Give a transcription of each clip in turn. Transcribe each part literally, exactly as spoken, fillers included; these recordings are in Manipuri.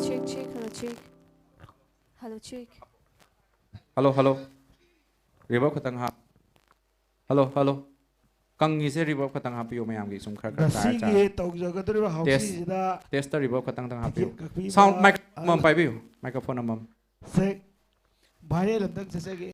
Check, check, hello, check. Hello, check. Hello, hello. Reverb ꯈꯇꯪ ꯍꯥꯞ. Hello, hello. ꯀꯪꯉꯤꯁꯦ reverb ꯈꯇꯪ ꯍꯥꯞꯄꯤꯌꯨ, ꯃꯌꯥꯝꯒꯤ ꯁꯨꯝ ꯈꯔ ꯈꯔ ꯆꯥꯔ ꯆꯥꯔ꯫ ꯉꯁꯤꯒꯤ ꯇꯧꯖꯒꯗꯧꯔꯤꯕ ꯍꯧꯁꯤꯁꯤꯗ Test ꯇ reverb ꯈꯇꯪ ꯇꯪ ꯍꯥꯞꯄꯤꯌꯨ꯫ ꯇꯤꯀꯦꯠ ꯀꯛꯄꯤꯕ Sound mic ꯑꯃꯃꯝ ꯄꯥꯏꯕꯤꯌꯨ, microphone ꯑꯃꯃꯝ꯫ ꯁꯦ viral ꯑꯝꯇꯪ ꯆꯠꯆꯒꯦ꯫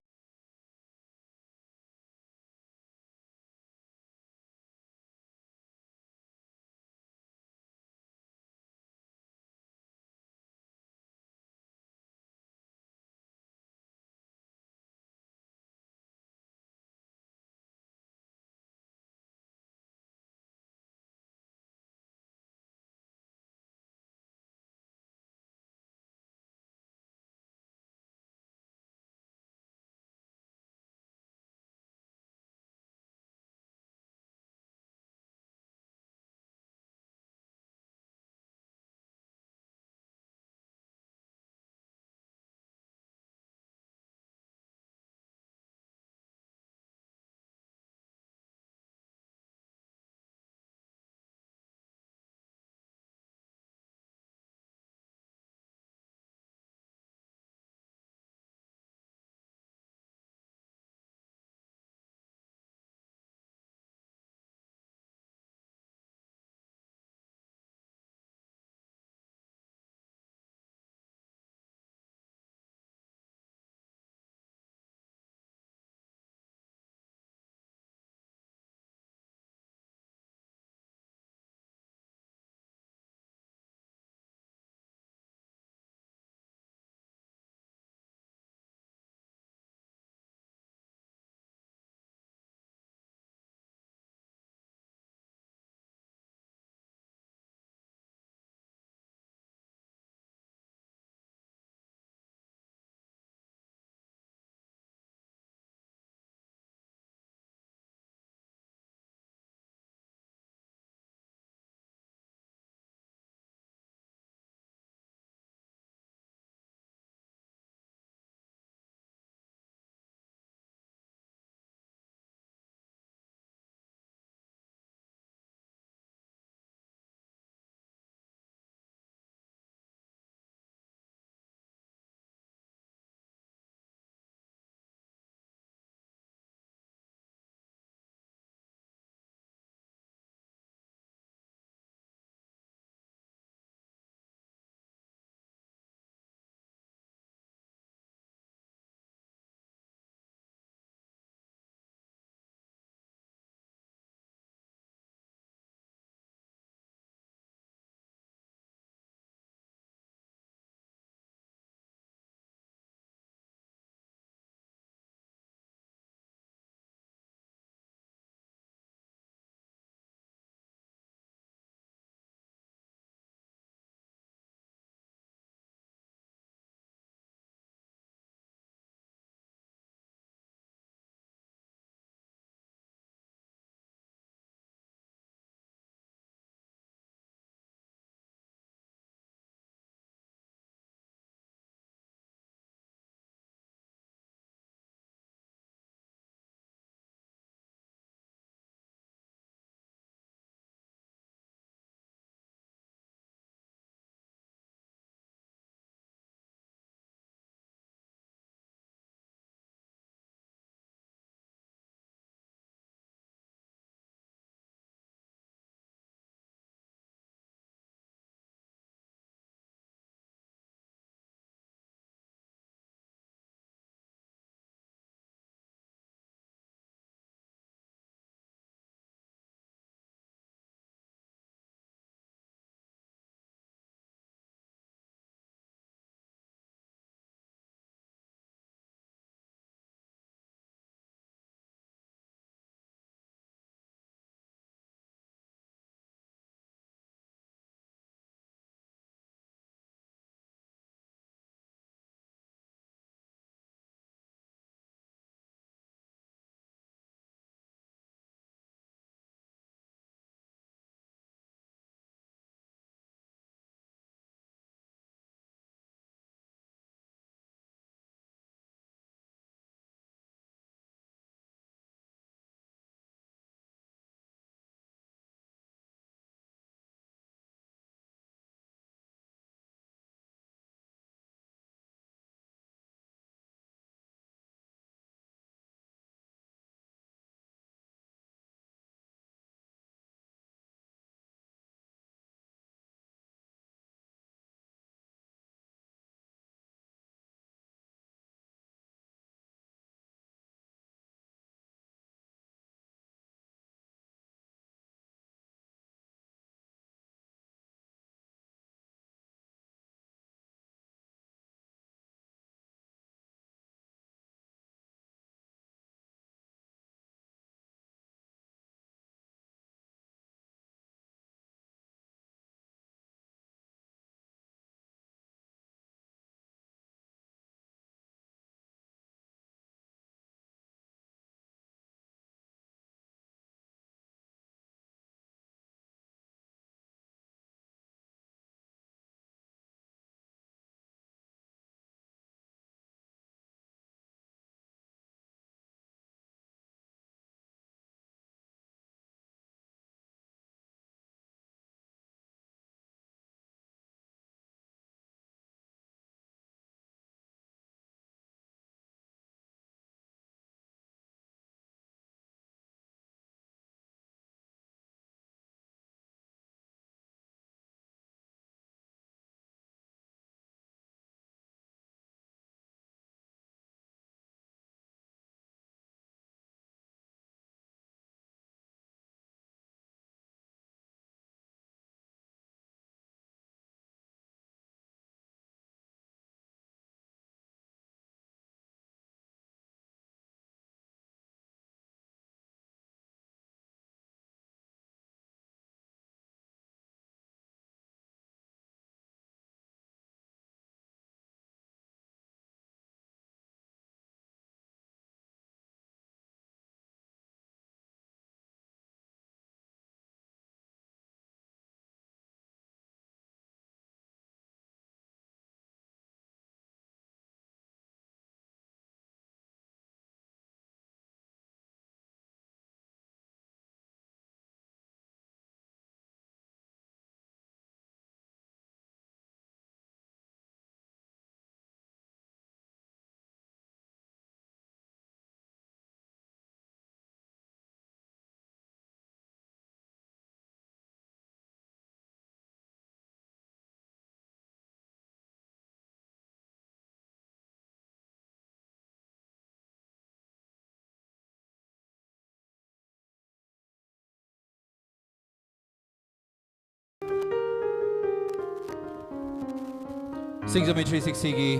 ꯁꯤꯡꯖꯃꯩ ꯊ꯭ꯔꯤ ꯁꯤꯛꯁꯇꯤꯒꯤ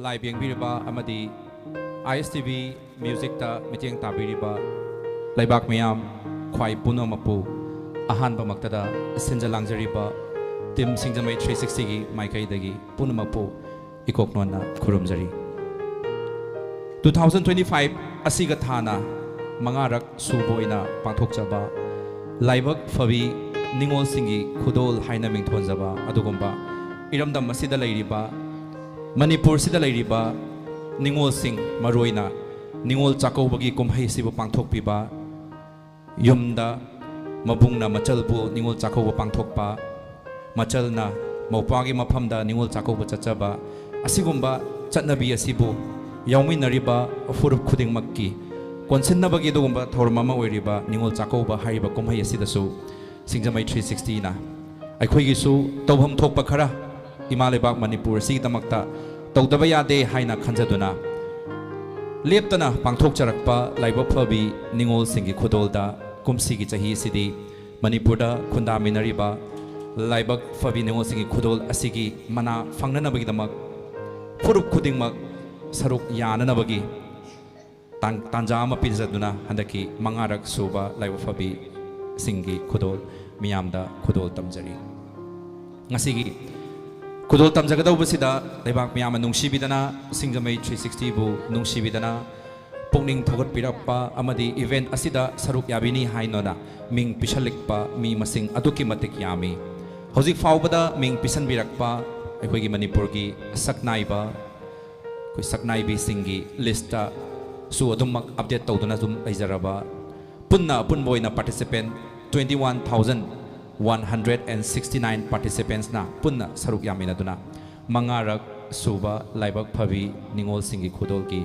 live ꯌꯦꯡꯕꯤꯔꯤꯕ ꯑꯃꯗꯤ ꯑꯥꯏ ꯑꯦꯁ ꯇꯤ ꯚꯤ ꯃ꯭ꯌꯨꯖꯤꯛꯇ ꯃꯤꯠꯌꯦꯡ ꯇꯥꯕꯤꯔꯤꯕ ꯂꯩꯕꯥꯛ ꯃꯤꯌꯥꯝ ꯈ꯭ꯋꯥꯏ ꯄꯨꯝꯅꯃꯛꯄꯨ ꯑꯍꯥꯟꯕꯃꯛꯇꯗ ꯁꯤꯟꯖ ꯂꯥꯡꯖꯔꯤꯕ team ꯁꯤꯡꯖꯃꯩ ꯊ꯭ꯔꯤ ꯁꯤꯛꯁꯇꯤꯒꯤ ꯃꯥꯏꯀꯩꯗꯒꯤ ꯄꯨꯝꯅꯃꯛꯄꯨ ꯏꯀꯣꯛ ꯅꯣꯟꯅ ꯈꯨꯔꯨꯝꯖꯔꯤ꯫ Two thousand twenty five ꯑꯁꯤꯒ ꯊꯥꯅ ꯃꯉꯥꯔꯛ ꯁꯨꯕ ꯑꯣꯏꯅ ꯄꯥꯡꯊꯣꯛꯆꯕ ꯂꯥꯏꯕꯛ ꯐꯕꯤ ꯅꯤꯉꯣꯜꯁꯤꯡꯒꯤ ꯈꯨꯗꯣꯜ ꯍꯥꯏꯅ ꯃꯤꯡꯊꯣꯟꯖꯕ ꯑꯗꯨꯒꯨꯝꯕ ꯏꯔꯝꯗꯝ ꯑꯁꯤꯗ ꯂꯩꯔꯤꯕ, ꯃꯅꯤꯄꯨꯔꯁꯤꯗ ꯂꯩꯔꯤꯕ ꯅꯤꯉꯣꯜꯁꯤꯡ, ꯃꯔꯨꯑꯣꯏꯅ ꯅꯤꯉꯣꯜ ꯆꯥꯛꯀꯧꯕꯒꯤ ꯀꯨꯝꯍꯩ ꯑꯁꯤꯕꯨ ꯄꯥꯡꯊꯣꯛꯄꯤꯕ, ꯌꯨꯝꯗ ꯃꯕꯨꯡꯅ ꯃꯆꯜꯕꯨ ꯅꯤꯉꯣꯜ ꯆꯥꯛꯀꯧꯕ ꯄꯥꯡꯊꯣꯛꯄ, ꯃꯆꯜꯅ ꯃꯧꯄ꯭ꯋꯥꯒꯤ ꯃꯐꯝꯗ ꯅꯤꯉꯣꯜ ꯆꯥꯛꯀꯧꯕ ꯆꯠꯆꯕ, ꯑꯁꯤꯒꯨꯝꯕ ꯆꯠꯅꯕꯤ ꯑꯁꯤꯕꯨ ꯌꯥꯎꯃꯤꯟꯅꯔꯤꯕ ꯐꯨꯔꯨꯞ ꯈꯨꯗꯤꯡꯃꯛꯀꯤ ꯀꯣꯟꯁꯤꯟꯅꯕꯒꯤ ꯑꯗꯨꯒꯨꯝꯕ ꯊꯧꯔꯝ ꯑꯃ ꯑꯣꯏꯔꯤꯕ ꯅꯤꯉꯣꯜ ꯆꯥꯛꯀꯧꯕ ꯍꯥꯏꯔꯤꯕ ꯀꯨꯝꯍꯩ ꯑꯁꯤꯗꯁꯨ ꯁꯤꯡꯖꯃꯩ ꯊ꯭ꯔꯤ ꯁꯤꯛꯁꯇꯤꯅ ꯑꯩꯈꯣꯏꯒꯤꯁꯨ ꯇꯧꯐꯝ ꯊꯣꯛꯄ ꯈꯔ ꯏꯃꯥ ꯂꯩꯕꯥꯛ ꯃꯅꯤꯄꯨꯔ ꯑꯁꯤꯒꯤꯗꯃꯛꯇ ꯇꯧꯗꯕ ꯌꯥꯗꯦ ꯍꯥꯏꯅ ꯈꯟꯖꯗꯨꯅ ꯂꯦꯞꯇꯅ ꯄꯥꯡꯊꯣꯛꯆꯔꯛꯄ ꯂꯥꯏꯕꯛ ꯐꯕꯤ ꯅꯤꯉꯣꯜꯁꯤꯡꯒꯤ ꯈꯨꯗꯣꯜꯗ ꯀꯨꯝꯁꯤꯒꯤ ꯆꯍꯤ ꯑꯁꯤꯗꯤ ꯃꯅꯤꯄꯨꯔꯗ ꯈꯨꯟꯗꯥꯃꯤꯟꯅꯔꯤꯕ ꯂꯥꯏꯕꯛ ꯐꯕꯤ ꯅꯤꯉꯣꯜꯁꯤꯡꯒꯤ ꯈꯨꯗꯣꯜ ꯑꯁꯤꯒꯤ ꯃꯅꯥ ꯐꯪꯅꯅꯕꯒꯤꯗꯃꯛ ꯐꯨꯔꯨꯞ ꯈꯨꯗꯤꯡꯃꯛ ꯁꯔꯨꯛ ꯌꯥꯅꯅꯕꯒꯤ ꯇꯥꯟ-, ꯇꯥꯟꯖꯥ ꯑꯃ ꯄꯤꯖꯗꯨꯅ ꯍꯟꯗꯛꯀꯤ ꯃꯉꯥꯔꯛ ꯁꯨꯕ ꯂꯥꯏꯕꯛ ꯐꯕꯤꯁꯤꯡꯒꯤ ꯈꯨꯗꯣꯜ ꯃꯤꯌꯥꯝꯗ ꯈꯨꯗꯣꯜ ꯇꯝꯖꯔꯤ꯫ ꯉꯁꯤꯒꯤ ꯈꯨꯗꯣꯜ ꯇꯝꯖꯒꯗꯧꯕꯁꯤꯗ ꯂꯩꯕꯥꯛ ꯃꯤꯌꯥꯝꯅ ꯅꯨꯡꯁꯤꯕꯤꯗꯅ, ꯁꯤꯡꯖꯃꯩ ꯊ꯭ꯔꯤ ꯁꯤꯛꯁꯇꯤꯕꯨ ꯅꯨꯡꯁꯤꯕꯤꯗꯅ, ꯄꯨꯛꯅꯤꯡ ꯊꯧꯒꯠꯄꯤꯔꯛꯄ ꯑꯃꯗꯤ event ꯑꯁꯤꯗ ꯁꯔꯨꯛ ꯌꯥꯕꯤꯅꯤ ꯍꯥꯏꯅꯅ ꯃꯤꯡ ꯄꯤꯁꯜꯂꯛꯄ ꯃꯤ ꯃꯁꯤꯡ ꯑꯗꯨꯛꯀꯤ ꯃꯇꯤꯛ ꯌꯥꯝꯃꯤ꯫ ꯍꯧꯖꯤꯛ ꯐꯥꯎꯕꯗ ꯃꯤꯡ ꯄꯤꯁꯟꯕꯤꯔꯛꯄ ꯑꯩꯈꯣꯏꯒꯤ ꯃꯅꯤꯄꯨꯔꯒꯤ ꯁꯛꯅꯥꯏꯕ, ꯑꯩꯈꯣꯏ ꯁꯛꯅꯥꯏꯕꯤꯁꯤꯡꯒꯤ listꯇꯁꯨ ꯑꯗꯨꯝꯃꯛ update ꯇꯧꯗꯨꯅ ꯑꯗꯨꯝ ꯂꯩꯖꯔꯕ, ꯄꯨꯟꯅ ꯑꯄꯨꯟꯕ ꯑꯣꯏꯅ participant twenty one thousand one hundred and sixty nine participantsꯅ ꯄꯨꯟꯅ ꯁꯔꯨꯛ ꯌꯥꯃꯤꯟꯅꯗꯨꯅ ꯃꯉꯥꯔꯛ ꯁꯨꯕ ꯂꯥꯏꯕꯛ ꯐꯕꯤ ꯅꯤꯉꯣꯜꯁꯤꯡꯒꯤ ꯈꯨꯗꯣꯜꯒꯤ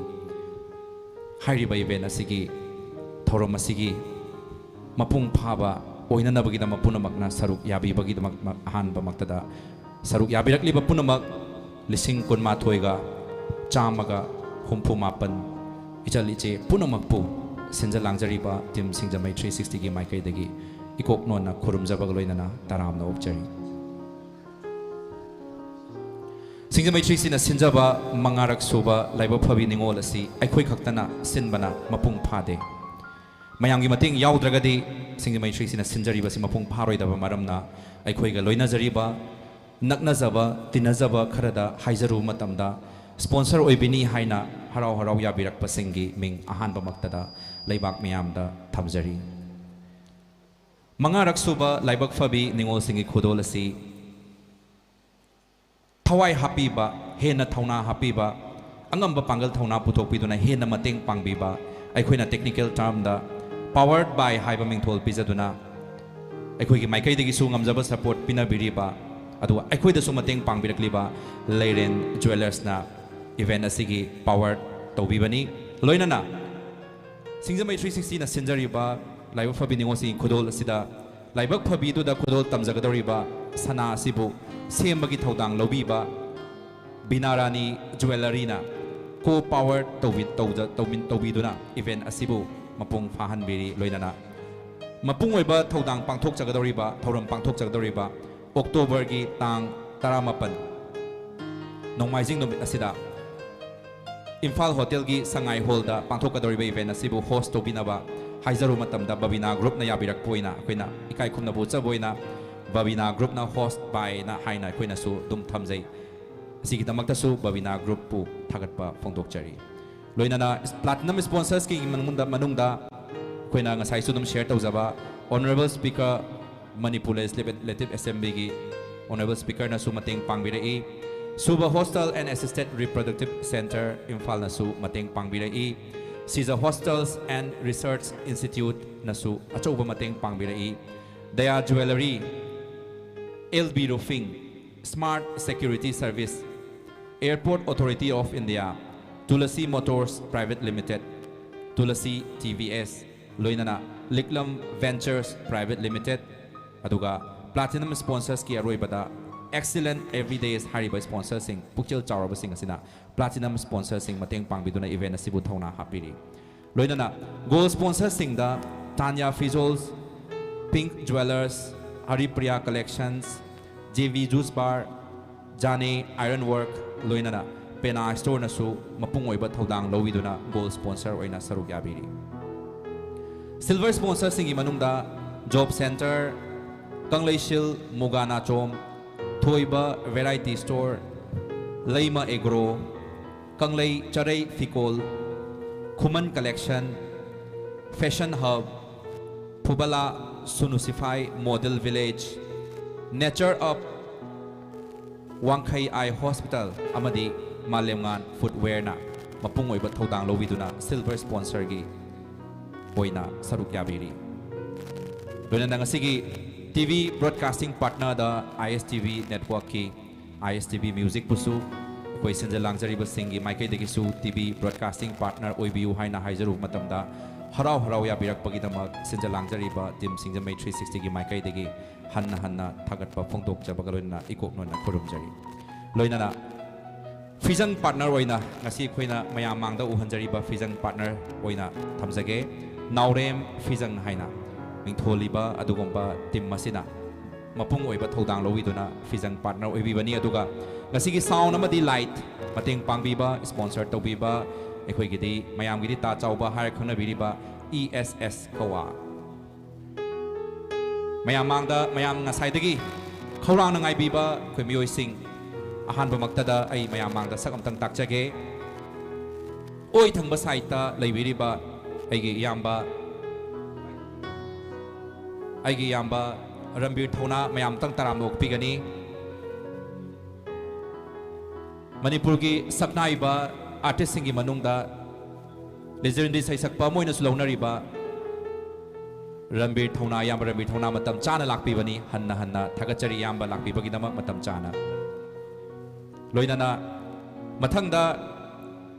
ꯍꯥꯏꯔꯤꯕ event ꯑꯁꯤꯒꯤ ꯊꯧꯔꯝ ꯑꯁꯤꯒꯤ ꯃꯄꯨꯡ ꯐꯥꯕ ꯑꯣꯏꯅꯅꯕꯒꯤꯗꯃꯛ ꯄꯨꯝꯅꯃꯛꯅ ꯁꯔꯨꯛ ꯌꯥꯕꯤꯕꯒꯤꯗꯃꯛ ꯑꯍꯥꯟꯕꯃꯛꯇꯗ ꯁꯔꯨꯛ ꯌꯥꯕꯤꯔꯛꯂꯤꯕ ꯄꯨꯝꯅꯃꯛ ꯂꯤꯁꯤꯡ ꯀꯨꯟꯃꯥꯊꯣꯏꯒ ꯆꯥꯝꯃꯒ ꯍꯨꯝꯐꯨ ꯃꯥꯄꯟ ꯏꯆꯜ ꯏꯆꯦ ꯄꯨꯝꯅꯃꯛꯄꯨ ꯁꯤꯟꯖ ꯂꯥꯡꯖꯔꯤꯕ team ꯁꯤꯡꯖꯃꯩ ꯊ꯭ꯔꯤ ꯁꯤꯛꯁꯇꯤꯒꯤ ꯃꯥꯏꯀꯩꯗꯒꯤ ꯏꯀꯣꯛ ꯅꯣꯟꯅ ꯈꯨꯔꯨꯝꯖꯕꯒ ꯂꯣꯏꯅꯅ ꯇꯔꯥꯝꯅ ꯑꯣꯛꯆꯔꯤ꯫ ꯁꯤꯡꯖꯃꯩ ꯊ꯭ꯔꯤ ꯁꯤꯅ ꯁꯤꯟꯖꯕ ꯃꯉꯥꯔꯛ ꯁꯨꯕ ꯂꯥꯏꯕꯛ ꯐꯕꯤ ꯅꯤꯉꯣꯜ ꯑꯁꯤ ꯑꯩꯈꯣꯏ ꯈꯛꯇꯅ ꯁꯤꯟꯕꯅ ꯃꯄꯨꯡ ꯐꯥꯗꯦ꯫ ꯃꯌꯥꯝꯒꯤ ꯃꯇꯦꯡ ꯌꯥꯎꯗ꯭ꯔꯒꯗꯤ ꯁꯤꯡꯖꯃꯩ ꯊ꯭ꯔꯤ ꯁꯤꯅ ꯁꯤꯟꯖꯔꯤꯕꯁꯤ ꯃꯄꯨꯡ ꯐꯥꯔꯣꯏꯗꯕ ꯃꯔꯝꯅ, ꯑꯩꯈꯣꯏꯒ ꯂꯣꯏꯅꯖꯔꯤꯕ, ꯅꯛꯅꯖꯕ, ꯇꯤꯟꯅꯖꯕ ꯈꯔꯗ ꯍꯥꯏꯖꯔꯨꯕ ꯃꯇꯝꯗ, ꯁ꯭ꯄꯣꯟꯁꯔ ꯑꯣꯏꯕꯤꯅꯤ ꯍꯥꯏꯅ ꯍꯔꯥꯎ ꯍꯔꯥꯎ ꯌꯥꯕꯤꯔꯛꯄꯁꯤꯡꯒꯤ ꯃꯤꯡ ꯑꯍꯥꯟꯕꯃꯛꯇꯗ ꯂꯩꯕꯥꯛ ꯃꯤꯌꯥꯝꯗ ꯊꯝꯖꯔꯤ꯫ ꯃꯉꯥꯔꯛ ꯁꯨꯕ ꯂꯥꯏꯕꯛ ꯐꯕꯤ ꯅꯤꯉꯣꯜꯁꯤꯡꯒꯤ ꯈꯨꯗꯣꯜ ꯑꯁꯤ ꯊꯋꯥꯏ ꯍꯥꯞꯄꯤꯕ, ꯍꯦꯟꯅ ꯊꯧꯅꯥ ꯍꯥꯞꯄꯤꯕ, ꯑꯉꯝꯕ ꯄꯥꯡꯒꯜ ꯊꯧꯅꯥ ꯄꯨꯊꯣꯛꯄꯤꯗꯨꯅ ꯍꯦꯟꯅ ꯃꯇꯦꯡ ꯄꯥꯡꯕꯤꯕ, ꯑꯩꯈꯣꯏꯅ technical termꯗ powered by ꯍꯥꯏꯕ ꯃꯤꯡꯊꯣꯜ ꯄꯤꯖꯗꯨꯅ ꯑꯩꯈꯣꯏꯒꯤ ꯃꯥꯏꯀꯩꯗꯒꯤꯁꯨ ꯉꯝꯖꯕ support ꯄꯤꯅꯕꯤꯔꯤꯕ, ꯑꯗꯨꯒ ꯑꯩꯈꯣꯏꯗꯁꯨ ꯃꯇꯦꯡ ꯄꯥꯡꯕꯤꯔꯛꯂꯤꯕ ꯂꯩꯔꯦꯟ ꯖ꯭ꯋꯦꯂꯔꯁꯅ event ꯑꯁꯤꯒꯤ power ꯇꯧꯕꯤꯕꯅꯤ꯫ ꯂꯣꯏꯅꯅ ꯁꯤꯡꯖꯃꯩ ꯊ꯭ꯔꯤ ꯁꯤꯛꯁꯇꯤꯅ ꯁꯤꯟꯖꯔꯤꯕ ꯂꯥꯏꯕꯛ ꯐꯕꯤ ꯅꯤꯉꯣꯜꯁꯤꯡꯒꯤ ꯈꯨꯗꯣꯜ ꯑꯁꯤꯗ ꯂꯥꯏꯕꯛ ꯐꯕꯤꯗꯨꯗ ꯈꯨꯗꯣꯜ ꯇꯝꯖꯒꯗꯧꯔꯤꯕ ꯁꯅꯥ ꯑꯁꯤꯕꯨ ꯁꯦꯝꯕꯒꯤ ꯊꯧꯗꯥꯡ ꯂꯧꯕꯤꯕ ꯕꯤꯅꯥꯔꯥꯅꯤ ꯖ꯭ꯋꯦꯂꯔꯤꯅ co-power ꯇꯧꯕꯤ-, ꯇꯧꯖ-, ꯇꯧꯃꯤꯟ-, ꯇꯧꯕꯤꯗꯨꯅ event ꯑꯁꯤꯕꯨ ꯃꯄꯨꯡ ꯐꯥꯍꯟꯕꯤꯔꯤ꯫ ꯂꯣꯏꯅꯅ ꯃꯄꯨꯡ ꯑꯣꯏꯕ ꯊꯧꯗꯥꯡ ꯄꯥꯡꯊꯣꯛꯆꯒꯗꯧꯔꯤꯕ, ꯊꯧꯔꯝ ꯄꯥꯡꯊꯣꯛꯆꯒꯗꯧꯔꯤꯕ Octoberꯒꯤ ꯇꯥꯡ ꯇꯔꯥꯃꯥꯄꯟ, ꯅꯣꯡꯃꯥꯏꯖꯤꯡ ꯅꯨꯃꯤꯠ ꯑꯁꯤꯗ ꯏꯝꯐꯥꯜ ꯍꯣꯇꯦꯜꯒꯤ ꯁꯉꯥꯏ ꯍꯣꯜꯗ ꯄꯥꯡꯊꯣꯛꯀꯗꯧꯔꯤꯕ event ꯑꯁꯤꯕꯨ host ꯇꯧꯕꯤꯅꯕ ꯍꯥꯏꯖꯔꯨ ꯃꯇꯝꯗ ꯕꯕꯤꯅꯥ groupꯅ ꯌꯥꯕꯤꯔꯛꯄ ꯑꯣꯏꯅ ꯑꯩꯈꯣꯏꯅ ꯏꯀꯥꯏ ꯈꯨꯝꯅꯕ ꯎꯠꯆꯕ ꯑꯣꯏꯅ ꯕꯕꯤꯅꯥ groupꯅ host byꯅ ꯍꯥꯏꯅ ꯑꯩꯈꯣꯏꯅꯁꯨ ꯑꯗꯨꯝ ꯊꯝꯖꯩ꯫ ꯑꯁꯤꯒꯤꯗꯃꯛꯇꯁꯨ ꯕꯕꯤꯅꯥ groupꯄꯨ ꯊꯥꯒꯠꯄ ꯐꯣꯡꯗꯣꯛꯆꯔꯤ꯫ ꯂꯣꯏꯅꯅ platinum sponsorsꯀꯤ ꯃꯅꯨꯡꯗ, ꯃꯅꯨꯡꯗ ꯑꯩꯈꯣꯏꯅ ꯉꯁꯥꯏꯁꯨ ꯑꯗꯨꯝ share ꯇꯧꯖꯕ Honourable Speaker Manipur Legislative Assemblyꯒꯤ Honourable Speakerꯅꯁꯨ ꯃꯇꯦꯡ ꯄꯥꯡꯕꯤꯔꯛꯏ꯫ ꯁꯨꯕ Hostel and Assisted Reproductive Centre ꯏꯝꯐꯥꯜꯅꯁꯨ ꯃꯇꯦꯡ ꯄꯥꯡꯕꯤꯔꯛꯏ꯫ ꯁꯤꯖ Hostels and Research Instituteꯅꯁꯨ ꯑꯆꯧꯕ ꯃꯇꯦꯡ ꯄꯥꯡꯕꯤꯔꯛꯏ꯫ Daya Jewellery, L B Roofing, Smart Security Service, Airport Authority of India, Tulasi Motors Private Limited, Tulasi T V S, ꯂꯣꯏꯅꯅ ꯂꯤꯛꯂꯝ Ventures Private Limited, ꯑꯗꯨꯒ platinum sponsorsꯀꯤ ꯑꯔꯣꯏꯕꯗ Excellent Everydays ꯍꯥꯏꯔꯤꯕ sponsorꯁꯤꯡ, ꯄꯨꯛꯆꯦꯜ ꯆꯥꯎꯔꯕꯁꯤꯡ ꯑꯁꯤꯅ platinum sponsorꯁꯤꯡ ꯃꯇꯦꯡ ꯄꯥꯡꯕꯤꯗꯨꯅ event ꯑꯁꯤꯕꯨ ꯊꯧꯅꯥ ꯍꯥꯞꯄꯤꯔꯤ꯫ ꯂꯣꯏꯅꯅ gold sponsorsꯁꯤꯡꯗ Tanya Fizols, Pink Jewellers, Haripriya Collections, J V Juice Bar, ꯖꯥꯅꯦ ꯑꯥꯏꯔꯟ ꯋꯥꯔꯛ ꯂꯣꯏꯅꯅ ꯄꯦꯅꯥ ꯁ꯭ꯇꯣꯔꯅꯁꯨ ꯃꯄꯨꯡ ꯑꯣꯏꯕ ꯊꯧꯗꯥꯡ ꯂꯧꯕꯤꯗꯨꯅ ꯒꯣꯜ ꯁ꯭ꯄꯣꯟꯁꯔ ꯑꯣꯏꯅ ꯁꯔꯨꯛ ꯌꯥꯕꯤꯔꯤ꯫ ꯁꯤꯜꯚꯔ ꯁ꯭ꯄꯣꯟꯁꯔꯁꯤꯡꯒꯤ ꯃꯅꯨꯡꯗ ꯖꯣꯕ ꯁꯦꯟꯇꯔ, ꯀꯪꯂꯩꯁꯤꯜ ꯃꯨꯒꯥ ꯅꯥꯆꯣꯝ, ꯊꯣꯏꯕ ꯚꯦꯔꯥꯏꯇꯤ ꯁ꯭ꯇꯣꯔ, ꯂꯩꯃ ꯑꯦꯒ꯭ꯔꯣ, ꯀꯪꯂꯩ ꯆꯔꯩ ꯐꯤꯀꯣꯜ, ꯈꯨꯃꯟ ꯀꯂꯦꯛꯁꯟ, ꯐꯦꯁꯟ ꯍꯕ, ꯐꯨꯕꯂꯥ ꯁꯨꯅꯨ ꯁꯤꯐꯥꯏ model village, nature up, Wangkhei eye hospital ꯑꯃꯗꯤ ꯃꯥꯂꯦꯝꯉꯥꯟ ꯐꯨꯠꯋꯦꯌꯔꯅ ꯃꯄꯨꯡ ꯑꯣꯏꯕ ꯊꯧꯗꯥꯡ ꯂꯧꯕꯤꯗꯨꯅ ꯁꯤꯜꯚꯔ ꯁ꯭ꯄꯣꯟꯁꯔꯒꯤ ꯑꯣꯏꯅ ꯁꯔꯨꯛ ꯌꯥꯕꯤꯔꯤ꯫ ꯂꯣꯏꯅꯅ ꯉꯁꯤꯒꯤ ꯇꯤ ꯚꯤ ꯕ꯭ꯔꯣꯗꯀꯥꯁꯇꯤꯡ ꯄꯥꯔꯠꯅꯔꯗ ꯑꯥꯏ ꯑꯦꯁ ꯇꯤ ꯚꯤ ꯅꯦꯠꯋꯥꯔꯛꯀꯤ ꯑꯥꯏ ꯑꯦꯁ ꯇꯤ ꯚꯤ ꯃ꯭ꯌꯨꯖꯤꯛꯄꯨꯁꯨ ꯑꯩꯈꯣꯏ ꯁꯤꯟꯖ ꯂꯥꯡꯖꯔꯤꯕꯁꯤꯡꯒꯤ ꯃꯥꯏꯀꯩꯗꯒꯤꯁꯨ ꯇꯤ ꯚꯤ ꯕ꯭ꯔꯣꯗꯀꯥꯁꯇꯤꯡ ꯄꯥꯔꯠꯅꯔ ꯑꯣꯏꯕꯤꯌꯨ ꯍꯥꯏꯅ ꯍꯥꯏꯖꯔꯨꯕ ꯃꯇꯝꯗ ꯍꯔꯥꯎ ꯍꯔꯥꯎ ꯌꯥꯕꯤꯔꯛꯄꯒꯤꯗꯃꯛ ꯁꯤꯟꯖ ꯂꯥꯡꯖꯔꯤꯕ ꯇꯤꯝ ꯁꯤꯡꯖꯃꯩ ꯊ꯭ꯔꯤ ꯁꯤꯛꯁꯇꯤꯒꯤ ꯃꯥꯏꯀꯩꯗꯒꯤ ꯍꯟꯅ ꯍꯟꯅ ꯊꯥꯒꯠꯄ ꯐꯣꯡꯗꯣꯛꯆꯕꯒ ꯂꯣꯏꯅꯅ ꯏꯀꯣꯛ ꯅꯣꯟꯅ ꯈꯨꯔꯨꯝꯖꯔꯤ꯫ ꯂꯣꯏꯅꯅ ꯐꯤꯖꯪ ꯄꯥꯔꯠꯅꯔ ꯑꯣꯏꯅ ꯉꯁꯤ ꯑꯩꯈꯣꯏꯅ ꯃꯌꯥꯝ ꯃꯥꯡꯗ ꯎꯍꯟꯖꯔꯤꯕ ꯐꯤꯖꯪ ꯄꯥꯔꯠꯅꯔ ꯑꯣꯏꯅ ꯊꯝꯖꯒꯦ꯫ ꯅꯥꯎꯔꯦꯝ ꯐꯤꯖꯪ ꯍꯥꯏꯅ ꯃꯤꯡꯊꯣꯜꯂꯤꯕ ꯑꯗꯨꯒꯨꯝꯕ ꯇꯤꯝ ꯑꯁꯤꯅ ꯃꯄꯨꯡ ꯑꯣꯏꯕ ꯊꯧꯗꯥꯡ ꯂꯧꯕꯤꯗꯨꯅ ꯐꯤꯖꯪ ꯄꯥꯔꯠꯅꯔ ꯑꯣꯏꯕꯤꯕꯅꯤ꯫ ꯑꯗꯨꯒ ꯉꯁꯤꯒꯤ ꯁꯥꯎꯟ ꯑꯃꯗꯤ ꯂꯥꯏꯠ ꯃꯇꯦꯡ ꯄꯥꯡꯕꯤꯕ, ꯁ꯭ꯄꯣꯟꯁꯔ ꯇꯧꯕꯤꯕ ꯑꯩꯈꯣꯏꯒꯤꯗꯤ ꯃꯌꯥꯝꯒꯤꯗꯤ ꯇꯥ ꯆꯥꯎꯕ ꯍꯥꯏꯔ ꯈꯪꯅꯕꯤꯔꯤꯕ ꯏ ꯑꯦꯁ ꯑꯦꯁ ꯀꯋꯥ꯫ ꯃꯌꯥꯝ ꯃꯥꯡꯗ ꯃꯌꯥꯝ ꯉꯁꯥꯏꯗꯒꯤ ꯈꯧꯔꯥꯡꯅ ꯉꯥꯏꯕꯤꯕ ꯑꯩꯈꯣꯏ ꯃꯤꯑꯣꯏꯁꯤꯡ, ꯑꯍꯥꯟꯕꯃꯛꯇꯗ ꯑꯩ ꯃꯌꯥꯝ ꯃꯥꯡꯗ ꯁꯛ ꯑꯝꯇꯪ ꯇꯥꯛꯆꯒꯦ꯫ ꯑꯣꯏ ꯊꯪꯕ ꯁꯥꯏꯠꯇ ꯂꯩꯕꯤꯔꯤꯕ ꯑꯩꯒꯤ ꯏꯌꯥꯝꯕ, ꯑꯩꯒꯤ ꯏꯌꯥꯝꯕ ꯔꯟꯕꯤꯔ ꯊꯧꯅꯥ ꯃꯌꯥꯝ ꯑꯝꯇꯪ ꯇꯔꯥꯝꯅ ꯑꯣꯛꯄꯤꯒꯅꯤ꯫ ꯃꯅꯤꯄꯨꯔꯒꯤ ꯁꯛꯅꯥꯏꯕ ꯑꯥꯔꯇꯤꯁꯁꯤꯡꯒꯤ ꯃꯅꯨꯡꯗ ꯂꯦꯖꯦꯟꯗꯔꯤ ꯁꯩꯁꯛꯄ ꯑꯃ ꯑꯣꯏꯅꯁꯨ ꯂꯧꯅꯔꯤꯕ ꯔꯟꯕꯤꯔ ꯊꯧꯅꯥ, ꯏꯌꯥꯝꯕ ꯔꯟꯕꯤꯔ ꯊꯧꯅꯥ ꯃꯇꯝ ꯆꯥꯅ ꯂꯥꯛꯄꯤꯕꯅꯤ꯫ ꯍꯟꯅ ꯍꯟꯅ ꯊꯥꯒꯠꯆꯔꯤ ꯏꯌꯥꯝꯕ ꯂꯥꯛꯄꯤꯕꯒꯤꯗꯃꯛ ꯃꯇꯝ ꯆꯥꯅ꯫ ꯂꯣꯏꯅꯅ ꯃꯊꯪꯗ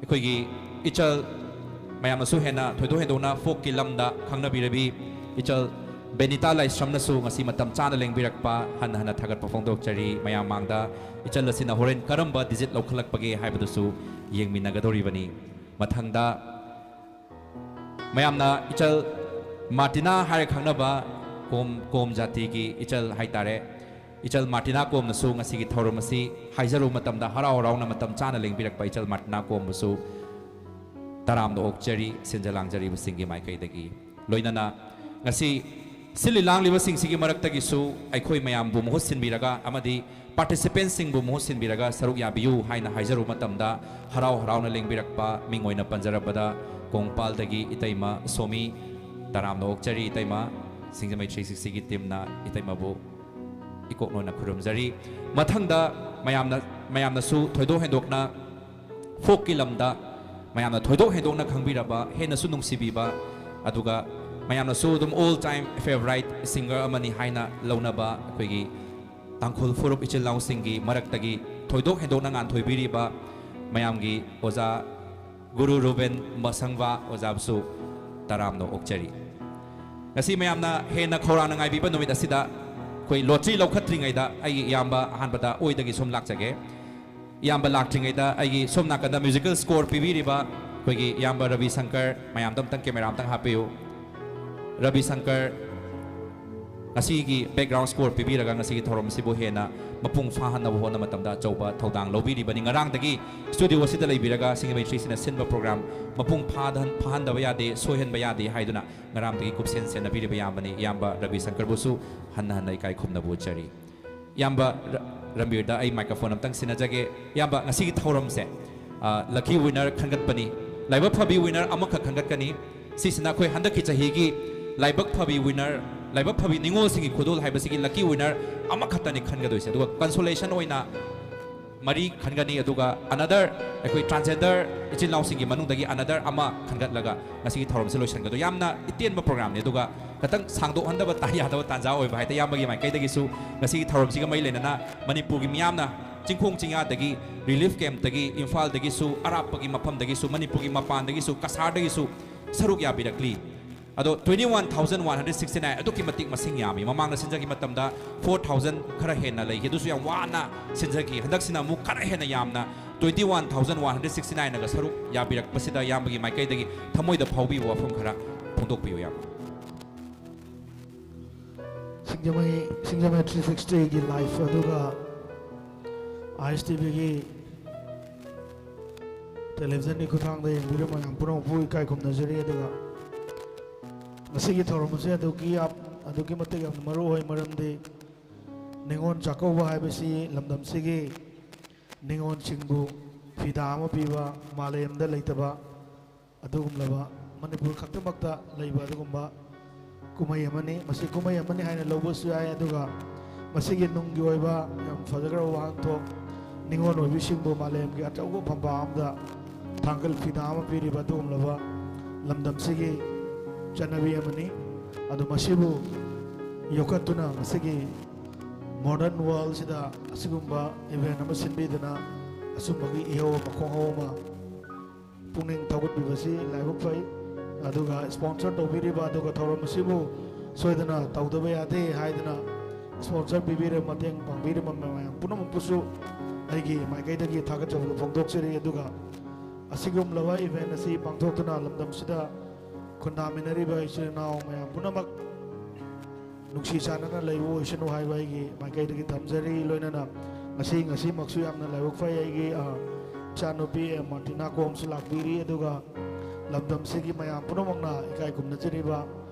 ꯑꯩꯈꯣꯏꯒꯤ ꯏꯆꯜ, ꯃꯌꯥꯝꯅꯁꯨ ꯍꯦꯟꯅ ꯊꯣꯏꯗꯣꯛ ꯍꯦꯟꯗꯣꯛꯅ ꯐꯣꯛꯀꯤ ꯂꯝꯗ ꯈꯪꯅꯕꯤꯔꯕꯤ ꯏꯆꯜ ꯕꯦꯅꯤꯇꯥ ꯂꯥꯏꯁ꯭ꯔꯝꯅꯁꯨ ꯉꯁꯤ ꯃꯇꯝ ꯆꯥꯅ ꯂꯦꯡꯕꯤꯔꯛꯄ ꯍꯟꯅ ꯍꯟꯅ ꯊꯥꯒꯠꯄ ꯐꯣꯡꯗꯣꯛꯆꯔꯤ꯫ ꯃꯌꯥꯝ ꯃꯥꯡꯗ ꯏꯆꯜ ꯑꯁꯤꯅ ꯍꯣꯔꯦꯟ ꯀꯔꯝꯕ ꯗꯤꯖꯤꯠ ꯂꯧꯈꯠꯂꯛꯄꯒꯦ ꯍꯥꯏꯕꯗꯨꯁꯨ ꯌꯦꯡꯃꯤꯟꯅꯒꯗꯧꯔꯤꯕꯅꯤ꯫ ꯃꯊꯪꯗ ꯃꯌꯥꯝꯅ ꯏꯆꯜ ꯃꯥꯔꯇꯤꯅꯥ ꯍꯥꯏꯔ ꯈꯪꯅꯕ ꯀꯣꯝ, ꯀꯣꯝ ꯖꯥꯇꯤꯒꯤ ꯏꯆꯜ ꯍꯥꯏꯇꯥꯔꯦ, ꯏꯆꯜ ꯃꯥꯔꯇꯤꯅꯥ ꯀꯣꯝꯅꯁꯨ ꯉꯁꯤꯒꯤ ꯊꯧꯔꯝ ꯑꯁꯤ ꯍꯥꯏꯖꯔꯨꯕ ꯃꯇꯝꯗ ꯍꯔꯥꯎ ꯍꯔꯥꯎꯅ ꯃꯇꯝ ꯆꯥꯅ ꯂꯦꯡꯕꯤꯔꯛꯄ ꯏꯆꯜ ꯃꯥꯔꯇꯤꯅꯥ ꯀꯣꯝꯕꯨꯁꯨ ꯇꯔꯥꯝꯅ ꯑꯣꯛꯆꯔꯤ, ꯁꯤꯟꯖ ꯂꯥꯡꯖꯔꯤꯕꯁꯤꯡꯒꯤ ꯃꯥꯏꯀꯩꯗꯒꯤ꯫ ꯂꯣꯏꯅꯅ ꯉꯁꯤ ꯁꯤꯜꯂꯤ ꯂꯥꯡꯂꯤꯕꯁꯤꯡꯁꯤꯒꯤ ꯃꯔꯛꯇꯒꯤꯁꯨ ꯑꯩꯈꯣꯏ ꯃꯌꯥꯝꯕꯨ ꯃꯍꯨꯠ ꯁꯤꯟꯕꯤꯔꯒ ꯑꯃꯗꯤ participantꯁꯤꯡꯕꯨ ꯃꯍꯨꯠ ꯁꯤꯟꯕꯤꯔꯒ ꯁꯔꯨꯛ ꯌꯥꯕꯤꯌꯨ ꯍꯥꯏꯅ ꯍꯥꯏꯖꯔꯨꯕ ꯃꯇꯝꯗ ꯍꯔꯥꯎ ꯍꯔꯥꯎꯅ ꯂꯦꯡꯕꯤꯔꯛꯄ ꯃꯤꯡ ꯑꯣꯏꯅ ꯄꯟꯖꯔꯕꯗ ꯀꯣꯡꯄꯥꯜꯗꯒꯤ ꯏꯇꯩꯃ ꯁꯣꯃꯤ, ꯇꯔꯥꯝꯅ ꯑꯣꯛꯆꯔꯤ ꯏꯇꯩꯃ, ꯁꯤꯡꯖꯃꯩ three sixtyꯒꯤ teamꯅ ꯏꯇꯩꯃꯕꯨ ꯏꯀꯣꯛ ꯅꯣꯟꯅ ꯈꯨꯔꯨꯝꯖꯔꯤ꯫ ꯃꯊꯪꯗ ꯃꯌꯥꯝꯅ, ꯃꯌꯥꯝꯅꯁꯨ ꯊꯣꯏꯗꯣꯛ ꯍꯦꯟꯗꯣꯛꯅ folkꯀꯤ ꯂꯝꯗ ꯃꯌꯥꯝꯅ ꯊꯣꯏꯗꯣꯛ ꯍꯦꯟꯗꯣꯛꯅ ꯈꯪꯕꯤꯔꯕ, ꯍꯦꯟꯅꯁꯨ ꯅꯨꯡꯁꯤꯕꯤꯕ, ꯑꯗꯨꯒ ꯃꯌꯥꯝꯅꯁꯨ ꯑꯗꯨꯝ all time favourite singer ꯑꯃꯅꯤ ꯍꯥꯏꯅ ꯂꯧꯅꯕ ꯑꯩꯈꯣꯏꯒꯤ ꯇꯥꯡꯈꯨꯜ ꯐꯨꯔꯨꯞ ꯏꯆꯤꯜ ꯏꯅꯥꯎꯁꯤꯡꯒꯤ ꯃꯔꯛꯇꯒꯤ ꯊꯣꯏꯗꯣꯛ ꯍꯦꯟꯗꯣꯛꯅ ꯉꯥꯟꯊꯣꯏꯕꯤꯔꯤꯕ ꯃꯌꯥꯝꯒꯤ ꯑꯣꯖꯥ ꯒꯨꯔꯨ ꯔꯨꯕꯦꯟ ꯃꯁꯪꯕ ꯑꯣꯖꯥꯕꯨꯁꯨ ꯇꯔꯥꯝꯅ ꯑꯣꯛꯆꯔꯤ꯫ ꯉꯁꯤ ꯃꯌꯥꯝꯅ ꯍꯦꯟꯅ ꯈꯧꯔꯥꯡꯅ ꯉꯥꯏꯕꯤꯕ ꯅꯨꯃꯤꯠ ꯑꯁꯤꯗ ꯑꯩꯈꯣꯏ lottery ꯂꯧꯈꯠꯇ꯭ꯔꯤꯉꯩꯗ ꯑꯩꯒꯤ ꯏꯌꯥꯝꯕ ꯑꯍꯥꯟꯕꯗ ꯑꯣꯏꯗꯒꯤ ꯁꯨꯝ ꯂꯥꯛꯆꯒꯦ꯫ ꯏꯌꯥꯝꯕ ꯂꯥꯛꯇ꯭ꯔꯤꯉꯩꯗ ꯑꯩꯒꯤ ꯁꯣꯝ ꯅꯥꯀꯟꯗ musical score ꯄꯤꯕꯤꯔꯤꯕ ꯑꯩꯈꯣꯏꯒꯤ ꯏꯌꯥꯝꯕ ꯔꯕꯤ ꯁꯪꯀꯔ, ꯃꯌꯥꯝꯗ ꯑꯝꯇꯪ camera ꯑꯝꯇꯪ ꯍꯥꯞꯄꯤꯌꯨ꯫ ꯔꯕꯤ ꯁꯪꯀꯔ, ꯉꯁꯤꯒꯤ background score ꯄꯤꯕꯤꯔꯒ ꯉꯁꯤꯒꯤ ꯊꯧꯔꯝ ꯑꯁꯤꯕꯨ ꯍꯦꯟꯅ ꯃꯄꯨꯡ ꯐꯥꯍꯟꯅꯕ ꯍꯣꯠꯅꯕ ꯃꯇꯝꯗ ꯑꯆꯧꯕ ꯊꯧꯗꯥꯡ ꯂꯧꯕꯤꯔꯤꯕꯅꯤ꯫ ꯉꯔꯥꯡꯗꯒꯤ studio ꯑꯁꯤꯗ ꯂꯩꯕꯤꯔꯒ ꯁꯤꯡꯖꯃꯩ three sixtyꯅ ꯁꯤꯟꯕ program ꯃꯄꯨꯡ ꯐꯥꯗꯍꯟ-, ꯐꯥꯍꯟꯗꯕ ꯌꯥꯗꯦ, ꯁꯣꯏꯍꯟꯕ ꯌꯥꯗꯦ ꯍꯥꯏꯗꯨꯅ ꯉꯔꯥꯡꯗꯒꯤ ꯀꯨꯞꯁꯦꯟ ꯁꯦꯟꯅꯕꯤꯔꯤꯕ ꯏꯌꯥꯝꯕꯅꯤ꯫ ꯏꯌꯥꯝꯕ ꯔꯕꯤ ꯁꯪꯀꯔꯕꯨꯁꯨ ꯍꯟꯅ ꯍꯟꯅ ꯏꯀꯥꯏ ꯈꯨꯝꯅꯕ ꯎꯠꯆꯔꯤ꯫ ꯏꯌꯥꯝꯕ ꯔ-, ꯔꯟꯕꯤꯔꯗ ꯑꯩ microphone ꯑꯝꯇꯪ ꯁꯤꯟꯅꯖꯒꯦ꯫ ꯏꯌꯥꯝꯕ, ꯉꯁꯤꯒꯤ ꯊꯧꯔꯝꯁꯦ, ꯑ, lucky winner ꯈꯟꯒꯠꯄꯅꯤ꯫ ꯂꯥꯏꯕꯛ ꯐꯕꯤ winner ꯑꯃꯈꯛ ꯈꯟꯒꯠꯀꯅꯤ꯫ ꯁꯤꯁꯤꯅ ꯑꯩꯈꯣꯏ ꯍꯟꯗꯛꯀꯤ ꯆꯍꯤꯒꯤ ꯂꯥꯏꯕꯛ ꯐꯕꯤ winner, ꯂꯥꯏꯕꯛ ꯐꯕꯤ ꯅꯤꯉꯣꯜꯁꯤꯡꯒꯤ ꯈꯨꯗꯣꯜ ꯍꯥꯏꯕꯁꯤꯒꯤ lucky winner ꯑꯃꯈꯛꯇꯅꯤ ꯈꯟꯒꯗꯣꯏꯁꯦ꯫ ꯑꯗꯨꯒ consolation ꯑꯣꯏꯅ ꯃꯔꯤ ꯈꯟꯒꯅꯤ, ꯑꯗꯨꯒ another ꯑꯩꯈꯣꯏ transgender ꯏꯆꯤꯜ ꯏꯅꯥꯎꯁꯤꯡꯒꯤ ꯃꯅꯨꯡꯗꯒꯤ another ꯑꯃ ꯈꯟꯒꯠꯂꯒ ꯉꯁꯤꯒꯤ ꯊꯧꯔꯝꯁꯦ ꯂꯣꯏꯁꯤꯟꯒꯗꯣꯏ꯫ ꯌꯥꯝꯅ ꯏꯇꯦꯟꯕ programꯅꯤ, ꯑꯗꯨꯒ ꯈꯤꯇꯪ ꯁꯥꯡꯗꯣꯛꯍꯟꯗꯕ ꯇ-, ꯌꯥꯗꯕ ꯇꯥꯟꯖꯥ ꯑꯣꯏꯕ ꯍꯥꯏꯇꯥꯔꯦ꯫ ꯏꯌꯥꯝꯕꯒꯤ ꯃꯥꯏꯀꯩꯗꯒꯤꯁꯨ ꯉꯁꯤꯒꯤ ꯊꯧꯔꯝꯁꯤꯒ ꯃꯔꯤ ꯂꯩꯅꯅ ꯃꯅꯤꯄꯨꯔꯒꯤ ꯃꯤꯌꯥꯝꯅ ꯆꯤꯡꯈꯣꯡ ꯆꯤꯡꯌꯥꯗꯒꯤ, relief campꯇꯒꯤ, ꯏꯝꯐꯥꯜꯗꯒꯤꯁꯨ, ꯑꯔꯥꯞꯄꯒꯤ ꯃꯐꯝꯗꯒꯤꯁꯨ, ꯃꯅꯤꯄꯨꯔꯒꯤ ꯃꯄꯥꯟꯗꯒꯤꯁꯨ, ꯀꯁꯥꯔꯗꯒꯤꯁꯨ ꯁꯔꯨꯛ ꯌꯥꯕꯤꯔꯛꯂꯤ꯫ ꯑꯗꯣ twenty one thousand one hundred sixty nine ꯑꯗꯨꯛꯀꯤ ꯃꯇꯤꯛ ꯃꯁꯤꯡ ꯌꯥꯝꯃꯤ꯫ ꯃꯃꯥꯡꯗ ꯁꯤꯟꯖꯈꯤꯕ ꯃꯇꯝꯗ four thousand ꯈꯔ ꯍꯦꯟꯅ ꯂꯩꯈꯤ, ꯑꯗꯨꯁꯨ ꯌꯥꯝ ꯋꯥꯅ ꯁꯤꯟꯖꯈꯤ꯫ ꯍꯟꯗꯛꯁꯤꯅ ꯑꯃꯨꯛ ꯈꯔ ꯍꯦꯟꯅ ꯌꯥꯝꯅ twenty one thousand one hundred sixty nineꯅꯒ ꯁꯔꯨꯛ ꯌꯥꯕꯤꯔꯛꯄꯁꯤꯗ ꯏꯌꯥꯝꯕꯒꯤ ꯃꯥꯏꯀꯩꯗꯒꯤ ꯊꯃꯣꯏꯗ ꯐꯥꯎꯕꯤꯕ ꯋꯥꯐꯝ ꯈꯔ ꯐꯣꯡꯗꯣꯛꯄꯤꯌꯨ, ꯏꯌꯥꯝꯕ꯫ ꯁꯤꯡꯖꯃꯩ ꯁꯤꯡꯖꯃꯩ ꯊ꯭ꯔꯤ ꯁꯤꯛꯁꯇꯤꯒꯤ ꯂꯥꯏꯐ ꯑꯗꯨꯒ ꯑꯥꯏ ꯑꯦꯁ ꯇꯤ ꯚꯤꯒꯤ ꯇꯦꯂꯤꯚꯤꯖꯟꯒꯤ ꯈꯨꯠꯊꯥꯡꯗ ꯌꯦꯡꯕꯤꯔꯤꯕ ꯃꯌꯥꯝ ꯄꯨꯝꯅꯃꯛꯄꯨ ꯏꯀꯥꯏ ꯈꯨꯝꯅꯖꯔꯤ꯫ ꯑꯗꯨꯒ ꯉꯁꯤꯒꯤ ꯊꯧꯔꯝ ꯑꯁꯤ ꯑꯗꯨꯛꯀꯤ ꯌꯥꯝ ꯑꯗꯨꯛꯀꯤ ꯃꯇꯤꯛ ꯌꯥꯝꯅ ꯃꯔꯨ ꯑꯣꯏ, ꯃꯔꯝꯗꯤ ꯅꯤꯉꯣꯜ ꯆꯥꯛꯀꯧꯕ ꯍꯥꯏꯕꯁꯤ ꯂꯝꯗꯝꯁꯤꯒꯤ ꯅꯤꯉꯣꯜꯁꯤꯡꯕꯨ ꯐꯤꯗꯥ ꯑꯃ ꯄꯤꯕ, ꯃꯥꯂꯦꯝꯗ ꯂꯩꯇꯕ ꯑꯗꯨꯒꯨꯝꯂꯕ, ꯃꯅꯤꯄꯨꯔ ꯈꯛꯇꯃꯛꯇ ꯂꯩꯕ ꯑꯗꯨꯒꯨꯝꯕ ꯀꯨꯝꯍꯩ ꯑꯃꯅꯤ꯫ ꯃꯁꯤ ꯀꯨꯝꯍꯩ ꯑꯃꯅꯤ ꯍꯥꯏꯅ ꯂꯧꯕꯁꯨ ꯌꯥꯏ꯫ ꯑꯗꯨꯒ ꯃꯁꯤꯒꯤ ꯅꯨꯡꯒꯤ ꯑꯣꯏꯕ ꯌꯥꯝ ꯐꯖꯈ꯭ꯔꯕ ꯋꯥꯍꯟꯊꯣꯛ, ꯅꯤꯉꯣꯜ ꯑꯣꯏꯕꯤꯁꯤꯡꯕꯨ ꯃꯥꯂꯦꯝꯒꯤ ꯑꯆꯧꯕ ꯐꯝꯕꯥꯛ ꯑꯃꯗ ꯊꯥꯡꯒꯜ ꯐꯤꯗꯥ ꯑꯃ ꯄꯤꯔꯤꯕ ꯑꯗꯨꯒꯨꯝꯂꯕ ꯂꯝꯗꯝꯁꯤꯒꯤ ꯆꯠꯅꯕꯤ ꯑꯃꯅꯤ꯫ ꯑꯗꯨ ꯃꯁꯤꯕꯨ ꯌꯣꯛꯈꯠꯇꯨꯅ ꯃꯁꯤꯒꯤ ꯃꯣꯗꯔꯟ ꯋꯥꯔꯜꯁꯤꯗ ꯑꯁꯤꯒꯨꯝꯕ ꯏꯚꯦꯟ ꯑꯃ ꯁꯤꯟꯕꯤꯗꯨꯅ ꯑꯁꯨꯝꯕꯒꯤ ꯏꯍꯧ ꯑꯃ ꯈꯣꯡꯍꯧ ꯑꯃ ꯄꯨꯛꯅꯤꯡ ꯊꯧꯒꯠꯄꯤꯕꯁꯤ ꯂꯥꯏꯕꯛ ꯐꯩ꯫ ꯑꯗꯨꯒ ꯁ꯭ꯄꯣꯟꯁꯔ ꯇꯧꯕꯤꯔꯤꯕ ꯑꯗꯨꯒ ꯊꯧꯔꯝ ꯑꯁꯤꯕꯨ ꯁꯣꯏꯗꯅ ꯇꯧꯗꯕ ꯌꯥꯗꯦ ꯍꯥꯏꯗꯅ ꯁ꯭ꯄꯣꯟꯁꯔ ꯄꯤꯕꯤꯔꯕ, ꯃꯇꯦꯡ ꯄꯥꯡꯕꯤꯔꯤꯕ ꯃꯌꯥꯝ ꯄꯨꯝꯅꯃꯛꯄꯨꯁꯨ ꯑꯩꯒꯤ ꯃꯥꯏꯀꯩꯗꯒꯤ ꯊꯥꯒꯠꯆꯕ ꯐꯣꯡꯗꯣꯛꯆꯔꯤ꯫ ꯑꯗꯨꯒ ꯑꯁꯤꯒꯨꯝꯂꯕ ꯏꯚꯦꯟ ꯑꯁꯤ ꯄꯥꯡꯊꯣꯛꯇꯨꯅ ꯂꯝꯗꯝꯁꯤꯗ ꯈꯨꯟꯗꯥꯃꯤꯟꯅꯔꯤꯕ ꯏꯆꯤꯜ ꯏꯅꯥꯎ ꯃꯌꯥꯝ ꯄꯨꯝꯅꯃꯛ ꯅꯨꯡꯁꯤ ꯆꯥꯟꯅꯅ ꯂꯩꯕ ꯑꯣꯏꯁꯅꯨ ꯍꯥꯏꯕ ꯑꯩꯒꯤ ꯃꯥꯏꯀꯩꯗꯒꯤ ꯊꯝꯖꯔꯤ꯫ ꯂꯣꯏꯅꯅ ꯉꯁꯤ, ꯉꯁꯤꯃꯛꯁꯨ ꯌꯥꯝꯅ ꯂꯥꯏꯕꯛ ꯐꯩ, ꯑꯩꯒꯤ, ꯑ, ꯏꯆꯥꯅꯨꯄꯤ, ꯑ, ꯃꯥꯔꯇꯤꯅꯥ ꯀꯣꯝꯁꯨ ꯂꯥꯛꯄꯤꯔꯤ꯫ ꯑꯗꯨꯒ ꯂꯝꯗꯝꯁꯤꯒꯤ ꯃꯌꯥꯝ ꯄꯨꯝꯅꯃꯛꯅ ꯏꯀꯥꯏ ꯈꯨꯝꯅꯖꯔꯤꯕ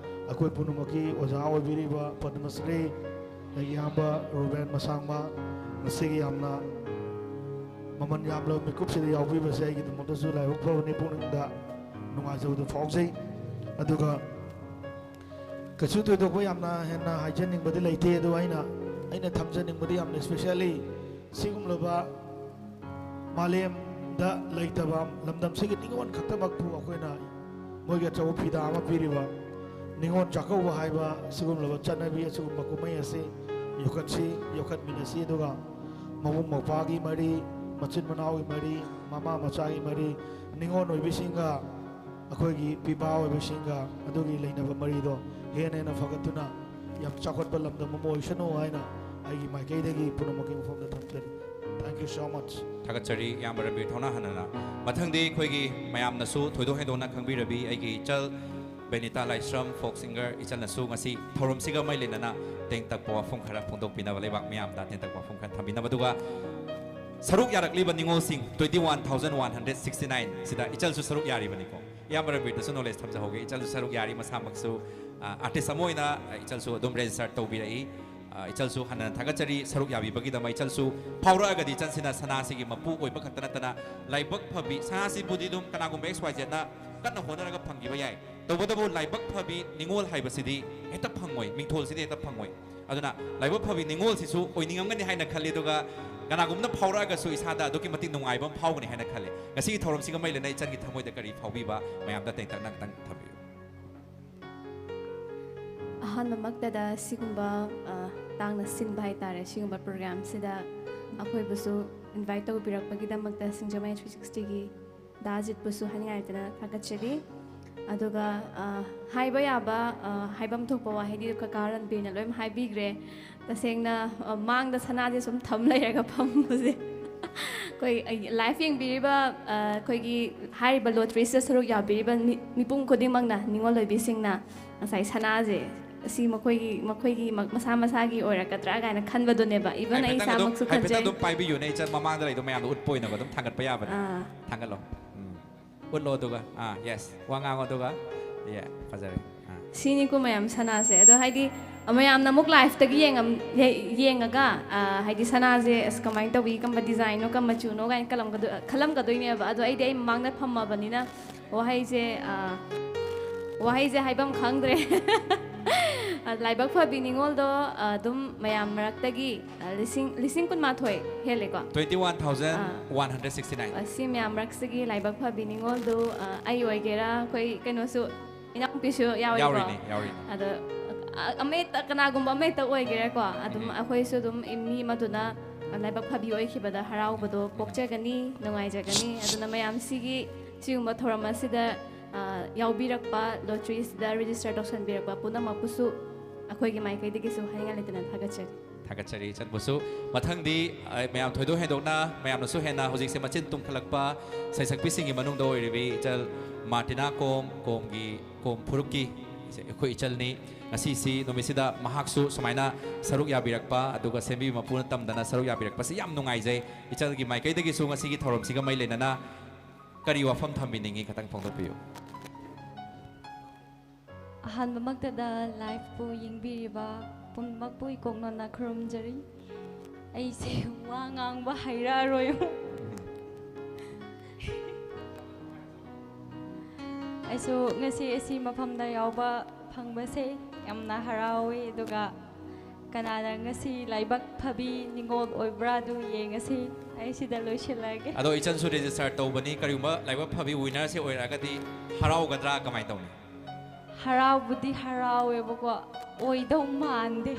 ꯑꯩꯈꯣꯏ ꯄꯨꯝꯅꯃꯛꯀꯤ ꯑꯣꯖꯥ ꯑꯣꯏꯕꯤꯔꯤꯕ ꯄꯗꯃꯁ꯭ꯔꯤ ꯑꯩꯒꯤ ꯏꯌꯥꯝꯕ ꯔꯨꯕꯦꯟ ꯃꯁꯥꯡꯃ, ꯉꯁꯤꯒꯤ ꯌꯥꯝꯅ ꯃꯃꯜ ꯌꯥꯝꯂꯕ ꯃꯤꯀꯨꯞꯁꯤꯗ ꯌꯥꯎꯕꯤꯕꯁꯦ ꯑꯩꯒꯤꯗꯃꯛꯇꯁꯨ ꯂꯥꯏꯕꯛ ꯐꯕꯅꯤ, ꯄꯨꯛꯅꯤꯡꯗ ꯅꯨꯡꯉꯥꯏꯖꯕꯗꯨ ꯐꯥꯎꯖꯩ꯫ ꯑꯗꯨꯒ ꯀꯩꯁꯨ ꯊꯣꯏꯗꯣꯛꯄ ꯌꯥꯝꯅ ꯍꯦꯟꯅ ꯍꯥꯏꯖꯅꯤꯡꯕꯗꯤ ꯂꯩꯇꯦ꯫ ꯑꯗꯨ ꯑꯩꯅ, ꯑꯩꯅ ꯊꯝꯖꯅꯤꯡꯕꯗꯤ ꯌꯥꯝꯅ specially ꯁꯤꯒꯨꯝꯂꯕ ꯃꯥꯂꯦꯝꯗ ꯂꯩꯇꯕ ꯂꯝꯗꯝꯁꯤꯒꯤ ꯅꯤꯉꯣꯜ ꯈꯛꯇꯃꯛꯄꯨ ꯑꯩꯈꯣꯏꯅ ꯃꯣꯏꯒꯤ ꯑꯆꯧꯕ ꯐꯤꯗꯥ ꯑꯃ ꯄꯤꯔꯤꯕ ꯅꯤꯉꯣꯜ ꯆꯥꯛꯀꯧꯕ ꯍꯥꯏꯕ ꯁꯤꯒꯨꯝꯂꯕ ꯆꯠꯅꯕꯤ, ꯑꯁꯤꯒꯨꯝꯕ ꯀꯨꯝꯍꯩ ꯑꯁꯤ ꯌꯣꯛꯈꯠꯁꯤ, ꯌꯣꯛꯈꯠꯃꯤꯟꯅꯁꯤ꯫ ꯑꯗꯨꯒ ꯃꯕꯨꯡ ꯃꯧꯄ꯭ꯋꯥꯒꯤ ꯃꯔꯤ, ꯃꯆꯤꯟ ꯃꯅꯥꯎꯒꯤ ꯃꯔꯤ, ꯃꯃꯥ ꯃꯆꯥꯒꯤ ꯃꯔꯤ, ꯅꯤꯉꯣꯜ ꯑꯣꯏꯕꯤꯁꯤꯡꯒ ꯑꯩꯈꯣꯏꯒꯤ ꯄꯤꯕꯥ ꯑꯣꯏꯕꯁꯤꯡꯒ ꯑꯗꯨꯒꯤ ꯂꯩꯅꯕ ꯃꯔꯤꯗꯣ ꯍꯦꯟꯅ ꯍꯦꯟꯅ ꯐꯒꯠꯇꯨꯅ ꯌꯥꯝ ꯆꯥꯎꯈꯠꯄ ꯂꯝꯗꯝ ꯑꯃ ꯑꯣꯏꯁꯅꯨ ꯍꯥꯏꯅ ꯑꯩꯒꯤ ꯃꯥꯏꯀꯩꯗꯒꯤ ꯄꯨꯝꯅꯃꯛꯀꯤ ꯃꯐꯝꯗ ꯊꯝꯖꯔꯤ꯫ Thank you so much. ꯊꯥꯒꯠꯆꯔꯤ ꯏꯌꯥꯝꯕ ꯔꯟꯕꯤꯔ ꯊꯧꯅꯥ ꯍꯟꯅꯅ꯫ ꯃꯊꯪꯗꯤ ꯑꯩꯈꯣꯏꯒꯤ ꯃꯌꯥꯝꯅꯁꯨ ꯊꯣꯏꯗꯣꯛ ꯍꯦꯟꯗꯣꯛꯅ ꯈꯪꯕꯤꯔꯕꯤ ꯑꯩꯒꯤ ꯏꯆꯜ ꯕꯦꯅꯤꯇꯥ ꯂꯥꯏꯁ꯭ꯔꯝ, ꯐꯣꯛ ꯁꯤꯡꯒꯔ ꯏꯆꯜꯅꯁꯨ ꯉꯁꯤ ꯊꯧꯔꯝꯁꯤꯒ ꯃꯔꯤ ꯂꯩꯅꯅ ꯇꯦꯟꯇꯛꯄ ꯋꯥꯐꯝ ꯈꯔ ꯐꯣꯡꯗꯣꯛꯄꯤꯅꯕ, ꯂꯩꯕꯥꯛ ꯃꯤꯌꯥꯝꯗ ꯇꯦꯟꯇꯛꯄ ꯋꯥꯐꯝ ꯈꯔ ꯊꯝꯕꯤꯅꯕ, ꯑꯗꯨꯒ ꯁꯔꯨꯛ ꯌꯥꯔꯛꯂꯤꯕ ꯅꯤꯉꯣꯜꯁꯤꯡ twenty one thousand one hundred sixty nine ꯁꯤꯗ ꯏꯆꯜꯁꯨ ꯁꯔꯨꯛ ꯌꯥꯔꯤꯕꯅꯤꯀꯣ꯫ ꯏꯌꯥꯝꯕ ꯔꯟꯕꯤꯔꯗꯁꯨ ꯅꯣꯂꯦꯖ ꯊꯝꯖꯍꯧꯒꯦ, ꯏꯆꯜꯁꯨ ꯁꯔꯨꯛ ꯌꯥꯔꯤ, ꯃꯁꯥꯃꯛꯁꯨ ꯑꯥꯔꯇꯤꯁ ꯑꯃ ꯑꯣꯏꯅ ꯏꯆꯜꯁꯨ ꯑꯗꯨꯝ ꯔꯦꯖꯤꯁꯇꯔ ꯇꯧꯕꯤꯔꯛꯏ꯫ ꯑ, ꯏꯆꯜꯁꯨ ꯍꯟꯅ ꯊꯥꯒꯠꯆꯔꯤ ꯁꯔꯨꯛ ꯌꯥꯕꯤꯕꯒꯤꯗꯃꯛ꯫ ꯏꯆꯜꯁꯨ ꯐꯥꯎꯔꯛꯑꯒꯗꯤ ꯏꯆꯜꯁꯤꯅ ꯁꯅꯥꯁꯤꯒꯤ ꯃꯄꯨ ꯑꯣꯏꯕ ꯈꯛꯇ ꯅꯠꯇꯅ ꯂꯥꯏꯕꯛ ꯐꯕꯤ, ꯁꯅꯥꯁꯤꯕꯨꯗꯤ ꯑꯗꯨꯝ ꯀꯅꯥꯒꯨꯝꯕ X Y Zꯅ ꯀꯟꯅ ꯍꯣꯠꯅꯔꯒ ꯐꯪꯈꯤꯕ ꯌꯥꯏ, ꯇꯧꯕꯇꯕꯨ ꯂꯥꯏꯕꯛ ꯐꯕꯤ ꯅꯤꯉꯣꯜ ꯍꯥꯏꯕꯁꯤꯗꯤ ꯍꯦꯛꯇ ꯐꯪꯉꯣꯏ, ꯃꯤꯡꯊꯣꯜꯁꯤꯗꯤ ꯍꯦꯛꯇ ꯐꯪꯉꯣꯏ꯫ ꯑꯗꯨꯅ ꯂꯥꯏꯕꯛ ꯐꯕꯤ ꯅꯤꯉꯣꯜꯁꯤꯁꯨ ꯑꯣꯏꯅꯤꯡꯉꯝꯒꯅꯤ ꯍꯥꯏꯅ ꯈꯜꯂꯤ, ꯑꯗꯨꯒ ꯀꯅꯥꯒꯨꯝꯕꯅ ꯐꯥꯎꯔꯛꯑꯒꯁꯨ ꯏꯁꯥꯗ ꯑꯗꯨꯛꯀꯤ ꯃꯇꯤꯛ ꯅꯨꯡꯉꯥꯏꯕ ꯑꯃ ꯐꯥꯎꯒꯅꯤ ꯍꯥꯏꯅ ꯈꯜꯂꯤ꯫ ꯉꯁꯤꯒꯤ ꯊꯧꯔꯝꯁꯤꯒ ꯃꯔꯤ ꯂꯩꯅꯅ ꯏꯆꯜꯒꯤ ꯊꯃꯣꯏꯗ ꯀꯔꯤ ꯐꯥꯎꯕꯤꯕ, ꯃꯌꯥꯝꯗ ꯇꯦꯟꯇꯛꯅ ꯑꯝꯇꯪ ꯊꯝꯕꯤꯌꯨ꯫ ꯑꯍꯥꯟꯕꯃꯛꯇꯗ ꯁꯤꯒꯨꯝꯕ ꯑ, ꯇꯥꯡꯅ ꯁꯤꯟꯕ ꯍꯥꯏꯇꯥꯔꯦ, ꯁꯤꯒꯨꯝꯕ ꯄ꯭ꯔꯣꯒ꯭ꯔꯥꯝꯁꯤꯗ ꯑꯩꯈꯣꯏꯕꯨꯁꯨ ꯏꯟꯚꯥꯏꯠ ꯇꯧꯕꯤꯔꯛꯄꯒꯤꯗꯃꯛꯇ ꯁꯤꯡꯖꯃꯩ three sixtyꯒꯤ ꯗꯥ ꯑꯖꯤꯠꯄꯨꯁꯨ ꯍꯥꯏꯅꯤꯡꯉꯥꯏ ꯂꯩꯇꯅ ꯊꯥꯒꯠꯆꯔꯤ꯫ ꯑꯗꯨꯒ ꯑ, ꯍꯥꯏꯕ ꯌꯥꯕ, ꯑ, ꯍꯥꯏꯐꯝ ꯊꯣꯛꯄ ꯋꯥꯍꯩꯗꯤ ꯀꯀꯥ ꯔꯟꯕꯤꯔꯅ ꯂꯣꯏꯅ ꯍꯥꯏꯕꯤꯈ꯭ꯔꯦ꯫ ꯇꯁꯦꯡꯅ ꯑ, ꯃꯥꯡꯗ ꯁꯅꯥꯁꯦ ꯁꯨꯝ ꯊꯝ ꯂꯩꯔꯒ ꯐꯝꯕꯁꯦ ꯑꯩꯈꯣꯏ ꯂꯥꯏꯐ ꯌꯦꯡꯕꯤꯔꯤꯕ, ꯑ, ꯑꯩꯈꯣꯏꯒꯤ ꯍꯥꯏꯔꯤꯕ ꯂꯣꯇ꯭ꯔꯤꯁꯤꯗ ꯁꯔꯨꯛ ꯌꯥꯕꯤꯔꯤꯕ ꯃꯤ- ꯃꯤꯄꯨꯝ ꯈꯨꯗꯤꯡꯃꯛꯅ, ꯅꯤꯉꯣꯜ ꯑꯣꯏꯕꯤꯁꯤꯡꯅ ꯉꯁꯥꯏ ꯁꯅꯥꯁꯦ ꯑꯁꯤ ꯃꯈꯣꯏꯒꯤ ꯃꯈꯣꯏꯒꯤ ꯃ- ꯃꯁꯥ ꯃꯁꯥꯒꯤ ꯑꯣꯏꯔꯛꯀꯗ꯭ꯔꯥ ꯀꯥꯏꯅ ꯈꯟꯕꯗꯨꯅꯦꯕ꯫ ꯏꯚꯟ ꯑꯩ ꯍꯥꯏꯐꯦꯠꯇꯪ ꯑꯗꯨꯝ ꯏꯁꯥꯃꯛꯁꯨ ꯍꯥꯏꯐꯦꯠꯇꯪ ꯈꯟꯖꯩ꯫ ꯑꯗꯨꯝ ꯄꯥꯏꯕꯤꯌꯨꯅꯦ, ꯏꯆꯜ ꯃꯃꯥꯡꯗ ꯂꯩꯗꯣ ꯃꯌꯥꯝꯗꯣ ꯎꯠꯄ ꯑꯣꯏꯅꯕ ꯑꯗꯨꯝ ꯊꯥꯡꯒꯠꯄ ꯌꯥꯕꯅꯦ꯫ ꯑꯥ, ꯊꯥꯡꯒꯠꯂꯣ꯫ ꯎꯝ꯫ ꯎꯠꯂꯣ ꯑꯗꯨꯒ, ꯑꯥ, ꯌꯦꯁ, ꯋꯥ ꯉꯥꯡꯉꯣ ꯑꯗꯨꯒ, ꯌꯦ, ꯐꯖꯔꯦ꯫ ꯑꯥ꯫ ꯁꯤꯅꯤꯀꯣ ꯃꯌꯥꯝ ꯁꯅꯥꯁꯦ꯫ ꯑꯗꯣ ꯍꯥꯏꯗꯤ ꯃꯌꯥꯝꯅ ꯑꯃꯨꯛ ꯂꯥꯏꯐꯇꯒꯤ ꯌꯦꯡꯉꯝ- ꯌꯦ- ꯌꯦꯡꯉꯒ, ꯑ, ꯍꯥꯏꯗꯤ ꯁꯅꯥꯁꯦ ꯑꯁ ꯀꯃꯥꯏꯅ ꯇꯧꯏ, ꯀꯔꯝꯕ ꯗꯤꯖꯥꯏꯟꯅꯣ, ꯀꯔꯝꯕ ꯃꯆꯨꯅꯣ ꯀꯥꯏꯅ ꯈꯜꯂꯝꯒꯗꯣ- ꯈꯜꯂꯝꯒꯗꯣꯏꯅꯦꯕ꯫ ꯑꯗꯣ ꯑꯩꯗꯤ ꯑꯩ ꯃꯃꯥꯡꯗ ꯐꯝꯃꯕꯅꯤꯅ ꯋꯥꯍꯩꯁꯦ, ꯑ, ꯋꯥꯍꯩꯁꯦ ꯍꯥꯏꯐꯝ ꯈꯪꯗ꯭ꯔꯦ꯫ ꯑ, ꯂꯥꯏꯕꯛ ꯐꯕꯤ ꯅꯤꯉꯣꯜꯗꯣ, ꯑ, ꯑꯗꯨꯝ ꯃꯌꯥꯝ ꯃꯔꯛꯇꯒꯤ, ꯑ, ꯂꯤꯁꯤꯡ ꯂꯤꯁꯤꯡ ꯀꯨꯟꯃꯥꯊꯣꯏ ꯍꯦꯜꯂꯦꯀꯣ꯫ Twenty one thousand one hundred sixty nine꯫ ꯑ, ꯁꯤ ꯃꯌꯥꯝ ꯃꯔꯛꯁꯤꯒꯤ ꯂꯥꯏꯕꯛ ꯐꯕꯤ ꯅꯤꯉꯣꯜꯗꯨ, ꯑ, ꯑꯩ ꯑꯣꯏꯒꯦꯔꯥ, ꯑꯩꯈꯣꯏ ꯀꯩꯅꯣꯁꯨ, ꯏꯅꯥꯎꯅꯨꯄꯤꯁꯨ ꯌꯥꯎꯔꯤꯀꯣ꯫ ꯌꯥꯎꯔꯤꯅꯦ, ꯌꯥꯎꯔꯤꯅꯦ꯫ ꯑꯗꯣ ꯑ- ꯑꯃꯍꯦꯛꯇ, ꯀꯅꯥꯒꯨꯝꯕ ꯑꯃꯍꯦꯛꯇ ꯑꯣꯏꯒꯦꯔꯥꯀꯣ, ꯑꯗꯨꯝ ꯎꯝ꯫ ꯑꯩꯈꯣꯏꯁꯨ ꯑꯗꯨꯝ ꯃꯤ ꯑꯃꯗꯨꯅ ꯂꯥꯏꯕꯛ ꯐꯕꯤ ꯑꯣꯏꯈꯤꯕꯗ ꯍꯔꯥꯎꯕꯗꯣ ꯄꯣꯛꯆꯒꯅꯤ, ꯅꯨꯡꯉꯥꯏꯖꯒꯅꯤ꯫ ꯑꯗꯨꯅ ꯃꯌꯥꯝꯁꯤꯒꯤ ꯁꯤꯒꯨꯝꯕ ꯊꯧꯔꯝ ꯑꯁꯤꯗ, ꯑ, ꯌꯥꯎꯕꯤꯔꯛꯄ, ꯂꯣꯇ꯭ꯔꯤꯁꯤꯗ ꯔꯦꯖꯤꯁꯇꯔ ꯇꯧꯁꯟꯕꯤꯔꯛꯄ ꯄꯨꯝꯅꯃꯛꯄꯨꯁꯨ ꯑꯩꯈꯣꯏꯒꯤ ꯃꯥꯏꯀꯩꯗꯒꯤꯁꯨ ꯍꯥꯏꯅꯤꯡꯉꯥꯏ ꯂꯩꯇꯅ ꯊꯥꯒꯠꯆꯔꯤ꯫ ꯊꯥꯒꯠꯆꯔꯤ ꯏꯆꯜꯕꯨꯁꯨ꯫ ꯃꯊꯪꯗꯤ, ꯑ, ꯃꯌꯥꯝ ꯊꯣꯏꯗꯣꯛ ꯍꯦꯟꯗꯣꯛꯅ ꯃꯌꯥꯝꯅꯁꯨ ꯍꯦꯟꯅ ꯍꯧꯖꯤꯛꯁꯦ ꯃꯆꯤꯟ ꯇꯨꯝꯈꯠꯂꯛꯄ ꯁꯩꯁꯛꯄꯤꯁꯤꯡꯒꯤ ꯃꯅꯨꯡꯗ ꯑꯣꯏꯔꯤꯕꯤ ꯏꯆꯜ ꯃꯥꯔꯇꯤꯅꯥ ꯀꯣꯝ, ꯀꯣꯝꯒꯤ ꯀꯣꯝ ꯐꯨꯔꯨꯞꯀꯤ ꯑꯩꯈꯣꯏ ꯏꯆꯜꯅꯤ꯫ ꯉꯁꯤꯁꯤ ꯅꯨꯃꯤꯠꯁꯤꯗ ꯃꯍꯥꯛꯁꯨ ꯁꯨꯃꯥꯏꯅ ꯁꯔꯨꯛ ꯌꯥꯕꯤꯔꯛꯄ, ꯑꯗꯨꯒ ꯁꯦꯝꯕꯤꯕ ꯃꯄꯨꯅ ꯇꯝꯗꯅ ꯁꯔꯨꯛ ꯌꯥꯕꯤꯔꯛꯄꯁꯤ ꯌꯥꯝ ꯅꯨꯡꯉꯥꯏꯖꯩ꯫ ꯏꯆꯜꯒꯤ ꯃꯥꯏꯀꯩꯗꯒꯤꯁꯨ ꯉꯁꯤꯒꯤ ꯊꯧꯔꯝꯁꯤꯒ ꯃꯔꯤ ꯂꯩꯅꯅ ꯀꯔꯤ ꯋꯥꯐꯝ ꯊꯝꯕꯤꯅꯤꯡꯉꯤ? ꯈꯇꯪ ꯐꯣꯡꯗꯣꯛꯄꯤꯌꯨ꯫ ꯑꯍꯥꯟꯕꯃꯛꯇꯗ ꯂꯥꯏꯐꯄꯨ ꯌꯦꯡꯕꯤꯔꯤꯕ ꯄꯨꯝꯅꯃꯛꯄꯨ ꯏꯀꯣꯛ ꯅꯣꯟꯅ ꯈꯨꯔꯨꯝꯖꯔꯤ꯫ ꯑꯩꯁꯦ ꯋꯥ ꯉꯥꯡꯕ ꯍꯩꯔꯛꯑꯔꯣꯏ꯫ ꯑꯩꯁꯨ ꯉꯁꯤ ꯑꯁꯤ ꯃꯐꯝꯗ ꯌꯥꯎꯕ ꯐꯪꯕꯁꯦ ꯌꯥꯝꯅ ꯍꯔꯥꯎꯏ꯫ ꯑꯗꯨꯒ ꯀꯅꯥꯅ ꯉꯁꯤ ꯂꯥꯏꯕꯛ ꯐꯕꯤ ꯅꯤꯉꯣꯜ ꯑꯣꯏꯕ꯭ꯔꯥ ꯑꯗꯨ ꯌꯦꯡꯉꯁꯤ꯫ ꯑꯩ ꯁꯤꯗ ꯂꯣꯏꯁꯤꯜꯂꯒꯦ꯫ ꯑꯗꯣ ꯏꯆꯟꯁꯨ ꯔꯦꯖꯤꯁꯇꯔ ꯇꯧꯕꯅꯤ, ꯀꯔꯤꯒꯨꯝꯕ ꯂꯥꯏꯕꯛ ꯐꯕꯤ ꯋꯤꯅꯔꯁꯦ ꯑꯣꯏꯔꯛꯑꯒꯗꯤ ꯍꯔꯥꯎꯒꯗ꯭ꯔꯥ, ꯀꯃꯥꯏꯅ ꯇꯧꯅꯤ? ꯍꯔꯥꯎꯕꯨꯗꯤ ꯍꯔꯥꯎꯋꯦꯕꯀꯣ, ꯑꯣꯏꯗꯧ ꯃꯥꯟꯗꯦ꯫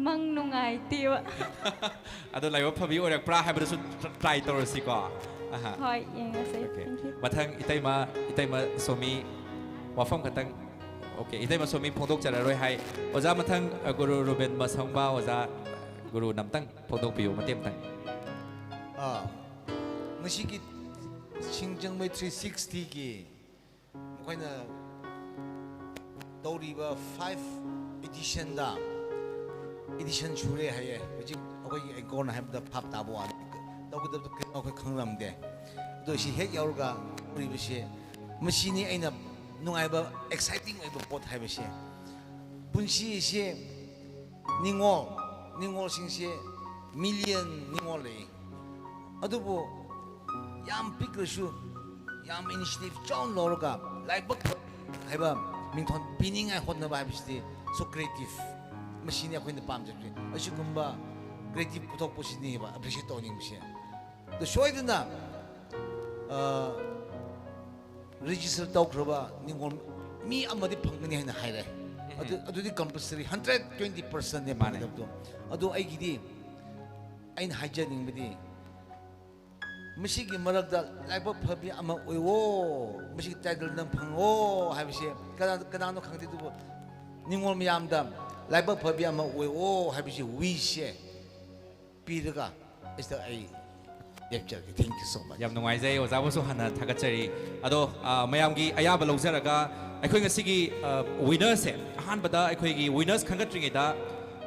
ꯃꯪ ꯅꯨꯡꯉꯥꯏꯇꯦꯕ꯫ ꯑꯗꯣ ꯂꯥꯏꯕꯛ ꯐꯕꯤ ꯑꯣꯏꯔꯛꯄ꯭ꯔꯥ ꯍꯥꯏꯕꯗꯨꯁꯨ ꯇ꯭ꯔꯥꯏ ꯇꯧꯔꯁꯤꯀꯣ꯫ ꯑꯍꯥ꯫ ꯍꯣꯏ, ꯌꯦꯡꯉꯁꯦ꯫ Okay. Thank you. ꯃꯊꯪ ꯏꯇꯩꯃ, ꯏꯇꯩꯃ ꯁꯣꯃꯤ, ꯋꯥꯐꯝ ꯈꯛꯇꯪ꯫ Okay, ꯏꯇꯩꯃ ꯁꯣꯃꯤ ꯐꯣꯡꯗꯣꯛꯆꯔꯔꯣꯏ ꯍꯥꯏ꯫ ꯑꯣꯖꯥ, ꯃꯊꯪ, ꯑ, ꯒꯨꯔꯨ ꯔꯨꯕꯦꯟ ꯃꯁꯪꯕ, ꯑꯣꯖꯥ ꯒꯨꯔꯨꯅ ꯑꯝꯇꯪ ꯐꯣꯡꯗꯣꯛꯄꯤꯌꯨ, ꯃꯇꯦꯛ ꯑꯃꯇꯪ꯫ ꯑꯥ, ꯉꯁꯤꯒꯤ ꯁꯤꯡꯖꯃꯩ ꯊ꯭ꯔꯤ ꯁꯤꯛꯁꯇꯤꯒꯤ ꯃꯈꯣꯏꯅ ꯇꯧꯔꯤꯕ ꯐꯥꯏꯚ ꯏꯗꯤꯁꯟꯗ, ꯏꯗꯤꯁꯟ ꯁꯨꯔꯦ ꯍꯥꯏꯌꯦ꯫ ꯍꯧꯖꯤꯛ ꯑꯩꯈꯣꯏꯒꯤ ꯑꯦꯡꯀꯣꯔꯅ ꯍꯥꯏꯕꯗ ꯚꯥꯞ ꯇꯥꯕ ꯋꯥꯅꯤ, ꯇꯧꯒꯗꯕꯗꯣ ꯀꯩꯅꯣ ꯑꯩꯈꯣꯏ ꯈꯪꯂꯝꯗꯦ꯫ ꯑꯗꯣ ꯁꯤ ꯍꯦꯛ ꯌꯥꯎꯔꯒ ꯇꯧꯔꯤꯕꯁꯦ, ꯃꯁꯤꯅꯤ ꯑꯩꯅ ꯅꯨꯡꯉꯥꯏꯕ, ꯑꯦꯛꯁꯥꯏꯇꯤꯡ ꯑꯣꯏꯕ ꯄꯣꯠ ꯍꯥꯏꯕꯁꯦ꯫ ꯄꯨꯟꯁꯤꯁꯦ ꯅꯤꯉꯣꯜ, ꯅꯤꯉꯣꯜꯁꯤꯡꯁꯦ ꯃꯤꯂꯤꯌꯟ ꯅꯤꯉꯣꯜ ꯂꯩ꯫ ꯑꯗꯨꯕꯨ ꯌꯥꯝ ꯄꯤꯛꯂꯁꯨ ꯌꯥꯝ ꯏꯅꯤꯁꯤꯌꯦꯇꯤꯚ ꯆꯥꯎꯅ ꯂꯧꯔꯒ ꯂꯥꯏꯕꯛ ꯍꯥꯏꯕ ꯃꯤꯡꯊꯣꯟ ꯄꯤꯅꯤꯡꯉꯥꯏ ꯍꯣꯠꯅꯕ ꯍꯥꯏꯕꯁꯤꯗꯤ so creative꯫ ꯃꯁꯤꯅꯤ ꯑꯩꯈꯣꯏꯅ ꯄꯥꯝꯖꯕꯁꯦ꯫ ꯑꯁꯤꯒꯨꯝꯕ ꯀ꯭ꯔꯤꯌꯦꯇꯤꯚ ꯄꯨꯊꯣꯛꯄꯁꯤꯅꯦꯕ ꯑꯦꯄ꯭ꯔꯤꯁꯤꯌꯦꯠ ꯇꯧꯅꯤꯡꯕꯁꯦ꯫ ꯑꯗꯨ ꯁꯣꯏꯗꯅ, ꯑ, ꯔꯦꯖꯤꯁꯇꯔ ꯇꯧꯈ꯭ꯔꯕ ꯅꯤꯉꯣꯜ ꯃꯤ ꯑꯃꯗꯤ ꯐꯪꯒꯅꯤ ꯍꯥꯏꯅ ꯍꯥꯏꯔꯦ꯫ ꯑꯗꯨ, ꯑꯗꯨꯗꯤ ꯀꯝꯄꯜꯁꯔꯤ ꯍꯟꯗ꯭ꯔꯦꯠ ꯇ꯭ꯋꯦꯟꯇꯤ ꯄꯥꯔꯁꯦꯟꯅꯦ ꯃꯥꯅꯦ꯫ ꯐꯪꯒꯗꯕꯗꯣ꯫ ꯑꯗꯨ ꯑꯩꯒꯤꯗꯤ, ꯑꯩꯅ ꯍꯥꯏꯖꯅꯤꯡꯕꯗꯤ, ꯃꯁꯤꯒꯤ ꯃꯔꯛꯇ ꯂꯥꯏꯕꯛ ꯐꯕꯤ ꯑꯃ ꯑꯣꯏꯋꯣ, ꯃꯁꯤꯒꯤ ꯇꯥꯏꯇꯜ ꯅꯪ ꯐꯪꯉꯣ ꯍꯥꯏꯕꯁꯦ ꯀꯅꯥ, ꯀꯅꯥꯅꯣ ꯈꯪꯗꯦ, ꯑꯗꯨꯕꯨ ꯅꯤꯉꯣꯜ ꯃꯌꯥꯝꯗ ꯂꯥꯏꯕꯛ ꯐꯕꯤ ꯑꯃ ꯑꯣꯏꯋꯣ ꯍꯥꯏꯕꯁꯤ ꯋꯤꯁꯁꯦ ꯄꯤꯔꯒ ꯑꯁꯤꯗ ꯑꯩ ꯂꯦꯞꯆꯔꯒꯦ꯫ Thank you so much. ꯌꯥꯝ ꯅꯨꯡꯉꯥꯏꯖꯩ, ꯑꯣꯖꯥꯕꯨꯁꯨ ꯍꯟꯅ ꯊꯥꯒꯠꯆꯔꯤ꯫ ꯑꯗꯣ, ꯑ, ꯃꯌꯥꯝꯒꯤ ꯑꯌꯥꯕ ꯂꯧꯖꯔꯒ, ꯑꯩꯈꯣꯏ ꯉꯁꯤꯒꯤ, ꯑ, winnerꯁꯦ, ꯑꯍꯥꯟꯕꯗ ꯑꯩꯈꯣꯏꯒꯤ winners ꯈꯟꯒꯠꯇ꯭ꯔꯤꯉꯩꯗ,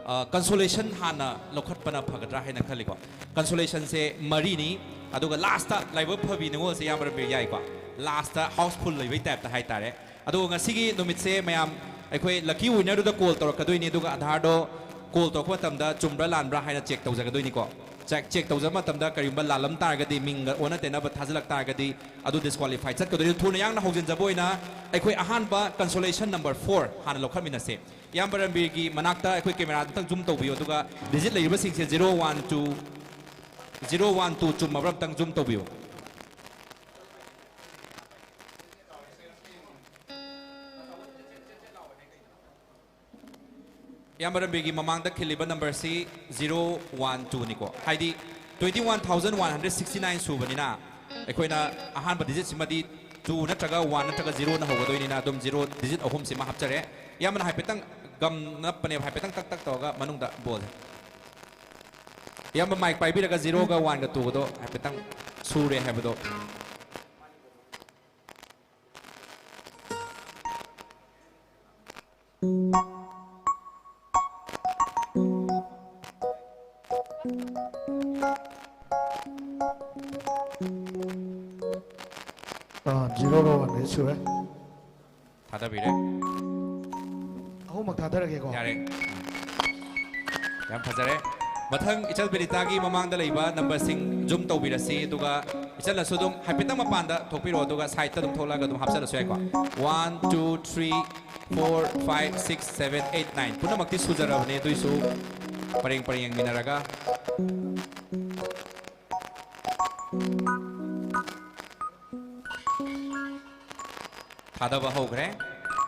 ꯑ, consolation ꯍꯥꯟꯅ ꯂꯧꯈꯠꯄꯅ ꯐꯒꯗ꯭ꯔꯥ ꯍꯥꯏꯅ ꯈꯜꯂꯤꯀꯣ꯫ Consolationꯁꯦ ꯃꯔꯤꯅꯤ, ꯑꯗꯨꯒ lastꯇ ꯂꯥꯏꯕꯛ ꯐꯕꯤ ꯅꯤꯉꯣꯜꯁꯦ, ꯏꯌꯥꯝꯕ ꯔꯟꯕꯤꯔ, ꯌꯥꯏꯀꯣ꯫ Lastꯇ houseful ꯂꯩꯕꯩ typeꯇ ꯍꯥꯏꯇꯥꯔꯦ꯫ ꯑꯗꯨꯒ ꯉꯁꯤꯒꯤ ꯅꯨꯃꯤꯠꯁꯦ ꯃꯌꯥꯝ ꯑꯩꯈꯣꯏ lucky winnerꯗꯨꯗ call ꯇꯧꯔꯛꯀꯗꯣꯏꯅꯤ, ꯑꯗꯨꯒ Aadhaarꯗꯣ call ꯇꯧꯔꯛꯄ ꯃꯇꯝꯗ ꯆꯨꯝꯕ꯭ꯔꯥ ꯂꯥꯟꯕ꯭ꯔꯥ ꯍꯥꯏꯅ check ꯇꯧꯖꯒꯗꯣꯏꯅꯤꯀꯣ꯫ Check, check ꯇꯧꯖꯕ ꯃꯇꯝꯗ ꯀꯔꯤꯒꯨꯝꯕ ꯂꯥꯜꯂꯝ ꯇꯥꯔꯒꯗꯤ, ꯃꯤꯡꯒ ꯑꯣꯟꯅ ꯇꯩꯅꯕ ꯊꯥꯖꯤꯜꯂꯛ ꯇꯥꯔꯒꯗꯤ, ꯑꯗꯨ disqualify ꯆꯠꯀꯗꯣꯏꯅꯤ꯫ ꯊꯨꯅ ꯌꯥꯡꯅ ꯍꯧꯖꯤꯟꯖꯕ ꯑꯣꯏꯅ ꯑꯩꯈꯣꯏ ꯑꯍꯥꯟꯕ consolation number four ꯍꯥꯟꯅ ꯂꯧꯈꯠꯃꯤꯟꯅꯁꯦ꯫ ꯏꯌꯥꯝꯕ ꯔꯟꯕꯤꯔꯒꯤ ꯃꯅꯥꯛꯇ ꯑꯩꯈꯣꯏ camera ꯑꯝꯇꯪ zoom ꯇꯧꯕꯤꯌꯨ, ꯑꯗꯨꯒ digit ꯂꯩꯔꯤꯕꯁꯤꯡꯁꯦ zero one two, zero one two ꯆꯨꯝꯃꯕ꯭ꯔꯥ ꯑꯝꯇꯪ zoom ꯇꯧꯕꯤꯌꯨ꯫ ꯏꯌꯥꯝꯕ ꯔꯟꯕꯤꯔꯒꯤ ꯃꯃꯥꯡꯗ ꯈꯤꯜꯂꯤꯕ numberꯁꯤ zero one twoꯅꯤꯀꯣ, ꯍꯥꯏꯗꯤ twenty one thousand one hundred sixty nine ꯁꯨꯕꯅꯤꯅ, ꯑꯩꯈꯣꯏꯅ ꯑꯍꯥꯟꯕ digitꯁꯤꯃꯗꯤ two ꯅꯠꯇ꯭ꯔꯒ one ꯅꯠꯇ꯭ꯔꯒ zeroꯅ ꯍꯧꯒꯗꯣꯏꯅꯤꯅ, ꯑꯗꯨꯝ zero digit ꯑꯍꯨꯝꯁꯤꯃ ꯍꯥꯞꯆꯔꯦ꯫ ꯏꯌꯥꯝꯕꯅ ꯍꯥꯏꯐꯦꯠꯇꯪ ꯒꯝ ꯅꯞꯄꯅꯦꯕ, ꯍꯥꯏꯐꯦꯠꯇꯪ ꯇꯛ ꯇꯛ ꯇꯧꯔꯒ ꯃꯅꯨꯡꯗ ballꯁꯦ꯫ ꯏꯌꯥꯝꯕ mic ꯄꯥꯏꯕꯤꯔꯒ zeroꯒ oneꯒ twoꯒꯗꯣ ꯍꯥꯏꯐꯦꯠꯇꯪ ꯁꯨꯔꯦ ꯍꯥꯏꯕꯗꯣ꯫ ꯑꯥ, ꯖꯤꯔꯣꯒ ꯋꯥꯟꯒꯗꯤ ꯁꯨꯔꯦ꯫ ꯊꯥꯗꯕꯤꯔꯦ꯫ ꯑꯍꯨꯝꯃꯛ ꯊꯥꯗꯔꯒꯦꯀꯣ꯫ ꯌꯥꯔꯦ꯫ ꯌꯥꯝ ꯐꯖꯔꯦ꯫ ꯃꯊꯪ ꯏꯆꯜ ꯕꯤꯅꯤꯇꯥꯒꯤ ꯃꯃꯥꯡꯗ ꯂꯩꯕ numberꯁꯤꯡ zoom ꯇꯧꯕꯤꯔꯁꯤ, ꯑꯗꯨꯒ ꯏꯆꯜꯅꯁꯨ ꯑꯗꯨꯝ ꯍꯥꯏꯐꯦꯠꯇꯪ ꯃꯄꯥꯟꯗ ꯊꯣꯛꯄꯤꯔꯣ, ꯑꯗꯨꯒ sideꯇ ꯑꯗꯨꯝ ꯊꯣꯛꯂꯛꯑꯒ ꯑꯗꯨꯝ ꯍꯥꯞꯆꯜꯂꯁꯨ ꯌꯥꯏꯀꯣ꯫ One, two, three, four, five, six, seven, eight, nine ꯄꯨꯝꯅꯃꯛꯇꯤ ꯁꯨꯖꯔꯕꯅꯦ, ꯑꯗꯨꯏꯁꯨ ꯄꯔꯦꯡ ꯄꯔꯦꯡ ꯌꯦꯡꯃꯤꯟꯅꯔꯒ꯫ ꯊꯥꯗꯕ ꯍꯧꯈ꯭ꯔꯦ꯫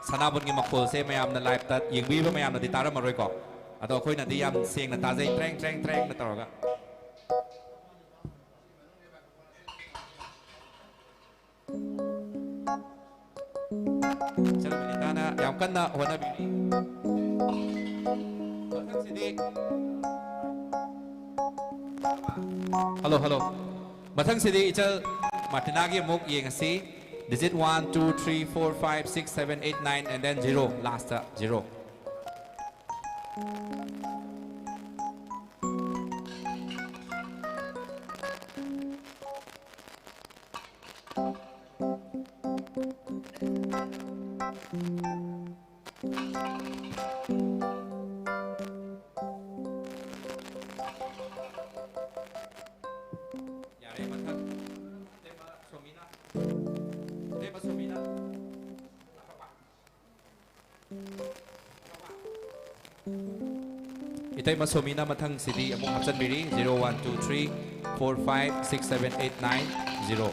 ꯁꯅꯥꯕꯨꯟꯒꯤ ꯃꯈꯣꯜꯁꯦ ꯃꯌꯥꯝꯅ liveꯇ ꯌꯦꯡꯕꯤꯔꯤꯕ ꯃꯌꯥꯝꯅꯗꯤ ꯇꯥꯔꯝꯃꯔꯣꯏꯀꯣ꯫ ꯑꯗꯣ ꯑꯩꯈꯣꯏꯅꯗꯤ ꯌꯥꯝ ꯁꯦꯡꯅ ꯇꯥꯖꯩ, ꯇ꯭ꯔꯦꯡ ꯇ꯭ꯔꯦꯡ ꯇ꯭ꯔꯦꯡꯅ ꯇꯧꯔꯒ꯫ ꯏꯆꯜ ꯕꯤꯅꯤꯇꯥꯅ ꯌꯥꯝ ꯀꯟꯅ ꯍꯣꯠꯅꯕꯤꯔꯤ꯫ ꯃꯊꯪꯁꯤꯗꯤ, hello, hello꯫ ꯃꯊꯪꯁꯤꯗꯤ ꯏꯆꯜ ꯃꯥꯔꯇꯤꯅꯥꯒꯤ ꯑꯃꯨꯛ ꯌꯦꯡꯉꯁꯤ꯫ Digit one, two, three, four, five, six, seven, eight, nine, and then zero, last zero. ꯌꯥꯔꯦ, ꯃꯊꯪ꯫ ꯏꯇꯩꯃ ꯁꯣꯃꯤꯅꯥ꯫ ꯏꯇꯩꯃ ꯁꯣꯃꯤꯅꯥ꯫ ꯏꯇꯩꯃ ꯁꯣꯃꯤꯅ ꯃꯊꯪꯁꯤꯗꯤ ꯑꯃꯨꯛ ꯍꯥꯞꯆꯤꯟꯕꯤꯔꯤ, zero one two three four five six seven eight nine zero꯫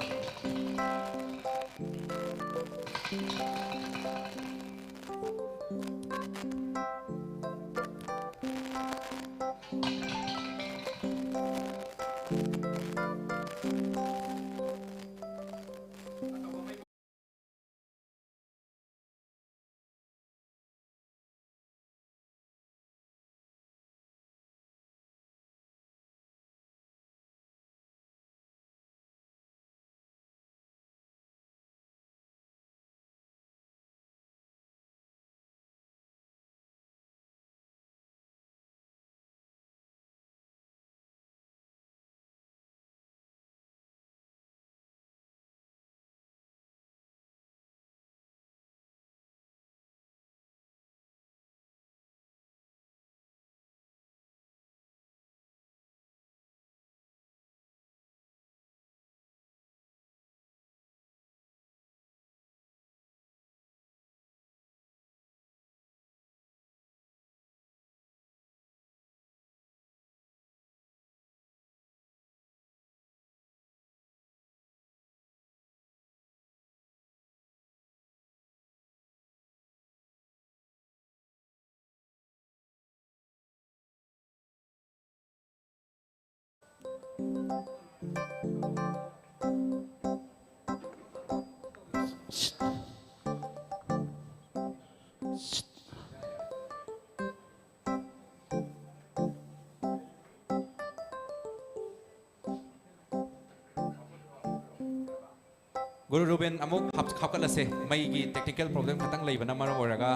ꯒꯨꯔꯨ ꯔꯨꯕꯦꯟ, ꯑꯃꯨꯛ ꯍꯥꯞ-, ꯍꯥꯞꯀꯠꯂꯁꯦ꯫ ꯃꯩꯒꯤ technical problem ꯈꯛꯇꯪ ꯂꯩꯕꯅ ꯃꯔꯝ ꯑꯣꯏꯔꯒ,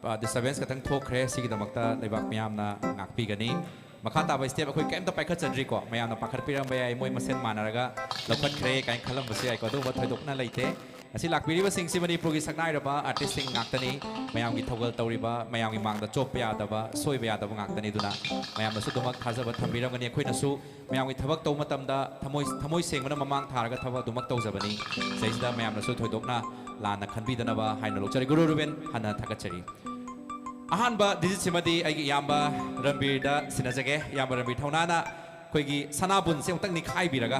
ꯑ, disturbance ꯈꯛꯇꯪ ꯊꯣꯛꯈ꯭ꯔꯦ꯫ ꯁꯤꯒꯤꯗꯃꯛꯇ ꯂꯩꯕꯥꯛ ꯃꯤꯌꯥꯝꯅ ꯉꯥꯛꯄꯤꯒꯅꯤ꯫ ꯃꯈꯥ ꯇꯥꯕ step ꯑꯩꯈꯣꯏ ꯀꯩꯝꯇ ꯄꯥꯏꯈꯠꯆꯗ꯭ꯔꯤꯀꯣ꯫ ꯃꯌꯥꯝꯅ ꯄꯥꯈꯠꯄꯤꯔꯝꯕ ꯌꯥꯏ, ꯃꯣꯏ ꯃꯁꯦꯟ ꯃꯥꯟꯅꯔꯒ ꯂꯧꯈꯠꯈ꯭ꯔꯦ ꯀꯥꯏꯅ ꯈꯜꯂꯝꯕꯁꯨ ꯌꯥꯏꯀꯣ꯫ ꯑꯗꯨꯒꯨꯝꯕ ꯊꯣꯏꯗꯣꯛꯅ ꯂꯩꯇꯦ꯫ ꯉꯁꯤ ꯂꯥꯛꯄꯤꯔꯤꯕꯁꯤꯡꯁꯤ ꯃꯅꯤꯄꯨꯔꯒꯤ ꯁꯛꯅꯥꯏꯔꯕ artistꯁꯤꯡ ꯉꯥꯛꯇꯅꯤ꯫ ꯃꯌꯥꯝꯒꯤ ꯊꯧꯒꯜ ꯇꯧꯔꯤꯕ, ꯃꯌꯥꯝꯒꯤ ꯃꯥꯡꯗ ꯆꯣꯞꯄ ꯌꯥꯗꯕ, ꯁꯣꯏꯕ ꯌꯥꯗꯕ ꯉꯥꯛꯇꯅꯤ꯫ ꯑꯗꯨꯅ ꯃꯌꯥꯝꯅꯁꯨ ꯑꯗꯨꯃꯛ ꯊꯥꯖꯕ ꯊꯝꯕꯤꯔꯝꯒꯅꯤ꯫ ꯑꯩꯈꯣꯏꯅꯁꯨ ꯃꯌꯥꯝꯒꯤ ꯊꯕꯛ ꯇꯧꯕ ꯃꯇꯝꯗ ꯊꯃꯣꯏ, ꯊꯃꯣꯏ ꯁꯦꯡꯕꯅ ꯃꯃꯥꯡ ꯊꯥꯔꯒ ꯊꯕꯛ ꯑꯗꯨꯃꯛ ꯇꯧꯖꯕꯅꯤ꯫ ꯁꯤꯗꯩꯁꯤꯗ ꯃꯌꯥꯝꯅꯁꯨ ꯊꯣꯏꯗꯣꯛꯅ ꯂꯥꯟꯅ ꯈꯟꯕꯤꯗꯅꯕ ꯍꯥꯏꯅ ꯂꯧꯖꯔꯤ꯫ ꯒꯨꯔꯨ ꯔꯨꯕꯦꯟ, ꯍꯟꯅ ꯊꯥꯒꯠꯆꯔꯤ꯫ ꯑꯍꯥꯟꯕ digitꯁꯤꯃꯗꯤ ꯑꯩꯒꯤ ꯏꯌꯥꯝꯕ ꯔꯟꯕꯤꯔꯗ ꯁꯤꯟꯅꯖꯒꯦ꯫ ꯏꯌꯥꯝꯕ ꯔꯟꯕꯤꯔ, ꯊꯧꯅꯥꯅ ꯑꯩꯈꯣꯏꯒꯤ ꯁꯅꯥꯕꯨꯟꯁꯦ ꯑꯃꯨꯛꯇꯪ ꯅꯤꯈꯥꯏꯕꯤꯔꯒ,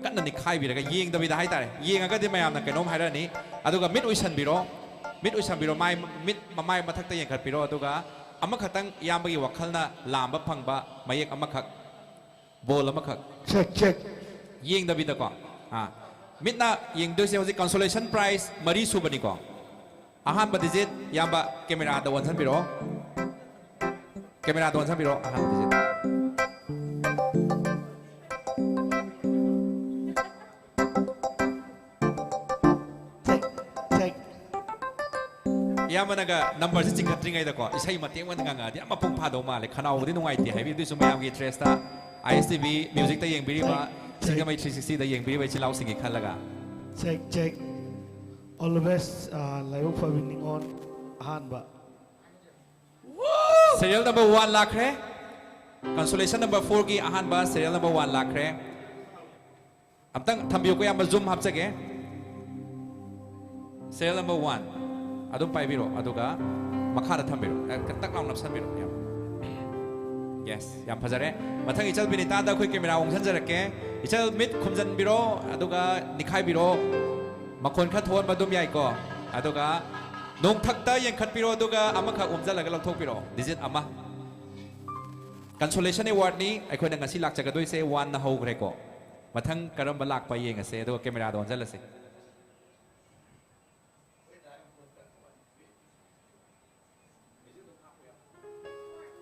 ꯀꯟꯅ ꯅꯤꯈꯥꯏꯕꯤꯔꯒ, ꯌꯦꯡꯗꯕꯤꯗ ꯍꯥꯏꯇꯥꯔꯦ, ꯌꯦꯡꯉꯒꯗꯤ ꯃꯌꯥꯝꯅ ꯀꯩꯅꯣꯝ ꯍꯥꯏꯔꯛꯑꯅꯤ꯫ ꯑꯗꯨꯒ ꯃꯤꯠ ꯎꯏꯁꯟꯕꯤꯔꯣ, ꯃꯤꯠ ꯎꯏꯁꯟꯕꯤꯔꯣ, ꯃꯥꯏ, ꯃꯤꯠ ꯃꯃꯥꯏ ꯃꯊꯛꯇ ꯌꯦꯡꯈꯠꯄꯤꯔꯣ꯫ ꯑꯗꯨꯒ ꯑꯃꯈꯛꯇꯪ ꯏꯌꯥꯝꯕꯒꯤ ꯋꯥꯈꯜꯅ ꯂꯥꯝꯕ ꯐꯪꯕ ꯃꯌꯦꯛ ꯑꯃꯈꯛ, ꯕꯣꯜ ꯑꯃꯈꯛ꯫ Check, check. ꯌꯦꯡꯗꯕꯤꯗꯀꯣ꯫ ꯑꯥ꯫ ꯃꯤꯠꯅ ꯌꯦꯡꯗꯣꯏꯁꯦ ꯍꯧꯖꯤꯛ consolation prize ꯃꯔꯤ ꯁꯨꯕꯅꯤꯀꯣ꯫ ꯑꯍꯥꯟꯕ digit, ꯏꯌꯥꯝꯕ, cameraꯗ ꯑꯣꯟꯁꯤꯟꯕꯤꯔꯛꯑꯣ꯫ Cameraꯗ ꯑꯣꯟꯁꯤꯟꯕꯤꯔꯛꯑꯣ, ꯑꯍꯥꯟꯕ digit꯫ Check, check. ꯏꯌꯥꯝꯕꯅꯒ numberꯁꯦ ꯆꯤꯡꯈꯠꯇ꯭ꯔꯤꯉꯩꯗꯀꯣ, ꯏꯁꯩ ꯃꯇꯦꯛ ꯑꯃ ꯉꯪꯉꯛꯑꯗꯤ ꯌꯥꯝ ꯃꯄꯨꯡ ꯐꯥꯗꯧ ꯃꯥꯜꯂꯦ꯫ ꯈꯅꯥꯎꯕꯨꯗꯤ ꯅꯨꯡꯉꯥꯏꯇꯦ ꯍꯥꯏꯕꯤ, ꯑꯗꯨꯏꯁꯨ ꯃꯌꯥꯝꯒꯤ interestꯇ, ISTV Musicꯇ ꯌꯦꯡꯕꯤꯔꯤꯕ, Check, check. ꯁꯤꯡꯖꯃꯩ three sixtyꯗ ꯌꯦꯡꯕꯤꯔꯤꯕ ꯏꯆꯤꯜ ꯏꯅꯥꯎꯁꯤꯡꯒꯤ ꯈꯜꯂꯒ꯫ Check, check. All the best, uh, ꯂꯥꯏꯕꯛ ꯐꯕꯤ ꯅꯤꯉꯣꯜ ꯑꯍꯥꯟꯕ꯫ Serial number one ꯂꯥꯛꯈ꯭ꯔꯦ꯫ Consolation number fourꯒꯤ ꯑꯍꯥꯟꯕ serial number one ꯂꯥꯛꯈ꯭ꯔꯦ꯫ ꯑꯝꯇꯪ ꯊꯝꯕꯤꯌꯨꯀꯣ, ꯏꯌꯥꯝꯕ, zoom ꯍꯥꯞꯆꯒꯦ꯫ Serial number one ꯑꯗꯨꯝ ꯄꯥꯏꯕꯤꯔꯣ, ꯑꯗꯨꯒ ꯃꯈꯥꯗ ꯊꯝꯕꯤꯔꯣ꯫ ꯑꯦ, ꯇꯛ ꯂꯥꯎ ꯅꯞꯁꯟꯕꯤꯔꯣ, ꯏꯌꯥꯝꯕ꯫ Yes, ꯌꯥꯝ ꯐꯖꯔꯦ꯫ ꯃꯊꯪ ꯏꯆꯜ ꯕꯤꯅꯤꯇꯥꯗ ꯑꯩꯈꯣꯏ camera ꯑꯣꯟꯁꯤꯟꯖꯔꯛꯀꯦ꯫ ꯏꯆꯜ, ꯃꯤꯠ ꯈꯨꯝꯖꯤꯟꯕꯤꯔꯣ, ꯑꯗꯨꯒ ꯅꯤꯈꯥꯏꯕꯤꯔꯣ꯫ ꯃꯈꯣꯟ ꯈꯔ ꯊꯣꯛꯍꯟꯕ ꯑꯗꯨꯝ ꯌꯥꯏꯀꯣ꯫ ꯑꯗꯨꯒ ꯅꯣꯡꯊꯛꯇ ꯌꯦꯡꯈꯠꯄꯤꯔꯣ, ꯑꯗꯨꯒ ꯑꯃꯈꯛ ꯎꯝꯖꯜꯂꯒ ꯂꯧꯊꯣꯛꯄꯤꯔꯣ, digit ꯑꯃ꯫ Consolation awardꯅꯤ, ꯑꯩꯈꯣꯏꯅ ꯉꯁꯤ ꯂꯥꯛꯆꯒꯗꯣꯏꯁꯦ oneꯅ ꯍꯧꯈ꯭ꯔꯦꯀꯣ꯫ ꯃꯊꯪ ꯀꯔꯝꯕ ꯂꯥꯛꯄ ꯌꯦꯡꯉꯁꯦ, ꯑꯗꯨꯒ cameraꯗ ꯑꯣꯟꯁꯤꯜꯂꯁꯦ꯫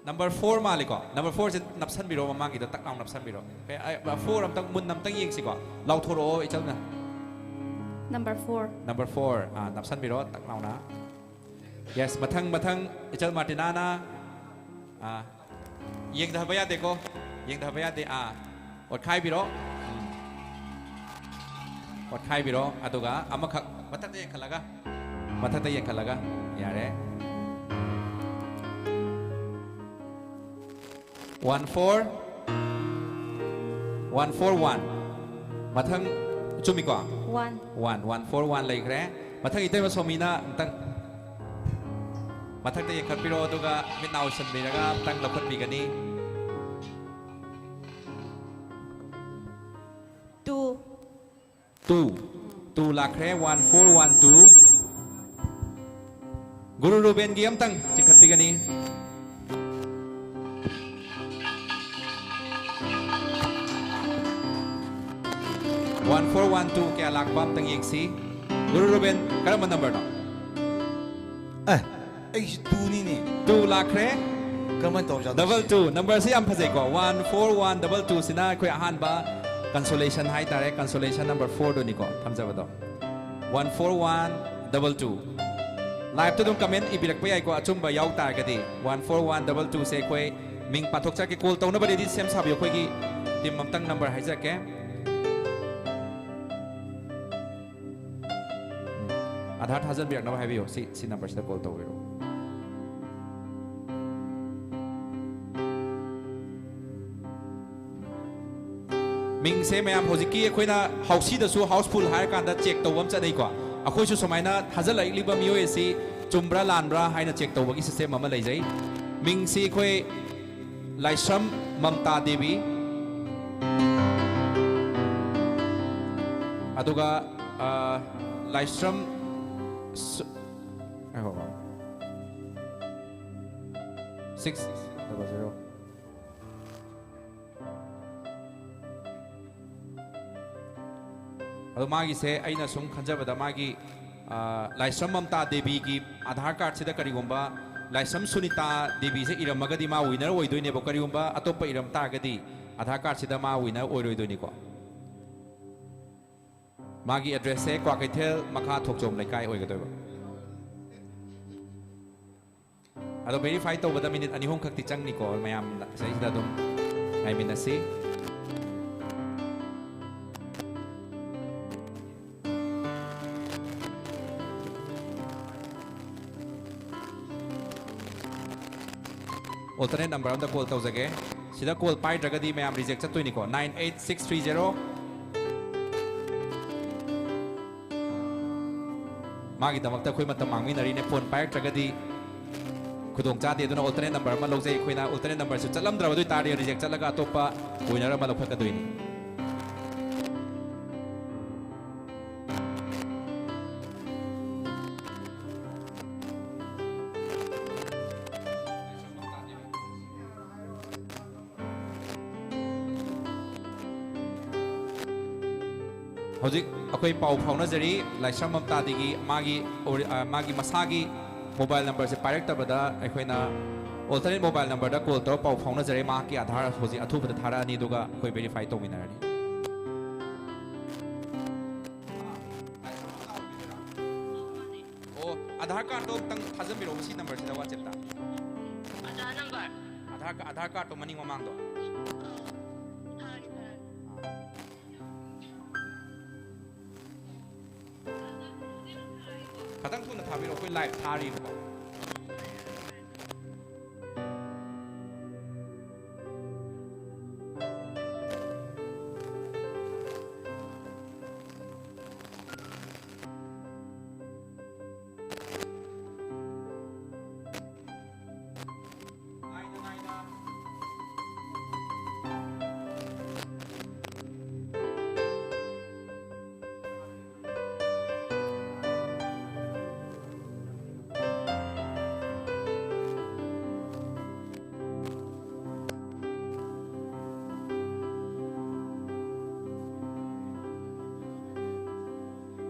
Number four ꯃꯥꯜꯂꯤꯀꯣ? Number fourꯁꯦ ꯅꯞꯁꯟꯕꯤꯔꯣ, ꯃꯃꯥꯡꯒꯤꯗꯣ ꯇꯛ ꯂꯥꯎ ꯅꯞꯁꯟꯕꯤꯔꯣ꯫ Okay, ꯑꯩ, four ꯑꯝꯇꯪ, ꯃꯨꯟꯅ ꯑꯝꯇꯪ ꯌꯦꯡꯁꯤꯀꯣ꯫ ꯂꯥꯎꯊꯣꯔꯛꯑꯣ, ꯏꯆꯜꯅ꯫ Number four. Number four. ꯑꯥ, ꯅꯞꯁꯟꯕꯤꯔꯣ, ꯇꯛ ꯂꯥꯎꯅ꯫ Yes, ꯃꯊꯪ, ꯃꯊꯪ, ꯏꯆꯜ ꯃꯥꯔꯇꯤꯅꯥꯅ, ꯑꯥ, ꯌꯦꯡꯊꯕ ꯌꯥꯗꯦꯀꯣ, ꯌꯦꯡꯊꯕ ꯌꯥꯗꯦ꯫ ꯑꯥ, ꯑꯣꯠꯈꯥꯏꯕꯤꯔꯣ꯫ ꯎꯝ꯫ ꯑꯣꯠꯈꯥꯏꯕꯤꯔꯣ, ꯑꯗꯨꯒ ꯑꯃꯈꯛ ꯃꯊꯛꯇ ꯌꯦꯡꯈꯠꯂꯒ, ꯃꯊꯛꯇ ꯌꯦꯡꯈꯠꯂꯒ, ꯌꯥꯔꯦ꯫ One four, one four one꯫ ꯃꯊꯪ, ꯆꯨꯝꯃꯤꯀꯣ? One꯫ One, one four one ꯂꯩꯈ꯭ꯔꯦ꯫ ꯃꯊꯪ ꯏꯇꯩꯃ ꯁꯣꯃꯤꯅ ꯑꯝꯇꯪ ꯃꯊꯛꯇ ꯌꯦꯡꯈꯠꯄꯤꯔꯣ, ꯑꯗꯨꯒ ꯃꯤꯠ ꯅꯥ ꯎꯏꯁꯟꯕꯤꯔꯒ ꯑꯝꯇꯪ ꯂꯧꯈꯠꯄꯤꯒꯅꯤ꯫ Two꯫ Two꯫ Two ꯂꯥꯛꯈ꯭ꯔꯦ, one four one two꯫ ꯒꯨꯔꯨ ꯔꯨꯕꯦꯟꯒꯤ ꯑꯝꯇꯪ ꯆꯤꯡꯈꯠꯄꯤꯒꯅꯤ꯫ One four one two ꯀꯌꯥ ꯂꯥꯛꯄ ꯑꯝꯇꯪ ꯌꯦꯡꯁꯤ꯫ ꯒꯨꯔꯨ ꯔꯨꯕꯦꯟ, ꯀꯔꯝꯕ numberꯅꯣ? ꯑꯦ, ꯑꯩꯁꯤ twoꯅꯤꯅꯦ꯫ Two ꯂꯥꯛꯈ꯭ꯔꯦ꯫ ꯀꯔꯝꯍꯥꯏꯅ ꯇꯧꯔꯖꯥꯠꯅꯣ Double ꯁꯤ? Two꯫ Numberꯁꯤ ꯌꯥꯝ ꯐꯖꯩꯀꯣ, one four one double twoꯁꯤꯅ ꯑꯩꯈꯣꯏ ꯑꯍꯥꯟꯕ consolation ꯍꯥꯏꯇꯥꯔꯦ, consolation number fourꯗꯨꯅꯤꯀꯣ ꯊꯝꯖꯕꯗꯣ꯫ One four one double two꯫ Liveꯇ ꯑꯗꯨꯝ comment ꯏꯕꯤꯔꯛꯄ ꯌꯥꯏꯀꯣ, ꯑꯆꯨꯝꯕ ꯌꯥꯎ ꯇꯥꯔꯒꯗꯤ꯫ One four one double twoꯁꯦ ꯑꯩꯈꯣꯏ ꯃꯤꯡ ꯄꯥꯊꯣꯛꯆꯔꯛꯀꯦ꯫ Call ꯇꯧꯅꯕ ready ꯁꯦꯝ ꯁꯥꯕꯤꯌꯨ꯫ ꯑꯩꯈꯣꯏꯒꯤ team ꯑꯝꯇꯪ number ꯍꯥꯏꯖꯔꯛꯀꯦ꯫ ꯎꯝ꯫ ꯑꯥꯙꯥꯔ ꯊꯥꯖꯟꯕꯤꯔꯛꯅꯕ ꯍꯥꯏꯕꯤꯌꯨ꯫ ꯁꯤ, ꯁꯤ numberꯁꯤꯗ call ꯇꯧꯕꯤꯔꯛꯎ꯫ ꯃꯤꯡꯁꯦ ꯃꯌꯥꯝ ꯍꯧꯖꯤꯛꯀꯤ ꯑꯩꯈꯣꯏꯅ ꯍꯥꯎꯁꯤꯗꯁꯨ houseful ꯍꯥꯏꯔꯀꯥꯟꯗ check ꯇꯧꯕ ꯑꯃ ꯆꯠꯅꯩꯀꯣ꯫ ꯑꯩꯈꯣꯏꯁꯨ ꯁꯨꯃꯥꯏꯅ ꯊꯥꯖꯤꯜꯂꯛꯂꯤꯕ ꯃꯤꯑꯣꯏ ꯑꯁꯤ ꯆꯨꯝꯕ꯭ꯔꯥ ꯂꯥꯟꯕ꯭ꯔꯥ ꯍꯥꯏꯅ check ꯇꯧꯕꯒꯤ system ꯑꯃ ꯂꯩꯖꯩ꯫ ꯃꯤꯡꯁꯤ ꯑꯩꯈꯣꯏ ꯂꯥꯏꯁ꯭ꯔꯝ ꯃꯝꯇꯥ ꯗꯦꯕꯤ꯫ ꯑꯗꯨꯒ, ꯑ, ꯂꯥꯏꯁ꯭ꯔꯝ ꯁ-, ꯉꯥꯏꯈꯣꯀꯣ꯫ Six double zero꯫ ꯑꯗꯣ ꯃꯥꯒꯤꯁꯦ ꯑꯩꯅ ꯁꯨꯝ ꯈꯟꯖꯕꯗ ꯃꯥꯒꯤ, ꯑ, ꯂꯥꯏꯁ꯭ꯔꯝ ꯃꯝꯇꯥ ꯗꯦꯕꯤꯒꯤ ꯑꯥꯙꯥꯔ cardꯁꯤꯗ ꯀꯔꯤꯒꯨꯝꯕ ꯂꯥꯏꯁ꯭ꯔꯝ ꯁꯨꯅꯤꯇꯥ ꯗꯦꯕꯤꯁꯦ ꯏꯔꯝꯃꯒꯗꯤ ꯃꯥ winner ꯑꯣꯏꯗꯣꯏꯅꯦꯕ꯫ ꯀꯔꯤꯒꯨꯝꯕ ꯑꯇꯣꯞꯄ ꯏꯔꯝ ꯇꯥꯔꯒꯗꯤ ꯑꯥꯙꯥꯔ cardꯁꯤꯗ ꯃꯥ winner ꯑꯣꯏꯔꯣꯏꯗꯣꯏꯅꯤꯀꯣ꯫ ꯃꯥꯒꯤ ꯑꯦꯗ꯭ꯔꯦꯁꯁꯦ ꯀ꯭ꯋꯥꯀꯩꯊꯦꯜ ꯃꯈꯥ ꯊꯣꯛꯆꯣꯝ ꯂꯩꯀꯥꯏ ꯑꯣꯏꯒꯗꯣꯏꯕ꯫ ꯑꯗꯣ ꯚꯦꯔꯤꯐꯥꯏ ꯇꯧꯕꯗ ꯃꯤꯅꯤꯠ ꯑꯅꯤ ꯑꯍꯨꯝ ꯈꯛꯇꯤ ꯆꯪꯅꯤꯀꯣ, ꯃꯌꯥꯝ ꯁꯤꯗꯩꯁꯤꯗ ꯑꯗꯨꯝ ꯉꯥꯏꯃꯤꯟꯅꯁꯤ꯫ ꯑꯣꯜꯇꯔꯅꯦꯠ ꯅꯝꯕꯔ ꯑꯝꯗ ꯀꯣꯜ ꯇꯧꯖꯒꯦ꯫ ꯁꯤꯗ ꯀꯣꯜ ꯄꯥꯏꯗ꯭ꯔꯒꯗꯤ ꯃꯌꯥꯝ ꯔꯤꯖꯦꯛ ꯆꯠꯇꯣꯏꯅꯤꯀꯣ꯫ Nine eight six three zero꯫ ꯃꯥꯒꯤꯗꯃꯛꯇ ꯑꯩꯈꯣꯏ ꯃꯇꯝ ꯃꯥꯡꯃꯤꯟꯅꯔꯤꯅꯦ꯫ ꯐꯣꯟ ꯄꯥꯏꯔꯛꯇ꯭ꯔꯒꯗꯤ ꯈꯨꯗꯣꯡ ꯆꯥꯗꯦ꯫ ꯑꯗꯨꯅ ꯑꯣꯜꯇꯔꯅꯦꯠ ꯅꯝꯕꯔ ꯑꯃ ꯂꯧꯖꯩ ꯑꯩꯈꯣꯏꯅ꯫ ꯑꯣꯜꯇꯔꯅꯦꯠ ꯅꯝꯕꯔꯁꯨ ꯆꯠꯂꯝꯗ꯭ꯔꯕ ꯑꯗꯨ ꯑꯣꯏꯇꯥꯔꯗꯤ ꯔꯤꯖꯦꯛ ꯆꯠꯂꯒ ꯑꯇꯣꯞꯄ ꯋꯤꯅꯔ ꯑꯃ ꯂꯧꯈꯠꯀꯗꯣꯏꯅꯤ꯫ ꯍꯧꯖꯤꯛ ꯑꯩꯈꯣꯏ ꯄꯥꯎ ꯐꯥꯎꯅꯖꯔꯤ ꯂꯥꯏꯁ꯭ꯔꯝ ꯃꯝꯇꯥꯗꯒꯤ꯫ ꯃꯥꯒꯤ ꯑꯣꯔꯤ-, ꯑ, ꯃꯥꯒꯤ ꯃꯁꯥꯒꯤ ꯃꯣꯕꯥꯏꯜ ꯅꯝꯕꯔꯁꯦ ꯄꯥꯏꯔꯛꯇꯕꯗ ꯑꯩꯈꯣꯏꯅ ꯑꯣꯜꯇꯔꯅꯦꯠ ꯃꯣꯕꯥꯏꯜ ꯅꯝꯕꯔꯗ ꯀꯣꯜ ꯇꯧꯔ ꯄꯥꯎ ꯐꯥꯎꯅꯖꯔꯦ꯫ ꯃꯍꯥꯛꯀꯤ ꯑꯙꯥꯔ ꯍꯧꯖꯤꯛ ꯑꯊꯨꯕꯗ ꯊꯥꯔꯛꯑꯅꯤ, ꯑꯗꯨꯒ ꯑꯩꯈꯣꯏ ꯚꯦꯔꯤꯐꯥꯏ ꯇꯧꯃꯤꯟꯅꯔꯅꯤ꯫ ꯑꯣ, ꯑꯙꯥꯔ ꯀꯥꯔꯗꯇꯣ ꯑꯝꯇꯪ ꯊꯥꯖꯟꯕꯤꯔꯛꯑꯣ ꯁꯤ ꯅꯝꯕꯔꯁꯤꯗ WhatsApp-ꯇ꯫ ꯑꯙꯥꯔ ꯅꯝꯕꯔ? ꯑꯙꯥꯔ ꯀꯥ-, ꯑꯙꯥꯔ ꯀꯥꯔꯗꯇꯣ ꯃꯅꯤꯡ ꯃꯃꯥꯡꯗꯣ꯫ ꯊꯥꯔꯒꯦ, ꯊꯥꯔꯒꯦ꯫ ꯈꯇꯪ ꯊꯨꯅ ꯊꯥꯕꯤꯔꯛꯑꯣ, ꯑꯩꯈꯣꯏ ꯂꯥꯏꯚ ꯊꯥꯔꯤꯕꯀꯣ꯫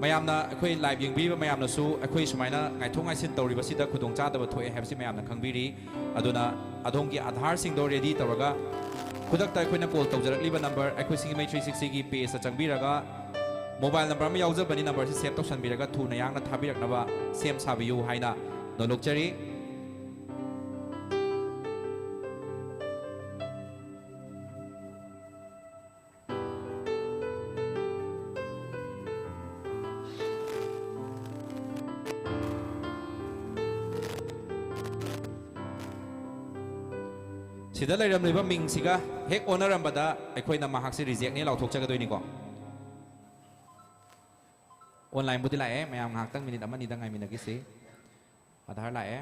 ꯃꯌꯥꯝꯅ, ꯑꯩꯈꯣꯏ ꯂꯥꯏꯚ ꯌꯦꯡꯕꯤꯔꯤꯕ ꯃꯌꯥꯝꯅꯁꯨ ꯑꯩꯈꯣꯏ ꯁꯨꯃꯥꯏꯅ ꯉꯥꯏꯊꯣꯛ ꯉꯥꯏꯁꯤꯟ ꯇꯧꯔꯤꯕꯁꯤꯗ ꯈꯨꯗꯣꯡꯆꯥꯗꯕ ꯊꯣꯛꯑꯦ ꯍꯥꯏꯕꯁꯤ ꯃꯌꯥꯝꯅ ꯈꯪꯕꯤꯔꯤ꯫ ꯑꯗꯨꯅ ꯑꯗꯣꯝꯒꯤ ꯑꯥꯙꯥꯔꯁꯤꯡꯗꯣ ꯔꯦꯗꯤ ꯇꯧꯔꯒ ꯈꯨꯗꯛꯇ ꯑꯩꯈꯣꯏꯅ ꯀꯣꯜ ꯇꯧꯖꯔꯛꯂꯤꯕ ꯅꯝꯕꯔ, ꯑꯩꯈꯣꯏ ꯁꯤꯡꯖꯃꯩ three sixty-ꯒꯤ page-ꯇ ꯆꯪꯕꯤꯔꯒ ꯃꯣꯕꯥꯏꯜ ꯅꯝꯕꯔ ꯑꯃ ꯌꯥꯎꯖꯕꯅꯤ, ꯅꯝꯕꯔꯁꯤ ꯁꯦꯚ ꯇꯧꯁꯟꯕꯤꯔꯒ ꯊꯨꯅ ꯌꯥꯡꯅ ꯊꯥꯕꯤꯔꯛꯅꯕ ꯁꯦꯝ ꯁꯥꯕꯤꯌꯨ ꯍꯥꯏꯅ ꯅꯣꯜꯂꯨꯛꯆꯔꯤ꯫ ꯁꯤꯗ ꯂꯩꯔꯝꯂꯤꯕ ꯃꯤꯡꯁꯤꯒ ꯍꯦꯛ ꯑꯣꯟꯅꯔꯝꯕꯗ ꯑꯩꯈꯣꯏꯅ ꯃꯍꯥꯛꯁꯤ ꯔꯤꯖꯦꯛꯅꯦ ꯂꯥꯎꯊꯣꯛꯆꯒꯗꯣꯏꯅꯤꯀꯣ꯫ ꯑꯣꯟꯂꯥꯏꯟꯕꯨꯗꯤ ꯂꯥꯛꯑꯦ, ꯃꯌꯥꯝ ꯉꯥꯏꯍꯥꯛꯇꯪ ꯃꯤꯅꯤꯠ ꯑꯃ ꯑꯅꯤꯗ ꯉꯥꯏꯃꯤꯟꯅꯈꯤꯁꯤ꯫ ꯑꯙꯥꯔ ꯂꯥꯛꯑꯦ꯫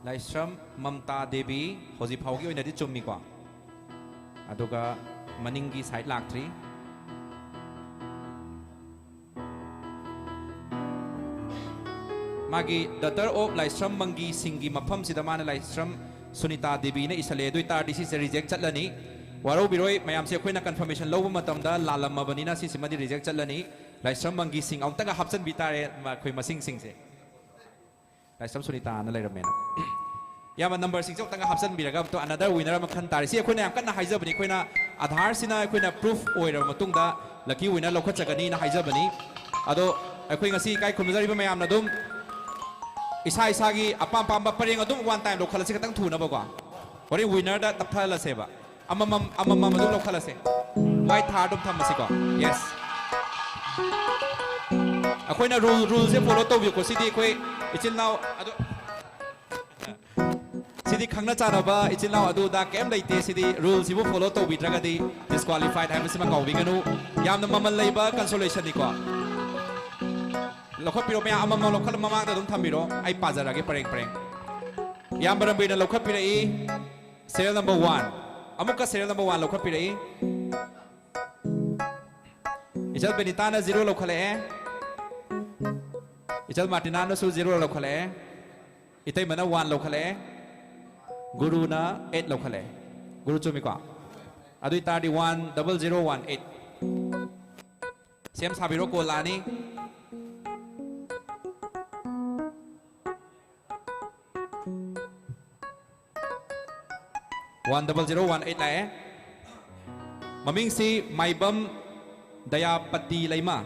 ꯂꯥꯏꯁ꯭ꯔꯝ ꯃꯝꯇꯥ ꯗꯦꯕꯤ ꯍꯧꯖꯤꯛ ꯐꯥꯎꯒꯤ ꯑꯣꯏꯅꯗꯤ ꯆꯨꯝꯃꯤꯀꯣ, ꯑꯗꯨꯒ ꯃꯅꯤꯡꯒꯤ ꯁꯥꯏꯠ ꯂꯥꯛꯇ꯭ꯔꯤ꯫ ꯃꯥꯒꯤ daughter of ꯂꯥꯏꯁ꯭ꯔꯝ ꯃꯪꯒꯤ ꯁꯤꯡꯒꯤ ꯃꯐꯝꯁꯤꯗ ꯃꯥꯅ ꯂꯥꯏꯁ꯭ꯔꯝ ꯁꯨꯅꯤꯇꯥ ꯗꯦꯕꯤꯅ ꯏꯁꯜꯂꯦ꯫ ꯑꯗꯨ ꯑꯣꯏ ꯇꯥꯔꯗꯤ ꯁꯤꯁꯦ ꯔꯤꯖꯦꯛ ꯆꯠꯂꯅꯤ꯫ ꯋꯥꯔꯧꯕꯤꯔꯣꯏ ꯃꯌꯥꯝꯁꯦ, ꯑꯩꯈꯣꯏꯅ ꯀꯟꯐꯔꯃꯦꯁꯟ ꯂꯧꯕ ꯃꯇꯝꯗ ꯂꯥꯜꯂꯝꯃꯕꯅꯤꯅ ꯁꯤꯁꯤꯃꯗꯤ ꯔꯤꯖꯦꯛ ꯆꯠꯂꯅꯤ꯫ ꯂꯥꯏꯁ꯭ꯔꯝ ꯃꯪꯒꯤ ꯁꯤꯡ ꯑꯃꯨꯛꯇꯒ ꯍꯥꯞꯆꯤꯟꯕꯤ ꯇꯥꯔꯦ, ꯃꯈꯣꯏ ꯃꯁꯤꯡꯁꯤꯡꯁꯦ꯫ ꯂꯥꯏꯁ꯭ꯔꯝ ꯁꯨꯅꯤꯇꯥꯅ ꯂꯩꯔꯝꯃꯦꯅ꯫ ꯏꯌꯥꯝꯕ, ꯅꯝꯕꯔꯁꯤꯡꯁꯦ ꯑꯃꯨꯛꯇꯪꯒ ꯍꯥꯞꯆꯤꯟꯕꯤꯔꯒ ꯑꯃꯨꯛꯇ another winner ꯑꯃ ꯈꯟ ꯇꯥꯔꯦ꯫ ꯁꯤ ꯑꯩꯈꯣꯏꯅ ꯌꯥꯝ ꯀꯟꯅ ꯍꯥꯏꯖꯕꯅꯤ, ꯑꯩꯈꯣꯏꯅ ꯑꯥꯙꯥꯔꯁꯤꯅ ꯑꯩꯈꯣꯏꯅ ꯄ꯭ꯔꯨꯐ ꯑꯣꯏꯔꯕ ꯃꯇꯨꯡꯗ lucky winner ꯂꯧꯈꯠꯆꯒꯅꯤꯅ ꯍꯥꯏꯖꯕꯅꯤ꯫ ꯑꯗꯣ ꯑꯩꯈꯣꯏ ꯉꯁꯤ ꯏꯀꯥꯏ ꯈꯨꯝꯅꯖꯔꯤꯕ ꯃꯌꯥꯝꯅ ꯑꯗꯨꯝ ꯏꯁꯥ ꯏꯁꯥꯒꯤ ꯑꯄꯥꯝ ꯑꯄꯥꯝꯕ ꯄꯔꯦꯡ ꯑꯗꯨꯝ one time ꯂꯧꯈꯠꯂꯁꯤ, ꯈꯤꯇꯪ ꯊꯨꯅꯕꯀꯣ꯫ ꯍꯣꯔꯦꯟ winner ꯗ ꯇꯞꯊꯍꯜꯂꯁꯦꯕ꯫ ꯑꯃꯃꯝ ꯑꯃꯃꯝ ꯑꯗꯨꯝ ꯂꯧꯈꯠꯂꯁꯦ꯫ White ꯊꯥꯔ ꯑꯗꯨꯝ ꯊꯝꯃꯁꯤꯀꯣ꯫ Yes꯫ ꯑꯩꯈꯣꯏꯅ ꯔꯨꯜ ꯔꯨꯜꯁꯦ ꯐꯣꯂꯣ ꯇꯧꯕꯤꯌꯨꯀꯣ꯫ ꯁꯤꯗꯤ ꯑꯩꯈꯣꯏ ꯏꯆꯤꯜ ꯏꯅꯥꯎ ꯑꯗꯨ ꯁꯤꯗꯤ ꯈꯪꯅ ꯆꯥꯟꯅꯕ ꯏꯆꯤꯜ ꯏꯅꯥꯎ ꯑꯗꯨꯗ ꯀꯩꯝ ꯂꯩꯇꯦ꯫ ꯁꯤꯗꯤ ꯔꯨꯜꯁꯤꯕꯨ ꯐꯣꯂꯣ ꯇꯧꯕꯤꯗ꯭ꯔꯒꯗꯤ ꯗꯤꯁꯀ꯭ꯋꯥꯂꯤꯐꯥꯏꯠ ꯍꯥꯏꯕꯁꯤꯃ ꯀꯥꯎꯕꯤꯒꯅꯨ꯫ ꯌꯥꯝꯅ ꯃꯃꯜ ꯂꯩꯕ ꯀꯟꯁꯣꯂꯦꯁꯟꯅꯤꯀꯣ꯫ ꯂꯧꯈꯠꯄꯤꯔꯣ ꯃꯌꯥꯝ, ꯑꯃꯃꯝ ꯂꯧꯈꯠꯂ ꯃꯃꯥꯡꯗ ꯑꯗꯨꯝ ꯊꯝꯕꯤꯔꯣ꯫ ꯑꯩ ꯄꯥꯖꯔꯛꯑꯒꯦ ꯄꯔꯦꯡ ꯄꯔꯦꯡ꯫ ꯏꯌꯥꯝꯕ ꯔꯝꯕꯤꯔꯅ ꯂꯧꯈꯠꯄꯤꯔꯛꯏ serial number one꯫ ꯑꯃꯨꯛꯀ serial number one ꯂꯧꯈꯠꯄꯤꯔꯛꯏ꯫ ꯏꯆꯜ ꯕꯦꯅꯤꯇꯥꯅ zero ꯂꯧꯈꯠꯂꯛꯑꯦ꯫ ꯏꯆꯜ ꯃꯥꯔꯇꯤꯅꯥꯅꯁꯨ zero ꯂꯧꯈꯠꯂꯛꯑꯦ꯫ ꯏꯇꯩꯃꯅ one ꯂꯧꯈꯠꯂꯛꯑꯦ꯫ ꯒꯨꯔꯨꯅ eight ꯂꯧꯈꯠꯂꯛꯑꯦ꯫ ꯒꯨꯔꯨ ꯆꯨꯝꯃꯤꯀꯣ? ꯑꯗꯨ ꯑꯣꯏ ꯇꯥꯔꯗꯤ one double zero one eight꯫ ꯁꯦꯝ ꯁꯥꯕꯤꯔꯣ, ꯀꯣꯜ ꯂꯥꯛꯑꯅꯤ꯫ One double zero one eight ꯂꯥꯛꯑꯦ꯫ ꯃꯃꯤꯡꯁꯤ ꯃꯥꯏꯕꯝ ꯗꯌꯥꯄꯇꯤ ꯂꯩꯃ,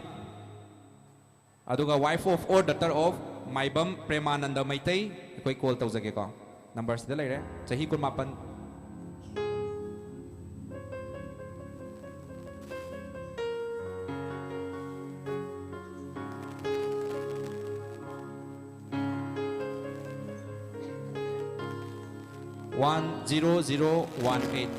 ꯑꯗꯨꯒ wife of or daughter of ꯃꯥꯏꯕꯝ ꯄ꯭ꯔꯦꯃꯥꯅꯟꯗ ꯃꯩꯇꯩ꯫ ꯑꯩꯈꯣꯏ ꯀꯣꯜ ꯇꯧꯖꯒꯦꯀꯣ꯫ ꯅꯝꯕꯔꯁꯤꯗ ꯂꯩꯔꯦ꯫ ꯆꯍꯤ ꯀꯨꯟꯃꯥꯄꯟ꯫ One zero zero one eight꯫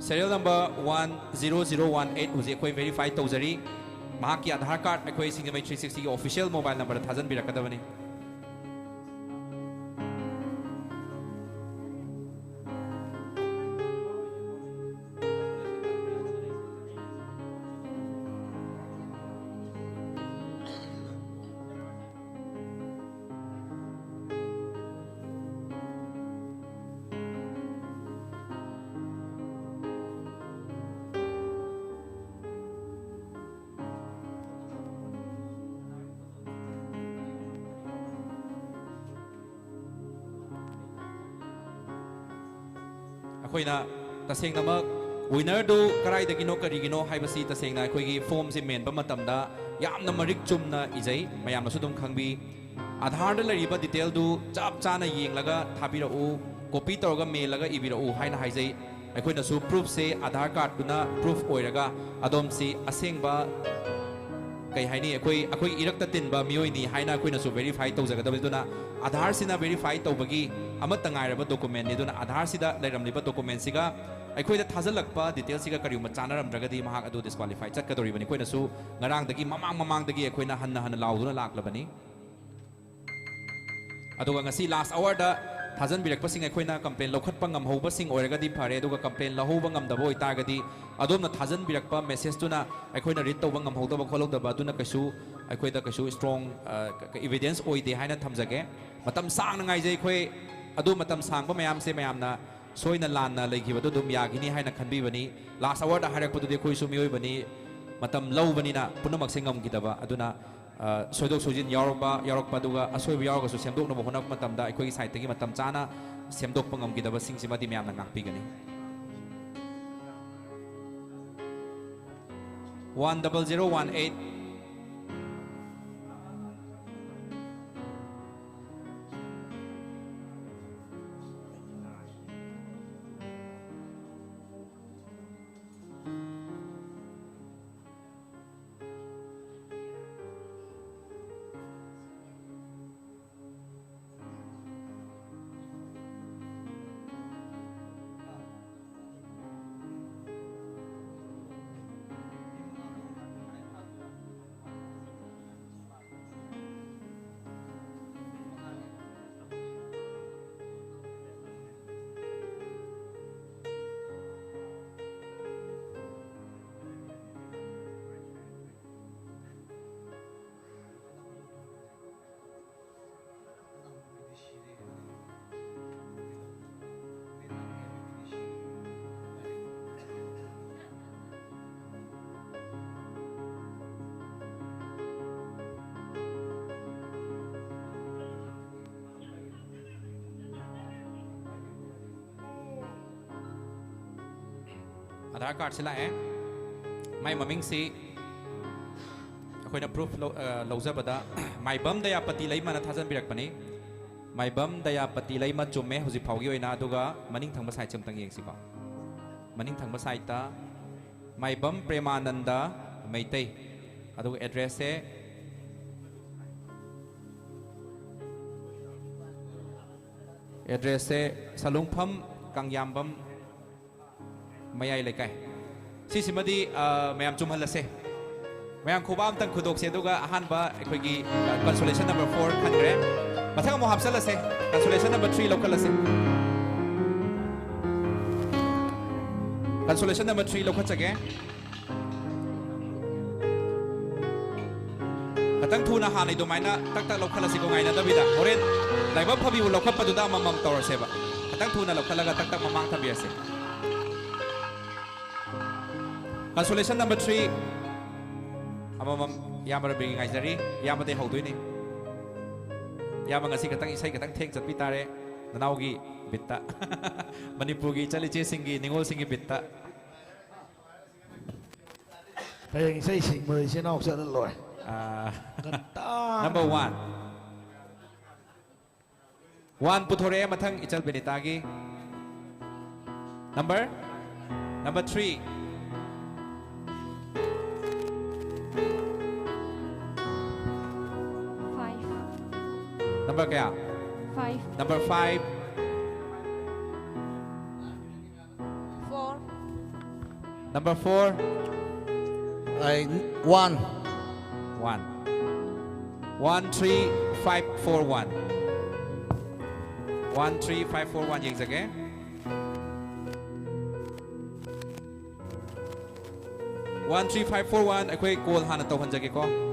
Serial number one zero zero one eight ꯍꯧꯖꯤꯛ ꯑꯩꯈꯣꯏ verify ꯇꯧꯖꯔꯤ꯫ ꯃꯍꯥꯛꯀꯤ ꯑꯙꯥꯔ ꯀꯥꯔꯗ ꯑꯩꯈꯣꯏ ꯁꯤꯡꯖꯃꯩ three sixty ꯒꯤ official mobile number ꯗ ꯊꯥꯖꯤꯟꯕꯤꯔꯛꯀꯗꯕꯅꯤ꯫ ꯑꯩꯈꯣꯏꯅ ꯇꯁꯦꯡꯅꯃꯛ winner ꯗꯨ ꯀꯗꯥꯏꯗꯒꯤꯅꯣ, ꯀꯔꯤꯒꯤꯅꯣ ꯍꯥꯏꯕꯁꯤ ꯇꯁꯦꯡꯅ ꯑꯩꯈꯣꯏꯒꯤ form ꯁꯦ ꯃꯦꯟꯕ ꯃꯇꯝꯗ ꯌꯥꯝꯅ ꯃꯔꯤꯛ ꯆꯨꯝꯅ ꯏꯖꯩ꯫ ꯃꯌꯥꯝꯅꯁꯨ ꯑꯗꯨꯝ ꯈꯪꯕꯤ꯫ ꯑꯥꯙꯥꯔꯗ ꯂꯩꯔꯤꯕ detail ꯗꯨ ꯆꯞ ꯆꯥꯅ ꯌꯦꯡꯂꯒ ꯊꯥꯕꯤꯔꯛꯎ, copy ꯇꯧꯔꯒ ꯃꯦꯜꯂꯒ ꯏꯕꯤꯔꯛꯎ ꯍꯥꯏꯅ ꯍꯥꯏꯖꯩ꯫ ꯑꯩꯈꯣꯏꯅꯁꯨ proof ꯁꯦ ꯑꯥꯙꯥꯔ ꯀꯥꯔꯗꯇꯨꯅ proof ꯑꯣꯏꯔꯒ ꯑꯗꯣꯝꯁꯤ ꯑꯁꯦꯡꯕ, ꯀꯩ ꯍꯥꯏꯅꯤ, ꯑꯩꯈꯣꯏ, ꯑꯩꯈꯣꯏ ꯏꯔꯛꯇ ꯇꯤꯟꯕ ꯃꯤꯑꯣꯏꯅꯤ ꯍꯥꯏꯅ ꯑꯩꯈꯣꯏꯅꯁꯨ verify ꯇꯧꯖꯒꯗꯕꯅꯤ꯫ ꯑꯗꯨꯅ ꯑꯥꯙꯥꯔꯁꯤꯅ verify ꯇꯧꯕꯒꯤ ꯑꯃꯠꯇ ꯉꯥꯏꯔꯕ document ꯅꯤ꯫ ꯑꯗꯨꯅ ꯑꯥꯙꯥꯔꯁꯤꯗ ꯂꯩꯔꯝꯂꯤꯕ document ꯁꯤꯒ ꯑꯩꯈꯣꯏꯗ ꯊꯥꯖꯤꯜꯂꯛꯄ detail ꯁꯤꯒ ꯀꯔꯤꯒꯨꯝꯕ ꯆꯥꯟꯅꯔꯝꯗ꯭ꯔꯒꯗꯤ ꯃꯍꯥꯛ ꯑꯗꯨ disqualify ꯆꯠꯀꯗꯧꯔꯤꯕꯅꯤ꯫ ꯑꯩꯈꯣꯏꯅꯁꯨ ꯉꯔꯥꯡꯗꯒꯤ, ꯃꯃꯥꯡ ꯃꯃꯥꯡꯗꯒꯤ ꯑꯩꯈꯣꯏꯅ ꯍꯟꯅ ꯍꯟꯅ ꯂꯥꯎꯗꯨꯅ ꯂꯥꯛꯂꯕꯅꯤ꯫ ꯑꯗꯨꯒ ꯉꯁꯤ last hour ꯗ ꯊꯥꯖꯟꯕꯤꯔꯛꯄꯁꯤꯡ ꯑꯩꯈꯣꯏꯅ complaint ꯂꯧꯈꯠꯄ ꯉꯝꯍꯧꯕꯁꯤꯡ ꯑꯣꯏꯔꯒꯗꯤ ꯐꯔꯦ, ꯑꯗꯨꯒ complaint ꯂꯧꯍꯧꯕ ꯉꯝꯗꯕ ꯑꯣꯏꯇꯥꯔꯒꯗꯤ ꯑꯗꯣꯝꯅ ꯊꯥꯖꯟꯕꯤꯔꯛꯄ messageꯇꯨꯅ ꯑꯩꯈꯣꯏꯅ read ꯇꯧꯕ ꯉꯝꯍꯧꯗꯕ ꯈꯣꯠꯍꯧꯗꯕ ꯑꯗꯨꯅ ꯀꯩꯁꯨ ꯑꯩꯈꯣꯏꯗ ꯀꯩꯁꯨ strong, ꯑ, evidence ꯑꯣꯏꯗꯦ ꯍꯥꯏꯅ ꯊꯝꯖꯒꯦ꯫ ꯃꯇꯝ ꯁꯥꯡꯅ ꯉꯥꯏꯖꯩ ꯑꯩꯈꯣꯏ, ꯑꯗꯨ ꯃꯇꯝ ꯁꯥꯡꯕ ꯃꯌꯥꯝꯁꯦ ꯃꯌꯥꯝꯅ ꯁꯣꯏꯅ ꯂꯥꯟꯅ ꯂꯩꯈꯤꯕꯗꯨ ꯑꯗꯨꯝ ꯌꯥꯈꯤꯅꯤ ꯍꯥꯏꯅ ꯈꯟꯕꯤꯕꯅꯤ꯫ Last hourꯗ ꯍꯥꯏꯔꯛꯄꯗꯨꯗꯤ ꯑꯩꯈꯣꯏꯁꯨ ꯃꯤꯑꯣꯏꯕꯅꯤ, ꯃꯇꯝ ꯂꯧꯕꯅꯤꯅ ꯄꯨꯝꯅꯃꯛꯁꯦ ꯉꯝꯈꯤꯗꯕ꯫ ꯑꯗꯨꯅ, ꯑ, ꯁꯣꯏꯗꯣꯛ ꯁꯣꯏꯖꯤꯟ ꯌꯥꯎꯔꯛꯄ, ꯌꯥꯎꯔꯛꯄ, ꯑꯗꯨꯒ ꯑꯁꯣꯏꯕ ꯌꯥꯎꯔꯒꯁꯨ ꯁꯦꯝꯗꯣꯛꯅꯕ ꯍꯣꯠꯅꯔꯛꯄ ꯃꯇꯝꯗ ꯑꯩꯈꯣꯏꯒꯤ sideꯇꯒꯤ ꯃꯇꯝ ꯆꯥꯅ ꯁꯦꯝꯗꯣꯛꯄ ꯉꯝꯈꯤꯗꯕꯁꯤꯡꯁꯤꯃꯗꯤ ꯃꯌꯥꯝꯅ ꯉꯥꯛꯄꯤꯒꯅꯤ꯫ One double zero one eight꯫ Aadhaar cardꯁꯤ ꯂꯥꯛꯑꯦ꯫ ꯃꯥꯏ ꯃꯃꯤꯡꯁꯤ ꯑꯩꯈꯣꯏꯅ proof ꯂꯧ-, ꯑ, ꯂꯧꯖꯕꯗ ꯃꯥꯏꯕꯝ ꯗꯌꯥꯄꯇꯤ ꯂꯩꯃꯅ ꯊꯥꯖꯟꯕꯤꯔꯛꯄꯅꯤ꯫ ꯃꯥꯏꯕꯝ ꯗꯌꯥꯄꯇꯤ ꯂꯩꯃ ꯆꯨꯝꯃꯦ ꯍꯧꯖꯤꯛ ꯐꯥꯎꯒꯤ ꯑꯣꯏꯅ꯫ ꯑꯗꯨꯒ ꯃꯅꯤꯡ ꯊꯪꯕ sideꯁꯦ ꯑꯝꯇꯪ ꯌꯦꯡꯁꯤꯀꯣ꯫ ꯃꯅꯤꯡ ꯊꯪꯕ sideꯇ ꯃꯥꯏꯕꯝ ꯄ꯭ꯔꯦꯃꯥꯅꯟꯗ ꯃꯩꯇꯩ꯫ ꯑꯗꯨꯒ addressꯁꯦ, addressꯁꯦ ꯁꯂꯨꯡꯐꯝ ꯀꯪꯌꯥꯝꯕꯝ ꯃꯌꯥꯏ ꯂꯩꯀꯥꯏ꯫ ꯁꯤꯁꯤꯃꯗꯤ, ꯑ, ꯃꯌꯥꯝ ꯆꯨꯝꯍꯜꯂꯁꯦ꯫ ꯃꯌꯥꯝ ꯈꯨꯕꯥꯛ ꯑꯝꯇꯪ ꯈꯨꯗꯣꯛꯁꯦ, ꯑꯗꯨꯒ ꯑꯍꯥꯟꯕ ꯑꯩꯈꯣꯏꯒꯤ, ꯑ, consolation number four ꯈꯟꯈ꯭ꯔꯦ꯫ ꯃꯊꯪ ꯑꯃꯨꯛ ꯍꯥꯞꯆꯜꯂꯁꯦ꯫ Consolation number three ꯂꯧꯈꯠꯂꯁꯤ꯫ Consolation number three ꯂꯧꯈꯠꯆꯒꯦ꯫ ꯈꯇꯪ ꯊꯨꯅ ꯍꯥꯟꯅꯩ ꯑꯗꯨꯃꯥꯏꯅ ꯇꯛ ꯇꯛ ꯂꯧꯈꯠꯂꯁꯤꯀꯣ, ꯉꯥꯏꯅꯗꯕꯤꯗ꯫ ꯍꯣꯔꯦꯟ ꯂꯥꯏꯕꯛ ꯐꯕꯤꯕꯨ ꯂꯧꯈꯠꯄꯗꯨꯗ ꯑꯃꯃꯝ ꯇꯧꯔꯁꯦꯕ꯫ ꯈꯇꯪ ꯊꯨꯅ ꯂꯧꯈꯠꯂꯒ ꯇꯛ ꯇꯛ ꯃꯃꯥꯡ ꯊꯝꯕꯤꯔꯁꯦ꯫ Consolation number three꯫ ꯑꯃꯃꯝ ꯏꯌꯥꯝꯕ ꯔꯕꯤꯒꯤ ꯉꯥꯏꯖꯔꯤ꯫ ꯏꯌꯥꯝꯕꯗꯩ ꯍꯧꯗꯣꯏꯅꯤ꯫ ꯏꯌꯥꯝꯕ ꯉꯁꯤ ꯈꯇꯪ ꯏꯁꯩ ꯈꯇꯪ ꯊꯦꯡ ꯆꯠꯄꯤ ꯇꯥꯔꯦ꯫ ꯅꯅꯥꯎꯒꯤ ꯕꯤꯠꯇ꯫ ꯃꯅꯤꯄꯨꯔꯒꯤ ꯏꯆꯜ ꯏꯆꯦꯁꯤꯡꯒꯤ, ꯅꯤꯉꯣꯜꯁꯤꯡꯒꯤ ꯕꯤꯠꯇ꯫ ꯍꯌꯦꯡ ꯏꯁꯩ ꯁꯤꯡꯕꯗ ꯏꯆꯤꯟ ꯏꯅꯥꯎ ꯆꯠꯂ ꯂꯣꯏꯔꯦ꯫ ꯑꯥ, ꯉꯟꯇꯥꯅ꯫ Number one꯫ One ꯄꯨꯊꯣꯔꯛꯑꯦ, ꯃꯊꯪ ꯏꯆꯜ ꯕꯦꯅꯤꯇꯥꯒꯤ꯫ Number? Number three꯫ Five. Number ꯀꯌꯥ? Five. Number five꯫ Four. Number four. I, one. One. One three five four one. One three five four one ꯌꯦꯡꯖꯒꯦ꯫ One three five four one, ꯑꯩꯈꯣꯏ call ꯍꯥꯟꯅ ꯇꯧꯍꯟꯖꯒꯦꯀꯣ꯫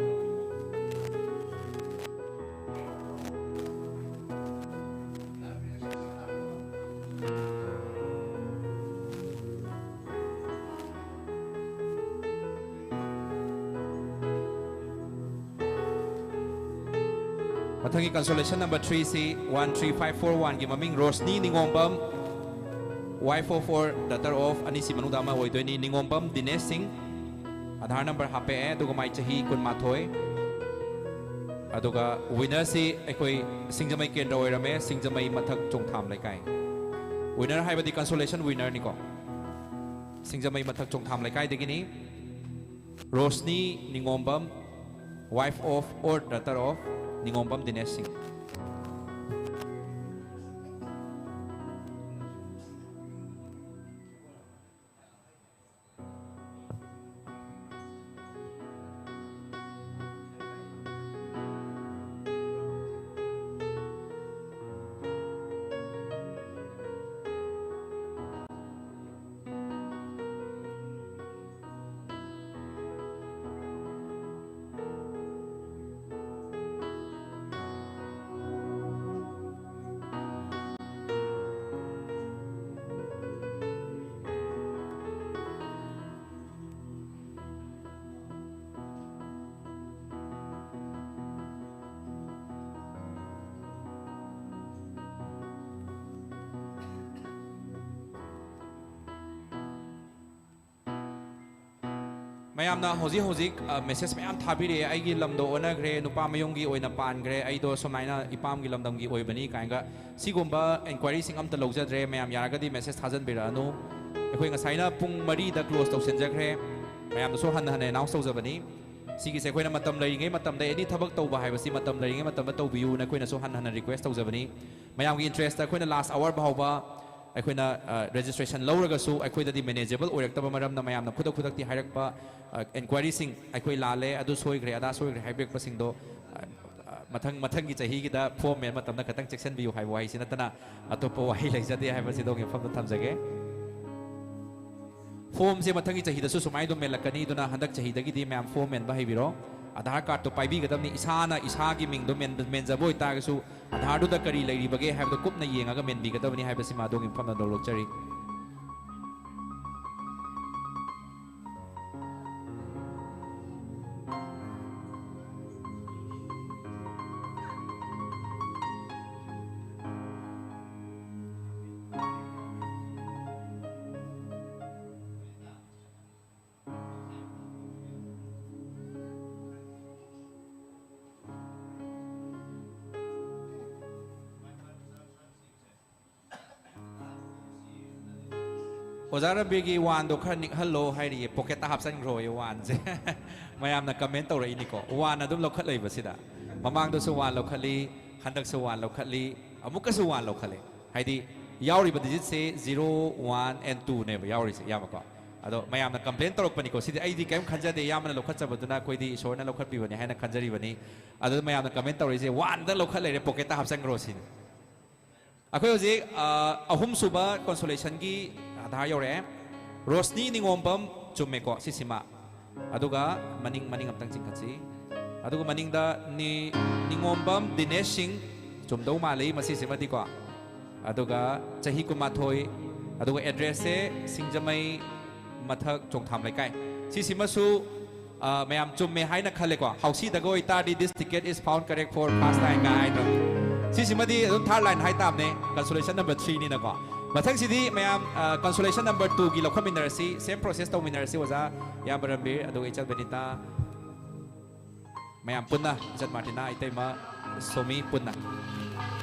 ꯃꯊꯪꯒꯤ consolation number three ꯁꯤ one three five four one ꯒꯤ ꯃꯃꯤꯡ Roshni ꯅꯤꯉꯣꯝꯕꯝ, wife of or daughter of, ꯑꯅꯤꯁꯤ ꯃꯅꯨꯡꯗ ꯑꯃ ꯑꯣꯏꯗꯣꯏꯅꯤ꯫ ꯅꯤꯉꯣꯝꯕꯝ ꯗꯤꯅꯦꯁ ꯁꯤꯡ꯫ ꯑꯙꯥꯔ number ꯍꯥꯞꯄꯛꯑꯦ, ꯑꯗꯨꯒ ꯃꯥꯏ ꯆꯍꯤ ꯀꯨꯟꯃꯥꯊꯣꯏ꯫ ꯑꯗꯨꯒ winner ꯁꯤ ꯑꯩꯈꯣꯏ ꯁꯤꯡꯖꯃꯩ ꯀꯦꯟꯗ꯭ꯔ ꯑꯣꯏꯔꯝꯃꯦ, ꯁꯤꯡꯖꯃꯩ ꯃꯊꯛ ꯆꯣꯡꯊꯥꯝ ꯂꯩꯀꯥꯏ꯫ Winner ꯍꯥꯏꯕꯗꯤ consolation winner ꯅꯤꯀꯣ꯫ ꯁꯤꯡꯖꯃꯩ ꯃꯊꯛ ꯆꯣꯡꯊꯥꯝ ꯂꯩꯀꯥꯏꯗꯒꯤꯅꯤ꯫ Roshni ꯅꯤꯉꯣꯝꯕꯝ, wife of or daughter of ꯅꯤꯉꯣꯝꯕꯝ ꯗꯤꯅꯦꯁ ꯁꯤꯡ꯫ ꯃꯌꯥꯝꯅ ꯍꯧꯖꯤꯛ ꯍꯧꯖꯤꯛ ꯃꯦꯁꯦꯖ ꯃꯌꯥꯝ ꯊꯥꯕꯤꯔꯛꯑꯦ, "ꯑꯩꯒꯤ ꯂꯝꯗꯣ ꯑꯣꯟꯅꯈ꯭ꯔꯦ, ꯅꯨꯄꯥ ꯃꯌꯨꯝꯒꯤ ꯑꯣꯏꯅ ꯄꯥꯟꯈ꯭ꯔꯦ, ꯑꯩꯗꯣ ꯁꯨꯃꯥꯏꯅ ꯏꯄꯥꯝꯒꯤ ꯂꯝꯗꯝꯒꯤ ꯑꯣꯏꯕꯅꯤ" ꯀꯥꯏꯅꯒ꯫ ꯁꯤꯒꯨꯝꯕ ꯏꯟꯀ꯭ꯋꯥꯏꯔꯤꯁꯤꯡ ꯑꯝꯇ ꯂꯧꯖꯗ꯭ꯔꯦ꯫ ꯃꯌꯥꯝ ꯌꯥꯔꯒꯗꯤ ꯃꯦꯁꯦꯖ ꯊꯥꯖꯟꯕꯤꯔꯛꯑꯅꯨ꯫ ꯑꯩꯈꯣꯏ ꯉꯁꯥꯏꯅ ꯄꯨꯡ ꯃꯔꯤꯗ ꯀ꯭ꯂꯣꯖ ꯇꯧꯁꯤꯟꯖꯈ꯭ꯔꯦ꯫ ꯃꯌꯥꯝꯗꯁꯨ ꯍꯟꯅ ꯍꯟꯅ ꯑꯦꯅꯥꯎꯟꯁ ꯇꯧꯖꯕꯅꯤ꯫ ꯁꯤꯒꯤꯁꯦ ꯑꯩꯈꯣꯏꯅ ꯃꯇꯝ ꯂꯩꯔꯤꯉꯩ ꯃꯇꯝꯗ, ꯑꯦꯅꯤ ꯊꯕꯛ ꯇꯧꯕ ꯍꯥꯏꯕꯁꯤ ꯃꯇꯝ ꯂꯩꯔꯤꯉꯩ ꯃꯇꯝꯗ ꯇꯧꯕꯤꯌꯨꯅ ꯑꯩꯈꯣꯏꯅꯁꯨ ꯍꯟꯅ ꯍꯟꯅ ꯔꯤꯀ꯭ꯋꯦꯁ ꯇꯧꯖꯕꯅꯤ꯫ ꯃꯌꯥꯝꯒꯤ ꯏꯟꯇꯔꯦꯁꯇ ꯑꯩꯈꯣꯏꯅ ꯂꯥꯁ ꯑꯋꯥꯔ ꯐꯥꯎꯕ ꯑꯩꯈꯣꯏꯅ ꯔꯦꯖꯤꯁꯇ꯭ꯔꯦꯁꯟ ꯂꯧꯔꯒꯁꯨ ꯑꯩꯈꯣꯏꯗꯗꯤ ꯃꯦꯅꯦꯖꯦꯕꯜ ꯑꯣꯏꯔꯛꯇꯕ ꯃꯔꯝꯅ ꯃꯌꯥꯝꯅ ꯈꯨꯗꯛ ꯈꯨꯗꯛꯇꯤ ꯍꯥꯏꯔꯛꯄ, ꯏꯟꯀ꯭ꯋꯥꯏꯔꯤꯁꯤꯡ, "ꯑꯩꯈꯣꯏ ꯂꯥꯜꯂꯦ, ꯑꯗꯨ ꯁꯣꯏꯈ꯭ꯔꯦ, ꯑꯗꯥ ꯁꯣꯏꯈ꯭ꯔꯦ" ꯍꯥꯏꯕꯤꯔꯛꯄꯁꯤꯡꯗꯣ, ꯑ, ꯃꯊꯪ ꯃꯊꯪꯒꯤ ꯆꯍꯤꯒꯤꯗ ꯐꯣꯔꯝ ꯃꯦꯟ ꯃꯇꯝꯗ ꯈꯤꯇꯪ ꯆꯦꯛꯁꯤꯟꯕꯤꯌꯨ ꯍꯥꯏꯕ ꯋꯥꯍꯩꯁꯤ ꯅꯠꯇꯅ ꯑꯇꯣꯞꯄ ꯋꯥꯍꯩ ꯂꯩꯖꯗꯦ ꯍꯥꯏꯕꯁꯤ ꯑꯗꯣꯝꯒꯤ ꯃꯐꯝꯗ ꯊꯝꯖꯒꯦ꯫ ꯐꯣꯔꯝꯁꯦ ꯃꯊꯪꯒꯤ ꯆꯍꯤꯗꯁꯨ ꯁꯨꯃꯥꯏꯅ ꯑꯗꯨꯝ ꯃꯦꯜꯂꯛꯀꯅꯤ, ꯑꯗꯨꯅ ꯍꯟꯗꯛ ꯆꯍꯤꯗꯒꯤꯗꯤ ꯃꯌꯥꯝ ꯐꯣꯔꯝ ꯃꯦꯟꯕ ꯍꯩꯕꯤꯔꯣ꯫ ꯑꯙꯥꯔ ꯀꯥꯔꯠꯇꯣ ꯄꯥꯏꯕꯤꯒꯗꯕꯅꯤ, ꯏꯁꯥꯅ ꯏꯁꯥꯒꯤ ꯃꯤꯡꯗꯣ ꯃꯦꯟ-, ꯃꯦꯟꯖꯕ ꯑꯣꯏꯇꯥꯔꯒꯁꯨ ꯑꯙꯥꯔꯗꯨꯗ ꯀꯔꯤ ꯂꯩꯔꯤꯕꯒꯦ ꯍꯥꯏꯕꯗꯣ ꯀꯨꯞꯅ ꯌꯦꯡꯉꯒ ꯃꯦꯟꯕꯤꯒꯗꯕꯅꯤ ꯍꯥꯏꯕꯁꯤꯃ ꯑꯗꯣꯝꯒꯤ ꯃꯐꯝꯗ ꯂꯧꯔꯣꯛꯆꯔꯤ꯫ ꯑꯣꯖꯥ ꯔꯟꯕꯤꯔꯒꯤ ꯋꯥꯟꯗꯣ ꯈꯔ ꯅꯤꯛꯍꯜꯂꯣ ꯍꯥꯏꯔꯤꯌꯦ, ꯄꯣꯀꯦꯠꯇ ꯍꯥꯞꯆꯟꯈ꯭ꯔꯣꯌꯦ ꯋꯥꯟꯁꯦ꯫ ꯃꯌꯥꯝꯅ ꯀꯃꯦꯟ ꯇꯧꯔꯛꯏꯅꯤꯀꯣ, ꯋꯥꯟ ꯑꯗꯨꯝ ꯂꯧꯈꯠꯂꯛꯏꯕ ꯁꯤꯗ꯫ ꯃꯃꯥꯡꯗꯁꯨ ꯋꯥꯟ ꯂꯧꯈꯠꯂꯤ, ꯍꯟꯗꯛꯁꯨ ꯋꯥꯟ ꯂꯧꯈꯠꯂꯤ, ꯑꯃꯨꯛꯀꯁꯨ ꯋꯥꯟ ꯂꯧꯈꯠꯂꯤ꯫ ꯍꯥꯏꯗꯤ ꯌꯥꯎꯔꯤꯕ ꯗꯤꯖꯤꯠꯁꯦ ꯖꯤꯔꯣ, ꯋꯥꯟ ꯑꯦꯟ ꯇꯨꯅꯦꯕ ꯌꯥꯎꯔꯤꯁꯦ ꯑꯌꯥꯝꯕꯀꯣ꯫ ꯑꯗꯣ ꯃꯌꯥꯝꯅ ꯀꯝꯄ꯭ꯂꯦꯟ ꯇꯧꯔꯛꯄꯅꯤꯀꯣ, ꯁꯤꯗꯤ ꯑꯩꯗꯤ ꯀꯔꯤꯝ ꯈꯟꯖꯗꯦ, ꯏꯌꯥꯝꯕꯅ ꯂꯧꯈꯠꯆꯕꯗꯨꯅ ꯑꯩꯈꯣꯏꯗꯤ ꯏꯁꯣꯔꯅ ꯂꯧꯈꯠꯄꯤꯕꯅꯤ ꯍꯥꯏꯅ ꯈꯟꯖꯔꯤꯕꯅꯤ꯫ ꯑꯗꯨꯗ ꯃꯌꯥꯝꯅ ꯀꯃꯦꯟ ꯇꯧꯔꯛꯏꯁꯦ, "ꯋꯥꯟꯗ ꯂꯧꯈꯠ ꯂꯩꯔꯦ, ꯄꯣꯀꯦꯠꯇ ꯍꯥꯞꯆꯟꯈ꯭ꯔꯣ" ꯁꯤꯅꯤ꯫ ꯑꯩꯈꯣꯏ ꯍꯧꯖꯤꯛ, ꯑ, ꯑꯍꯨꯝꯁꯨꯕ ꯀꯣꯟꯁꯣꯂꯦꯁꯟꯒꯤ ꯑꯙꯥꯔ ꯌꯧꯔꯛꯑꯦ꯫ ꯔꯣꯁꯅꯤ ꯅꯤꯉꯣꯝꯕꯝ, ꯆꯨꯝꯃꯦꯀꯣ, ꯁꯤꯁꯤꯃ꯫ ꯑꯗꯨꯒ ꯃꯅꯤꯡ, ꯃꯅꯤꯡ ꯑꯝꯇꯪ ꯆꯤꯡꯈꯠꯁꯤ꯫ ꯑꯗꯨꯒ ꯃꯅꯤꯡꯗ ꯅꯤ-, ꯅꯤꯉꯣꯝꯕꯝ ꯗꯤꯅꯦꯁ ꯁꯤꯡ, ꯆꯨꯝꯗꯧ ꯃꯥꯜꯂꯤ ꯃꯁꯤꯁꯤꯃꯗꯤꯀꯣ꯫ ꯑꯗꯨꯒ ꯆꯍꯤ ꯀꯨꯟꯃꯥꯊꯣꯏ, ꯑꯗꯨꯒ ꯑꯦꯗ꯭ꯔꯦꯁꯁꯦ ꯁꯤꯡꯖꯃꯩ ꯃꯊꯛ ꯆꯣꯡꯊꯥꯝ ꯂꯩꯀꯥꯏ꯫ ꯁꯤꯁꯤꯃꯁꯨ, ꯑ, ꯃꯌꯥꯝ ꯆꯨꯝꯃꯦ ꯍꯥꯏꯅ ꯈꯜꯂꯦꯀꯣ꯫ ꯍꯥꯎꯁꯤꯗꯒ ꯑꯣꯏꯇꯥꯔꯗꯤ, "This ticket is found correct for first line" ꯀꯥꯏ ꯍꯥꯏꯗꯣ꯫ ꯁꯤꯁꯤꯃꯗꯤ ꯑꯗꯨꯝ ꯊꯥꯔꯠ ꯂꯥꯏꯟ ꯍꯥꯏ ꯇꯥꯕꯅꯦ, ꯀꯟꯁꯣꯂꯦꯁꯟ ꯅꯝꯕꯔ ꯊ꯭ꯔꯤꯅꯤꯅꯀꯣ꯫ ꯃꯊꯪꯁꯤꯗꯤ ꯃꯌꯥꯝ, ꯑ, consolation number two ꯒꯤ ꯂꯧꯈꯠꯃꯤꯟꯅꯔꯁꯤ, same process ꯇꯧꯃꯤꯟꯅꯔꯁꯤ ꯑꯣꯖꯥ, ꯏꯌꯥꯝꯕ ꯔꯟꯕꯤꯔ, ꯑꯗꯨꯒ ꯏꯆꯜ ꯕꯦꯅꯤꯇꯥ꯫ ꯃꯌꯥꯝ ꯄꯨꯟꯅ, ꯏꯆꯟ ꯃꯥꯔꯇꯤꯅꯥ, ꯏꯇꯩꯃ ꯁꯣꯃꯤ ꯄꯨꯟꯅ꯫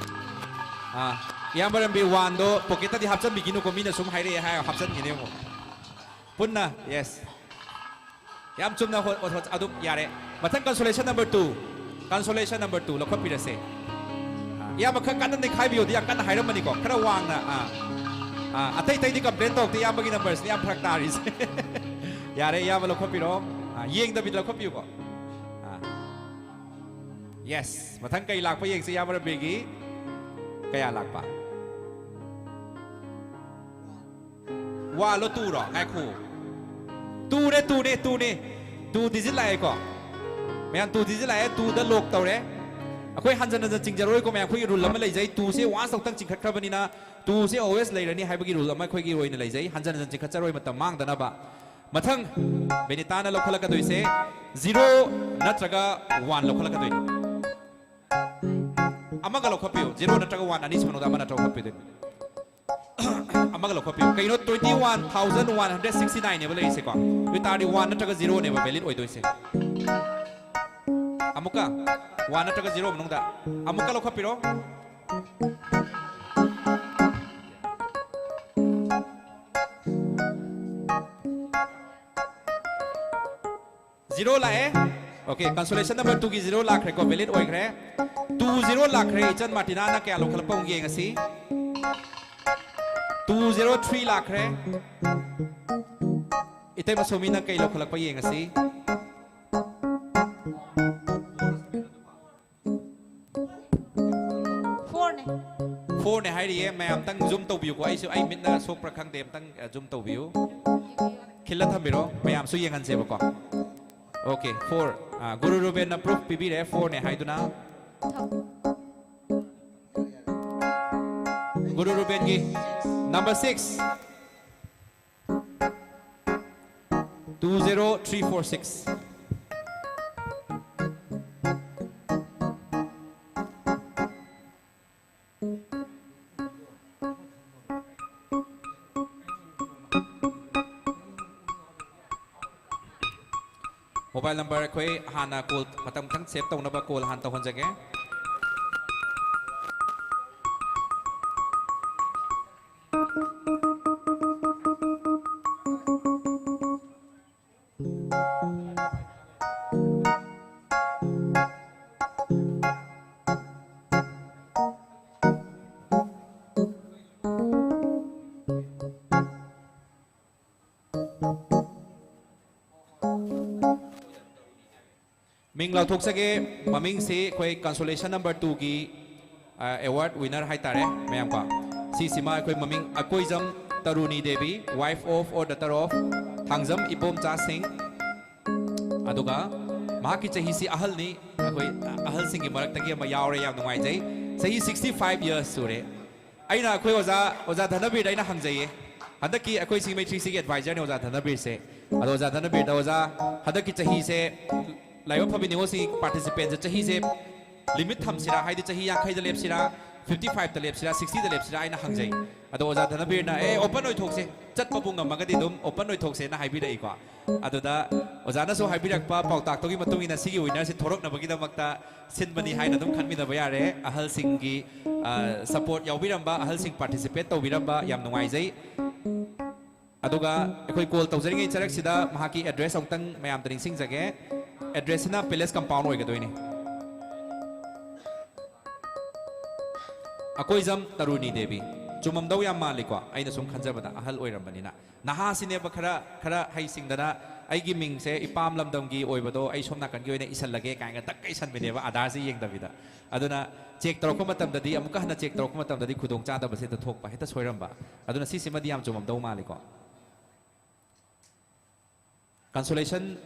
ꯑꯥ, ꯏꯌꯥꯝꯕ ꯔꯟꯕꯤꯔ, ꯋꯥꯟꯗꯣ ꯄꯣꯀꯦꯠꯇꯗꯤ ꯍꯥꯞꯆꯟꯕꯤꯈꯤꯅꯨꯀꯣ, ꯃꯤꯅ ꯁꯨꯝ ꯍꯥꯏꯔꯛꯑꯦ ꯍꯥꯏꯔ ꯍꯥꯞꯆꯟꯈꯤꯅꯤ ꯑꯃꯨꯛ꯫ ꯄꯨꯟꯅ, yes꯫ ꯌꯥꯝ ꯆꯨꯝꯅ ꯍꯣ-, ꯍꯣ-, ꯍꯣ-, ꯑꯗꯨꯝ ꯌꯥꯔꯦ꯫ ꯃꯊꯪ consolation number two꯫ Consolation number two ꯂꯧꯈꯠꯄꯤꯔꯁꯦ꯫ ꯑꯥ, ꯏꯌꯥꯝꯕ ꯈꯔ ꯀꯟꯅ ꯅꯩꯈꯥꯏꯕꯤꯌꯣꯗꯤ ꯌꯥꯝ ꯀꯟꯅ ꯍꯥꯏꯔꯝꯕꯅꯤꯀꯣ꯫ ꯈꯔ ꯋꯥꯡꯅ, ꯑꯥ꯫ ꯑꯥ, ꯑꯇꯩ ꯑꯇꯩꯗꯤ complain ꯇꯧꯔꯛꯇꯦ, ꯏꯌꯥꯝꯕꯒꯤ number ꯁꯤꯅ ꯌꯥꯝ ꯐꯔꯛ ꯇꯥꯔꯤꯁꯦ꯫ ꯌꯥꯔꯦ, ꯏꯌꯥꯝꯕ ꯂꯧꯈꯠꯄꯤꯔꯣ꯫ ꯑꯥ, ꯌꯦꯡꯗꯕꯤꯗ ꯂꯧꯈꯠꯄꯤꯌꯨꯀꯣ꯫ ꯑꯥ꯫ Yes, ꯃꯊꯪ ꯀꯩ ꯂꯥꯛꯄ ꯌꯦꯡꯁꯤ, ꯏꯌꯥꯝꯕ ꯔꯟꯕꯤꯔꯒꯤ꯫ ꯀꯌꯥ ꯂꯥꯛꯄ? ꯋꯥꯟꯂꯣ, ꯇꯨꯔꯣ? ꯉꯥꯏꯈꯣ꯫ ꯇꯨꯅꯦ, ꯇꯨꯅꯦ, ꯇꯨꯅꯦ꯫ Two digit ꯂꯥꯛꯑꯦꯀꯣ? ꯃꯌꯥꯝ, two digit ꯂꯥꯛꯑꯦ, two ꯗ lock ꯇꯧꯔꯦ꯫ ꯑꯩꯈꯣꯏ ꯍꯟꯖꯟ ꯍꯟꯖꯟ ꯆꯤꯡꯖꯔꯣꯏꯀꯣ, ꯃꯌꯥꯝ, ꯑꯩꯈꯣꯏꯒꯤ rule ꯑꯃ ꯂꯩꯖꯩ, two ꯁꯦ once ꯈꯛꯇꯪ ꯆꯤꯡꯈꯠꯈ꯭ꯔꯕꯅꯤꯅ, two ꯁꯦ always ꯂꯩꯔꯅꯤ ꯍꯥꯏꯕꯒꯤ rule ꯑꯃ ꯑꯩꯈꯣꯏꯒꯤ ꯑꯣꯏꯅ ꯂꯩꯖꯩ, ꯍꯟꯖꯟ ꯍꯟꯖꯟ ꯆꯤꯡꯈꯠꯆꯔꯣꯏ ꯃꯇꯝ ꯃꯥꯡꯗꯅꯕ꯫ ꯃꯊꯪ ꯕꯦꯅꯤꯇꯥꯅ ꯂꯧꯈꯠꯂꯛꯀꯗꯣꯏꯁꯦ zero ꯅꯠꯇ꯭ꯔꯒ one ꯂꯧꯈꯠꯂꯛꯀꯗꯣꯏꯅꯤ꯫ ꯑꯃꯒ ꯂꯧꯈꯠꯄꯤꯌꯨ, zero ꯅꯠꯇ꯭ꯔꯒ one, ꯑꯅꯤꯁꯤ ꯃꯅꯨꯡꯗ ꯑꯃ ꯅꯠꯇ꯭ꯔꯒ ꯂꯧꯈꯠꯄꯤꯗꯣꯏꯅꯤ꯫ ꯑꯃꯒ ꯂꯧꯈꯠꯄꯤꯌꯨ꯫ ꯀꯩꯅꯣ, twenty one thousand one hundred sixty nine ꯅꯦꯕ ꯂꯩꯔꯤꯁꯦꯀꯣ? ꯑꯗꯨ ꯑꯣꯏꯇꯥꯔꯗꯤ one ꯅꯠꯇ꯭ꯔꯒ zero ꯅꯦꯕ valid ꯑꯣꯏꯗꯣꯏꯁꯦ꯫ ꯑꯃꯨꯛꯀ one ꯅꯠꯇ꯭ꯔꯒ zero ꯃꯅꯨꯡꯗ ꯑꯃꯨꯛꯀ ꯂꯧꯈꯠꯄꯤꯔꯣ꯫ Zero ꯂꯥꯛꯑꯦ꯫ Okay, consolation number two ꯒꯤ zero ꯂꯥꯛꯈ꯭ꯔꯦꯀꯣ, valid ꯑꯣꯏꯈ꯭ꯔꯦ꯫ Two zero ꯂꯥꯛꯈ꯭ꯔꯦ, ꯏꯆꯟ ꯃꯥꯔꯇꯤꯅꯥꯅ ꯀꯌꯥ ꯂꯧꯈꯠꯂꯛꯄ ꯑꯃꯨꯛ ꯌꯦꯡꯉꯁꯤ꯫ Two zero three ꯂꯥꯛꯈ꯭ꯔꯦ꯫ ꯏꯇꯩꯃ ꯁꯣꯃꯤꯅ ꯀꯩ ꯂꯧꯈꯠꯂꯛꯄ ꯌꯦꯡꯉꯁꯤ꯫ Four ꯅꯦ꯫ Four ꯅꯦ ꯍꯥꯏꯔꯤꯌꯦ, ꯃꯌꯥꯝꯇꯪ zoom ꯇꯧꯕꯤꯌꯨꯀꯣ, ꯑꯩꯁꯨ, ꯑꯩ ꯃꯤꯠꯅ ꯁꯣꯛꯄ꯭ꯔꯥ ꯈꯪꯗꯦ, ꯑꯝꯇꯪ, ꯑ, zoom ꯇꯧꯕꯤꯌꯨ꯫ ꯈꯤꯜꯂ ꯊꯝꯕꯤꯔꯣ, ꯃꯌꯥꯝꯁꯨ ꯌꯦꯡꯍꯟꯁꯦꯕꯀꯣ꯫ Okay, four꯫ ꯑ, ꯒꯨꯔꯨ ꯔꯨꯕꯦꯟꯅ proof ꯄꯤꯕꯤꯔꯦ, four ꯅꯦ ꯍꯥꯏꯗꯨꯅ꯫ ꯒꯨꯔꯨ ꯔꯨꯕꯦꯟꯒꯤ number six꯫ Two zero three four six꯫ Mobile number ꯑꯩꯈꯣꯏ ꯍꯥꯟꯅ call ꯃꯇꯝ ꯈꯤꯇꯪ save ꯇꯧꯅꯕ call ꯍꯥꯟꯅ ꯇꯧꯍꯟꯖꯒꯦ꯫ ꯃꯤꯡ ꯂꯥꯎꯊꯣꯛꯆꯒꯦ꯫ ꯃꯃꯤꯡꯁꯤ ꯑꯩꯈꯣꯏ consolation number two ꯒꯤ, ꯑ, award winner ꯍꯥꯏꯇꯥꯔꯦ, ꯃꯌꯥꯝꯀꯣ꯫ ꯁꯤꯁꯤꯃ ꯑꯩꯈꯣꯏ ꯃꯃꯤꯡ Akoijam ꯇꯔꯨꯅꯤ Devi, wife of or daughter of Thangjam Ibomcha ꯁꯤꯡ꯫ ꯑꯗꯨꯒ ꯃꯍꯥꯛꯀꯤ ꯆꯍꯤꯁꯤ ꯑꯍꯜꯅꯤ꯫ ꯑꯩꯈꯣꯏ ꯑꯍꯜꯁꯤꯡꯒꯤ ꯃꯔꯛꯇꯒꯤ ꯑꯃ ꯌꯥꯎꯔꯦ, ꯌꯥꯝ ꯅꯨꯡꯉꯥꯏꯖꯩ꯫ ꯆꯍꯤ sixty five years ꯁꯨꯔꯦ꯫ ꯑꯩꯅ ꯑꯩꯈꯣꯏ ꯑꯣꯖꯥ, ꯑꯣꯖꯥ ꯙꯅꯕꯤꯔꯗ ꯑꯩꯅ ꯍꯪꯖꯩꯌꯦ꯫ ꯍꯟꯗꯛꯀꯤ ꯑꯩꯈꯣꯏ ꯁꯤꯡꯃꯩ ꯊ꯭ꯔꯤ ꯁꯤꯒꯤ advisorꯅꯤ ꯑꯣꯖꯥ ꯙꯅꯕꯤꯔꯁꯦ꯫ ꯑꯗꯣ ꯑꯣꯖꯥ ꯙꯅꯕꯤꯔꯗ, "ꯑꯣꯖꯥ, ꯍꯟꯗꯛꯀꯤ ꯆꯍꯤꯁꯦ ꯂꯥꯏꯕꯛ ꯐꯕꯤ ꯅꯤꯉꯣꯜꯁꯤꯡꯒꯤ participantꯁꯦ ꯆꯍꯤꯁꯦ limit ꯊꯝꯁꯤꯔꯥ, ꯍꯥꯏꯗꯤ ꯆꯍꯤ ꯌꯥꯡꯈꯩꯗ ꯂꯦꯞꯁꯤꯔꯥ, fifty fiveꯇ ꯂꯦꯞꯁꯤꯔꯥ, sixtyꯗ ꯂꯦꯞꯁꯤꯔꯥ?" ꯑꯩꯅ ꯍꯪꯖꯩ꯫ ꯑꯗꯣ ꯑꯣꯖꯥ ꯙꯅꯕꯤꯔꯅ, "ꯑꯦ, open ꯑꯣꯏꯊꯣꯛꯁꯦ, ꯆꯠꯄꯕꯨ ꯉꯝꯃꯒꯗꯤ ꯑꯗꯨꯝ open ꯑꯣꯏꯊꯣꯛꯁꯦꯅ" ꯍꯥꯏꯕꯤꯔꯛꯏꯀꯣ꯫ ꯑꯗꯨꯗ ꯑꯣꯖꯥꯅꯁꯨ ꯍꯥꯏꯕꯤꯔꯛꯄ ꯄꯥꯎꯇꯥꯛꯇꯨꯒꯤ ꯃꯇꯨꯡ ꯏꯟꯅ ꯁꯤꯒꯤ winnerꯁꯤ ꯊꯣꯔꯛꯅꯕꯒꯤꯗꯃꯛꯇ ꯁꯤꯟꯕꯅꯤ ꯍꯥꯏꯅ ꯑꯗꯨꯝ ꯈꯟꯃꯤꯟꯅꯕ ꯌꯥꯔꯦ꯫ ꯑꯍꯜꯁꯤꯡꯒꯤ, ꯑ, support ꯌꯥꯎꯕꯤꯔꯝꯕ, ꯑꯍꯜꯁꯤꯡ participate ꯇꯧꯕꯤꯔꯝꯕ ꯌꯥꯝ ꯅꯨꯡꯉꯥꯏꯖꯩ꯫ ꯑꯗꯨꯒ ꯑꯩꯈꯣꯏ call ꯇꯧꯖꯔꯤꯉꯩ ꯆꯔꯛꯁꯤꯗ ꯃꯍꯥꯛꯀꯤ address ꯑꯃꯨꯛꯇꯪ ꯃꯌꯥꯝꯗ ꯅꯤꯡꯁꯤꯡꯖꯒꯦ꯫ Addressꯁꯤꯅ Palace Compound ꯑꯣꯏꯒꯗꯣꯏꯅꯤ꯫ ꯑꯀꯣꯏꯖꯝ ꯇꯔꯨꯅꯤ ꯗꯦꯕꯤ꯫ ꯆꯨꯝꯃꯝꯗꯧ ꯌꯥꯝ ꯃꯥꯜꯂꯤꯀꯣ, ꯑꯩꯅ ꯁꯨꯝ ꯈꯟꯖꯕꯗ ꯑꯍꯜ ꯑꯣꯏꯔꯝꯕꯅꯤꯅ꯫ ꯅꯍꯥꯁꯤꯅꯦꯕ ꯈꯔ, ꯈꯔ ꯍꯩꯁꯤꯡꯗꯅ ꯑꯩꯒꯤ ꯃꯤꯡꯁꯦ ꯏꯄꯥꯝ ꯂꯝꯗꯝꯒꯤ ꯑꯣꯏꯕꯗꯣ ꯑꯩ ꯁꯣꯝ ꯅꯥꯀꯟꯒꯤ ꯑꯣꯏꯅ ꯏꯁꯜꯂꯒꯦ ꯀꯥꯏꯅ ꯗꯛꯀ ꯏꯁꯟꯕꯅꯦꯕ, ꯑꯥꯙꯥꯔꯁꯤ ꯌꯦꯡꯗꯕꯤꯗ꯫ ꯑꯗꯨꯅ check ꯇꯧꯔꯛꯄ ꯃꯇꯝꯗꯗꯤ, ꯑꯃꯨꯛꯀ ꯍꯟꯅ check ꯇꯧꯔꯛꯄ ꯃꯇꯝꯗꯗꯤ ꯈꯨꯗꯣꯡ ꯆꯥꯗꯕꯁꯦ ꯍꯦꯛꯇ ꯊꯣꯛꯄ, ꯍꯦꯛꯇ ꯁꯣꯏꯔꯝꯕ꯫ ꯑꯗꯨꯅ ꯁꯤꯁꯤꯃꯗꯤ ꯌꯥꯝ ꯆꯨꯝꯃꯝꯗꯧ ꯃꯥꯜꯂꯤꯀꯣ꯫ Consolation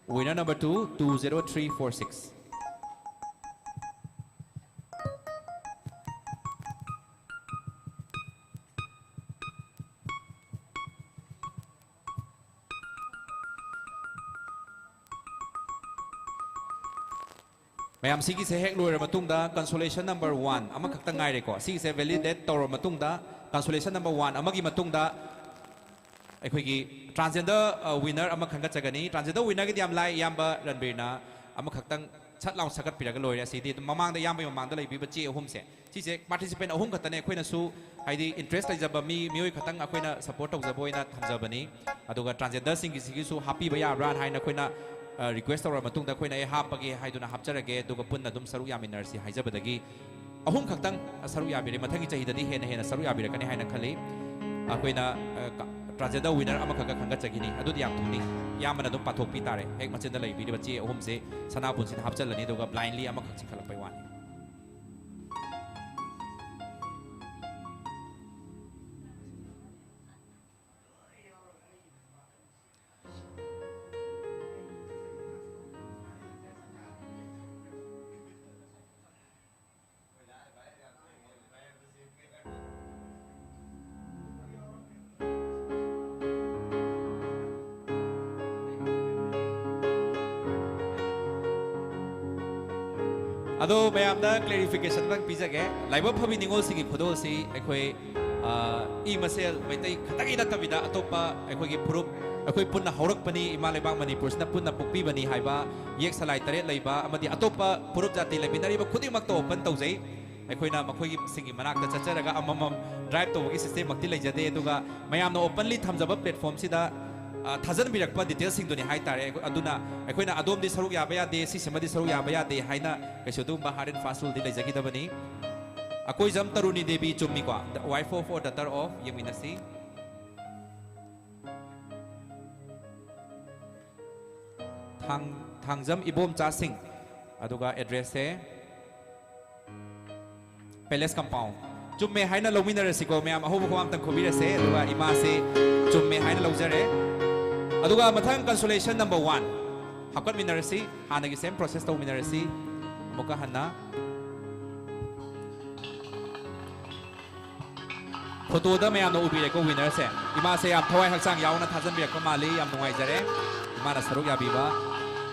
winner number two, two zero three four six꯫ ꯃꯌꯥꯝ, ꯁꯤꯒꯤꯁꯦ ꯍꯦꯛ ꯂꯣꯏꯔ ꯃꯇꯨꯡꯗ consolation number one ꯑꯃꯈꯛꯇ ꯉꯥꯏꯔꯦꯀꯣ꯫ ꯁꯤꯒꯤꯁꯦ validate ꯇꯧꯔ ꯃꯇꯨꯡꯗ consolation number one ꯑꯃꯒꯤ ꯃꯇꯨꯡꯗ ꯑꯩꯈꯣꯏꯒꯤ transgender winner ꯑꯃ ꯈꯟꯒꯠꯆꯒꯅꯤ꯫ Transgender winnerꯒꯤꯗꯤ ꯌꯥꯝ ꯂꯥꯏ, ꯏꯌꯥꯝꯕ ꯔꯟꯕꯤꯔꯅ ꯑꯃꯈꯛꯇꯪ ꯁꯠ ꯂꯥꯎ ꯁꯠꯀꯠꯄꯤꯔꯒ ꯂꯣꯏꯔꯦ꯫ ꯑꯁꯤꯗꯤ ꯑꯗꯨꯝ ꯃꯃꯥꯡꯗ, ꯏꯌꯥꯝꯕꯒꯤ ꯃꯃꯥꯡꯗ ꯂꯩꯕꯤꯕ ꯆꯦ ꯑꯍꯨꯝꯁꯦ, ꯁꯤꯁꯦ participant ꯑꯍꯨꯝ ꯈꯛꯇꯅꯦ꯫ ꯑꯩꯈꯣꯏꯅꯁꯨ ꯍꯥꯏꯗꯤ interest ꯂꯩꯖꯕ ꯃꯤ, ꯃꯤꯑꯣꯏ ꯈꯛꯇꯪ ꯑꯩꯈꯣꯏꯅ support ꯇꯧꯖꯕ ꯑꯣꯏꯅ ꯊꯝꯖꯕꯅꯤ꯫ ꯑꯗꯨꯒ transgenderꯁꯤꯡꯒꯤꯁꯤꯒꯤꯁꯨ ꯍꯥꯞꯄꯤꯕ ꯌꯥꯕ꯭ꯔꯥꯅ ꯍꯥꯏꯅ ꯑꯩꯈꯣꯏꯅ request ꯇꯧꯔꯕ ꯃꯇꯨꯡꯗ ꯑꯩꯈꯣꯏꯅ "ꯑꯦ, ꯍꯥꯞꯄꯒꯦ" ꯍꯥꯏꯗꯨꯅ ꯍꯥꯞꯆꯔꯒꯦ, ꯑꯗꯨꯒ ꯄꯨꯟꯅ ꯑꯗꯨꯝ ꯁꯔꯨꯛ ꯌꯥꯃꯤꯟꯅꯔꯁꯤ ꯍꯥꯏꯖꯕꯗꯒꯤ ꯑꯍꯨꯝ ꯈꯛꯇꯪ ꯁꯔꯨꯛ ꯌꯥꯕꯤꯔꯦ꯫ ꯃꯊꯪꯒꯤ ꯆꯍꯤꯗꯗꯤ ꯍꯦꯟꯅ ꯍꯦꯟꯅ ꯁꯔꯨꯛ ꯌꯥꯕꯤꯔꯛꯀꯅꯤ ꯍꯥꯏꯅ ꯈꯜꯂꯤ꯫ ꯑꯩꯈꯣꯏꯅ, ꯑ, ꯀ-, transgender winner ꯑꯃꯈꯛꯀ ꯈꯟꯒꯠꯆꯈꯤꯅꯤ꯫ ꯑꯗꯨꯗꯤ ꯌꯥꯝ ꯊꯨꯅꯤ꯫ ꯏꯌꯥꯝꯕꯅ ꯑꯗꯨꯝ ꯄꯥꯊꯣꯛꯄꯤ ꯇꯥꯔꯦ꯫ ꯍꯦꯛ ꯃꯆꯤꯟꯗ ꯂꯩꯕꯤꯔꯤꯕ ꯆꯦ ꯑꯍꯨꯝꯁꯦ ꯁꯅꯥꯕꯨꯟꯁꯤꯗ ꯍꯥꯞꯆꯜꯂꯅꯤ, ꯑꯗꯨꯒ blindly ꯑꯃꯈꯛ ꯆꯤꯡꯈꯠꯂꯛꯄꯩ ꯋꯥꯅꯤ꯫ ꯑꯗꯣ ꯃꯌꯥꯝꯗ clarification ꯑꯃꯇꯪ ꯄꯤꯖꯒꯦ꯫ ꯂꯥꯏꯕꯛ ꯐꯕꯤ ꯅꯤꯉꯣꯜꯁꯤꯡꯒꯤ ꯈꯨꯗꯣꯜꯁꯤ ꯑꯩꯈꯣꯏ, ꯑ, ꯏ ꯃꯁꯦꯜ ꯃꯩꯇꯩ ꯈꯛꯇꯒꯤ ꯅꯠꯇꯕꯤꯗ ꯑꯇꯣꯞꯄ ꯑꯩꯈꯣꯏꯒꯤ ꯐꯨꯔꯨꯞ, ꯑꯩꯈꯣꯏ ꯄꯨꯟꯅ ꯍꯧꯔꯛꯄꯅꯤ, ꯏꯃꯥ ꯂꯩꯕꯥꯛ ꯃꯅꯤꯄꯨꯔꯁꯤꯅ ꯄꯨꯟꯅ ꯄꯣꯛꯄꯤꯕꯅꯤ ꯍꯥꯏꯕ ꯌꯦꯛ ꯁꯂꯥꯏ ꯇꯔꯦꯠ ꯂꯩꯕ ꯑꯃꯗꯤ ꯑꯇꯣꯞꯄ ꯐꯨꯔꯨꯞ ꯖꯥꯇꯤ ꯂꯩꯃꯤꯟꯅꯔꯤꯕ ꯈꯨꯗꯤꯡꯃꯛꯇ open ꯇꯧꯖꯩ꯫ ꯑꯩꯈꯣꯏꯅ ꯃꯈꯣꯏꯒꯤ ꯁꯤꯡꯒꯤ ꯃꯅꯥꯛꯇ ꯆꯠꯆꯔꯒ ꯑꯃꯃꯝ drive ꯇꯧꯕꯒꯤ system ꯃꯛꯇꯤ ꯂꯩꯖꯗꯦ, ꯑꯗꯨꯒ ꯃꯌꯥꯝꯅ openly ꯊꯝꯖꯕ platformꯁꯤꯗ, ꯑ, ꯊꯥꯖꯟꯕꯤꯔꯛꯄ detailsꯁꯤꯡꯗꯨꯅꯤ ꯍꯥꯏꯇꯥꯔꯦ꯫ ꯑꯩꯈꯣꯏ-, ꯑꯗꯨꯅ ꯑꯩꯈꯣꯏꯅ ꯑꯗꯣꯝꯗꯤ ꯁꯔꯨꯛ ꯌꯥꯕ ꯌꯥꯗꯦ, ꯁꯤꯁꯤꯃꯗꯤ ꯁꯔꯨꯛ ꯌꯥꯕ ꯌꯥꯗꯦ ꯍꯥꯏꯅ ꯀꯩꯁꯨ ꯑꯗꯨꯒꯨꯝꯕ hard and fast ruleꯗꯤ ꯂꯩꯖꯈꯤꯗꯕꯅꯤ꯫ Akoijam ꯇꯔꯨꯅꯤ Devi ꯆꯨꯝꯃꯤꯀꯣ? The wife of or daughter of, ꯌꯦꯡꯃꯤꯟꯅꯁꯤ꯫ ꯊꯥꯡ-, ꯊꯥꯡꯖꯝ ꯏꯕꯣꯝꯆꯥ ꯁꯤꯡ, ꯑꯗꯨꯒ addressꯁꯦ Palace Compound꯫ ꯆꯨꯝꯃꯦ ꯍꯥꯏꯅ ꯂꯧꯃꯤꯟꯅꯔꯁꯤꯀꯣ ꯃꯌꯥꯝ, ꯑꯍꯧꯕ ꯈꯣꯡ ꯑꯝꯇꯪ ꯈꯨꯕꯤꯔꯁꯦ, ꯑꯗꯨꯒ ꯏꯃꯥꯁꯦ ꯆꯨꯝꯃꯦ ꯍꯥꯏꯅ ꯂꯧꯖꯔꯦ꯫ ꯑꯗꯨꯒ ꯃꯊꯪ consolation number one ꯍꯥꯞꯀꯠꯃꯤꯟꯅꯔꯁꯤ, ꯍꯥꯟꯅꯒꯤ same process ꯇꯧꯃꯤꯟꯅꯔꯁꯤ꯫ ꯑꯃꯨꯛꯀ ꯍꯟꯅ photoꯗ ꯃꯌꯥꯝꯅ ꯎꯕꯤꯔꯦꯀꯣ winnerꯁꯦ꯫ ꯏꯃꯥꯁꯦ ꯌꯥꯝ ꯊꯋꯥꯏ ꯍꯛꯆꯥꯡ ꯌꯥꯎꯅ ꯊꯥꯖꯟꯕꯤꯔꯛꯄ ꯃꯥꯜꯂꯤ, ꯌꯥꯝ ꯅꯨꯡꯉꯥꯏꯖꯔꯦ ꯏꯃꯥꯅ ꯁꯔꯨꯛ ꯌꯥꯕꯤꯕ꯫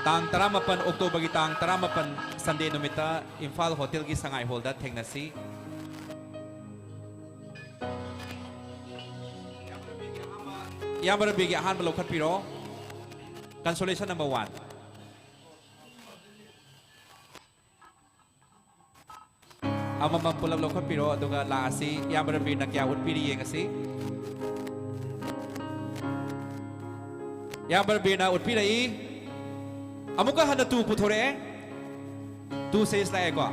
ꯇꯥꯡ ꯇꯔꯥꯃꯥꯄꯟ, Octoberꯒꯤ ꯇꯥꯡ ꯇꯔꯥꯃꯥꯄꯟ Sunday ꯅꯨꯃꯤꯠꯇ ꯏꯝꯐꯥꯜ ꯍꯣꯇꯦꯜꯒꯤ ꯁꯉꯥꯏ ꯍꯣꯜꯗ ꯊꯦꯡꯅꯁꯤ꯫ ꯏꯌꯥꯝꯕ ꯔꯕꯤꯒꯤ ꯑꯍꯥꯟꯕ ꯂꯧꯈꯠꯄꯤꯔꯣ꯫ Consolation number one. ꯑꯃꯃꯝ ꯄꯨꯂꯞ ꯂꯧꯈꯠꯄꯤꯔꯣ, ꯑꯗꯨꯒ ꯂꯥꯛꯑꯁꯤ꯫ ꯏꯌꯥꯝꯕ ꯔꯕꯤꯅ ꯀꯌꯥ ꯎꯠꯄꯤꯔꯤ ꯌꯦꯡꯉꯁꯤ꯫ ꯏꯌꯥꯝꯕ ꯔꯕꯤꯅ ꯎꯠꯄꯤꯔꯛꯏ꯫ ꯑꯃꯨꯛꯀ ꯍꯟꯅ two ꯄꯨꯊꯣꯔꯛꯑꯦ꯫ Two series ꯂꯥꯛꯑꯦꯀꯣ꯫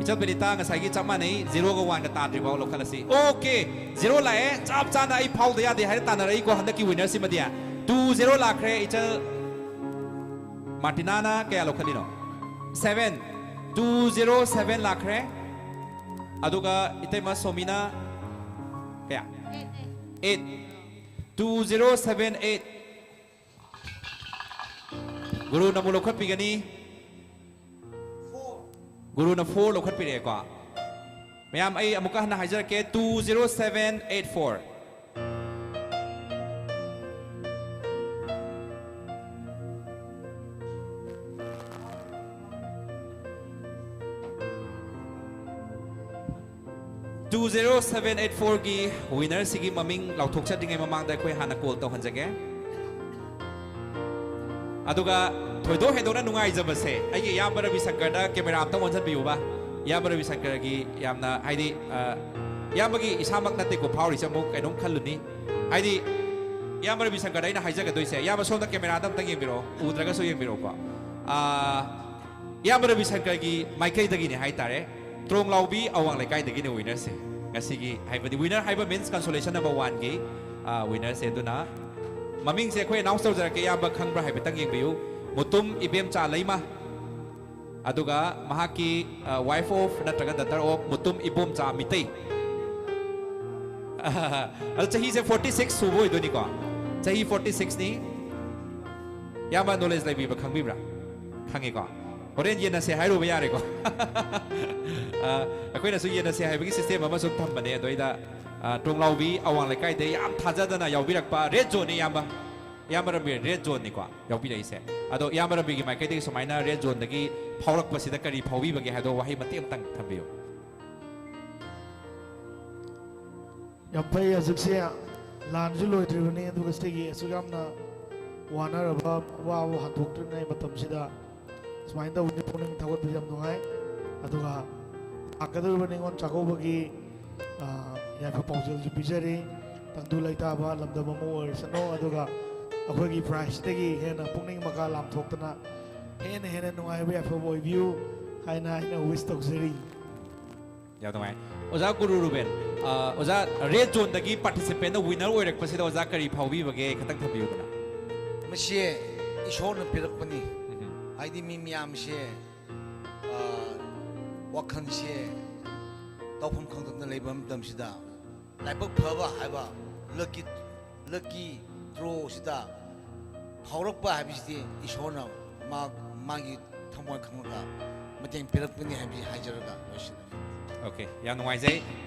ꯏꯆꯜ ꯕꯦꯅꯤꯇꯥ ꯉꯁꯥꯏꯒꯤ ꯆꯞ ꯃꯥꯟꯅꯩ, ꯖꯤꯔꯣꯒ ꯋꯥꯟꯒ ꯇꯥꯗ꯭ꯔꯤꯐꯥꯎ ꯂꯧꯈꯠꯂꯁꯤ꯫ Okay, ꯖꯤꯔꯣ ꯂꯥꯛꯑꯦ, ꯆꯞ ꯆꯥꯅ ꯑꯩ ꯐꯥꯎꯗ ꯌꯥꯗꯦ ꯍꯥꯏꯅ ꯇꯥꯟꯅꯔꯛꯏꯀꯣ ꯍꯟꯗꯛꯀꯤ winner ꯁꯤꯃꯗꯤ꯫ Two zero ꯂꯥꯛꯈ꯭ꯔꯦ, ꯏꯆꯜ ꯃꯥꯔꯇꯤꯅꯥꯅ ꯀꯌꯥ ꯂꯧꯈꯠꯂꯤꯅꯣ? Seven, two zero seven ꯂꯥꯛꯈ꯭ꯔꯦ꯫ ꯑꯗꯨꯒ ꯏꯇꯩꯃ ꯁꯣꯃꯤꯅ ꯀꯌꯥ? Eight, two zero seven eight꯫ ꯒꯨꯔꯨꯅ ꯑꯃꯨꯛ ꯂꯧꯈꯠꯄꯤꯒꯅꯤ꯫ ꯒꯨꯔꯨꯅ four ꯂꯧꯈꯠꯄꯤꯔꯛꯑꯦꯀꯣ꯫ ꯃꯌꯥꯝ, ꯑꯩ ꯑꯃꯨꯛꯀ ꯍꯟꯅ ꯍꯥꯏꯖꯔꯛꯀꯦ, two zero seven eight four꯫ Two zero seven eight fourꯒꯤ winnerꯁꯤꯒꯤ ꯃꯃꯤꯡ ꯂꯥꯎꯊꯣꯛꯆꯗ꯭ꯔꯤꯉꯩ ꯃꯃꯥꯡꯗ ꯑꯩꯈꯣꯏ ꯍꯥꯟꯅ call ꯇꯧꯍꯟꯖꯒꯦ꯫ ꯑꯗꯨꯒ ꯊꯣꯏꯗꯣꯛ ꯍꯦꯟꯗꯣꯛꯅ ꯅꯨꯡꯉꯥꯏꯖꯕꯁꯦ, ꯑꯩꯒꯤ ꯏꯌꯥꯝꯕ ꯔꯕꯤ ꯁꯪꯀꯔꯗ camera ꯑꯝꯇꯪ ꯑꯣꯟꯁꯤꯟꯕꯤꯌꯨꯕ꯫ ꯏꯌꯥꯝꯕ ꯔꯕꯤ ꯁꯪꯀꯔꯒꯤ ꯌꯥꯝꯅ, ꯍꯥꯏꯗꯤ, ꯑ, ꯏꯌꯥꯝꯕꯒꯤ ꯏꯁꯥꯃꯛ ꯅꯠꯇꯦꯀꯣ ꯐꯥꯎꯔꯤꯁꯦ, ꯑꯃꯨꯛ ꯀꯩꯅꯣꯝ ꯈꯜꯂꯨꯅꯤ꯫ ꯍꯥꯏꯗꯤ, ꯏꯌꯥꯝꯕ ꯔꯕꯤ ꯁꯪꯀꯔꯗ ꯑꯩꯅ ꯍꯥꯏꯖꯒꯗꯣꯏꯁꯦ, ꯏꯌꯥꯝꯕ ꯁꯣꯝꯗ cameraꯗ ꯑꯝꯇꯪ ꯌꯦꯡꯕꯤꯔꯛꯑꯣ, ꯎꯗ꯭ꯔꯒꯁꯨ ꯌꯦꯡꯕꯤꯔꯛꯑꯣꯀꯣ꯫ ꯑ, ꯏꯌꯥꯝꯕ ꯔꯕꯤ ꯁꯪꯀꯔꯒꯤ ꯃꯥꯏꯀꯩꯗꯒꯤꯅꯦ ꯍꯥꯏꯇꯥꯔꯦ꯫ ꯇ꯭ꯔꯣꯡꯂꯥꯎꯕꯤ ꯑꯋꯥꯡ ꯂꯩꯀꯥꯏꯗꯒꯤꯅꯦ winnerꯁꯦ꯫ ꯉꯁꯤꯒꯤ ꯍꯥꯏꯕꯗꯤ winner ꯍꯥꯏꯕ means consolation number oneꯒꯤ, ꯑ, winnerꯁꯦ꯫ ꯑꯗꯨꯅ ꯃꯃꯤꯡꯁꯦ ꯑꯩꯈꯣꯏ announce ꯇꯧꯖꯔꯛꯀꯦ, ꯏꯌꯥꯝꯕ ꯈꯪꯕ꯭ꯔꯥ ꯍꯥꯏꯐꯦꯠꯇꯪ ꯌꯦꯡꯕꯤꯌꯨ꯫ ꯃꯨꯇꯨꯝ ꯏꯕꯦꯝꯆꯥ ꯂꯩꯃ꯫ ꯑꯗꯨꯒ ꯃꯍꯥꯛꯀꯤ, ꯑ, wife of ꯅꯠꯇ꯭ꯔꯒ daughter of ꯃꯨꯇꯨꯝ ꯏꯕꯣꯝꯆꯥ ꯃꯤꯇꯩ꯫ ꯑꯗꯣ ꯆꯍꯤꯁꯦ forty six ꯁꯨꯕ ꯑꯣꯏꯗꯣꯏꯅꯤꯀꯣ꯫ ꯆꯍꯤ forty sixꯅꯤ꯫ ꯏꯌꯥꯝꯕ knowledge ꯂꯩꯕꯤꯕ꯭ꯔꯥ, ꯈꯪꯕꯤꯕ꯭ꯔꯥ? ꯈꯪꯉꯤꯀꯣ꯫ ꯍꯣꯔꯦꯟ ꯌꯦꯟꯅꯁꯦ ꯍꯥꯏꯔꯨꯕ ꯌꯥꯔꯦꯀꯣ꯫ ꯑ, ꯑꯩꯈꯣꯏꯅꯁꯨ ꯌꯦꯟꯅꯁꯦ ꯍꯥꯏꯕꯒꯤ system ꯑꯃꯁꯨ ꯊꯝꯕꯅꯦ꯫ ꯑꯗꯣ ꯑꯩꯅ, ꯑ, ꯇ꯭ꯔꯣꯡꯂꯥꯎꯕꯤ ꯑꯋꯥꯡ ꯂꯩꯀꯥꯏꯗ ꯌꯥꯝ ꯊꯥꯖꯗꯅ ꯌꯥꯎꯕꯤꯔꯛꯄ, red zoneꯅꯦ ꯏꯌꯥꯝꯕ꯫ ꯏꯌꯥꯝꯕ ꯔꯝꯕꯤꯔ, red zoneꯅꯤꯀꯣ ꯌꯥꯎꯕꯤꯔꯛꯏꯁꯦ꯫ ꯑꯗꯣ ꯏꯌꯥꯝꯕ ꯔꯝꯕꯤꯔꯒꯤ ꯃꯥꯏꯀꯩꯗꯒꯤ ꯁꯨꯃꯥꯏꯅ red zoneꯗꯒꯤ ꯐꯥꯎꯔꯛꯄꯁꯤꯗ ꯀꯔꯤ ꯐꯥꯎꯕꯤꯕꯒꯦ ꯍꯥꯏꯕꯗꯣ ꯋꯥꯍꯩ ꯃꯇꯦꯛ ꯑꯃꯇꯪ ꯊꯝꯕꯤꯌꯨ꯫ ꯌꯥꯝ ꯐꯩ꯫ ꯍꯧꯖꯤꯛꯁꯦ ꯂꯥꯟꯁꯨ ꯂꯣꯏꯗ꯭ꯔꯤꯕꯅꯤ, ꯑꯗꯨꯒ ꯁꯤꯒꯤ ꯑꯁꯨꯛ ꯌꯥꯝꯅ ꯋꯥꯅꯔꯕ, ꯑꯋꯥꯕ ꯍꯟꯗꯣꯛꯇ꯭ꯔꯤꯉꯩ ꯃꯇꯝꯁꯤꯗ ꯁꯨꯃꯥꯏꯅ ꯇꯧꯕꯁꯤ ꯄꯨꯛꯅꯤꯡ ꯊꯧꯒꯠꯄꯁꯤ ꯌꯥꯝ ꯅꯨꯡꯉꯥꯏ꯫ ꯑꯗꯨꯒ ꯂꯥꯛꯀꯗꯧꯔꯤꯕ ꯅꯤꯉꯣꯜ ꯆꯥꯛꯀꯧꯕꯒꯤ, ꯑ, ꯌꯥꯏꯐ ꯄꯥꯎꯖꯦꯜꯁꯨ ꯄꯤꯖꯔꯤ꯫ ꯇꯪꯗꯨ ꯂꯩꯇꯥꯕ ꯂꯝꯗꯝ ꯑꯃ ꯑꯣꯏꯔꯁꯅꯨ, ꯑꯗꯨꯒ ꯑꯩꯈꯣꯏꯒꯤ prizeꯇꯒꯤ ꯍꯦꯟꯅ ꯄꯨꯛꯅꯤꯡ ꯃꯈꯥ ꯂꯥꯝꯊꯣꯛꯇꯅ ꯍꯦꯟꯅ ꯍꯦꯟꯅ ꯅꯨꯡꯉꯥꯏꯕ ꯌꯥꯏꯐꯕ ꯑꯣꯏꯕꯤꯌꯨ ꯍꯥꯏꯅ ꯑꯩꯅ wish ꯇꯧꯖꯔꯤ꯫ ꯌꯥꯝ ꯅꯨꯡꯉꯥꯏ꯫ ꯑꯣꯖꯥ ꯒꯨꯔꯨ ꯔꯨꯕꯦꯟ, ꯑ, ꯑꯣꯖꯥ, red zoneꯗꯒꯤ participantꯅ winner ꯑꯣꯏꯔꯛꯄꯁꯤꯗ ꯑꯣꯖꯥ ꯀꯔꯤ ꯐꯥꯎꯕꯤꯕꯒꯦ? ꯈꯤꯇꯪ ꯊꯝꯕꯤꯌꯨꯗꯅ꯫ ꯃꯁꯤ ꯏꯁꯣꯔꯅ ꯄꯤꯔꯛꯄꯅꯤ꯫ ꯍꯥꯏꯗꯤ ꯃꯤ ꯃꯌꯥꯝꯁꯦ, ꯑ, ꯋꯥꯈꯜꯁꯦ ꯇꯧꯐꯝ ꯈꯪꯗꯗꯅ ꯂꯩꯕ ꯃꯇꯝꯁꯤꯗ ꯂꯥꯏꯕꯛ ꯐꯕ ꯍꯥꯏꯕ lucky, lucky drawꯁꯤꯗ ꯐꯥꯎꯔꯛꯄ ꯍꯥꯏꯕꯁꯤꯗꯤ ꯏꯁꯣꯔꯅ ꯃꯥ, ꯃꯥꯒꯤ ꯊꯃꯣꯏ ꯈꯪꯂꯒ ꯃꯇꯦꯡ ꯄꯤꯔꯛꯄꯅꯤ ꯍꯥꯏꯕꯁꯤ ꯍꯥꯏꯖꯔꯒ ꯂꯣꯏꯁꯤꯜꯂꯒꯦ꯫ Okay, ꯌꯥꯝ ꯅꯨꯡꯉꯥꯏꯖꯩ꯫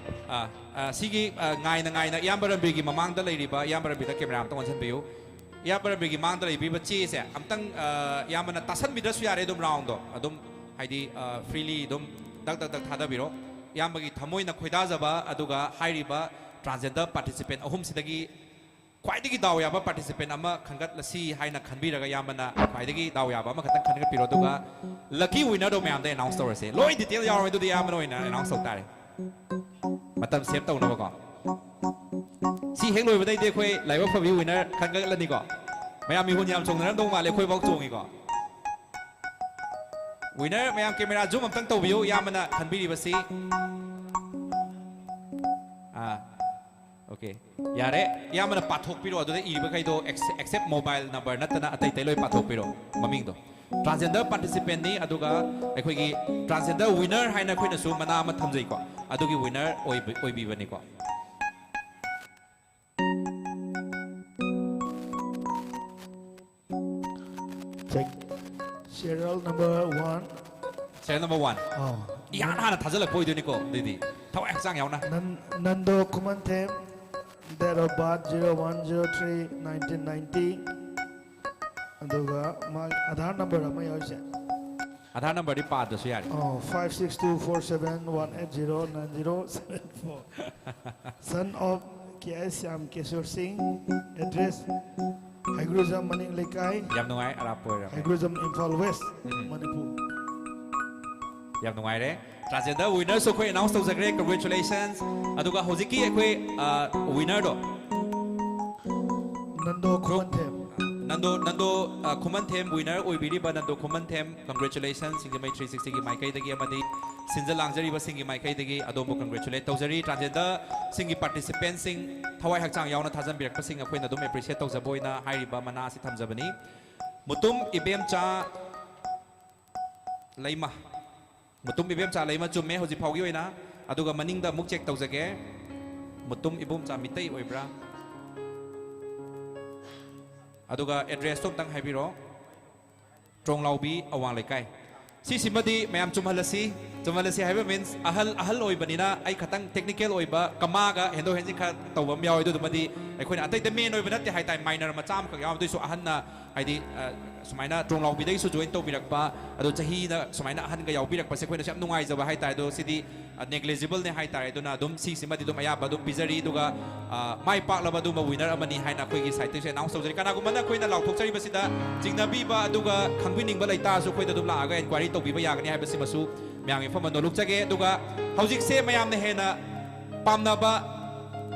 ꯑ, ꯑ, ꯁꯤꯒꯤ, ꯑ, ꯉꯥꯏꯅ ꯉꯥꯏꯅ ꯏꯌꯥꯝꯕ ꯔꯟꯕꯤꯔꯒꯤ ꯃꯃꯥꯡꯗ ꯂꯩꯔꯤꯕ, ꯏꯌꯥꯝꯕ ꯔꯟꯕꯤꯔꯗ camera ꯑꯝꯇ ꯑꯣꯟꯁꯤꯟꯕꯤꯌꯨ꯫ ꯏꯌꯥꯝꯕ ꯔꯟꯕꯤꯔꯒꯤ ꯃꯥꯡꯗ ꯂꯩꯕꯤꯕ ꯆꯦꯁꯦ ꯑꯝꯇꯪ, ꯑ, ꯏꯌꯥꯝꯕꯅ ꯇꯥꯁꯟꯕꯤꯗ꯭ꯔꯁꯨ ꯌꯥꯔꯦ, ꯑꯗꯨꯝ roundꯗꯣ ꯑꯗꯨꯝ, ꯍꯥꯏꯗꯤ, ꯑ, freely ꯑꯗꯨꯝ ꯗꯛ ꯗꯛ ꯗꯛ ꯊꯥꯗꯕꯤꯔꯣ꯫ ꯏꯌꯥꯝꯕꯒꯤ ꯊꯃꯣꯏꯅ ꯈꯣꯏꯗꯥꯖꯕ, ꯑꯗꯨꯒ ꯍꯥꯏꯔꯤꯕ transgender participant ꯑꯍꯨꯝꯁꯤꯗꯒꯤ ꯈ꯭ꯋꯥꯏꯗꯒꯤ ꯗꯥꯎ ꯌꯥꯕ participant ꯑꯃ ꯈꯟꯒꯠꯂꯁꯤ ꯍꯥꯏꯅ ꯈꯟꯕꯤꯔꯒ ꯏꯌꯥꯝꯕꯅ ꯈ꯭ꯋꯥꯏꯗꯒꯤ ꯗꯥꯎ ꯌꯥꯕ ꯑꯃꯈꯛꯇꯪ ꯈꯟꯒꯠꯄꯤꯔꯣ, ꯑꯗꯨꯒ lucky winnerꯗꯣ ꯃꯌꯥꯝꯗ announce ꯇꯧꯔꯁꯦ꯫ ꯂꯣꯏ detail ꯌꯥꯎꯔꯝꯃꯦ, ꯑꯗꯨꯗꯤ ꯏꯌꯥꯝꯕꯅ ꯑꯣꯏꯅ announce ꯇꯧ ꯇꯥꯔꯦ, ꯃꯇꯝ save ꯇꯧꯅꯕꯀꯣ꯫ ꯁꯤ ꯍꯦꯛ ꯂꯣꯏꯕꯗꯩꯗꯤ ꯑꯩꯈꯣꯏ ꯂꯥꯏꯕꯛ ꯐꯕꯤ winner ꯈꯟꯒꯠꯂꯅꯤꯀꯣ꯫ ꯃꯌꯥꯝ ꯃꯤꯍꯨꯟ ꯌꯥꯝ ꯆꯣꯡꯅꯔꯝꯗꯧ ꯃꯥꯜꯂꯦ, ꯑꯩꯈꯣꯏꯐꯥꯎ ꯆꯣꯡꯉꯤꯀꯣ꯫ Winner ꯃꯌꯥꯝ camera zoom ꯑꯝꯇꯪ ꯇꯧꯕꯤꯌꯨ, ꯏꯌꯥꯝꯕꯅ ꯈꯟꯕꯤꯔꯤꯕꯁꯤ꯫ ꯑꯥ, okay, ꯌꯥꯔꯦ꯫ ꯏꯌꯥꯝꯕꯅ ꯄꯥꯊꯣꯛꯄꯤꯔꯣ, ꯑꯗꯨꯗ ꯏꯔꯤꯕꯈꯩꯗꯣ꯫ Accept, accept mobile number ꯅꯠꯇꯅ ꯑꯇꯩ ꯑꯇꯩ ꯂꯣꯏ ꯄꯥꯊꯣꯛꯄꯤꯔꯣ, ꯃꯃꯤꯡꯗꯣ꯫ Transgender participantꯅꯤ, ꯑꯗꯨꯒ ꯑꯩꯈꯣꯏꯒꯤ transgender winner ꯍꯥꯏꯅ ꯑꯩꯈꯣꯏꯅꯁꯨ ꯃꯅꯥ ꯑꯃ ꯊꯝꯖꯩꯀꯣ, ꯑꯗꯨꯒꯤ winner ꯑꯣꯏꯕ-, ꯑꯣꯏꯕꯤꯕꯅꯤꯀꯣ꯫ Check. Serial number one. Serial number one꯫ ꯑꯥ꯫ ꯏꯍꯥꯟ ꯍꯥꯟꯅ ꯊꯥꯖꯤꯜꯂꯛꯄ ꯑꯣꯏꯗꯣꯏꯅꯤꯀꯣ, ꯑꯗꯨꯗꯤ ꯊꯋꯥꯏ ꯍꯛꯆꯥꯡ ꯌꯥꯎꯅ꯫ ꯅꯟ-, ꯅꯟꯗꯣ ꯈꯨꯃꯟꯊꯦꯝ, date of birth zero one zero three nineteen ninety꯫ ꯑꯗꯨꯒ ꯃꯥ Aadhaar number ꯑꯃ ꯌꯥꯎꯔꯤꯁꯦ꯫ Aadhaar numberꯗꯤ ꯄꯥꯗ꯭ꯔꯁꯨ ꯌꯥꯔꯦ꯫ ꯑꯣ, five six two four seven one eight zero nine zero seven four꯫ Son of K ꯀꯦ ꯑꯦꯁ ꯁ꯭ꯌꯥꯝ ꯀꯦꯁꯣꯔ ꯁꯤꯡ, ꯑꯦꯗ꯭ꯔꯦꯁ ꯍꯩꯒ꯭ꯔꯨꯖꯝ ꯃꯅꯤꯡ ꯂꯩꯀꯥꯏ, ꯌꯥꯝ ꯅꯨꯡꯉꯥꯏ, ꯑꯔꯥꯞꯄ ꯑꯣꯏꯔꯝꯃꯦ꯫ ꯍꯩꯒ꯭ꯔꯨꯖꯝ, ꯏꯝꯐꯥꯜ ꯋꯦꯁ, ꯎꯝ꯫ ꯃꯅꯤꯄꯨꯔ꯫ ꯌꯥꯝ ꯅꯨꯡꯉꯥꯏꯔꯦ꯫ ꯇ꯭ꯔꯥꯟꯖꯦꯟꯗꯔ ꯋꯤꯅꯔꯁꯨ ꯑꯩꯈꯣꯏ ꯑꯦꯅꯥꯎꯟꯁ ꯇꯧꯖꯈ꯭ꯔꯦ, ꯀꯪꯒ꯭ꯔꯦꯆꯨꯂꯦꯁꯟꯁ꯫ ꯑꯗꯨꯒ ꯍꯧꯖꯤꯛꯀꯤ ꯑꯩꯈꯣꯏ ꯋꯤꯅꯔꯗꯣ ꯅꯟꯗꯣ ꯈꯨꯃꯟꯊꯦꯝ꯫ ꯅꯟꯗꯣ ꯅꯟꯗꯣ ꯑ, ꯈꯨꯃꯟꯊꯦꯝ ꯋꯤꯅꯔ ꯑꯣꯏꯕꯤꯔꯤꯕ ꯅꯟꯗꯣ ꯈꯨꯃꯟꯊꯦꯝ, ꯀꯪꯒ꯭ꯔꯦꯆꯨꯂꯦꯁꯟ ꯁꯤꯡꯖꯃꯩ ꯊ꯭ꯔꯤ ꯁꯤꯛꯁꯇꯤꯒꯤ ꯃꯥꯏꯀꯩꯗꯒꯤ ꯑꯃꯗꯤ ꯁꯤꯟꯖ ꯂꯥꯡꯖꯔꯤꯕꯁꯤꯡꯒꯤ ꯃꯥꯏꯀꯩꯗꯒꯤ ꯑꯗꯣꯝꯕꯨ ꯀꯪꯒ꯭ꯔꯦꯆꯨꯂꯦꯠ ꯇꯧꯖꯔꯤ꯫ ꯇ꯭ꯔꯥꯟꯖꯦꯟꯗꯔꯁꯤꯡꯒꯤ ꯄꯥꯔꯇꯤꯁꯤꯄꯦꯟꯁꯤꯡ ꯊꯋꯥꯏ ꯍꯛꯆꯥꯡ ꯌꯥꯎꯅ ꯊꯥꯖꯟꯕꯤꯔꯛꯄꯁꯤꯡ ꯑꯩꯈꯣꯏꯅ ꯑꯗꯨꯝ ꯑꯦꯄ꯭ꯔꯤꯁꯤꯌꯦꯠ ꯇꯧꯖꯕ ꯑꯣꯏꯅ ꯍꯥꯏꯔꯤꯕ ꯃꯅꯥ ꯑꯁꯤ ꯊꯝꯖꯕꯅꯤ꯫ ꯃꯨꯇꯨꯝ ꯏꯕꯦꯝꯆꯥ ꯂꯩꯃ꯫ ꯃꯨꯇꯨꯝ ꯏꯕꯦꯝꯆꯥ ꯂꯩꯃ ꯆꯨꯝꯃꯦ ꯍꯧꯖꯤꯛ ꯐꯥꯎꯒꯤ ꯑꯣꯏꯅ꯫ ꯑꯗꯨꯒ ꯃꯅꯤꯡꯗ ꯑꯃꯨꯛ ꯆꯦꯛ ꯇꯧꯖꯒꯦ꯫ ꯃꯨꯇꯨꯝ ꯏꯕꯣꯝꯆꯥ ꯃꯤꯇꯩ ꯑꯣꯏꯕ꯭ꯔꯥ? ꯑꯗꯨꯒ ꯑꯦꯗ꯭ꯔꯦꯁꯇꯣ ꯑꯝꯇꯪ ꯍꯥꯏꯕꯤꯔꯣ꯫ ꯇ꯭ꯔꯣꯡꯂꯥꯎꯕꯤ ꯑꯋꯥꯡ ꯂꯩꯀꯥꯏ꯫ ꯁꯤꯁꯤꯃꯗꯤ ꯃꯌꯥꯝ ꯆꯨꯝꯍꯜꯂꯁꯤ꯫ ꯆꯨꯝꯍꯜꯂꯁꯤ ꯍꯥꯏꯕ ꯃꯤꯟꯁ ꯑꯍꯜ, ꯑꯍꯜ ꯑꯣꯏꯕꯅꯤꯅ ꯑꯩ ꯈꯇꯪ ꯇꯦꯛꯅꯤꯀꯦꯜ ꯑꯣꯏꯕ ꯀꯃꯥꯒ ꯍꯦꯟꯗꯣꯛ ꯍꯦꯟꯖꯤꯟ ꯈꯔ ꯇꯧꯕ ꯑꯃ ꯌꯥꯎꯋꯦ꯫ ꯑꯗꯨꯗꯨꯃꯗꯤ ꯑꯩꯈꯣꯏꯅ ꯑꯇꯩꯗ ꯃꯦꯟ ꯑꯣꯏꯕ ꯅꯠꯇꯦ ꯍꯥꯏꯇꯥꯔꯦ, ꯃꯥꯏꯅꯔ ꯃꯆꯥ ꯑꯃꯈꯛ ꯌꯥꯎꯔꯝꯗꯣꯏꯁꯨ ꯑꯍꯟꯅ ꯍꯥꯏꯗꯤ, ꯑ, ꯁꯨꯃꯥꯏꯅ ꯇ꯭ꯔꯣꯡꯂꯥꯎꯕꯤꯗꯒꯤꯁꯨ ꯖꯣꯏꯟ ꯇꯧꯕꯤꯔꯛꯄ, ꯑꯗꯣ ꯆꯍꯤꯗ ꯁꯨꯃꯥꯏꯅ ꯑꯍꯟꯒ ꯌꯥꯎꯕꯤꯔꯛꯄꯁꯦ ꯑꯩꯈꯣꯏꯅꯁꯨ ꯌꯥꯝ ꯅꯨꯡꯉꯥꯏꯖꯕ ꯍꯥꯏꯇꯥꯔꯦ꯫ ꯑꯗꯣ ꯁꯤꯗꯤ, ꯑ, ꯅꯦꯒ꯭ꯂꯤꯖꯤꯕꯜꯅꯦ ꯍꯥꯏꯇꯥꯔꯦ꯫ ꯑꯗꯨꯅ ꯑꯗꯨꯝ ꯁꯤꯁꯤꯃꯗꯤ ꯑꯗꯨꯝ ꯑꯌꯥꯝꯕ ꯑꯗꯨꯝ ꯄꯤꯖꯔꯤ꯫ ꯑꯗꯨꯒ, ꯑ, ꯃꯥꯏ ꯄꯥꯛꯂꯕ ꯑꯗꯨꯝꯕ ꯋꯤꯅꯔ ꯑꯃꯅꯤ ꯍꯥꯏꯅ ꯑꯩꯈꯣꯏꯒꯤ ꯁꯥꯏꯠꯇꯒꯤꯁꯨ ꯑꯦꯅꯥꯎꯟꯁ ꯇꯧꯖꯔꯤ꯫ ꯀꯅꯥꯒꯨꯝꯕꯅ ꯑꯩꯈꯣꯏꯅ ꯂꯥꯎꯊꯣꯛꯆꯔꯤꯕꯁꯤꯗ ꯆꯤꯡꯅꯕꯤꯕ ꯑꯗꯨꯒ ꯈꯪꯕꯤꯅꯤꯡꯕ ꯂꯩꯇꯥꯔꯁꯨ ꯑꯩꯈꯣꯏꯗ ꯑꯗꯨꯝ ꯂꯥꯛꯑꯒ ꯏꯟꯀ꯭ꯋꯥꯏꯔꯤ ꯇꯧꯕꯤꯕ ꯌꯥꯒꯅꯤ ꯍꯥꯏꯕꯁꯤꯃꯁꯨ ꯃꯌꯥꯝꯒꯤ ꯃꯐꯝꯗ ꯅꯣꯜꯂꯨꯛꯆꯒꯦ꯫ ꯑꯗꯨꯒ ꯍꯧꯖꯤꯛꯁꯦ ꯃꯌꯥꯝꯅ ꯍꯦꯟꯅ ꯄꯥꯝꯅꯕ,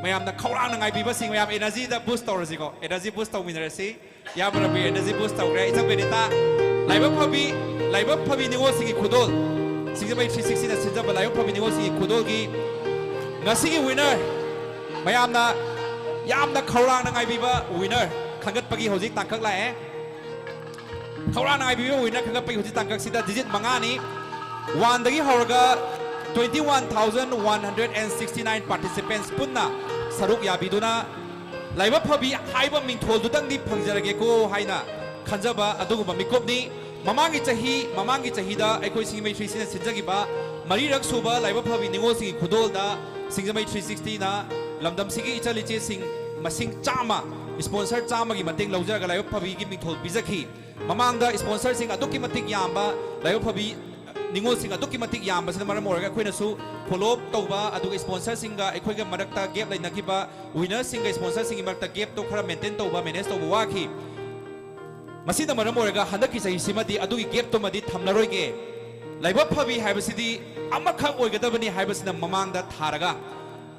ꯃꯌꯥꯝꯅ ꯈꯧꯔꯥꯡꯅ ꯉꯥꯏꯕꯤꯕꯁꯤꯡ, ꯃꯌꯥꯝ ꯑꯦꯅꯔꯖꯤꯗ ꯕꯨꯁ ꯇꯧꯔꯁꯤꯀꯣ, ꯑꯦꯅꯔꯖꯤ ꯕꯨꯁ ꯇꯧꯃꯤꯟꯅꯔꯁꯤ꯫ ꯏꯌꯥꯝꯕ ꯔꯕꯤ ꯑꯦꯅꯔꯖꯤ ꯕꯨꯁ ꯇꯧꯈ꯭ꯔꯦ꯫ ꯏꯆꯟ ꯕꯦꯅꯤꯇꯥ, ꯂꯥꯏꯕꯛ ꯐꯕꯤ, ꯂꯥꯏꯕꯛ ꯐꯕꯤ ꯅꯤꯉꯣꯜꯁꯤꯡꯒꯤ ꯈꯨꯗꯣꯜ, ꯁꯤꯡꯖꯃꯩ ꯊ꯭ꯔꯤ ꯁꯤꯛꯁꯇꯤꯅ ꯁꯤꯟꯖꯕ ꯂꯥꯏꯕꯛ ꯐꯕꯤ ꯅꯤꯉꯣꯜꯁꯤꯡꯒꯤ ꯈꯨꯗꯣꯜꯒꯤ ꯉꯁꯤꯒꯤ ꯋꯤꯅꯔ, ꯃꯌꯥꯝꯅ ꯌꯥꯝꯅ ꯈꯧꯔꯥꯡꯅ ꯉꯥꯏꯕꯤꯕ ꯋꯤꯅꯔ ꯈꯟꯒꯠꯄꯒꯤ ꯍꯧꯖꯤꯛ ꯇꯥꯡꯀꯛ ꯂꯥꯛꯑꯦ꯫ ꯈꯧꯔꯥꯡꯅ ꯉꯥꯏꯕꯤꯕ ꯋꯤꯅꯔ ꯈꯟꯒꯠꯄꯒꯤ ꯍꯧꯖꯤꯛ ꯇꯥꯡꯀꯛꯁꯤꯗ ꯗꯤꯖꯤꯠ ꯃꯉꯥꯅꯤ꯫ ꯋꯥꯟꯗꯒꯤ ꯍꯧꯔꯒ twenty one thousand one hundred and sixty nine participants ꯄꯨꯟꯅ ꯁꯔꯨꯛ ꯌꯥꯕꯤꯗꯨꯅ ꯂꯥꯏꯕꯛ ꯐꯕꯤ ꯍꯥꯏꯕ ꯃꯤꯡꯊꯣꯜꯗꯨꯇꯪꯗꯤ ꯐꯪꯖꯔꯒꯦꯀꯣ ꯍꯥꯏꯅ ꯈꯟꯖꯕ ꯑꯗꯨꯒꯨꯝꯕ ꯃꯤꯀꯨꯞꯅꯤ꯫ ꯃꯃꯥꯡꯒꯤ ꯆꯍꯤ, ꯃꯃꯥꯡꯒꯤ ꯆꯍꯤꯗ ꯑꯩꯈꯣꯏ ꯁꯤꯡꯖꯃꯩ ꯊ꯭ꯔꯤ ꯁꯤꯛꯁꯇꯤꯅ ꯁꯤꯟꯖꯈꯤꯕ ꯃꯔꯤꯔꯛ ꯁꯨꯕ ꯂꯥꯏꯕꯛ ꯐꯕꯤ ꯅꯤꯉꯣꯜꯁꯤꯡꯒꯤ ꯈꯨꯗꯣꯜꯗ ꯁꯤꯡꯖꯃꯩ ꯊ꯭ꯔꯤ ꯁꯤꯛꯁꯇꯤꯅ ꯂꯝꯗꯝꯁꯤꯒꯤ ꯏꯆꯜ ꯏꯆꯦꯁꯤꯡ ꯃꯁꯤꯡ ꯆꯥꯝꯃ, ꯏꯁꯄꯣꯟꯁꯔ ꯆꯥꯝꯃꯒꯤ ꯃꯇꯦꯡ ꯂꯧꯖꯔꯒ ꯂꯥꯏꯕꯛ ꯐꯕꯤꯒꯤ ꯃꯤꯡꯊꯣꯜ ꯄꯤꯖꯈꯤ꯫ ꯃꯃꯥꯡꯗ ꯏꯁꯄꯣꯟꯁꯔꯁꯤꯡ ꯑꯗꯨꯛꯀꯤ ꯃꯇꯤꯛ ꯌꯥꯝꯕ ꯂꯥꯏꯕꯛ ꯐꯕꯤ ꯅꯤꯉꯣꯜꯁꯤꯡ ꯑꯗꯨꯛꯀꯤ ꯃꯇꯤꯛ ꯌꯥꯝꯕꯁꯤꯅ ꯃꯔꯝ ꯑꯣꯏꯔꯒ ꯑꯩꯈꯣꯏꯅꯁꯨ ꯐꯣꯂꯣ ꯑꯞ ꯇꯧꯕ, ꯑꯗꯨꯒ ꯁ꯭ꯄꯣꯟꯁꯔꯁꯤꯡꯒ ꯑꯩꯈꯣꯏꯒ ꯃꯔꯛꯇ ꯒꯦꯞ ꯂꯩꯅꯈꯤꯕ, ꯋꯤꯅꯔꯁꯤꯡꯒ ꯁ꯭ꯄꯣꯟꯁꯔꯁꯤꯡꯒꯤ ꯃꯔꯛꯇ ꯒꯦꯞꯇꯣ ꯈꯔ ꯃꯦꯟꯇꯦꯟ ꯇꯧꯕ, ꯃꯦꯅꯦꯖ ꯇꯧꯕ ꯋꯥꯈꯤ꯫ ꯃꯁꯤꯅ ꯃꯔꯝ ꯑꯣꯏꯔꯒ ꯍꯟꯗꯛꯀꯤ ꯆꯍꯤꯁꯤꯃꯗꯤ ꯑꯗꯨꯒꯤ ꯒꯦꯞꯇꯨꯃꯗꯤ ꯊꯝꯂꯔꯣꯏꯒꯦ꯫ ꯂꯥꯏꯕꯛ ꯐꯕꯤ ꯍꯥꯏꯕꯁꯤꯗꯤ ꯑꯃꯈꯛ ꯑꯣꯏꯒꯗꯕꯅꯤ ꯍꯥꯏꯕꯁꯤꯅ ꯃꯃꯥꯡꯗ ꯊꯥꯔꯒ,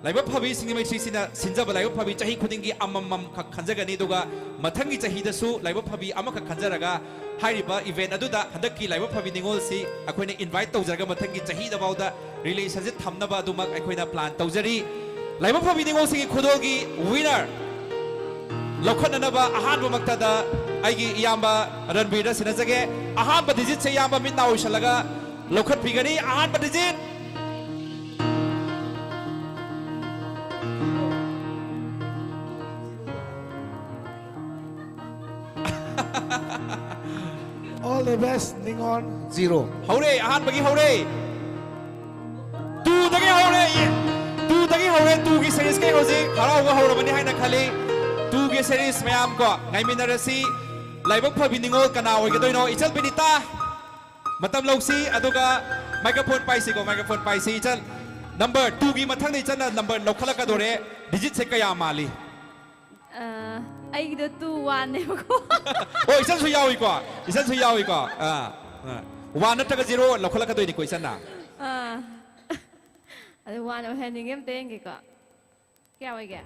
ꯂꯥꯏꯕꯛ ꯐꯕꯤ ꯁꯤꯡꯖꯃꯩ ꯁꯤꯁꯤꯅ ꯁꯤꯟꯖꯕ ꯂꯥꯏꯕꯛ ꯐꯕꯤ ꯆꯍꯤ ꯈꯨꯗꯤꯡꯒꯤ ꯑꯃꯃꯝꯈꯛ ꯈꯟꯖꯒꯅꯤ, ꯑꯗꯨꯒ ꯃꯊꯪꯒꯤ ꯆꯍꯤꯗꯁꯨ ꯂꯥꯏꯕꯛ ꯐꯕꯤ ꯑꯃꯈꯛ ꯈꯟꯖꯔꯒ ꯍꯥꯏꯔꯤꯕ ꯏꯚꯦꯟꯠ ꯑꯗꯨꯗ ꯍꯟꯗꯛꯀꯤ ꯂꯥꯏꯕꯛ ꯐꯕꯤ ꯅꯤꯉꯣꯜꯁꯤ ꯑꯩꯈꯣꯏꯅ ꯏꯟꯚꯥꯏꯠ ꯇꯧꯖꯔꯒ ꯃꯊꯪꯒꯤ ꯆꯍꯤꯗꯐꯥꯎꯗ ꯔꯤꯂꯦꯁꯟꯁꯤꯞ ꯊꯝꯅꯕ ꯑꯗꯨꯃꯛ ꯑꯩꯈꯣꯏꯅ ꯄ꯭ꯂꯥꯟ ꯇꯧꯖꯔꯤ꯫ ꯂꯥꯏꯕꯛ ꯐꯕꯤ ꯅꯤꯉꯣꯜꯁꯤꯡꯒꯤ ꯈꯨꯗꯣꯜꯒꯤ ꯋꯤꯅꯔ ꯂꯧꯈꯠꯅꯅꯕ ꯑꯍꯥꯟꯕꯃꯛꯇꯗ ꯑꯩꯒꯤ ꯏꯌꯥꯝꯕ ꯔꯟꯕꯤꯔꯗ ꯁꯤꯟꯅꯖꯒꯦ꯫ ꯑꯍꯥꯟꯕ ꯗꯤꯖꯤꯠꯁꯦ ꯏꯌꯥꯝꯕ ꯃꯤꯠ ꯅꯥ ꯎꯏꯁꯜꯂꯒ ꯂꯧꯈꯠꯄꯤꯒꯅꯤ꯫ ꯑꯍꯥꯟꯕ digit. All the best, Ningon. Zero. ꯍꯧꯔꯦ, ꯑꯍꯥꯟꯕꯒꯤ ꯍꯧꯔꯦ꯫ ꯇꯨꯗꯒꯤ ꯍꯧꯔꯦ꯫ ꯇꯨꯗꯒꯤ ꯍꯧꯔꯦ꯫ ꯇꯨꯒꯤ ꯁꯦꯔꯤꯁꯀꯤ ꯍꯧꯖꯤꯛ ꯍꯔꯥꯎꯕ ꯍꯧꯔꯕꯅꯤ ꯍꯥꯏꯅ ꯈꯜꯂꯤ꯫ ꯇꯨꯒꯤ ꯁꯦꯔꯤꯁ ꯃꯌꯥꯝ ꯀꯣ ꯉꯥꯏꯃꯤꯟꯅꯔꯁꯤ꯫ ꯂꯥꯏꯕꯛ ꯐꯕꯤ ꯅꯤꯉꯣꯜ ꯀꯅꯥ ꯑꯣꯏꯒꯗꯣꯏꯅꯣ? ꯏꯆꯜ ꯕꯤꯅꯤꯇꯥ, ꯃꯇꯝ ꯂꯧꯁꯤ, ꯑꯗꯨꯒ ꯃꯥꯏꯀ꯭ꯔꯣꯐꯣꯟ ꯄꯥꯏꯁꯤꯀꯣ, ꯃꯥꯏꯀ꯭ꯔꯣꯐꯣꯟ ꯄꯥꯏꯁꯤ꯫ ꯏꯆꯜ, ꯅꯝꯕꯔ ꯇꯨꯒꯤ ꯃꯊꯪꯗ ꯏꯆꯟꯅ ꯅꯝꯕꯔ ꯂꯧꯈꯠꯂꯛꯀꯗꯣꯔꯦ꯫ ꯗꯤꯖꯤꯠꯁꯦ ꯀꯌꯥ ꯃꯥꯜꯂꯤ? ꯑ, ꯑꯩꯒꯤꯗꯣ ꯇꯨ ꯋꯥꯟꯅꯦꯕꯀꯣ꯫ ꯑꯣ, ꯏꯆꯟꯁꯨ ꯌꯥꯎꯏꯀꯣ, ꯏꯆꯟꯁꯨ ꯌꯥꯎꯏꯀꯣ꯫ ꯑꯥ, ꯑꯥ꯫ ꯋꯥꯟ ꯅꯠꯇ꯭ꯔꯒ ꯖꯤꯔꯣ ꯂꯧꯈꯠꯂꯛꯀꯗꯣꯏꯅꯤꯀꯣ ꯏꯆꯟꯅ꯫ ꯑꯥ꯫ ꯑꯗꯨ ꯋꯥꯟ ꯑꯣꯏꯍꯟꯅꯤꯡꯉꯦ, ꯑꯝꯇ ꯌꯦꯡꯒꯦꯀꯣ꯫ ꯀꯌꯥ ꯑꯣꯏꯒꯦ?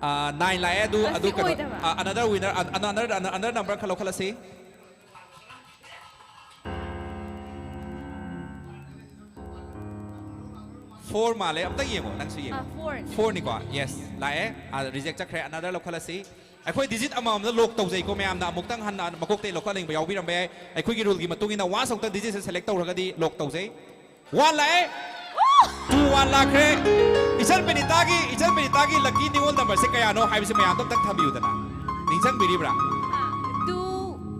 ꯑꯥ, ꯅꯥꯏꯟ ꯂꯥꯛꯑꯦ꯫ ꯑꯗꯨ, ꯑꯁꯤ ꯑꯗꯨ ꯀꯩꯅꯣ, ꯑꯣꯏꯗꯕ꯫ ꯑꯥ, another winner, ꯑ-, another, another number ꯈꯔ ꯂꯧꯈꯠꯂꯁꯤ꯫ ꯐꯣꯔ ꯃꯥꯜꯂꯦ꯫ ꯑꯝꯇ ꯌꯦꯡꯉꯣ, ꯅꯪꯁꯨ ꯌꯦꯡꯉꯣ꯫ ꯑꯥ, ꯐꯣꯔꯅꯦ꯫ ꯐꯣꯔꯅꯤꯀꯣ꯫ ꯌꯦꯁ, ꯂꯥꯛꯑꯦ꯫ ꯑꯥ, ꯔꯤꯖꯦꯛ ꯆꯠꯈ꯭ꯔꯦ꯫ Another ꯂꯧꯈꯠꯂꯁꯤ꯫ ꯑꯩꯈꯣꯏ ꯗꯤꯖꯤꯠ ꯑꯃꯃꯝꯗ ꯂꯣꯛ ꯇꯧꯖꯩꯀꯣ ꯃꯌꯥꯝꯅ꯫ ꯑꯃꯨꯛꯇꯪ ꯍꯟꯅ ꯃꯀꯣꯛꯇꯩ ꯂꯧꯈꯠꯅꯤꯡꯕ ꯌꯥꯎꯕꯤꯔꯝꯕ ꯌꯥꯏ꯫ ꯑꯩꯈꯣꯏꯒꯤ ꯔꯨꯜꯒꯤ ꯃꯇꯨꯡ ꯏꯟꯅ ꯋꯥꯟꯁ ꯑꯃꯨꯛꯇꯪ ꯗꯤꯖꯤꯠꯁꯦ ꯁꯦꯂꯦꯛ ꯇꯧꯔꯒꯗꯤ ꯂꯣꯛ ꯇꯧꯖꯩ꯫ ꯋꯥꯟ ꯂꯥꯛꯑꯦ꯫ ꯇꯨ ꯋꯥꯟ ꯂꯥꯛꯈ꯭ꯔꯦ꯫ ꯏꯆꯟ ꯕꯤꯅꯤꯇꯥꯒꯤ, ꯏꯆꯟ ꯕꯤꯅꯤꯇꯥꯒꯤ ꯂꯛꯀꯤ ꯅꯤꯉꯣꯜ ꯅꯝꯕꯔꯁꯦ ꯀꯌꯥꯅꯣ ꯍꯥꯏꯕꯁꯦ ꯃꯌꯥꯝꯗꯣ ꯑꯝꯇꯪ ꯊꯝꯕꯤꯌꯨꯗꯅ꯫ ꯅꯤꯡꯁꯤꯡꯕꯤꯔꯤꯕ꯭ꯔꯥ? ꯇꯨ,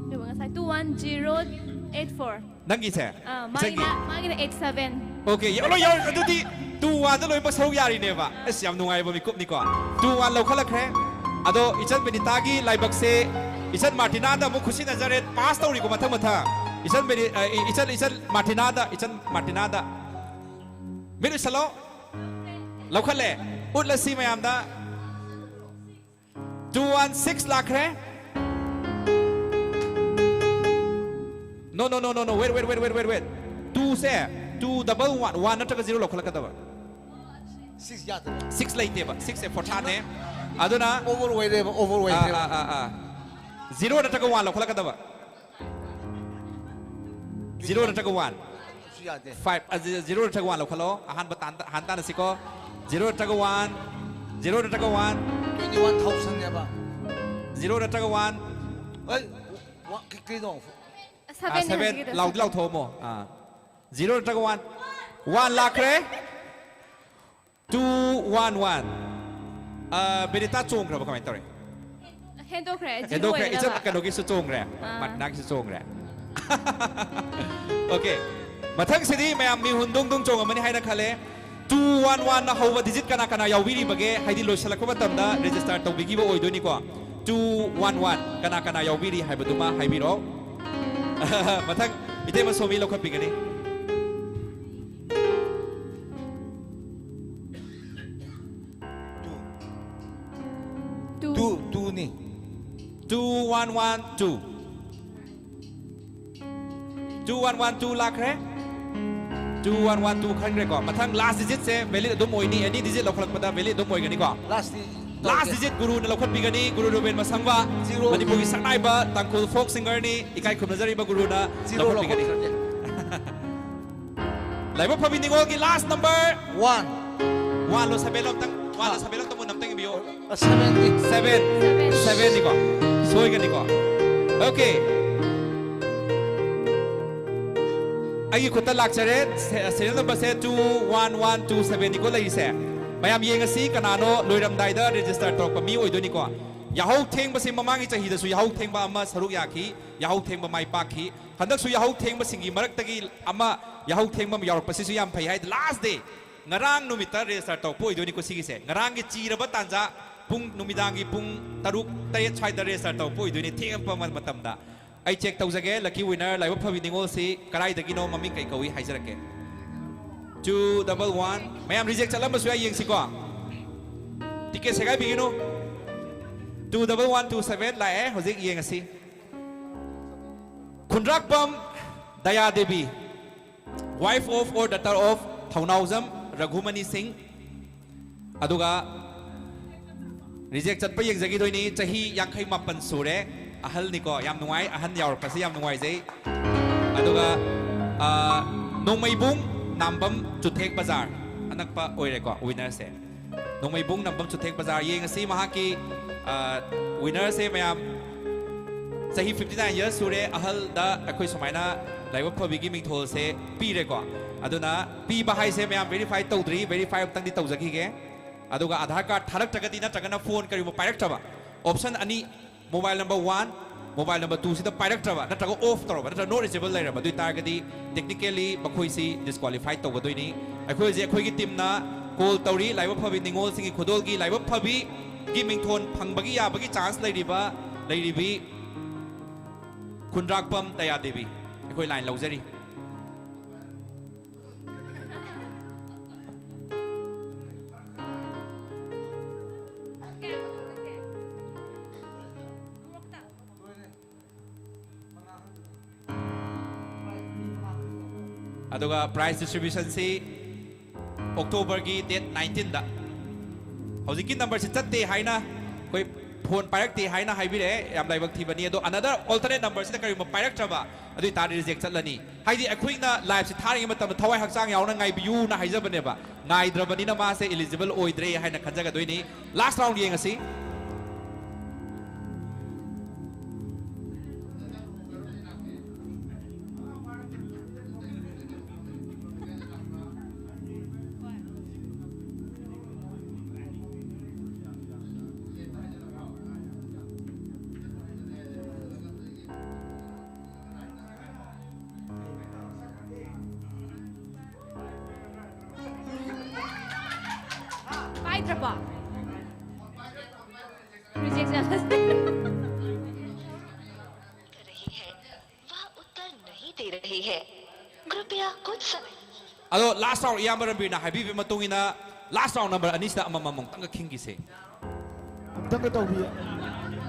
ꯀꯩꯕ ꯉꯁꯥꯏ? Two one zero eight four. ꯅꯪꯒꯤꯁꯦ? ꯑꯥ, ꯏꯆꯟꯒꯤ? ꯃꯥꯒꯤꯅ, ꯃꯥꯒꯤꯅ ꯑꯩꯠ ꯁꯚꯦꯟ꯫ ꯑꯣꯀꯦ, ꯌꯥꯎꯔꯣꯏ, ꯌꯥꯎꯔꯣꯏ꯫ ꯑꯗꯨꯗꯤ ꯇꯨ ꯋꯥꯟꯗ ꯂꯣꯏꯅꯃꯛ ꯁꯔꯨꯛ ꯌꯥꯔꯤꯅꯦꯕ꯫ ꯑꯁ, ꯌꯥꯝ ꯅꯨꯡꯉꯥꯏꯕ ꯃꯤꯀꯨꯞꯅꯤꯀꯣ꯫ Two one ꯂꯧꯈꯠꯂꯛꯈ꯭ꯔꯦ꯫ ꯑꯗꯣ ꯏꯆꯟ ꯕꯤꯅꯤꯇꯥꯒꯤ ꯂꯥꯏꯕꯛꯁꯦ ꯏꯆꯟ ꯃꯥꯔꯇꯤꯅꯥꯗ ꯑꯃꯨꯛ ꯈꯨꯠꯁꯤꯟꯅꯖꯔꯦ꯫ ꯄꯥꯁ ꯇꯧꯔꯤꯀꯣ ꯃꯊꯪ ꯃꯊꯪ꯫ ꯏꯆꯟ ꯃꯦꯔꯤ, ꯑ, ꯏ-, ꯏꯆꯟ, ꯏꯆꯟ ꯃꯥꯔꯇꯤꯅꯥꯗ, ꯏꯆꯟ ꯃꯥꯔꯇꯤꯅꯥꯗ꯫ ꯃꯤꯠ ꯎꯏꯁꯜꯂꯣ꯫ ꯂꯧꯈꯠꯂꯦ꯫ ꯎꯠꯂꯁꯤ ꯃꯌꯥꯝꯗ꯫ Two one six ꯂꯥꯛꯈ꯭ꯔꯦ꯫ No, no, no, no, no. Wait, wait, wait, wait, wait, wait. Two ꯁꯦ, two double one, one ꯅꯠꯇ꯭ꯔꯒ zero ꯂꯧꯈꯠꯂꯛꯀꯗꯕ꯫ ꯁꯤꯛꯁ ꯌꯥꯗꯕ꯫ Six ꯂꯩꯇꯦꯕ꯫ Six ꯁꯦ ꯐꯣꯔꯊꯥꯅꯦ꯫ ꯑꯗꯨꯅ, ꯑꯣꯚꯔ ꯑꯣꯏꯔꯦꯕ, ꯑꯣꯚꯔ ꯑꯥ, ꯑꯣꯏꯔꯦꯕ꯫ ꯑꯥ, ꯑꯥ, ꯑꯥ꯫ Zero ꯅꯠꯇ꯭ꯔꯒ one ꯂꯧꯈꯠꯂꯛꯀꯗꯕ꯫ Zero ꯅꯠꯇ꯭ꯔꯒ one꯫ ꯁꯤ ꯌꯥꯗꯦ꯫ Five, ꯑ, zi-, zero ꯅꯠꯇ꯭ꯔꯒ one ꯂꯧꯈꯠꯂꯣ꯫ ꯑꯍꯥꯟꯕ ꯇꯥꯟ-, ꯍꯥꯟ ꯇꯥꯟꯅꯁꯤꯀꯣ꯫ Zero ꯅꯠꯇ꯭ꯔꯒ one, zero ꯅꯠꯇ꯭ꯔꯒ one, Twenty one thousand ꯅꯦꯕ꯫ Zero ꯅꯠꯇ꯭ꯔꯒ one꯫ ꯑꯩ, ꯋꯥ-, ꯀ-, ꯀꯩꯅꯣ? ꯑꯥ, Seven seven, ꯂꯥꯎꯗꯤ ꯂꯥꯎꯊꯣꯛꯑꯝꯃꯣ꯫ ꯑꯥ, zero ꯅꯠꯇ꯭ꯔꯒ one, one ꯂꯥꯛꯈ꯭ꯔꯦ꯫ Two one one꯫ ꯑꯥ, ꯕꯦꯅꯤꯇꯥ ꯆꯣꯡꯈ꯭ꯔꯕ ꯀꯃꯥꯏꯅ ꯇꯧꯔꯦ? ꯍꯦꯟꯗꯣꯛꯈ꯭ꯔꯦ, zero ꯍꯦꯟꯗꯣꯛꯈ꯭ꯔꯦ꯫ ꯏꯆꯟ ꯑꯣꯏꯒꯗꯕ꯫ ꯀꯩꯅꯣꯒꯤꯁꯨ ꯆꯣꯡꯈ꯭ꯔꯦ꯫ ꯑꯥ꯫ ꯃꯥꯔꯇꯤꯅꯥꯒꯤꯁꯨ ꯆꯣꯡꯈ꯭ꯔꯦ꯫ Okay꯫ ꯃꯊꯪꯁꯤꯗꯤ ꯃꯌꯥꯝ ꯃꯤꯍꯨꯟ ꯗꯨꯡ ꯗꯨꯡ ꯆꯣꯡꯉꯝꯃꯅꯤ ꯍꯥꯏꯅ ꯈꯜꯂꯦ꯫ Two one one ꯅ ꯍꯧꯕ ꯗꯤꯖꯤꯠ ꯀꯅꯥ ꯀꯅꯥ ꯌꯥꯎꯕꯤꯔꯤꯕꯒꯦ? ꯍꯥꯏꯗꯤ ꯂꯣꯏꯁꯤꯜꯂꯛꯄ ꯃꯇꯝꯗ ꯔꯦꯖꯤꯁꯇꯥꯔ ꯇꯧꯕꯤꯈꯤꯕ ꯑꯣꯏꯗꯣꯏꯅꯤꯀꯣ꯫ Two one one ꯀꯅꯥ ꯀꯅꯥ ꯌꯥꯎꯕꯤꯔꯤ ꯍꯥꯏꯕꯗꯨꯃ ꯍꯥꯏꯕꯤꯔꯣ꯫ ꯃꯊꯪ ꯏꯇꯩꯃ ꯁꯣꯃꯤ ꯂꯧꯈꯠꯄꯤꯒꯅꯤ꯫ Two꯫ Two, two ꯅꯤ꯫ Two one one two꯫ Two one one two ꯂꯥꯛꯈ꯭ꯔꯦ꯫ Two one one two ꯈꯟꯈ꯭ꯔꯦꯀꯣ꯫ ꯃꯊꯪ last digit ꯁꯦ valid ꯑꯗꯨꯝ ꯑꯣꯏꯅꯤ꯫ Any digit ꯂꯧꯈꯠꯂꯛꯄꯗ valid ꯑꯗꯨꯝ ꯑꯣꯏꯒꯅꯤꯀꯣ꯫ Last T Last digit ꯒꯨꯔꯨꯅ ꯂꯧꯈꯠꯄꯤꯒꯅꯤ꯫ ꯒꯨꯔꯨ ꯔꯨꯕꯦꯟ ꯃꯁꯪꯕ, Zero꯫ ꯃꯅꯤꯄꯨꯔꯒꯤ ꯁꯛꯅꯥꯏꯕ, ꯇꯥꯡꯈꯨꯜ folk singer ꯅꯤ꯫ ꯏꯀꯥꯏ ꯈꯨꯝꯅꯖꯔꯤꯕ ꯒꯨꯔꯨꯅ Zero ꯂꯧꯈꯠꯄꯤꯒꯅꯤ꯫ ꯂꯧꯈꯠꯈ꯭ꯔꯒꯦ꯫ ꯂꯥꯏꯕꯛ ꯐꯕꯤ ꯅꯤꯉꯣꯜꯒꯤ last number One꯫ One ꯂꯣ, seven ꯂꯣ ꯑꯝꯇꯪ, one ꯂꯣ seven ꯂꯣ ꯑꯝꯇꯪ ꯃꯨꯟꯅ ꯑꯝꯇꯪ ꯏꯕꯤꯌꯣ꯫ ꯑ, seven ꯅꯤ꯫ Seven꯫ Seven ꯅꯤꯀꯣ꯫ ꯁꯣꯏꯒꯅꯤꯀꯣ꯫ Okay꯫ ꯑꯩꯒꯤ ꯈꯨꯠꯇ ꯂꯥꯛꯆꯔꯦ꯫ ꯁꯦ-, serial number ꯁꯦ two one one two seven ꯅꯤꯀꯣ ꯂꯩꯔꯤꯁꯦ꯫ ꯃꯌꯥꯝ ꯌꯦꯡꯉꯁꯤ ꯀꯅꯥꯅꯣ ꯂꯣꯏꯔꯝꯗꯥꯏꯗ register ꯇꯧꯔꯛꯄ ꯃꯤ ꯑꯣꯏꯗꯣꯏꯅꯤꯀꯣ꯫ ꯌꯥꯍꯧ ꯊꯦꯡꯕꯁꯤ ꯃꯃꯥꯡꯒꯤ ꯆꯍꯤꯗꯁꯨ ꯌꯥꯍꯧ ꯊꯦꯡꯕ ꯑꯃ ꯁꯔꯨꯛ ꯌꯥꯈꯤ꯫ ꯌꯥꯍꯧ ꯊꯦꯡꯕ ꯃꯥꯏ ꯄꯥꯛꯈꯤ꯫ ꯍꯟꯗꯛꯁꯨ ꯌꯥꯍꯧ ꯊꯦꯡꯕꯁꯤꯡꯒꯤ ꯃꯔꯛꯇꯒꯤ ꯑꯃ ꯌꯥꯍꯧ ꯊꯦꯡꯕ ꯑꯃ ꯌꯥꯎꯔꯛꯄꯁꯤꯁꯨ ꯌꯥꯝ ꯐꯩ ꯍꯥꯏꯗꯤ last day꯫ ꯉꯔꯥꯡ ꯅꯨꯃꯤꯠꯇ register ꯇꯧꯔꯛꯄ ꯑꯣꯏꯗꯣꯏꯅꯤꯀꯣ ꯁꯤꯒꯤꯁꯦ꯫ ꯉꯔꯥꯡꯒꯤ ꯆꯤꯔꯕ ꯇꯥꯟꯖꯥ ꯄꯨꯡ, ꯅꯨꯃꯤꯗꯥꯡꯒꯤ ꯄꯨꯡ ꯇꯔꯨꯛ, ꯇꯔꯦꯠ ꯁ꯭ꯋꯥꯏꯗ register ꯇꯧꯔꯛꯄ ꯑꯣꯏꯗꯣꯏꯅꯤ ꯊꯦꯡꯉꯛꯄ ꯃ-, ꯃꯇꯝꯗ꯫ ꯑꯩ ꯆꯦꯛ ꯇꯧꯖꯒꯦ, ꯂꯛꯀꯤ ꯋꯤꯅꯔ ꯂꯥꯏꯕꯛ ꯐꯕꯤ ꯅꯤꯉꯣꯜꯁꯤ ꯀꯗꯥꯏꯗꯒꯤꯅꯣ, ꯃꯃꯤꯡ ꯀꯩ ꯀꯧꯏ ꯍꯥꯏꯖꯔꯛꯀꯦ꯫ Two double one. ꯃꯌꯥꯝ ꯔꯤꯖꯦꯛ ꯆꯠꯂꯝꯕꯁꯨ ꯌꯥꯏ, ꯌꯦꯡꯁꯤꯀꯣ꯫ ꯇꯤꯀꯦꯠ ꯁꯦꯒꯥꯏꯕꯤꯒꯅꯨ꯫ Two double one two seven ꯂꯥꯛꯑꯦ, ꯍꯧꯖꯤꯛ ꯌꯦꯡꯉꯁꯤ꯫ ꯈꯨꯟꯗ꯭ꯔꯥꯛꯄꯝ ꯗꯌꯥ Devi, wife of or daughter of ꯊꯧꯅꯥꯎꯖꯝ ꯔꯘꯨꯃꯅꯤ ꯁꯤꯡ꯫ ꯑꯗꯨꯒ ꯔꯤꯖꯦꯛ ꯆꯠꯄ ꯌꯦꯡꯖꯈꯤꯗꯣꯏꯅꯤ꯫ ꯆꯍꯤ ꯌꯥꯡꯈꯩ ꯃꯥꯄꯟ ꯁꯨꯔꯦ, ꯑꯍꯜꯅꯤꯀꯣ꯫ ꯌꯥꯝ ꯅꯨꯡꯉꯥꯏ, ꯑꯍꯟ ꯌꯥꯎꯔꯛꯄꯁꯦ ꯌꯥꯝ ꯅꯨꯡꯉꯥꯏꯖꯩ꯫ ꯑꯗꯨꯒ, ꯑ, ꯅꯣꯡꯃꯩꯕꯨꯡ ꯅꯥꯝꯕꯝ ꯆꯨꯊꯦꯛ ꯕꯖꯥꯔ, ꯑꯅꯛꯄ ꯑꯣꯏꯔꯦꯀꯣ ꯋꯤꯅꯔꯁꯦ꯫ ꯅꯣꯡꯃꯩꯕꯨꯡ ꯅꯥꯝꯕꯝ ꯆꯨꯊꯦꯛ ꯕꯖꯥꯔ꯫ ꯌꯦꯡꯉꯁꯤ ꯃꯍꯥꯛꯀꯤ, ꯑ, ꯋꯤꯅꯔꯁꯦ ꯃꯌꯥꯝ꯫ ꯆꯍꯤ fifty nine years ꯁꯨꯔꯦ, ꯑꯍꯜꯗ ꯑꯩꯈꯣꯏ ꯁꯨꯃꯥꯏꯅ ꯂꯥꯏꯕꯛ ꯐꯕꯤꯒꯤ ꯃꯤꯡꯊꯣꯜꯁꯦ ꯄꯤꯔꯦꯀꯣ꯫ ꯑꯗꯨꯅ ꯄꯤꯕ ꯍꯥꯏꯁꯦ ꯃꯌꯥꯝ ꯚꯦꯔꯤꯐꯥꯏ ꯇꯧꯗ꯭ꯔꯤ, ꯚꯦꯔꯤꯐꯥꯏ ꯑꯃꯨꯛꯇꯪꯗꯤ ꯇꯧꯖꯈꯤꯒꯦ꯫ ꯑꯗꯨꯒ ꯑꯥꯙꯥꯔ ꯀꯥꯔꯗ ꯊꯥꯔꯛꯇ꯭ꯔꯒꯗꯤ, ꯅꯠꯇ꯭ꯔꯒꯅ ꯐꯣꯟ ꯀꯔꯤꯒꯨꯝꯕ ꯄꯥꯏꯔꯛꯇ꯭ꯔꯕ, ꯑꯣꯞꯁꯟ ꯑꯅꯤ, mobile number one, mobile number ꯇꯨꯁꯤꯗ ꯄꯥꯏꯔꯛꯇ꯭ꯔꯕ, ꯅꯠꯇ꯭ꯔꯒ ꯑꯣꯐ ꯇꯧꯔꯕ, ꯅꯠꯇ꯭ꯔꯒ ꯅꯣꯠ ꯔꯤꯆꯦꯕꯜ ꯂꯩꯔꯕ, ꯑꯗꯨ ꯑꯣꯏꯇꯥꯔꯒꯗꯤ technically ꯃꯈꯣꯏꯁꯤ ꯗꯤꯁꯀ꯭ꯋꯥꯂꯤꯐꯥꯏ ꯇꯧꯒꯗꯣꯏꯅꯤ꯫ ꯑꯩꯈꯣꯏ ꯍꯧꯖꯤꯛ ꯑꯩꯈꯣꯏꯒꯤ ꯇꯤꯝꯅ ꯀꯣꯜ ꯇꯧꯔꯤ, ꯂꯥꯏꯕꯛ ꯐꯕꯤ ꯅꯤꯉꯣꯜꯁꯤꯡꯒꯤ ꯈꯨꯗꯣꯜꯒꯤ ꯂꯥꯏꯕꯛ ꯐꯕꯤꯒꯤ ꯃꯤꯡꯊꯣꯟ ꯐꯪꯕꯒꯤ ꯌꯥꯕꯒꯤ ꯆꯥꯟꯁ ꯂꯩꯔꯤꯕ, ꯂꯩꯔꯤꯕꯤ ꯈꯨꯟꯗ꯭ꯔꯥꯛꯄꯝ ꯗꯌꯥ ꯗꯦꯕꯤ꯫ ꯑꯩꯈꯣꯏ ꯂꯥꯏꯟ ꯂꯧꯖꯔꯤ꯫ ꯑꯗꯨꯒ ꯄ꯭ꯔꯥꯏꯖ ꯗꯤꯁꯇ꯭ꯔꯤꯕ꯭ꯌꯨꯁꯟꯁꯤ ꯑꯣꯛꯇꯣꯕꯔꯒꯤ ꯗꯦꯠ ꯅꯥꯏꯟꯇꯤꯟꯗ꯫ ꯍꯧꯖꯤꯛꯀꯤ ꯅꯝꯕꯔꯁꯤ ꯆꯠꯇꯦ ꯍꯥꯏꯅ, ꯑꯩꯈꯣꯏ ꯐꯣꯟ ꯄꯥꯏꯔꯛꯇꯦ ꯍꯥꯏꯅ ꯍꯥꯏꯕꯤꯔꯛꯑꯦ, ꯌꯥꯝ ꯂꯥꯏꯕꯛ ꯊꯤꯕꯅꯤ꯫ ꯑꯗꯣ another alternate numberꯁꯤꯗ ꯀꯔꯤꯒꯨꯝꯕ ꯄꯥꯏꯔꯛꯇ꯭ꯔꯕ, ꯑꯗꯨ ꯑꯣꯏꯇꯥꯔꯗꯤ ꯔꯤꯖꯦꯛ ꯆꯠꯂꯅꯤ꯫ ꯍꯥꯏꯗꯤ ꯑꯩꯈꯣꯏꯅ ꯂꯥꯏꯐꯁꯤ ꯊꯥꯔꯤꯉꯩ ꯃꯇꯝꯗ ꯊꯋꯥꯏ ꯍꯛꯆꯥꯡ ꯌꯥꯎꯅ ꯉꯥꯏꯕꯤꯌꯨꯅ ꯍꯥꯏꯖꯕꯅꯦꯕ꯫ ꯉꯥꯏꯗ꯭ꯔꯕꯅꯤꯅ ꯃꯥꯁꯦ eligible ꯑꯣꯏꯗ꯭ꯔꯦ ꯍꯥꯏꯅ ꯈꯟꯖꯒꯗꯣꯏꯅꯤ꯫ Last round ꯌꯦꯡꯉꯁꯤ꯫ ꯄꯥꯏꯗ꯭ꯔꯕꯣ? ꯔꯤꯖꯦꯛ ꯆꯠꯂꯁꯦ꯫ रही है। कृपया कुछ समय। ꯑꯗꯣ ꯂꯥꯁ ꯔꯥꯎꯟ ꯏꯌꯥꯝꯕ ꯔꯟꯕꯤꯔꯅ ꯍꯥꯏꯕꯤꯕꯒꯤ ꯃꯇꯨꯡ ꯏꯟꯅ ꯂꯥꯁ ꯔꯥꯎꯟ ꯅꯝꯕꯔ ꯑꯅꯤꯁꯤꯗ ꯑꯃꯃꯝ ꯑꯃꯨꯛꯇꯪꯒ ꯈꯤꯡꯈꯤꯁꯦ꯫ ꯑꯃꯨꯛꯇꯪꯒ ꯇꯧꯕꯤ-,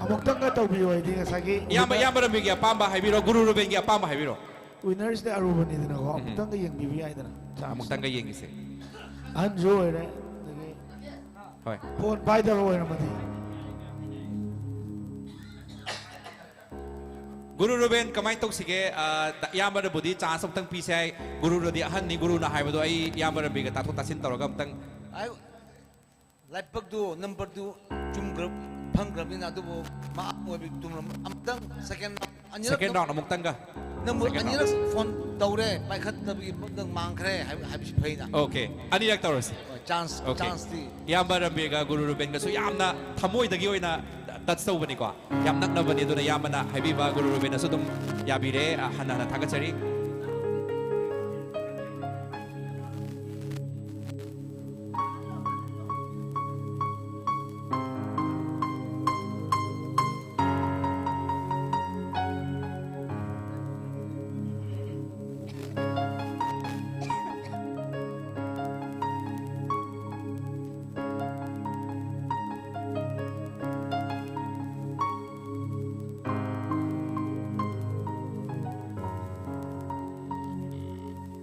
ꯑꯃꯨꯛꯇꯪꯒ ꯇꯧꯕꯤꯌꯨ ꯍꯥꯏꯗꯤ ꯉꯁꯥꯏꯒꯤ ꯏꯌꯥꯝꯕ, winner-, ꯏꯌꯥꯝꯕ ꯔꯟꯕꯤꯔꯒꯤ ꯑꯄꯥꯝꯕ ꯍꯥꯏꯕꯤꯔꯣ, ꯒꯨꯔꯨ ꯔꯨꯕꯦꯟꯒꯤ ꯑꯄꯥꯝꯕ ꯍꯥꯏꯕꯤꯔꯣ꯫ Winner-ꯁꯤꯗꯤ ꯑꯔꯨꯕꯅꯤꯗꯅꯀꯣ, ꯎꯝ꯫ ꯑꯃꯨꯛꯇꯪꯒ ꯌꯦꯡꯕꯤꯕ ꯌꯥꯏꯗꯅ, chance꯫ ꯑꯃꯨꯛꯇꯪꯒ ꯌꯦꯡꯈꯤꯁꯦ꯫ ꯑꯍꯟꯁꯨ ꯑꯣꯏꯔꯦ, ꯑꯗꯒꯤ ꯍꯣꯏ꯫ Phone ꯄꯥꯏꯗꯕ ꯑꯣꯏꯔꯝꯃꯗꯤ꯫ ꯒꯨꯔꯨ ꯔꯨꯕꯦꯟ, ꯀꯃꯥꯏꯅ ꯇꯧꯁꯤꯒꯦ? ꯑ, ꯏꯌꯥꯝꯕꯅꯕꯨꯗꯤ chance ꯑꯃꯨꯛꯇꯪ ꯄꯤꯁꯦ ꯍꯥꯏ꯫ ꯒꯨꯔꯨꯅꯗꯤ ꯑꯍꯟꯅꯤ, ꯒꯨꯔꯨꯅ ꯍꯥꯏꯕꯗꯣ ꯑꯩ ꯏꯌꯥꯝꯕ ꯔꯟꯕꯤꯔꯒ ꯇꯥꯊꯣꯛ ꯇꯥꯁꯤꯟ ꯇꯧꯔꯒ ꯑꯃꯨꯛꯇꯪ꯫ ꯑꯩ ꯂꯥꯏꯕꯛꯇꯨ, number-ꯗꯨ ꯆꯨꯝꯈ꯭ꯔ-, ꯐꯪꯈ꯭ꯔꯕꯅꯤꯅ, ꯑꯗꯨꯕꯨ ꯃꯥ ꯑꯣꯏꯕꯤ ꯇꯨꯝꯔꯝ-, ꯑꯃꯨꯛꯇꯪ second round, ꯑꯅꯤꯔꯛ Second round ꯑꯃꯨꯛꯇꯪꯒ꯫ Number Second round꯫ ꯑꯅꯤꯔꯛ phone ꯇꯧꯔꯦ, ꯄꯥꯏꯈꯠꯇꯕꯒꯤ ꯑꯃꯨꯛꯇꯪ ꯃꯥꯡꯈ꯭ꯔꯦ ꯍꯥꯏꯕ, ꯍꯥꯏꯕꯁꯤ ꯐꯩꯅ꯫ Okay, ꯑꯅꯤꯔꯛ ꯇꯧꯔꯁꯤ꯫ ꯍꯣꯏ, chance, Okay. Chance-ꯇꯤ꯫ ꯏꯌꯥꯝꯕ ꯔꯟꯕꯤꯔꯒ ꯒꯨꯔꯨ ꯔꯨꯕꯦꯟꯒꯁꯨ ꯌꯥꯝꯅ ꯊꯃꯣꯏꯗꯒꯤ ꯑꯣꯏꯅ touch ꯇꯧꯕꯅꯤꯀꯣ꯫ ꯌꯥꯝ ꯅꯛꯅꯕꯅꯤ, ꯑꯗꯨꯅ ꯏꯌꯥꯝꯕꯅ ꯍꯥꯏꯕꯤꯕ ꯒꯨꯔꯨ ꯔꯨꯕꯦꯟꯅꯁꯨ ꯑꯗꯨꯝ ꯌꯥꯕꯤꯔꯦ꯫ ꯑ, ꯍꯟꯅ ꯍꯟꯅ ꯊꯥꯒꯠꯆꯔꯤ꯫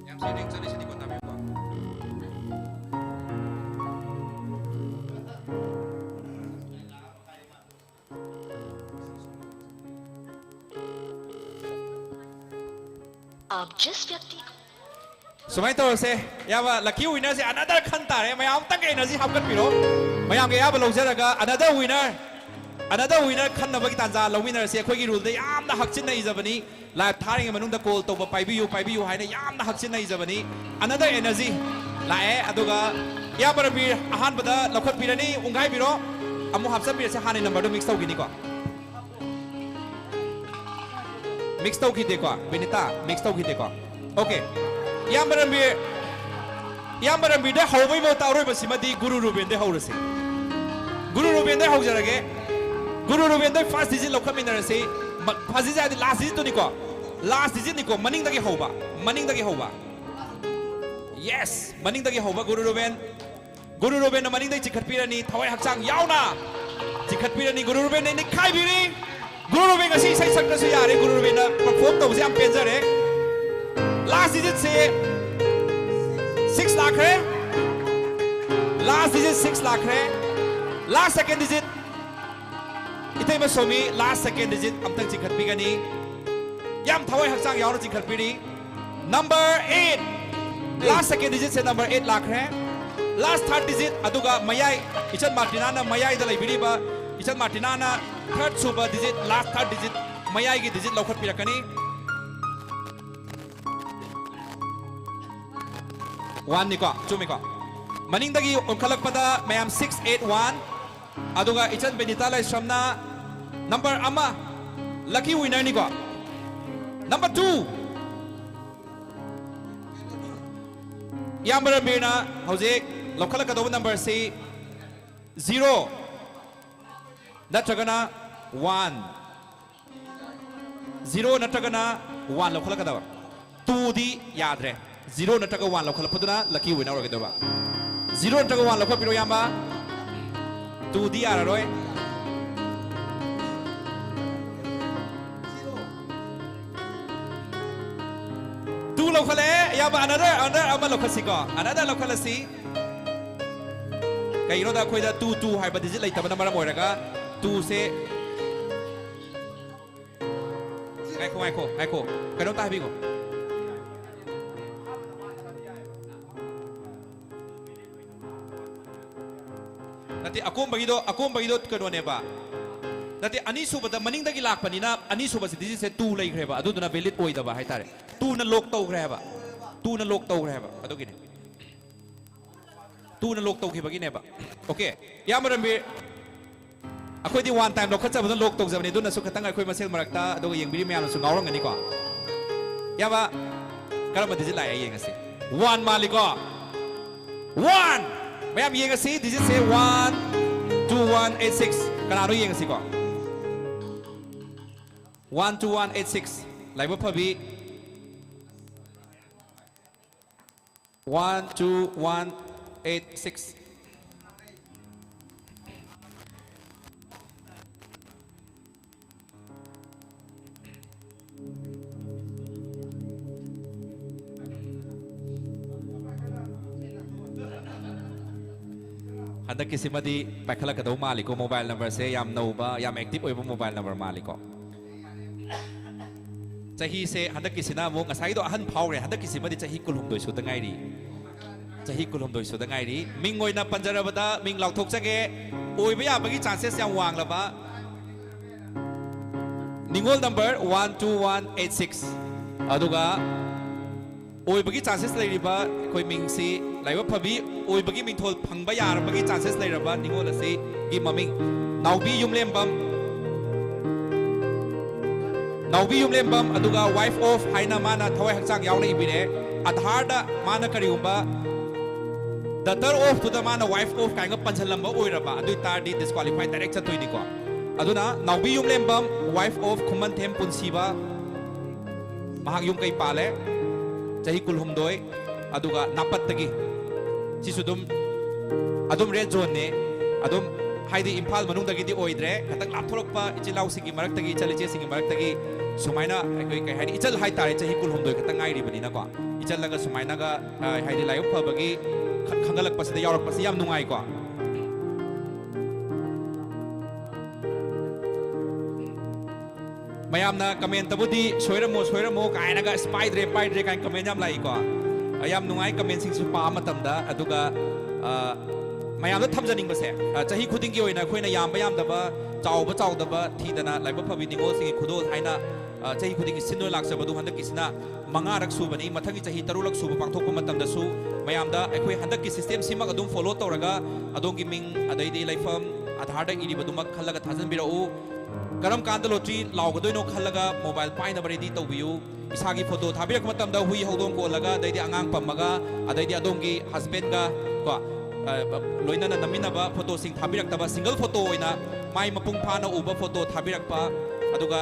ꯌꯥꯝ ꯁꯦꯡꯅ ꯆꯠꯂꯤꯁꯤꯗꯤꯀꯣ, ꯇꯥꯕꯤꯌꯨꯀꯣ꯫ आप जिस व्यक्ति को ꯁꯨꯃꯥꯏꯅ ꯇꯧꯔꯁꯦ, ꯏꯌꯥꯝꯕ, lucky winner-ꯁꯦ another ꯈꯟ ꯇꯥꯔꯦ꯫ ꯃꯌꯥꯝ ꯑꯝꯇꯪꯒ energy ꯍꯥꯞꯀꯠꯄꯤꯔꯣ꯫ ꯃꯌꯥꯝꯒꯤ ꯑꯌꯥꯕ ꯂꯧꯖꯔꯒ another winner, another winner ꯈꯟꯅꯕꯒꯤ ꯇꯥꯟꯖꯥ ꯂꯧꯃꯤꯟꯅꯔꯁꯤ꯫ ꯑꯩꯈꯣꯏꯒꯤ rule-ꯗ ꯌꯥꯝꯅ ꯍꯛꯆꯤꯟꯅ ꯏꯖꯕꯅꯤ꯫ Live ꯊꯥꯔꯤꯉꯩ ꯃꯅꯨꯡꯗ call ꯇꯧꯕ ꯄꯥꯏꯕꯤꯌꯨ, ꯄꯥꯏꯕꯤꯌꯨ ꯍꯥꯏꯅ ꯌꯥꯝꯅ ꯍꯛꯆꯤꯟꯅ ꯏꯖꯕꯅꯤ꯫ Another energy ꯂꯥꯛꯑꯦ꯫ ꯑꯗꯨꯒ ꯏꯌꯥꯝꯕ ꯔꯟꯕꯤꯔ ꯑꯍꯥꯟꯕꯗ ꯂꯧꯈꯠꯄꯤꯔꯅꯤ, ꯎꯪꯈꯥꯏꯕꯤꯔꯣ꯫ ꯑꯃꯨꯛ ꯍꯥꯞꯆꯟꯕꯤꯔꯁꯦ, ꯍꯥꯟꯅꯩ number-ꯗꯣ mix ꯇꯧꯈꯤꯅꯤꯀꯣ꯫ Mix ꯇꯧꯈꯤꯗꯦꯀꯣ, Binita? Mix ꯇꯧꯈꯤꯗꯦꯀꯣ? Okay. ꯏꯌꯥꯝꯕ ꯔꯟꯕꯤꯔ, ꯏꯌꯥꯝꯕ ꯔꯟꯕꯤꯔꯗ ꯍꯧꯕꯩ ꯃꯍꯨꯠꯇ ꯑꯔꯣꯏꯕꯁꯤꯃꯗꯤ ꯒꯨꯔꯨ ꯔꯨꯕꯦꯟꯗꯩ ꯍꯧꯔꯁꯤ꯫ ꯒꯨꯔꯨ ꯔꯨꯕꯦꯟꯗꯩ ꯍꯧꯖꯔꯒꯦ꯫ ꯒꯨꯔꯨ ꯔꯨꯕꯦꯟꯗꯩ first digit ꯂꯧꯈꯠꯃꯤꯟꯅꯔꯁꯤ꯫ ꯃ-, first digit ꯍꯥꯏꯗꯤ last digit-ꯇꯨꯅꯤꯀꯣ꯫ Last digitꯅꯤꯀꯣ, ꯃꯅꯤꯡꯗꯒꯤ ꯍꯧꯕ, ꯃꯅꯤꯡꯗꯒꯤ ꯍꯧꯕ꯫ Yes, ꯃꯅꯤꯡꯗꯒꯤ ꯍꯧꯕ ꯒꯨꯔꯨ ꯔꯨꯕꯦꯟ꯫ ꯒꯨꯔꯨ ꯔꯨꯕꯦꯟꯅ ꯃꯅꯤꯡꯗꯒꯤ ꯆꯤꯡꯈꯠꯄꯤꯔꯅꯤ, ꯊꯋꯥꯏ ꯍꯛꯆꯥꯡ ꯌꯥꯎꯅ ꯆꯤꯡꯈꯠꯄꯤꯔꯅꯤ꯫ ꯒꯨꯔꯨ ꯔꯨꯕꯦꯟꯅ ꯅꯤꯛꯈꯥꯏꯕꯤꯔꯤ꯫ ꯒꯨꯔꯨ ꯔꯨꯕꯦꯟ ꯉꯁꯤ ꯏꯁꯩ ꯁꯛꯇ꯭ꯔꯁꯨ ꯌꯥꯔꯦ, ꯒꯨꯔꯨ ꯔꯨꯕꯦꯟꯅ perform ꯇꯧꯕꯁꯦ ꯌꯥꯝ ꯄꯦꯟꯖꯔꯦ꯫ Last digitꯁꯦ six ꯂꯥꯛꯈ꯭ꯔꯦ꯫ Last digit six ꯂꯥꯛꯈ꯭ꯔꯦ꯫ Last second digit, ꯏꯇꯩꯃ Somi, last second digit ꯑꯝꯇꯪ ꯆꯤꯡꯈꯠꯄꯤꯒꯅꯤ꯫ ꯌꯥꯝ ꯊꯋꯥꯏ ꯍꯛꯆꯥꯡ ꯌꯥꯎꯅ ꯆꯤꯡꯈꯠꯄꯤꯔꯤ꯫ Number eight, last second digitꯁꯦ number eight ꯂꯥꯛꯈ꯭ꯔꯦ꯫ Last third digit, ꯑꯗꯨꯒ ꯃꯌꯥꯏ, ꯏꯆꯟ ꯃꯥꯔꯇꯤꯅꯥꯅ ꯃꯌꯥꯏꯗ ꯂꯩꯕꯤꯔꯤꯕ, ꯏꯆꯟ ꯃꯥꯔꯇꯤꯅꯥꯅ third ꯁꯨꯕ digit, last third digit, ꯃꯌꯥꯏꯒꯤ digit ꯂꯧꯈꯠꯄꯤꯔꯛꯀꯅꯤ꯫ Oneꯅꯤꯀꯣ, ꯆꯨꯝꯃꯤꯀꯣ? ꯃꯅꯤꯡꯗꯒꯤ ꯑꯣꯟꯈꯠꯂꯛꯄꯗ ꯃꯌꯥꯝ six eight one, ꯑꯗꯨꯒ ꯏꯆꯟ ꯕꯦꯅꯤꯇꯥ ꯂꯥꯏꯁ꯭ꯔꯝꯅ number ꯑꯃ, lucky winnerꯅꯤꯀꯣ꯫ Number two, ꯏꯌꯥꯝꯕ ꯔꯟꯕꯤꯔꯅ ꯍꯧꯖꯤꯛ ꯂꯧꯈꯠꯂꯛꯀꯗꯧꯕ numberꯁꯤ zero ꯅꯠꯇ꯭ꯔꯒꯅ one꯫ Zero ꯅꯠꯇ꯭ꯔꯒꯅ one ꯂꯧꯈꯠꯂꯛꯀꯗꯕ꯫ Twoꯗꯤ ꯌꯥꯗ꯭ꯔꯦ꯫ Zero ꯅꯠꯇ꯭ꯔꯒ one ꯂꯧꯈꯠꯂꯛꯄꯗꯨꯅ lucky winner ꯑꯣꯏꯒꯗꯕ꯫ Zero ꯅꯠꯇ꯭ꯔꯒ one ꯂꯧꯈꯠꯄꯤꯔꯣ, ꯏꯌꯥꯝꯕ꯫ Twoꯗꯤ ꯌꯥꯔꯔꯣꯏ꯫ Two ꯂꯧꯈꯠꯂꯛꯑꯦ, ꯏꯌꯥꯝꯕ꯫ Another, another ꯑꯃ ꯂꯧꯈꯠꯁꯤꯀꯣ꯫ Another ꯂꯧꯈꯠꯂꯁꯤ꯫ ꯀꯩꯒꯤꯅꯣꯗ ꯑꯩꯈꯣꯏꯗ two two ꯍꯥꯏꯕ digit ꯂꯩꯇꯕꯅ ꯃꯔꯝ ꯑꯣꯏꯔꯒ twoꯁꯦ, ꯉꯥꯏꯈꯣ, ꯉꯥꯏꯈꯣ, ꯉꯥꯏꯈꯣ꯫ ꯀꯩꯅꯣꯝꯇ ꯍꯥꯏꯕꯤꯈꯣ꯫ ꯅꯠꯇꯦ, ꯑꯀꯣꯝꯕꯒꯤꯗꯣ, ꯑꯀꯣꯝꯕꯒꯤꯗꯣ ꯀꯩꯅꯣꯅꯦꯕ꯫ ꯅꯠꯇꯦ, ꯑꯅꯤꯁꯨꯕꯗ ꯃꯅꯤꯡꯗꯒꯤ ꯂꯥꯛꯄꯅꯤꯅ ꯑꯅꯤꯁꯨꯕꯁꯤ digitꯁꯦ two ꯂꯩꯈ꯭ꯔꯦꯕ, ꯑꯗꯨꯗꯨꯅ valid ꯑꯣꯏꯗꯕ ꯍꯥꯏꯇꯥꯔꯦ꯫ Twoꯅ lock ꯇꯧꯈ꯭ꯔꯦ ꯍꯥꯏꯕ꯫ Twoꯅ lock ꯇꯧꯈ꯭ꯔꯦ ꯍꯥꯏꯕ, ꯑꯗꯨꯒꯤꯅꯤ꯫ Twoꯅ lock ꯇꯧꯈꯤꯕꯒꯤꯅꯦꯕ꯫ Okay, ꯏꯌꯥꯝꯕ ꯔꯟꯕꯤꯔ, ꯑꯩꯈꯣꯏꯗꯤ one time ꯂꯧꯈꯠꯆꯕꯗ lock ꯇꯧꯖꯕꯅꯤ, ꯑꯗꯨꯅꯁꯨ ꯈꯤꯇꯪ ꯑꯩꯈꯣꯏ ꯃꯁꯦꯜ ꯃꯔꯛꯇ, ꯑꯗꯨꯒ ꯌꯦꯡꯕꯤꯔꯤ ꯃꯌꯥꯝꯅꯁꯨ ꯉꯥꯎꯔꯝꯒꯅꯤꯀꯣ꯫ ꯏꯌꯥꯝꯕ, ꯀꯔꯝꯕ digit ꯂꯥꯛꯑꯦ ꯌꯦꯡꯉꯁꯤ꯫ One ꯃꯥꯜꯂꯤꯀꯣ? One! ꯃꯌꯥꯝ ꯌꯦꯡꯉꯁꯤ, digitꯁꯦ one two one eight six꯫ ꯀꯅꯥꯅꯣ ꯌꯦꯡꯉꯁꯤꯀꯣ꯫ One two one eight six꯫ ꯂꯥꯏꯕꯛ ꯐꯕꯤ one two one eight six꯫ ꯍꯟꯗꯛꯀꯤꯁꯤꯃꯗꯤ ꯄꯥꯏꯈꯠꯂꯛꯀꯗꯧ ꯃꯥꯜꯂꯤꯀꯣ꯫ ꯃꯣꯕꯥꯏꯜ ꯅꯝꯕꯔꯁꯦ ꯌꯥꯝ ꯅꯧꯕ, ꯌꯥꯝ ꯑꯦꯛꯇꯤꯚ ꯑꯣꯏꯕ ꯃꯣꯕꯥꯏꯜ ꯅꯝꯕꯔ ꯃꯥꯜꯂꯤꯀꯣ꯫ ꯆꯍꯤꯁꯦ ꯍꯟꯗꯛꯀꯤꯁꯤꯅ ꯑꯃꯨꯛ, ꯉꯁꯥꯏꯒꯤꯗꯣ ꯑꯍꯟ ꯐꯥꯎꯔꯦ, ꯍꯟꯗꯛꯀꯤꯁꯤꯃꯗꯤ ꯆꯍꯤ ꯀꯨꯟꯍꯨꯝꯗꯣꯏ ꯁꯨꯗ ꯉꯥꯏꯔꯤ꯫ ꯆꯍꯤ ꯀꯨꯟꯍꯨꯝꯗꯣꯏ ꯁꯨꯗ ꯉꯥꯏꯔꯤ꯫ ꯃꯤꯡ ꯑꯣꯏꯅ ꯄꯟꯖꯔꯕꯗ ꯃꯤꯡ ꯂꯥꯎꯊꯣꯛꯆꯒꯦ꯫ ꯑꯣꯏꯕ ꯌꯥꯕꯒꯤ ꯆꯥꯟꯁꯦꯁ ꯌꯥꯝ ꯋꯥꯡꯂꯕ ꯅꯤꯉꯣꯜ number one two one eight six꯫ ꯑꯗꯨꯒ ꯑꯣꯏꯕꯒꯤ ꯆꯥꯟꯁꯦꯁ ꯂꯩꯔꯤꯕ ꯑꯩꯈꯣꯏ ꯃꯤꯡꯁꯤ ꯂꯥꯏꯕꯛ ꯐꯕꯤ ꯑꯣꯏꯕꯒꯤ ꯃꯤꯡꯊꯣꯜ ꯐꯪꯕ ꯌꯥꯔꯕꯒꯤ ꯆꯥꯟꯁꯦꯁ ꯂꯩꯔꯕ ꯅꯤꯉꯣꯜ ꯑꯁꯤꯒꯤ ꯃꯃꯤꯡ ꯅꯥꯎꯕꯤ ꯌꯨꯝꯂꯦꯝꯕꯝ꯫ ꯅꯥꯎꯕꯤ ꯌꯨꯝꯂꯦꯝꯕꯝ, ꯑꯗꯨꯒ wife of ꯍꯥꯏꯅ ꯃꯥꯅ ꯊꯋꯥꯏ ꯍꯛꯆꯥꯡ ꯌꯥꯎꯅ ꯏꯕꯤꯔꯦ꯫ ꯑꯙꯥꯔꯗ ꯃꯥꯅ ꯀꯔꯤꯒꯨꯝꯕ daughter of ꯇꯨꯗ ꯃꯥꯅ wife of ꯀꯥꯏꯅ ꯄꯟꯁꯤꯜꯂꯝꯕ ꯑꯣꯏꯔꯕ, ꯑꯗꯨ ꯑꯣꯏ ꯇꯥꯔꯗꯤ disqualify direct ꯆꯠꯇꯣꯏꯅꯤꯀꯣ꯫ ꯑꯗꯨꯅ ꯅꯥꯎꯕꯤ ꯌꯨꯝꯂꯦꯝꯕꯝ, wife of ꯈꯨꯃꯟꯊꯦꯝ ꯄꯨꯟꯁꯤꯕ, ꯃꯍꯥꯛ ꯌꯨꯝ ꯀꯩ ꯄꯥꯜꯂꯦ, ꯆꯍꯤ ꯀꯨꯟꯍꯨꯝꯗꯣꯏ, ꯑꯗꯨꯒ ꯅꯥꯄꯠꯇꯒꯤ꯫ ꯁꯤꯁꯨ ꯑꯗꯨꯝ, ꯑꯗꯨꯝ red zoneꯅꯦ꯫ ꯑꯗꯨꯝ, ꯍꯥꯏꯗꯤ, ꯏꯝꯐꯥꯜ ꯃꯅꯨꯡꯗꯒꯤꯗꯤ ꯑꯣꯏꯗ꯭ꯔꯦ, ꯈꯤꯇꯪ ꯂꯥꯞꯊꯣꯔꯛꯄ ꯏꯆꯤꯜ ꯏꯅꯥꯎꯁꯤꯡꯒꯤ ꯃꯔꯛꯇꯒꯤ, ꯏꯆꯜ ꯏꯆꯦꯁꯤꯡꯒꯤ ꯃꯔꯛꯇꯒꯤ ꯁꯨꯃꯥꯏꯅ ꯑꯩꯈꯣꯏ, ꯀꯩ ꯍꯥꯏꯅꯤ, ꯏꯆꯜ ꯍꯥꯏꯇꯥꯔꯦ, ꯆꯍꯤ ꯀꯨꯟꯍꯨꯝꯗꯣꯏ ꯈꯛꯇ ꯉꯥꯏꯔꯤꯕꯅꯤꯅꯀꯣ꯫ ꯏꯆꯜꯂꯒ ꯁꯨꯃꯥꯏꯅꯒ, ꯑ, ꯍꯥꯏꯗꯤ, ꯂꯥꯏꯕꯛ ꯐꯕꯒꯤ ꯈ-, ꯈꯪꯒꯠꯂꯛꯄꯁꯤꯗ ꯌꯥꯎꯔꯛꯄꯁꯤ ꯌꯥꯝ ꯅꯨꯡꯉꯥꯏꯀꯣ꯫ ꯃꯌꯥꯝꯅ commentꯇꯕꯨꯗꯤ "ꯁꯣꯏꯔꯝꯃꯣ, ꯁꯣꯏꯔꯝꯃꯣ" ꯀꯥꯏꯅꯒ, "ꯑꯁ, ꯄꯥꯏꯗ꯭ꯔꯦ, ꯄꯥꯏꯗ꯭ꯔꯦ" ꯀꯥꯏꯅ comment ꯌꯥꯝ ꯂꯥꯛꯏꯀꯣ꯫ ꯑ, ꯌꯥꯝ ꯅꯨꯡꯉꯥꯏ commentꯁꯤꯡꯁꯨ ꯄꯥꯕ ꯃꯇꯝꯗ꯫ ꯑꯗꯨꯒ, ꯑ, ꯃꯌꯥꯝꯗ ꯊꯝꯖꯅꯤꯡꯕꯁꯦ, ꯑ, ꯆꯍꯤ ꯈꯨꯗꯤꯡꯒꯤ ꯑꯣꯏꯅ ꯑꯩꯈꯣꯏꯅ ꯌꯥꯝꯕ ꯌꯥꯝꯗꯕ, ꯆꯥꯎꯕ ꯆꯥꯎꯗꯕ ꯊꯤꯗꯅ, ꯂꯥꯏꯕꯛ ꯐꯕꯤ ꯅꯤꯉꯣꯜꯁꯤꯡꯒꯤ ꯈꯨꯗꯣꯜ ꯍꯥꯏꯅ, ꯑ, ꯆꯍꯤ ꯈꯨꯗꯤꯡꯒꯤ ꯁꯤꯟꯗꯨꯅ ꯂꯥꯛꯆꯕꯗꯨ ꯍꯟꯗꯛꯀꯤꯁꯤꯅ ꯃꯉꯥꯔꯛ ꯁꯨꯕꯅꯤ꯫ ꯃꯊꯪꯒꯤ ꯆꯍꯤ ꯇꯔꯨꯛꯂꯛ ꯁꯨꯕ ꯄꯥꯡꯊꯣꯛꯄ ꯃꯇꯝꯗꯁꯨ ꯃꯌꯥꯝꯗ ꯑꯩꯈꯣꯏ ꯍꯟꯗꯛꯀꯤ systemꯁꯤꯃꯛ ꯑꯗꯨꯝ follow ꯇꯧꯔꯒ, ꯑꯗꯣꯝꯒꯤ ꯃꯤꯡ, ꯑꯗꯩꯗꯤ ꯂꯩꯐꯝ, ꯑꯙꯥꯔꯗ ꯏꯔꯤꯕꯗꯨꯃꯛ ꯈꯜꯂꯒ ꯊꯥꯖꯤꯟꯕꯤꯔꯛꯎ꯫ ꯀꯔꯝ ꯀꯥꯟꯗ lottery ꯂꯥꯎꯒꯗꯣꯏꯅꯣ ꯈꯜꯂꯒ mobile ꯄꯥꯏꯅꯕ ready ꯇꯧꯕꯤꯌꯨ꯫ ꯏꯁꯥꯒꯤ photo ꯊꯥꯕꯤꯔꯛꯄ ꯃꯇꯝꯗ ꯍꯨꯏ ꯍꯧꯗꯣꯡ ꯀꯣꯜꯂꯒ, ꯑꯗꯩꯗꯤ ꯑꯉꯥꯡ ꯄꯝꯃꯒ, ꯑꯗꯩꯗꯤ ꯑꯗꯣꯝꯒꯤ husbandꯒ ꯀꯣ, ꯑ, ꯂꯣꯏꯅꯅ ꯅꯝꯃꯤꯟꯅꯕ photoꯁꯤꯡ ꯊꯥꯕꯤꯔꯛꯇꯕ, single photo ꯑꯣꯏꯅ ꯃꯥꯏ ꯃꯄꯨꯡ ꯐꯥꯅ ꯎꯕ photo ꯊꯥꯕꯤꯔꯛꯄ, ꯑꯗꯨꯒ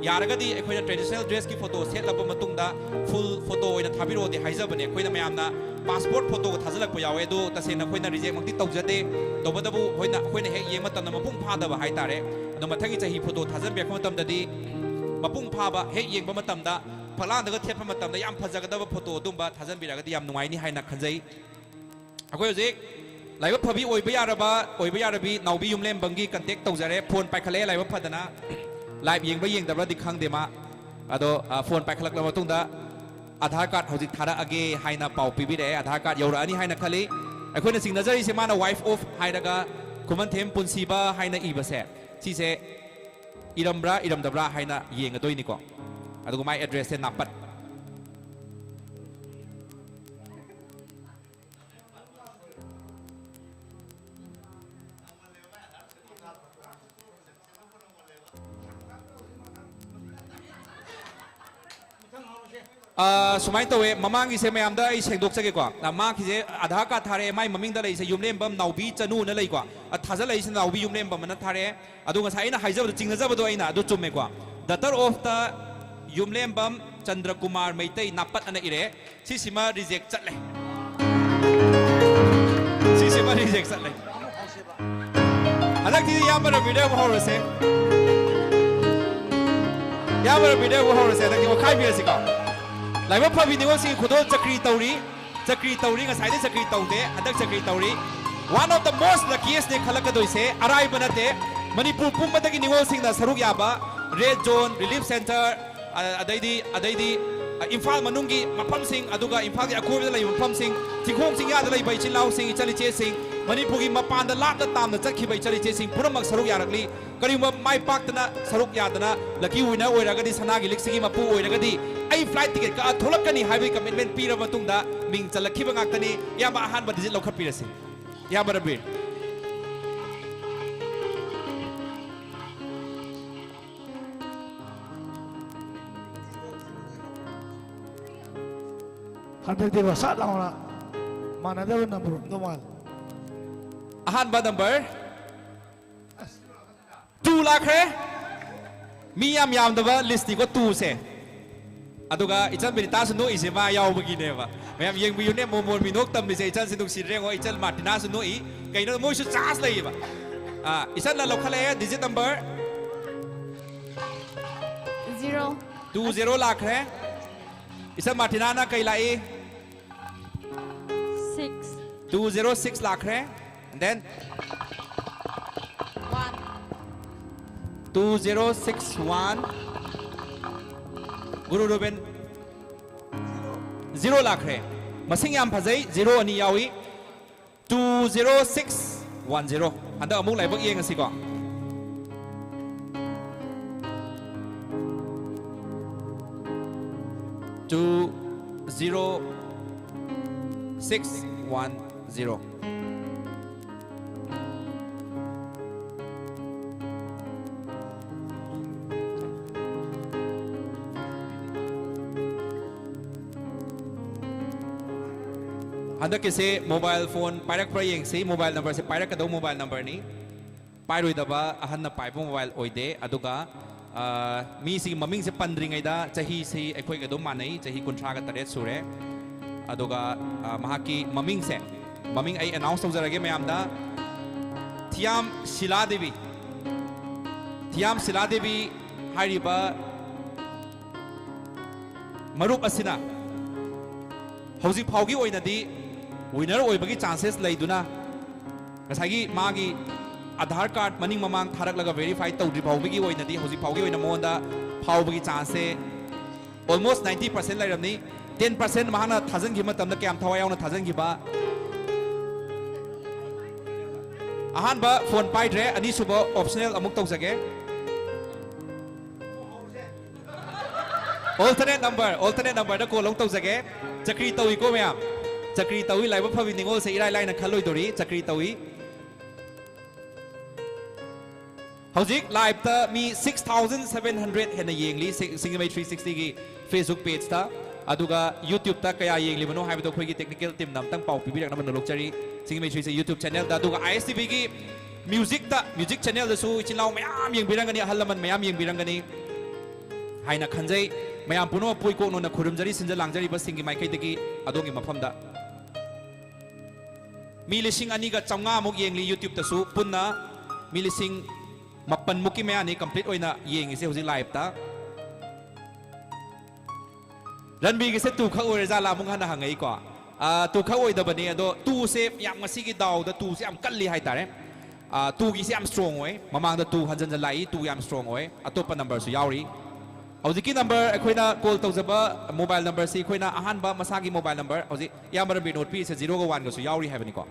ꯌꯥꯔꯒꯗꯤ ꯑꯩꯈꯣꯏꯅ traditional dressꯀꯤ photo ꯁꯦꯠꯂꯕ ꯃꯇꯨꯡꯗ full photo ꯑꯣꯏꯅ ꯊꯥꯕꯤꯔꯛꯑꯣꯗꯤ ꯍꯥꯏꯖꯕꯅꯦ꯫ ꯑꯩꯈꯣꯏꯅ ꯃꯌꯥꯝꯅ passport photoꯒ ꯊꯥꯖꯤꯜꯂꯛꯄ ꯌꯥꯎꯋꯦ, ꯑꯗꯨ ꯇꯁꯦꯡꯅ ꯑꯩꯈꯣꯏꯅ rejectꯃꯛꯇꯤ ꯇꯧꯖꯗꯦ꯫ ꯇꯧꯕꯇꯕꯨ ꯑꯩꯈꯣꯏꯅ, ꯑꯩꯈꯣꯏꯅ ꯍꯦꯛ ꯌꯦꯡꯕ ꯃꯇꯝꯗ ꯃꯄꯨꯡ ꯐꯥꯗꯕ ꯍꯥꯏꯇꯥꯔꯦ꯫ ꯑꯗꯣ ꯃꯊꯪꯒꯤ ꯆꯍꯤ photo ꯊꯥꯖꯤꯟꯕꯤꯔꯛꯄ ꯃꯇꯝꯗꯗꯤ ꯃꯄꯨꯡ ꯐꯥꯕ ꯍꯦꯛ ꯌꯦꯡꯕ ꯃꯇꯝꯗ ꯐꯛꯂꯥꯡꯗꯒ ꯊꯦꯠꯄ ꯃꯇꯝꯗ ꯌꯥꯝ ꯐꯖꯒꯗꯕ photo ꯑꯗꯨꯝꯕ ꯊꯥꯖꯤꯟꯕꯤꯔꯛꯑꯒꯗꯤ ꯌꯥꯝ ꯅꯨꯡꯉꯥꯏꯅꯤ ꯍꯥꯏꯅ ꯈꯟꯖꯩ꯫ ꯑꯩꯈꯣꯏ ꯍꯧꯖꯤꯛ ꯂꯥꯏꯕꯛ ꯐꯕꯤ ꯑꯣꯏꯕ ꯌꯥꯔꯕ, ꯑꯣꯏꯕ ꯌꯥꯔꯕꯤ ꯅꯥꯎꯕꯤ ꯌꯨꯝꯂꯦꯝꯕꯝꯒꯤ contact ꯇꯧꯖꯔꯦ꯫ Phone ꯄꯥꯏꯈꯠꯂꯛꯑꯦ ꯂꯥꯏꯕꯛ ꯐꯗꯅ꯫ Live ꯌꯦꯡꯕ꯭ꯔꯥ ꯌꯦꯡꯗꯕ꯭ꯔꯥꯗꯤ ꯈꯪꯗꯦ ꯃꯥ꯫ ꯑꯗꯣ, ꯑ, phone ꯄꯥꯏꯈꯠꯂꯛꯂꯕ ꯃꯇꯨꯡꯗ Aadhaar card ꯍꯧꯖꯤꯛ ꯊꯥꯔꯛꯑꯒꯦ ꯍꯥꯏꯅ ꯄꯥꯎ ꯄꯤꯕꯤꯔꯛꯑꯦ꯫ Aadhaar card ꯌꯧꯔꯛꯑꯅꯤ ꯍꯥꯏꯅ ꯈꯜꯂꯤ꯫ ꯑꯩꯈꯣꯏꯅ ꯆꯤꯡꯅꯖꯔꯤꯁꯦ ꯃꯥꯅ wife of ꯍꯥꯏꯔꯒ ꯈꯨꯃꯟꯊꯦꯝ ꯄꯨꯟꯁꯤꯕ ꯍꯥꯏꯅ ꯏꯕꯁꯦ, ꯁꯤꯁꯦ ꯏꯔꯝꯕ꯭ꯔꯥ ꯏꯔꯝꯗꯕ꯭ꯔꯥ ꯍꯥꯏꯅ ꯌꯦꯡꯒꯗꯣꯏꯅꯤꯀꯣ꯫ ꯑꯗꯨꯒ ꯃꯥꯏ addressꯁꯦ ꯅꯥꯄꯠ꯫ ꯑ, ꯁꯨꯃꯥꯏꯅ ꯇꯧꯋꯦ, ꯃꯃꯥꯡꯒꯤꯁꯦ ꯃꯌꯥꯝꯗ ꯑꯩ ꯁꯦꯡꯗꯣꯛꯆꯒꯦꯀꯣ꯫ ꯑ, ꯃꯥꯒꯤꯁꯦ Aadhaar card ꯊꯥꯔꯛꯑꯦ, ꯃꯥꯏ ꯃꯃꯤꯡꯗ ꯂꯩꯔꯤꯁꯦ ꯌꯨꯝꯂꯦꯝꯕꯝ ꯅꯥꯎꯕꯤ ꯆꯅꯨ ꯑꯅ ꯂꯩꯀꯣ꯫ ꯑ, ꯊꯥꯖꯤꯜꯂꯛꯏꯁꯤꯅ ꯅꯥꯎꯕꯤ ꯌꯨꯝꯂꯦꯝꯕꯝ ꯑꯅ ꯊꯥꯔꯛꯑꯦ꯫ ꯑꯗꯣ ꯉꯁꯥꯏ ꯑꯩꯅ ꯍꯥꯏꯖꯕꯗꯣ, ꯆꯤꯡꯅꯖꯕꯗꯣ ꯑꯩꯅ, ꯑꯗꯨ ꯆꯨꯝꯃꯦꯀꯣ꯫ Daughter of the ꯌꯨꯝꯂꯦꯝꯕꯝ ꯆꯟꯗ꯭ꯔꯀꯨꯃꯥꯔ ꯃꯩꯇꯩ ꯅꯥꯄꯠ ꯑꯅ ꯏꯔꯦ꯫ ꯁꯤꯁꯤꯃ reject ꯆꯠꯂꯦ꯫ ꯁꯤꯁꯤꯃ reject ꯆꯠꯂꯦ꯫ ꯍꯟꯗꯛꯇꯤ ꯏꯌꯥꯝꯕ ꯔꯕꯤꯗ ꯑꯃꯨꯛ ꯍꯧꯔꯁꯦ꯫ ꯏꯌꯥꯝꯕ ꯔꯕꯤꯗ ꯑꯃꯨꯛ ꯍꯧꯔꯁꯦ꯫ ꯍꯟꯗꯛꯇꯤ ꯑꯣꯈꯥꯏꯕꯤꯔꯁꯤꯀꯣ꯫ ꯂꯥꯏꯕꯛ ꯐꯕꯤ ꯅꯤꯉꯣꯜꯁꯤꯡꯒꯤ ꯈꯨꯗꯣꯜ ꯆꯀ꯭ꯔꯤ ꯇꯧꯔꯤ꯫ ꯆꯀ꯭ꯔꯤ ꯇꯧꯔꯤ꯫ ꯉꯁꯥꯏꯗꯤ ꯆꯀ꯭ꯔꯤ ꯇꯧꯗꯦ꯫ ꯍꯟꯗꯛ ꯆꯀ꯭ꯔꯤ ꯇꯧꯔꯤ꯫ One of the most luckiest ꯅꯦ ꯈꯜꯂꯛꯀꯗꯣꯏꯁꯦ꯫ ꯑꯔꯥꯏꯕ ꯅꯠꯇꯦ꯫ ꯃꯅꯤꯄꯨꯔ ꯄꯨꯝꯕꯗꯒꯤ ꯅꯤꯉꯣꯜꯁꯤꯡꯅ ꯁꯔꯨꯛ ꯌꯥꯕ Red Zone, Relief Centre, ꯑ-, ꯑꯗꯩꯗꯤ, ꯑꯗꯩꯗꯤ, ꯑ, ꯏꯝꯐꯥꯜ ꯃꯅꯨꯡꯒꯤ ꯃꯐꯝꯁꯤꯡ, ꯑꯗꯨꯒ ꯏꯝꯐꯥꯜꯒꯤ ꯑꯀꯣꯏꯕꯗ ꯂꯩꯕ ꯃꯐꯝꯁꯤꯡ, ꯆꯤꯡꯈꯣꯡ ꯆꯤꯡꯌꯥꯗ ꯂꯩꯕ ꯏꯆꯤꯜ ꯏꯅꯥꯎꯁꯤꯡ, ꯏꯆꯜ ꯏꯆꯦꯁꯤꯡ, ꯃꯅꯤꯄꯨꯔꯒꯤ ꯃꯄꯥꯟꯗ ꯂꯥꯞꯅ ꯇꯥꯝꯅ ꯆꯠꯈꯤꯕ ꯏꯆꯜ ꯏꯆꯦꯁꯤꯡ ꯄꯨꯝꯅꯃꯛ ꯁꯔꯨꯛ ꯌꯥꯔꯛꯂꯤ꯫ ꯀꯔꯤꯒꯨꯝꯕ ꯃꯥꯏ ꯄꯥꯛꯇꯅ ꯁꯔꯨꯛ ꯌꯥꯗꯅ lucky winner ꯑꯣꯏꯔꯒꯗꯤ, ꯁꯅꯥꯒꯤ ꯂꯤꯛꯁꯤꯒꯤ ꯃꯄꯨ ꯑꯣꯏꯔꯒꯗꯤ, ꯑꯩ flight ticket ꯀꯛꯑ ꯊꯣꯛꯂꯛꯀꯅꯤ ꯍꯥꯏꯕꯒꯤ commitment ꯄꯤꯔꯕ ꯃꯇꯨꯡꯗ ꯃꯤꯡ ꯆꯜꯂꯛꯈꯤꯕ ꯉꯥꯛꯇꯅꯤ꯫ ꯏꯌꯥꯝꯕ, ꯑꯍꯥꯟꯕ digit ꯂꯧꯈꯠꯄꯤꯔꯁꯤ꯫ ꯏꯌꯥꯝꯕ ꯔꯕꯤꯔ꯫ ꯍꯟꯗꯛꯇꯤ ꯁꯠ ꯂꯥꯎꯅ ꯃꯥꯟꯅꯗꯕ number ꯑꯣꯏꯔꯝꯗꯧ ꯃꯥꯜꯂꯦ꯫ ꯑꯍꯥꯟꯕ number two ꯂꯥꯛꯈ꯭ꯔꯦ꯫ ꯃꯤ ꯌꯥꯝ ꯌꯥꯝꯗꯕ ꯂꯤꯁꯅꯤꯀꯣ ꯇꯨꯁꯦ꯫ ꯑꯗꯨꯒ ꯏꯆꯟ ꯕꯤꯅꯤꯇꯥꯁꯨ ꯅꯣꯛꯏꯁꯦ ꯃꯥ ꯌꯥꯎꯕꯒꯤꯅꯦꯕ꯫ ꯃꯌꯥꯝ ꯌꯦꯡꯕꯤꯌꯨꯅꯦ, ꯃꯣꯃꯣꯟ ꯃꯤꯅꯣꯛ ꯇꯝꯃꯤꯁꯦ ꯏꯆꯟꯁꯤ ꯅꯨꯡꯁꯤꯗ꯭ꯔꯦ ꯌꯦꯡꯉꯣ꯫ ꯏꯆꯟ ꯃꯥꯔꯇꯤꯅꯥꯁꯨ ꯅꯣꯛꯏ꯫ ꯀꯩꯅꯣ ꯃꯣꯏꯁꯨ ꯆꯥꯟꯁ ꯂꯩꯌꯦꯕ꯫ ꯑꯥ, ꯏꯆꯟꯅ ꯂꯧꯈꯠꯂꯛꯑꯦ digit number. Zero. Two zero ꯂꯥꯛꯈ꯭ꯔꯦ꯫ ꯏꯆꯟ ꯃꯥꯔꯇꯤꯅꯥꯅ ꯀꯩ ꯂꯥꯛꯏ? Six. Two zero six ꯂꯥꯛꯈ꯭ꯔꯦ꯫ And then One. Two zero six one꯫ Guru ꯔꯨꯕꯦꯟ꯫ Zero ꯂꯥꯛꯈ꯭ꯔꯦ꯫ ꯃꯁꯤꯡ ꯌꯥꯝ ꯐꯖꯩ, zero ꯑꯅꯤ ꯌꯥꯎꯏ꯫ Two zero six one zero꯫ ꯍꯟꯗꯛ ꯑꯃꯨꯛ ꯂꯥꯏꯕꯛ ꯌꯦꯡꯉꯁꯤꯀꯣ꯫ Two zero six one zero꯫ ꯍꯟꯗꯛꯀꯤꯁꯦ ꯃꯣꯕꯥꯏꯜ ꯐꯣꯟ ꯄꯥꯏꯔꯛꯄ꯭ꯔꯥ ꯌꯦꯡꯁꯤ꯫ ꯃꯣꯕꯥꯏꯜ ꯅꯝꯕꯔꯁꯦ ꯄꯥꯏꯔꯛꯀꯗꯧ ꯃꯣꯕꯥꯏꯜ ꯅꯝꯕꯔꯅꯤ꯫ ꯄꯥꯏꯔꯣꯏꯗꯕ ꯑꯍꯟꯅ ꯄꯥꯏꯕ ꯃꯣꯕꯥꯏꯜ ꯑꯣꯏꯗꯦ꯫ ꯑꯗꯨꯒ, ꯑ, ꯃꯤꯁꯤꯒꯤ ꯃꯃꯤꯡꯁꯦ ꯄꯟꯗ꯭ꯔꯤꯉꯩꯗ ꯆꯍꯤꯁꯤ ꯑꯩꯈꯣꯏꯒ ꯑꯗꯨꯝ ꯃꯥꯟꯅꯩ, ꯆꯍꯤ ꯀꯨꯟꯊ꯭ꯔꯥꯒ ꯇꯔꯦꯠ ꯁꯨꯔꯦ꯫ ꯑꯗꯨꯒ, ꯑ, ꯃꯍꯥꯛꯀꯤ ꯃꯃꯤꯡꯁꯦ, ꯃꯃꯤꯡ ꯑꯩ ꯑꯦꯅꯥꯎꯟꯁ ꯇꯧꯖꯔꯒꯦ ꯃꯌꯥꯝꯗ꯫ ꯊꯤꯌꯥꯝ ꯁꯤꯂꯥ ꯗꯦꯕꯤ꯫ ꯊꯤꯌꯥꯝ ꯁꯤꯂꯥ ꯗꯦꯕꯤ ꯍꯥꯏꯔꯤꯕ ꯃꯔꯨꯞ ꯑꯁꯤꯅ ꯍꯧꯖꯤꯛ ꯐꯥꯎꯒꯤ ꯑꯣꯏꯅꯗꯤ ꯋꯤꯅꯔ ꯑꯣꯏꯕꯒꯤ ꯆꯥꯟꯁꯦꯁ ꯂꯩꯗꯨꯅ, ꯉꯁꯥꯏꯒꯤ ꯃꯥꯒꯤ ꯑꯙꯥꯔ ꯀꯥꯔꯗ ꯃꯅꯤꯡ ꯃꯃꯥꯡ ꯊꯥꯔꯛꯂꯒ ꯚꯦꯔꯤꯐꯥꯏ ꯇꯧꯗ꯭ꯔꯤ ꯐꯥꯎꯕꯒꯤ ꯑꯣꯏꯅꯗꯤ, ꯍꯧꯖꯤꯛ ꯐꯥꯎꯒꯤ ꯑꯣꯏꯅ ꯃꯉꯣꯟꯗ ꯐꯥꯎꯕꯒꯤ ꯆꯥꯟꯁꯁꯦ almost ninety percent ꯂꯩꯔꯝꯅꯤ꯫ Ten percent ꯃꯍꯥꯛꯅ ꯊꯥꯖꯤꯟꯈꯤꯕ ꯃꯇꯝꯗ ꯀꯌꯥꯝ ꯊꯋꯥꯏ ꯌꯥꯎꯅ ꯊꯥꯖꯤꯟꯈꯤꯕ? ꯑꯍꯥꯟꯕ ꯐꯣꯟ ꯄꯥꯏꯗ꯭ꯔꯦ, ꯑꯅꯤꯁꯨꯕ ꯑꯣꯞꯁꯅꯦꯜ ꯑꯃꯨꯛ ꯇꯧꯖꯒꯦ꯫ Alternate number, alternate numberꯗ ꯀꯣꯜ ꯑꯃꯨꯛ ꯇꯧꯖꯒꯦ꯫ ꯆꯀ꯭ꯔꯤ ꯇꯧꯏꯀꯣ ꯃꯌꯥꯝ? ꯆꯀ꯭ꯔꯤ ꯇꯧꯏ, ꯂꯥꯏꯕꯛ ꯐꯕꯤ ꯅꯤꯉꯣꯜꯁꯦ ꯏꯔꯥꯏ ꯂꯥꯏꯅ ꯈꯜꯂꯣꯏꯗꯧꯔꯤ꯫ ꯆꯀ꯭ꯔꯤ ꯇꯧꯏ꯫ ꯍꯧꯖꯤꯛ ꯂꯥꯏꯞꯇ ꯃꯤ six thousand seven hundred ꯍꯦꯟꯅ ꯌꯦꯡꯂꯤ ꯁꯤ-, ꯁꯤꯡꯖꯃꯩ three sixtyꯒꯤ Facebook pageꯇ꯫ ꯑꯗꯨꯒ YouTubeꯇ ꯀꯌꯥ ꯌꯦꯡꯂꯤꯕꯅꯣ ꯍꯥꯏꯕꯗꯣ ꯑꯩꯈꯣꯏꯒꯤ technical teamꯅ ꯑꯝꯇꯪ ꯄꯥꯎ ꯄꯤꯕꯤꯔꯛꯅꯕ ꯅꯣꯂꯣꯛꯆꯔꯤ꯫ ꯁꯤꯡꯖꯃꯩ three sixty YouTube channelꯗ꯫ ꯑꯗꯨꯒ ISTVꯒꯤ ꯃ꯭ꯌꯨꯖꯤꯛꯇ, ꯃ꯭ꯌꯨꯖꯤꯛ ꯆꯦꯅꯦꯜꯗꯁꯨ ꯏꯆꯤꯜ ꯏꯅꯥꯎ ꯃꯌꯥꯝ ꯌꯦꯡꯕꯤꯔꯝꯒꯅꯤ, ꯑꯍꯜ ꯂꯃꯟ ꯃꯌꯥꯝ ꯌꯦꯡꯕꯤꯔꯝꯒꯅꯤ ꯍꯥꯏꯅ ꯈꯟꯖꯩ꯫ ꯃꯌꯥꯝ ꯄꯨꯝꯅꯃꯛꯄꯨ ꯏꯀꯣꯛꯅꯣꯅ ꯈꯨꯔꯨꯝꯖꯔꯤ, ꯁꯤꯟꯖ ꯂꯥꯡꯖꯔꯤꯕꯁꯤꯡꯒꯤ ꯃꯥꯏꯀꯩꯗꯒꯤ ꯑꯗꯣꯝꯒꯤ ꯃꯐꯝꯗ꯫ ꯃꯤ ꯂꯤꯁꯤꯡ ꯑꯅꯤꯒ ꯆꯥꯝꯃꯉꯥꯃꯨꯛ ꯌꯦꯡꯂꯤ YouTube-ꯇꯁꯨ ꯄꯨꯟꯅ꯫ ꯃꯤ ꯂꯤꯁꯤꯡ ꯃꯥꯄꯟꯃꯨꯛꯀꯤ ꯃꯌꯥꯅꯤ complete ꯑꯣꯏꯅ ꯌꯦꯡꯉꯤꯁꯦ ꯍꯧꯖꯤꯛ live-ꯇ꯫ ꯔꯟꯕꯤꯔꯒꯤꯁꯦ two ꯈꯛ ꯑꯣꯏꯔꯖꯥꯠꯂꯥ ꯑꯃꯨꯛ ꯍꯟꯅ ꯍꯪꯉꯛꯏꯀꯣ꯫ ꯑꯥ, two ꯈꯛ ꯑꯣꯏꯗꯕꯅꯤ, ꯑꯗꯣ two-ꯁꯦ ꯌꯥꯝ, ꯉꯁꯤꯒꯤ ꯗꯥꯎꯗ two-ꯁꯦ ꯌꯥꯝ ꯀꯜꯂꯤ ꯍꯥꯏꯇꯥꯔꯦ꯫ ꯑꯥ, two-ꯒꯤꯁꯦ ꯌꯥꯝ strong ꯑꯣꯏ꯫ ꯃꯃꯥꯡꯗ two ꯍꯟꯖꯟ ꯍꯟꯖꯟ ꯂꯥꯛꯏ, two ꯌꯥꯝ strong ꯑꯣꯏ꯫ ꯑꯇꯣꯞꯄ number-ꯁꯨ ꯌꯥꯎꯔꯤ꯫ ꯍꯧꯖꯤꯛꯀꯤ number, ꯑꯩꯈꯣꯏꯅ call ꯇꯧꯖꯕ mobile number-ꯁꯤ ꯑꯩꯈꯣꯏꯅ ꯑꯍꯥꯟꯕ ꯃꯁꯥꯒꯤ mobile number, ꯍꯧꯖꯤꯛ ꯏꯌꯥꯝꯕ ꯔꯟꯕꯤꯔꯅ ꯎꯠꯄꯤꯔꯤꯁꯦ zero-ꯒ one-ꯒꯁꯨ ꯌꯥꯎꯔꯤ ꯍꯥꯏꯕꯅꯤꯀꯣ꯫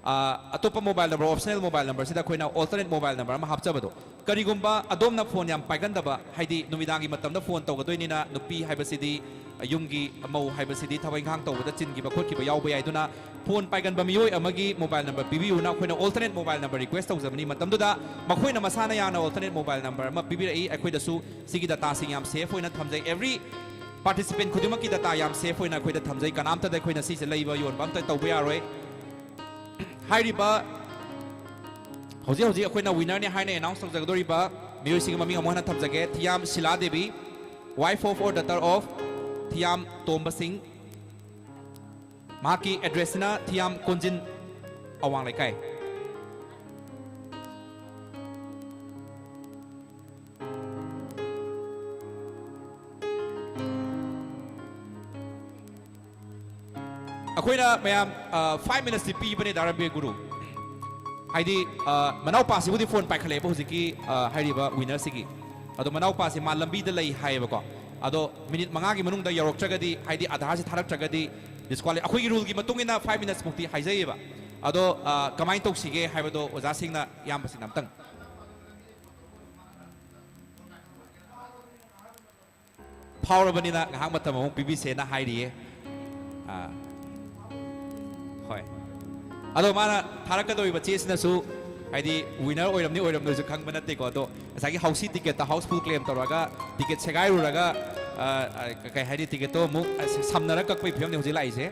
ꯑꯥ, ꯑꯇꯣꯞꯄ mobile number, optional mobile number-ꯁꯤꯗ ꯑꯩꯈꯣꯏꯅ alternate mobile number ꯑꯃ ꯍꯥꯞꯆꯕꯗꯣ, ꯀꯔꯤꯒꯨꯝꯕ ꯑꯗꯣꯝꯅ phone ꯌꯥꯝ ꯄꯥꯏꯒꯟꯗꯕ, ꯍꯥꯏꯗꯤ ꯅꯨꯃꯤꯗꯥꯡꯒꯤ ꯃꯇꯝꯗ phone ꯇꯧꯒꯗꯣꯏꯅꯤꯅ, ꯅꯨꯄꯤ ꯍꯥꯏꯕꯁꯤꯗꯤ, ꯌꯨꯝꯒꯤ ꯃꯧ ꯍꯥꯏꯕꯁꯤꯗꯤ ꯊꯕꯛ ꯏꯪꯈꯥꯡ ꯇꯧꯕꯗ ꯆꯤꯟꯈꯤꯕ ꯈꯣꯠꯈꯤꯕ ꯌꯥꯎꯕ ꯌꯥꯏ, ꯑꯗꯨꯅ phone ꯄꯥꯏꯒꯟꯕ ꯃꯤꯑꯣꯏ ꯑꯃꯒꯤ mobile number ꯄꯤꯕꯤꯌꯨꯅ ꯑꯩꯈꯣꯏꯅ alternate mobile number request ꯇꯧꯖꯕꯅꯤ꯫ ꯃꯇꯝꯗꯨꯗ ꯃꯈꯣꯏꯅ ꯃꯁꯥꯅ ꯌꯥꯅ alternate mobile number ꯑꯃ ꯄꯤꯕꯤꯔꯛꯏ꯫ ꯑꯩꯈꯣꯏꯗꯁꯨ ꯁꯤꯒꯤ data-ꯁꯤꯡ ꯌꯥꯝ safe ꯑꯣꯏꯅ ꯊꯝꯖꯩ꯫ Every participant ꯈꯨꯗꯤꯡꯃꯛꯀꯤ data ꯌꯥꯝ safe ꯑꯣꯏꯅ ꯑꯩꯈꯣꯏꯗ ꯊꯝꯖꯩ꯫ ꯀꯅꯥꯝꯇꯗ ꯑꯩꯈꯣꯏꯅ ꯁꯤꯁꯦ ꯂꯩꯕ ꯌꯣꯟꯕ ꯑꯝꯇ ꯇꯧꯕ ꯌꯥꯔꯣꯏ꯫ ꯍꯥꯏꯔꯤꯕ ꯍꯧꯖꯤꯛ ꯍꯧꯖꯤꯛ ꯑꯩꯈꯣꯏꯅ winner-ꯅꯤ ꯍꯥꯏꯅ announce ꯇꯧꯖꯒꯗꯧꯔꯤꯕ ꯃꯤꯑꯣꯏꯁꯤꯡꯒꯤ ꯃꯃꯤꯡ ꯑꯃꯨꯛ ꯍꯟꯅ ꯊꯝꯖꯒꯦ꯫ ꯊꯤꯌꯥꯝ Sheela Devi, wife of or daughter of ꯊꯤꯌꯥꯝ ꯇꯣꯝꯕ ꯁꯤꯡ꯫ ꯃꯍꯥꯛꯀꯤ address-ꯁꯤꯅ ꯊꯤꯌꯥꯝ ꯀꯣꯟꯖꯤꯟ, ꯑꯋꯥꯡ ꯂꯩꯀꯥꯏ꯫ ꯑꯩꯈꯣꯏꯅ ꯃꯌꯥꯝ, ꯑ, five minutes-ꯇꯤ ꯄꯤꯕꯅꯦ ꯗꯥ ꯔꯟꯕꯤꯔ ꯒꯨꯔꯨ꯫ ꯍꯥꯏꯗꯤ, ꯑ, ꯃꯅꯥꯎꯄꯥꯁꯤꯕꯨꯗꯤ phone ꯄꯥꯏꯈꯠꯂꯛꯑꯦꯕ ꯍꯧꯖꯤꯛꯀꯤ, ꯑ, ꯍꯥꯏꯔꯤꯕ winner-ꯁꯤꯒꯤ꯫ ꯑꯗꯣ ꯃꯅꯥꯎꯄꯥꯁꯤ ꯃꯥ ꯂꯝꯕꯤꯗ ꯂꯩ ꯍꯥꯏꯌꯦꯕꯀꯣ꯫ ꯑꯗꯣ minute ꯃꯉꯥꯒꯤ ꯃꯅꯨꯡꯗ ꯌꯧꯔꯛꯇ꯭ꯔꯒꯗꯤ, ꯍꯥꯏꯗꯤ ꯑꯙꯥꯔꯁꯤ ꯊꯥꯔꯛꯇ꯭ꯔꯒꯗꯤ disquali-, ꯑꯩꯈꯣꯏꯒꯤ rule-ꯒꯤ ꯃꯇꯨꯡ ꯏꯟꯅ five minutes-ꯃꯨꯛꯇꯤ ꯍꯥꯏꯖꯩꯌꯦꯕ꯫ ꯑꯗꯣ, ꯑ, ꯀꯃꯥꯏꯅ ꯇꯧꯁꯤꯒꯦ ꯍꯥꯏꯕꯗꯣ ꯑꯣꯖꯥꯁꯤꯡꯅ, ꯏꯌꯥꯝꯕꯁꯤꯡꯅ ꯑꯝꯇꯪ꯫ ꯐꯥꯎꯔꯕꯅꯤꯅ ꯉꯥꯏꯍꯥꯛ ꯃꯇꯝ ꯑꯃꯨꯛ ꯄꯤꯕꯤꯁꯦꯅ ꯍꯥꯏꯔꯤꯌꯦ꯫ ꯑꯥ, ꯍꯣꯏ꯫ ꯑꯗꯣ ꯃꯥꯅ ꯊꯥꯔꯛꯀꯗꯧꯔꯤꯕ ꯆꯦꯁꯤꯅꯁꯨ, ꯍꯥꯏꯗꯤ, winner ꯑꯣꯏꯔꯝꯅꯤ ꯑꯣꯏꯔꯝꯂꯣꯏꯁꯨ ꯈꯪꯕ ꯅꯠꯇꯦꯀꯣ꯫ ꯑꯗꯣ ꯉꯁꯥꯏꯒꯤ ꯍꯥꯎꯁꯤ ticket-ꯇ houseful claim ꯇꯧꯔꯒ ticket ꯁꯦꯒꯥꯏꯔꯨꯔꯒ, ꯑꯥ, ꯑꯥ, ꯀꯩ ꯍꯥꯏꯅꯤ, ticket-ꯇꯣ ꯑꯃꯨꯛ, ꯑꯥ, ꯁꯝꯅꯔ ꯀꯛꯄꯒꯤ ꯐꯤꯕꯝꯅꯤ ꯍꯧꯖꯤꯛ ꯂꯥꯛꯏꯁꯦ꯫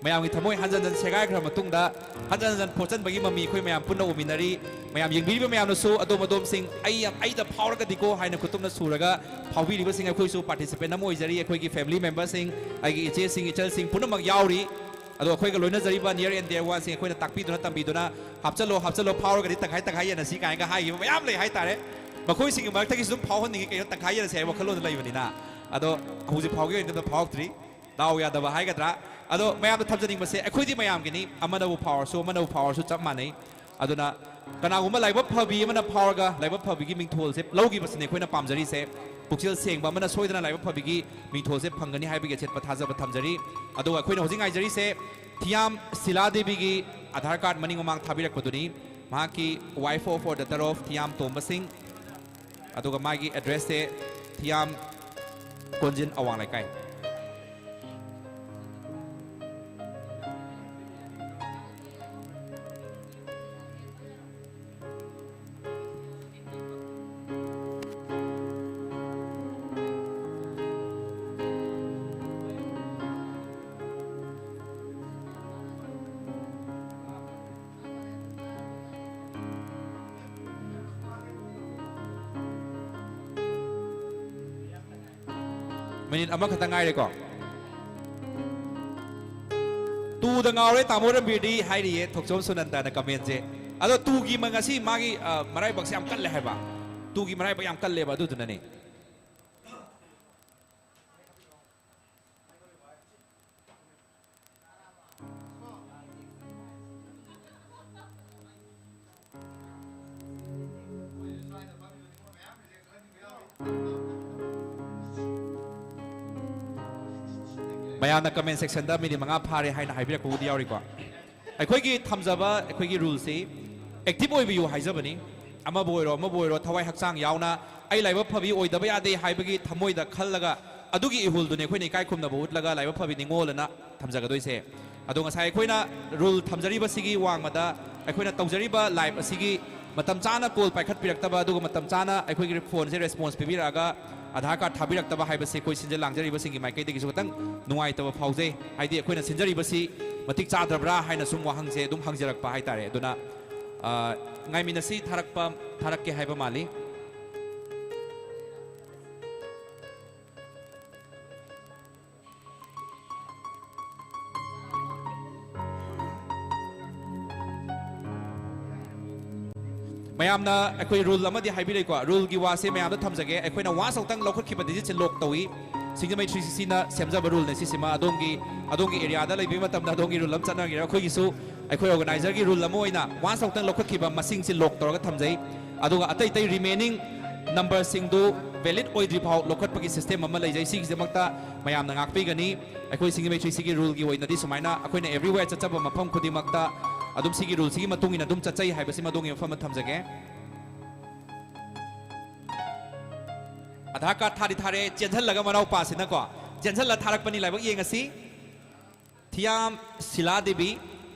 ꯃꯌꯥꯝꯒꯤ ꯊꯃꯣꯏ ꯍꯟꯖꯟ ꯍꯟꯖꯟ ꯁꯦꯒꯥꯏꯈ꯭ꯔ ꯃꯇꯨꯡꯗ, ꯍꯟꯖꯟ ꯍꯟꯖꯟ ꯐꯣꯠꯆꯟꯕꯒꯤ ꯃꯃꯤ ꯑꯩꯈꯣꯏ ꯃꯌꯥꯝ ꯄꯨꯟꯅ ꯎꯃꯤꯟꯅꯔꯤ꯫ ꯃꯌꯥꯝ ꯌꯦꯡꯕꯤꯔꯤꯕ ꯃꯌꯥꯝꯅꯁꯨ ꯑꯗꯣꯝ ꯑꯗꯣꯝꯁꯤꯡ "ꯑꯩ ꯌꯥꯝ, ꯑꯩꯗ ꯐꯥꯎꯔꯒꯗꯤꯀꯣ" ꯍꯥꯏꯅ ꯈꯨꯇꯨꯝꯅ ꯁꯨꯔꯒ ꯐꯥꯎꯕꯤꯔꯤꯕꯁꯤꯡ, ꯑꯩꯈꯣꯏꯁꯨ participant ꯑꯃ ꯑꯣꯏꯖꯔꯤ꯫ ꯑꯩꯈꯣꯏꯒꯤ family memberꯁꯤꯡ, ꯑꯩꯒꯤ ꯏꯆꯦꯁꯤꯡ, ꯏꯆꯜꯁꯤꯡ ꯄꯨꯝꯅꯃꯛ ꯌꯥꯎꯔꯤ꯫ ꯑꯗꯣ ꯑꯩꯈꯣꯏꯒ ꯂꯣꯏꯅꯖꯔꯤꯕ near and dear oneꯁꯤꯡ ꯑꯩꯈꯣꯏꯅ ꯇꯥꯛꯄꯤꯗꯨꯅ, ꯇꯝꯕꯤꯗꯨꯅ, "ꯍꯥꯞꯆꯜꯂꯣ, ꯍꯥꯞꯆꯜꯂꯣ, ꯐꯥꯎꯔꯒꯗꯤ ꯇꯪꯈꯥꯏ ꯇꯪꯈꯥꯏ ꯌꯦꯟꯅꯁꯤ" ꯀꯥꯏꯅꯒ ꯍꯥꯏꯈꯤꯕ ꯃꯌꯥꯝ ꯂꯩ ꯍꯥꯏꯇꯥꯔꯦ꯫ ꯃꯈꯣꯏꯁꯤꯡꯒꯤ ꯃꯔꯛꯇꯒꯤꯁꯨ ꯑꯗꯨꯝ ꯐꯥꯎꯍꯟꯅꯤꯡꯉꯤ, ꯀꯩꯅꯣ, ꯇꯪꯈꯥꯏ ꯌꯦꯟꯅꯁꯤ ꯍꯥꯏꯕ ꯋꯥꯈꯜꯂꯣꯟꯗ ꯂꯩꯕꯅꯤꯅ꯫ ꯑꯗꯣ ꯍꯧꯖꯤꯛ ꯐꯥꯎꯒꯤ ꯑꯣꯏꯅꯗꯤ ꯑꯝꯇ ꯐꯥꯎꯔꯛꯇ꯭ꯔꯤ꯫ ꯗꯥꯎ ꯌꯥꯗꯕ ꯍꯥꯏꯒꯗ꯭ꯔꯥ? ꯑꯗꯣ ꯃꯌꯥꯝꯗ ꯊꯝꯖꯅꯤꯡꯕꯁꯦ, ꯑꯩꯈꯣꯏꯗꯤ ꯃꯌꯥꯝꯒꯤꯅꯤ, ꯑꯃꯅꯕꯨ ꯐꯥꯎꯔꯁꯨ, ꯑꯃꯅꯕꯨ ꯐꯥꯎꯔꯁꯨ ꯆꯞ ꯃꯥꯟꯅꯩ꯫ ꯑꯗꯨꯅ ꯀꯅꯥꯒꯨꯝꯕ ꯂꯥꯏꯕꯛ ꯐꯕꯤ ꯑꯃꯅ ꯐꯥꯎꯔꯒ ꯂꯥꯏꯕꯛ ꯐꯕꯤꯒꯤ ꯃꯤꯡꯊꯣꯜꯁꯦ ꯂꯧꯈꯤꯕꯁꯤꯅꯦ ꯑꯩꯈꯣꯏꯅ ꯄꯥꯝꯖꯔꯤꯁꯦ꯫ ꯄꯨꯛꯆꯦꯜ ꯁꯦꯡꯕ ꯑꯃꯅ ꯁꯣꯏꯗꯅ ꯂꯥꯏꯕꯛ ꯐꯕꯤꯒꯤ ꯃꯤꯡꯊꯣꯜꯁꯦ ꯐꯪꯒꯅꯤ ꯍꯥꯏꯕꯒꯤ ꯑꯆꯦꯠꯄ ꯊꯥꯖꯕ ꯊꯝꯖꯔꯤ꯫ ꯑꯗꯨꯒ ꯑꯩꯈꯣꯏꯅ ꯍꯧꯖꯤꯛ ꯉꯥꯏꯖꯔꯤꯁꯦ ꯊꯤꯌꯥꯝ ꯁꯤꯂꯥ ꯗꯦꯕꯤꯒꯤ ꯑꯙꯥꯔ ꯀꯥꯔꯗ ꯃꯅꯤꯡ ꯃꯃꯥꯡ ꯊꯥꯕꯤꯔꯛꯄꯗꯨꯅꯤ꯫ ꯃꯍꯥꯛꯀꯤ wife of or daughter of ꯊꯤꯌꯥꯝ ꯇꯣꯝꯕ ꯁꯤꯡ꯫ ꯑꯗꯨꯒ ꯃꯥꯒꯤ addressꯁꯦ ꯊꯤꯌꯥꯝ ꯀꯣꯟꯖꯤꯟ ꯑꯋꯥꯡ ꯂꯩꯀꯥꯏ꯫ Minute ꯑꯃꯈꯛꯇ ꯉꯥꯏꯔꯦꯀꯣ꯫ "ꯇꯨꯗ ꯉꯥꯎꯔꯦ ꯇꯥꯃꯣ ꯔꯟꯕꯤꯔꯗꯤ" ꯍꯥꯏꯔꯤꯌꯦ ꯊꯣꯛꯆꯣꯝ ꯁꯨꯅꯟꯗꯅ commentꯁꯦ꯫ ꯑꯗꯣ ꯇꯨꯒꯤ ꯃ-, ꯉꯁꯤ ꯃꯥꯒꯤ, ꯑ, ꯃꯔꯥꯏꯕꯛꯁꯦ ꯌꯥꯝ ꯀꯜꯂꯦ ꯍꯥꯏꯕ꯫ ꯇꯨꯒꯤ ꯃꯔꯥꯏꯕꯛ ꯌꯥꯝ ꯀꯜꯂꯦꯕ, ꯑꯗꯨꯗꯨꯅꯅꯦ꯫ ꯃꯌꯥꯝꯅ comment sectionꯗ "ꯃꯤꯅꯤꯠ ꯃꯉꯥ ꯐꯥꯔꯦ" ꯍꯥꯏꯅ ꯍꯥꯏꯕꯤꯔꯛꯄꯕꯨꯗꯤ ꯌꯥꯎꯔꯤꯀꯣ꯫ ꯑꯩꯈꯣꯏꯒꯤ ꯊꯝꯖꯕ, ꯑꯩꯈꯣꯏꯒꯤ ruleꯁꯤ active ꯑꯣꯏꯕꯤꯌꯨ ꯍꯥꯏꯖꯕꯅꯤ꯫ ꯑꯃꯕꯨ ꯑꯣꯏꯔꯣ, ꯑꯃꯕꯨ ꯑꯣꯏꯔꯣ, ꯊꯋꯥꯏ ꯍꯛꯆꯥꯡ ꯌꯥꯎꯅ "ꯑꯩ ꯂꯥꯏꯕꯛ ꯐꯕꯤ ꯑꯣꯏꯗꯕ ꯌꯥꯗꯦ" ꯍꯥꯏꯕꯒꯤ ꯊꯃꯣꯏꯗ ꯈꯜꯂꯒ, ꯑꯗꯨꯒꯤ ꯏꯍꯨꯜꯗꯨꯅꯤ ꯑꯩꯈꯣꯏꯅ ꯏꯀꯥꯏ ꯈꯨꯝꯅꯕ ꯎꯠꯂꯒ "ꯂꯥꯏꯕꯛ ꯐꯕꯤ ꯅꯤꯉꯣꯜ" ꯑꯅ ꯊꯝꯖꯒꯗꯣꯏꯁꯦ꯫ ꯑꯗꯣ ꯉꯁꯥꯏ ꯑꯩꯈꯣꯏꯅ rule ꯊꯝꯖꯔꯤꯕꯁꯤꯒꯤ ꯋꯥꯡꯃꯗ, ꯑꯩꯈꯣꯏꯅ ꯇꯧꯖꯔꯤꯕ live ꯑꯁꯤꯒꯤ ꯃꯇꯝ ꯆꯥꯅ call ꯄꯥꯏꯈꯠꯄꯤꯔꯛꯇꯕ, ꯑꯗꯨꯒ ꯃꯇꯝ ꯆꯥꯅ ꯑꯩꯈꯣꯏꯒꯤ phoneꯁꯦ response ꯄꯤꯕꯤꯔꯛꯑꯒ, ꯑꯥꯙꯥꯔ ꯀꯥꯔꯗ ꯊꯥꯕꯤꯔꯛꯇꯕ ꯍꯥꯏꯕꯁꯤ ꯑꯩꯈꯣꯏ ꯁꯤꯟꯖ ꯂꯥꯡꯖꯔꯤꯕꯁꯤꯡꯒꯤ ꯃꯥꯏꯀꯩꯗꯒꯤꯁꯨ ꯈꯤꯇꯪ ꯅꯨꯡꯉꯥꯏꯇꯕ ꯐꯥꯎꯖꯩ꯫ ꯍꯥꯏꯗꯤ ꯑꯩꯈꯣꯏꯅ ꯁꯤꯟꯖꯔꯤꯕꯁꯤ ꯃꯇꯤꯛ ꯆꯥꯗ꯭ꯔꯕ꯭ꯔꯥ ꯍꯥꯏꯅ ꯁꯨꯝ ꯋꯥꯍꯪꯁꯦ ꯑꯗꯨꯝ ꯍꯪꯖꯔꯛꯄ ꯍꯥꯏꯇꯥꯔꯦ꯫ ꯑꯗꯨꯅ, ꯑ, ꯉꯥꯏꯃꯤꯟꯅꯁꯤ, ꯊꯥꯔꯛꯄ, ꯊꯥꯔꯛꯀꯦ ꯍꯥꯏꯕ ꯃꯥꯜꯂꯤ꯫ ꯃꯌꯥꯝꯅ ꯑꯩꯈꯣꯏ ꯔꯨꯜ ꯑꯃꯗꯤ ꯍꯥꯏꯕꯤꯔꯛꯏꯀꯣ, ꯔꯨꯜꯒꯤ ꯋꯥꯁꯦ ꯃꯌꯥꯝꯗ ꯊꯝꯖꯒꯦ꯫ ꯑꯩꯈꯣꯏꯅ ꯋꯥꯟꯁ ꯑꯃꯨꯛꯇꯪ ꯂꯧꯈꯠꯈꯤꯕ ꯗꯤꯖꯤꯠꯁꯦ ꯂꯣꯛ ꯇꯧꯏ꯫ ꯁꯤꯡꯖꯃꯩ ꯊ꯭ꯔꯤ ꯁꯤꯛꯁꯇꯤꯅ ꯁꯦꯝꯖꯕ ꯔꯨꯜꯅꯦ ꯁꯤꯁꯤꯃ꯫ ꯑꯗꯣꯝꯒꯤ, ꯑꯗꯣꯝꯒꯤ ꯑꯦꯔꯤꯌꯥꯗ ꯂꯩꯕꯤꯕ ꯃꯇꯝꯗ ꯑꯗꯣꯝꯒꯤ ꯔꯨꯜ ꯑꯃ ꯆꯠꯅꯒꯦꯔꯥ, ꯑꯩꯈꯣꯏꯒꯤꯁꯨ, ꯑꯩꯈꯣꯏ ꯑꯣꯔꯒꯅꯥꯏꯖꯔꯒꯤ ꯔꯨꯜ ꯑꯃ ꯑꯣꯏꯅ ꯋꯥꯟꯁ ꯑꯃꯨꯛꯇꯪ ꯂꯧꯈꯠꯈꯤꯕ ꯃꯁꯤꯡꯁꯤ ꯂꯣꯛ ꯇꯧꯔꯒ ꯊꯝꯖꯩ꯫ ꯑꯗꯨꯒ ꯑꯇꯩ ꯑꯇꯩ ꯔꯤꯃꯦꯅꯤꯡ ꯅꯝꯕꯔꯁꯤꯡꯗꯨ ꯚꯦꯂꯤꯗ ꯑꯣꯏꯗ꯭ꯔꯤ ꯐꯥꯎ ꯂꯧꯈꯠꯄꯒꯤ ꯁꯤꯁꯇꯦꯝ ꯑꯃ ꯂꯩꯖꯩ꯫ ꯁꯤꯒꯤꯗꯃꯛꯇ ꯃꯌꯥꯝꯅ ꯉꯥꯛꯄꯤꯒꯅꯤ꯫ ꯑꯩꯈꯣꯏ ꯁꯤꯡꯖꯃꯩ ꯊ꯭ꯔꯤ ꯁꯤꯛꯁꯇꯤꯒꯤ ꯔꯨꯜꯒꯤ ꯑꯣꯏꯅꯗꯤ ꯁꯨꯃꯥꯏꯅ ꯑꯩꯈꯣꯏꯅ ꯑꯦꯕ꯭ꯔꯤꯋꯦꯌꯔ ꯆꯠꯆꯕ ꯃꯐꯝ ꯈꯨꯗꯤꯡꯃꯛꯇ ꯑꯗꯨꯝ ꯁꯤꯒꯤ ꯔꯨꯜꯁꯤꯒꯤ ꯃꯇꯨꯡ ꯏꯟꯅ ꯑꯗꯨꯝ ꯆꯠꯆꯩ ꯍꯥꯏꯕꯁꯤꯃ ꯑꯗꯣꯝꯒꯤ ꯃꯐꯝꯗ ꯊꯝꯖꯒꯦ꯫ ꯑꯥꯙꯥꯔ ꯀꯥꯔꯗ ꯊꯥꯗꯤ ꯊꯥꯔꯦ, ꯆꯦꯟꯁꯤꯜꯂꯒ ꯃꯅꯥꯎꯄꯥꯁꯤꯅꯀꯣ, ꯆꯦꯟꯁꯤꯜꯂ ꯊꯥꯔꯛꯄꯅꯤ꯫ ꯂꯥꯏꯕꯛ ꯌꯦꯡꯉꯁꯤ꯫ ꯊꯤꯌꯥꯝ ꯁꯤꯂꯥ ꯗꯦꯕꯤ,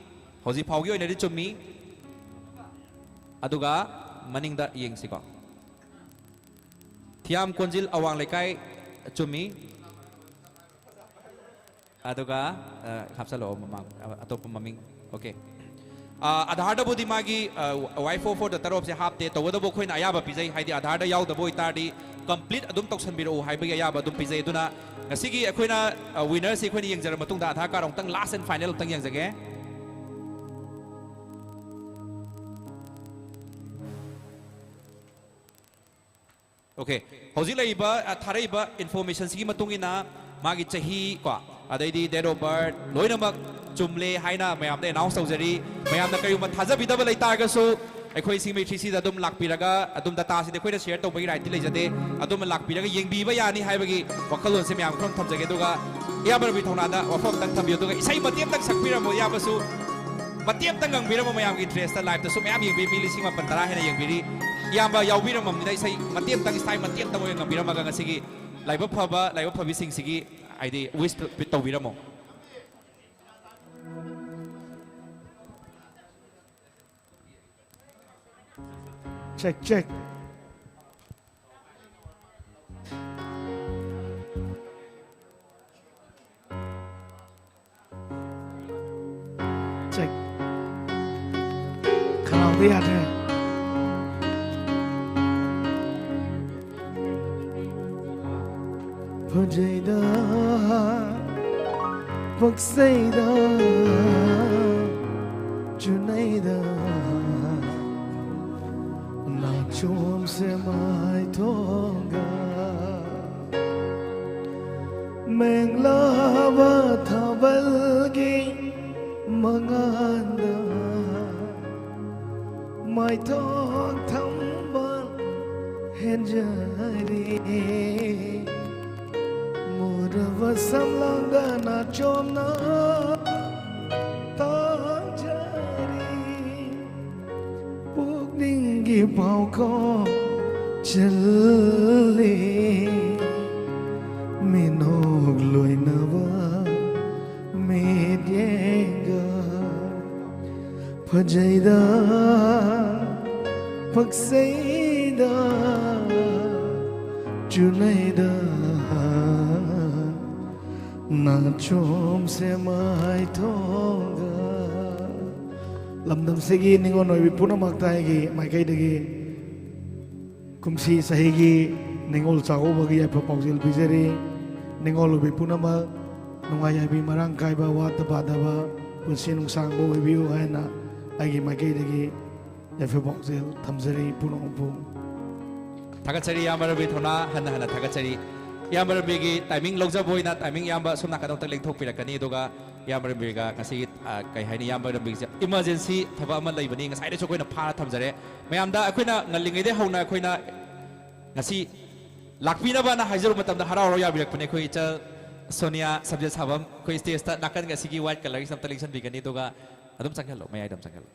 ꯍꯧꯖꯤꯛ ꯐꯥꯎꯒꯤ ꯑꯣꯏꯅꯗꯤ ꯆꯨꯝꯃꯤ꯫ ꯑꯗꯨꯒ ꯃꯅꯤꯡꯗ ꯌꯦꯡꯁꯤꯀꯣ꯫ ꯊꯤꯌꯥꯝ ꯀꯣꯟꯖꯤꯜ, ꯑꯋꯥꯡ ꯂꯩꯀꯥꯏ, ꯆꯨꯝꯃꯤ꯫ ꯑꯗꯨꯒ, ꯑ, ꯍꯥꯞꯆꯜꯂꯛꯑꯣ ꯃꯃꯥꯡ, ꯑ, ꯑꯇꯣꯞꯄ ꯃꯃꯤꯡ꯫ ꯑꯣꯀꯦ꯫ ꯑ, ꯑꯥꯙꯥꯔꯗꯕꯨꯗꯤ ꯃꯥꯒꯤ, ꯑ, ꯋꯥꯏ ꯐꯣꯔ ꯐꯣꯔ ꯗ ꯇꯔꯣꯞꯁꯦ ꯍꯥꯞꯇꯦ, ꯇꯧꯕꯇꯕꯨ ꯑꯩꯈꯣꯏꯅ ꯑꯌꯥꯕ ꯄꯤꯖꯩ, ꯍꯥꯏꯗꯤ ꯑꯥꯙꯥꯔꯗ ꯌꯥꯎꯗꯕ ꯑꯣꯏꯇꯥꯔꯗꯤ ꯀꯝꯄ꯭ꯂꯤꯠ ꯑꯗꯨꯝ ꯇꯧꯁꯟꯕꯤꯔꯛꯎ ꯍꯥꯏꯕꯒꯤ ꯑꯌꯥꯕ ꯑꯗꯨꯝ ꯄꯤꯖꯩ꯫ ꯑꯗꯨꯅ ꯉꯁꯤꯒꯤ ꯑꯩꯈꯣꯏꯅ, ꯑ, ꯋꯤꯅꯔꯁꯤ ꯑꯩꯈꯣꯏꯅ ꯌꯦꯡꯖꯔ ꯃꯇꯨꯡꯗ ꯑꯥꯙꯥꯔ ꯀꯥꯔꯗ ꯑꯃꯨꯛꯇꯪ ꯂꯥꯁ ꯑꯦꯟ ꯐꯥꯏꯅꯦꯜ ꯑꯃꯨꯛꯇꯪ ꯌꯦꯡꯖꯒꯦ꯫ ꯑꯣꯀꯦ, ꯍꯧꯖꯤꯛ ꯂꯩꯔꯤꯕ, ꯑ, ꯊꯥꯔꯛꯏꯕ ꯏꯟꯐꯣꯔꯃꯦꯁꯟꯁꯤꯒꯤ ꯃꯇꯨꯡ ꯏꯟꯅ ꯃꯥꯒꯤ ꯆꯍꯤ ꯀꯣ, ꯑꯗꯩꯗꯤ date of birth ꯂꯣꯏꯅꯃꯛ ꯆꯨꯝꯂꯦ ꯍꯥꯏꯅ ꯃꯌꯥꯝꯗ ꯑꯦꯅꯥꯎꯟꯁ ꯇꯧꯖꯔꯤ꯫ ꯃꯌꯥꯝꯅ ꯀꯔꯤꯒꯨꯝꯕ ꯊꯥꯖꯕꯤꯗꯕ ꯂꯩꯇꯥꯔꯒꯁꯨ ꯑꯩꯈꯣꯏ ꯁꯤꯡꯖꯃꯩ ꯊ꯭ꯔꯤ ꯁꯤꯗ ꯑꯗꯨꯝ ꯂꯥꯛꯄꯤꯔꯒ, ꯑꯗꯨꯝ ꯗꯇꯥꯁꯤꯗꯤ ꯑꯩꯈꯣꯏꯅ ꯁꯤꯌꯔ ꯇꯧꯕꯒꯤ ꯔꯥꯏꯠꯇꯤ ꯂꯩꯖꯗꯦ, ꯑꯗꯨꯝ ꯂꯥꯛꯄꯤꯔꯒ ꯌꯦꯡꯕꯤꯕ ꯌꯥꯅꯤ ꯍꯥꯏꯕꯒꯤ ꯋꯥꯈꯜꯂꯣꯟꯁꯦ ꯃꯌꯥꯝ ꯈꯨꯔꯝ ꯊꯝꯖꯒꯦ꯫ ꯑꯗꯨꯒ ꯏꯌꯥꯝꯕ ꯔꯕꯤ ꯊꯧꯅꯥꯗ ꯋꯥꯐꯝ ꯑꯝꯇꯪ ꯊꯝꯕꯤꯌꯨ, ꯑꯗꯨꯒ ꯏꯁꯩ ꯃꯇꯦꯛ ꯑꯝꯇꯪ ꯁꯛꯄꯤꯔꯝꯃꯣ ꯏꯌꯥꯝꯕꯁꯨ꯫ ꯃꯇꯦꯛ ꯑꯝꯇꯪ ꯉꯪꯕꯤꯔꯝꯃꯣ, ꯃꯌꯥꯝꯒꯤ ꯏꯟꯇꯔꯦꯁꯇ꯫ ꯂꯥꯏꯞꯇꯁꯨ ꯃꯌꯥꯝ ꯌꯦꯡꯕꯤꯔꯤ, ꯃꯤ ꯂꯤꯁꯤꯡ ꯃꯥꯄꯟ ꯇꯔꯥ ꯍꯦꯟꯅ ꯌꯦꯡꯕꯤꯔꯤ꯫ ꯏꯌꯥꯝꯕ ꯌꯥꯎꯕꯤꯔꯝꯃꯕꯅꯤꯅ ꯏꯁꯩ ꯃꯇꯦꯛ ꯑꯝꯇꯪ, ꯏꯁꯩ ꯃꯇꯦꯛ ꯑꯝꯇꯪ ꯑꯣꯏꯅ ꯉꯪꯕꯤꯔꯝꯃꯒ ꯉꯁꯤꯒꯤ ꯂꯥꯏꯕꯛ ꯐꯕ, ꯂꯥꯏꯕꯛ ꯐꯕꯤꯁꯤꯡꯁꯤꯒꯤ ꯍꯥꯏꯗꯤ ꯋꯤꯁ ꯇꯧꯕꯤꯔꯝꯃꯣ꯫ Check, check. ꯌꯥꯗ꯭ꯔꯦ꯫ ꯐꯖꯩꯗ, ꯄꯛꯆꯩꯗ, ꯆꯨꯅꯩꯗ, ꯅꯥꯆꯣꯝꯁꯦ ꯃꯥꯏꯊꯣꯡꯒ꯫ ꯃꯦꯡꯂꯥꯕ ꯊꯥꯕꯜꯒꯤ ꯃꯉꯥꯜꯗ ꯃꯥꯏꯊꯣꯡ ꯊꯝꯕ ꯍꯦꯟꯖꯔꯤ꯫ ꯃꯨꯔꯕ ꯁꯝꯂꯥꯡꯗ ꯅꯥꯆꯣꯝꯅ ꯇꯥꯖꯔꯤ꯫ ꯄꯨꯛꯅꯤꯡꯒꯤ ꯄꯥꯎꯈꯣꯡ ꯆꯜꯂꯤ꯫ ꯃꯤꯅꯣꯛ ꯂꯣꯏꯅꯕ ꯃꯤꯠꯌꯦꯡꯒ꯫ ꯐꯖꯩꯗ, ꯄꯛꯆꯩꯗ, ꯆꯨꯅꯩꯗ, ꯅꯥꯆꯣꯝꯁꯦ ꯃꯥꯏꯊꯣꯡꯒ꯫ ꯂꯝꯗꯝꯁꯤꯒꯤ ꯅꯤꯉꯣꯜ ꯑꯣꯏꯕꯤ ꯄꯨꯝꯅꯃꯛꯇ ꯑꯩꯒꯤ ꯃꯥꯏꯀꯩꯗꯒꯤ ꯀꯨꯝꯁꯤ ꯆꯍꯤꯒꯤ ꯅꯤꯉꯣꯜ ꯆꯥꯛꯀꯧꯕꯒꯤ ꯌꯥꯏꯐ ꯄꯥꯎꯖꯦꯜ ꯄꯤꯖꯔꯤ꯫ ꯅꯤꯉꯣꯜ ꯑꯣꯏꯕꯤ ꯄꯨꯝꯅꯃꯛ ꯅꯨꯡꯉꯥꯏ ꯌꯥꯏꯕꯤ ꯃꯔꯥꯡ ꯀꯥꯏꯕ, ꯋꯥꯠꯇ ꯄꯥꯗꯕ ꯄꯨꯟꯁꯤ ꯅꯨꯡꯁꯥꯡꯕ ꯑꯣꯏꯕꯤꯌꯨ ꯍꯥꯏꯅ ꯑꯩꯒꯤ ꯃꯥꯏꯀꯩꯗꯒꯤ ꯌꯥꯏꯐ ꯄꯥꯎꯖꯦꯜ ꯊꯝꯖꯔꯤ ꯄꯨꯝꯅꯃꯛꯄꯨ꯫ ꯊꯥꯒꯠꯆꯔꯤ ꯏꯌꯥꯝꯕ ꯔꯕꯤ, ꯊꯧꯅꯥ ꯍꯟꯅ ꯍꯟꯅ ꯊꯥꯒꯠꯆꯔꯤ꯫ ꯏꯌꯥꯝꯕ ꯔꯕꯤꯒꯤ timing ꯂꯧꯖꯕ ꯑꯣꯏꯅ timing ꯏꯌꯥꯝꯕ ꯁꯣꯝ ꯅꯥꯀꯟꯗ ꯑꯃꯨꯛꯇ ꯂꯦꯡꯊꯣꯛꯄꯤꯔꯛꯀꯅꯤ꯫ ꯑꯗꯨꯒ ꯏꯌꯥꯝꯕ ꯔꯕꯤꯒ ꯉꯁꯤꯒꯤ, ꯑ, ꯀꯩ ꯍꯥꯏꯅꯤ, ꯏꯌꯥꯝꯕ ꯔꯕꯤꯒꯤꯁꯦ emergency ꯊꯕꯛ ꯑꯃ ꯂꯩꯕꯅꯤ, ꯉꯁꯥꯏꯗꯩꯁꯨ ꯑꯩꯈꯣꯏꯅ ꯐꯥꯔ ꯊꯝꯖꯔꯦ꯫ ꯃꯌꯥꯝꯗ ꯑꯩꯈꯣꯏꯅ ꯉꯜꯂꯤꯉꯩꯗꯩ ꯍꯧꯅ ꯑꯩꯈꯣꯏꯅ ꯉꯁꯤ ꯂꯥꯛꯄꯤꯅꯕꯅ ꯍꯥꯏꯖꯔꯨꯕ ꯃꯇꯝꯗ ꯍꯔꯥꯎ ꯍꯔꯥꯎ ꯌꯥꯕꯤꯔꯛꯄꯅꯦ꯫ ꯑꯩꯈꯣꯏ ꯏꯆꯜ ꯁꯣꯅꯤꯌꯥ ꯁꯝꯖꯦꯠ ꯁꯥꯕꯝ, ꯑꯩꯈꯣꯏ stageꯇ ꯅꯥꯀꯟꯒꯤ ꯑꯁꯤꯒꯤ white colourꯒꯤꯁꯤꯗ ꯑꯝꯇ ꯂꯦꯡꯁꯟꯕꯤꯒꯅꯤ, ꯑꯗꯨꯒ ꯑꯗꯨꯝ ꯆꯪꯍꯜꯂꯣ, ꯃꯌꯥꯏꯗ ꯑꯗꯨꯝ ꯆꯪꯍꯜꯂꯣ꯫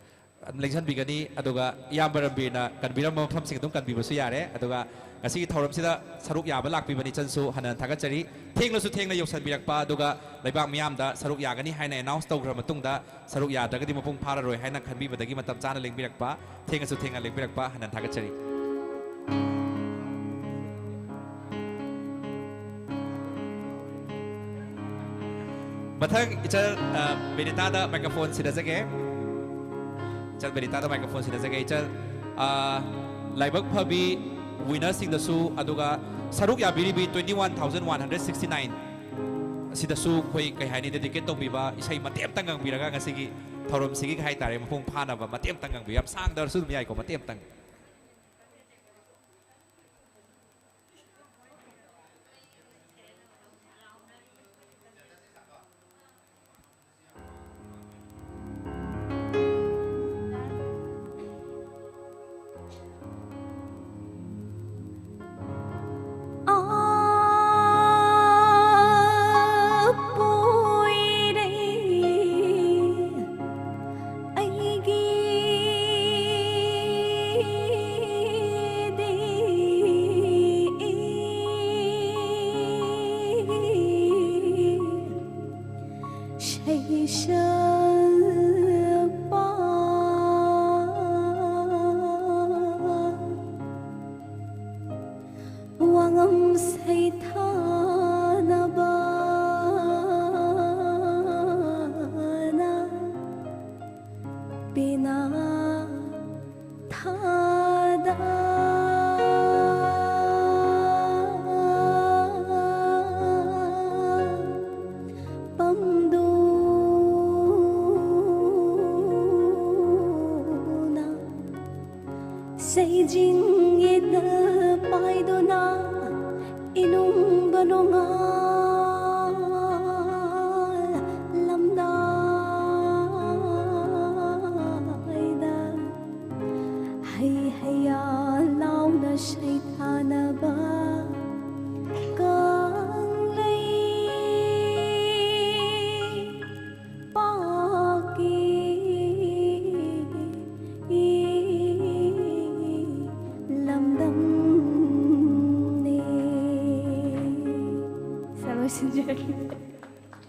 ꯑꯗꯨꯝ ꯂꯦꯡꯁꯟꯕꯤꯒꯅꯤ, ꯑꯗꯨꯒ ꯏꯌꯥꯝꯕ ꯔꯝꯕꯤꯔꯅ ꯀꯟꯕꯤꯔꯝꯕ ꯃꯐꯝꯁꯤꯡ ꯑꯗꯨꯝ ꯀꯟꯕꯤꯕꯁꯨ ꯌꯥꯔꯦ꯫ ꯑꯗꯨꯒ ꯉꯁꯤꯒꯤ ꯊꯧꯔꯝꯁꯤꯗ ꯁꯔꯨꯛ ꯌꯥꯕ ꯂꯥꯛꯄꯤꯕꯅꯤ ꯏꯆꯟꯁꯨ ꯍꯟꯅ ꯍꯟꯅ ꯊꯥꯒꯠꯆꯔꯤ꯫ ꯊꯦꯡꯂꯁꯨ ꯊꯦꯡꯅ ꯌꯧꯁꯟꯕꯤꯔꯛꯄ, ꯑꯗꯨꯒ ꯂꯩꯕꯥꯛ ꯃꯤꯌꯥꯝꯗ ꯁꯔꯨꯛ ꯌꯥꯒꯅꯤ ꯍꯥꯏꯅ announce ꯇꯧꯈ꯭ꯔ ꯃꯇꯨꯡꯗ ꯁꯔꯨꯛ ꯌꯥꯗ꯭ꯔꯒꯗꯤ ꯃꯄꯨꯡ ꯐꯥꯔꯔꯣꯏ ꯍꯥꯏꯅ ꯈꯟꯕꯤꯕꯗꯒꯤ ꯃꯇꯝ ꯆꯥꯅ ꯂꯦꯡꯕꯤꯔꯛꯄ, ꯊꯦꯡꯉꯁꯨ ꯊꯦꯡꯅ ꯂꯦꯡꯕꯤꯔꯛꯄ ꯍꯟꯅ ꯊꯥꯒꯠꯆꯔꯤ꯫ ꯃꯊꯪ ꯏꯆꯜ, ꯑ, ꯕꯤꯅꯤꯇꯥꯗ microphone ꯁꯤꯟꯅꯖꯒꯦ꯫ ꯏꯆꯜ ꯕꯦꯅꯤꯇꯥꯗ ꯃꯥꯏꯀ꯭ꯔꯣꯐꯣꯟ ꯁꯤꯟꯅꯖꯒꯦ꯫ ꯏꯆꯜ, ꯑ, ꯂꯥꯏꯕꯛ ꯐꯕꯤ ꯋꯤꯅꯔꯁꯤꯡꯗꯁꯨ, ꯑꯗꯨꯒ ꯁꯔꯨꯛ ꯌꯥꯕꯤꯔꯤꯕꯤ twenty one thousand one hundred sixty nine ꯁꯤꯗꯁꯨ ꯑꯩꯈꯣꯏ, ꯀꯩ ꯍꯥꯏꯅꯤ, ꯗꯦꯗꯤꯀꯦꯠ ꯇꯧꯕꯤꯕ ꯏꯁꯩ ꯃꯇꯦꯛ ꯑꯝꯇꯪ ꯉꯪꯕꯤꯔꯒ ꯉꯁꯤꯒꯤ ꯊꯧꯔꯝꯁꯤꯒꯤ ꯍꯥꯏꯇꯥꯔꯦ, ꯃꯄꯨꯡ ꯐꯥꯅꯕ ꯃꯇꯦꯛ ꯑꯝꯇꯪ ꯉꯪꯕꯤꯌꯨ꯫ ꯌꯥꯝ ꯁꯥꯡꯗ꯭ꯔꯁꯨ ꯑꯗꯨꯝ ꯌꯥꯏꯀꯣ, ꯃꯇꯦꯛ ꯑꯝꯇꯪ꯫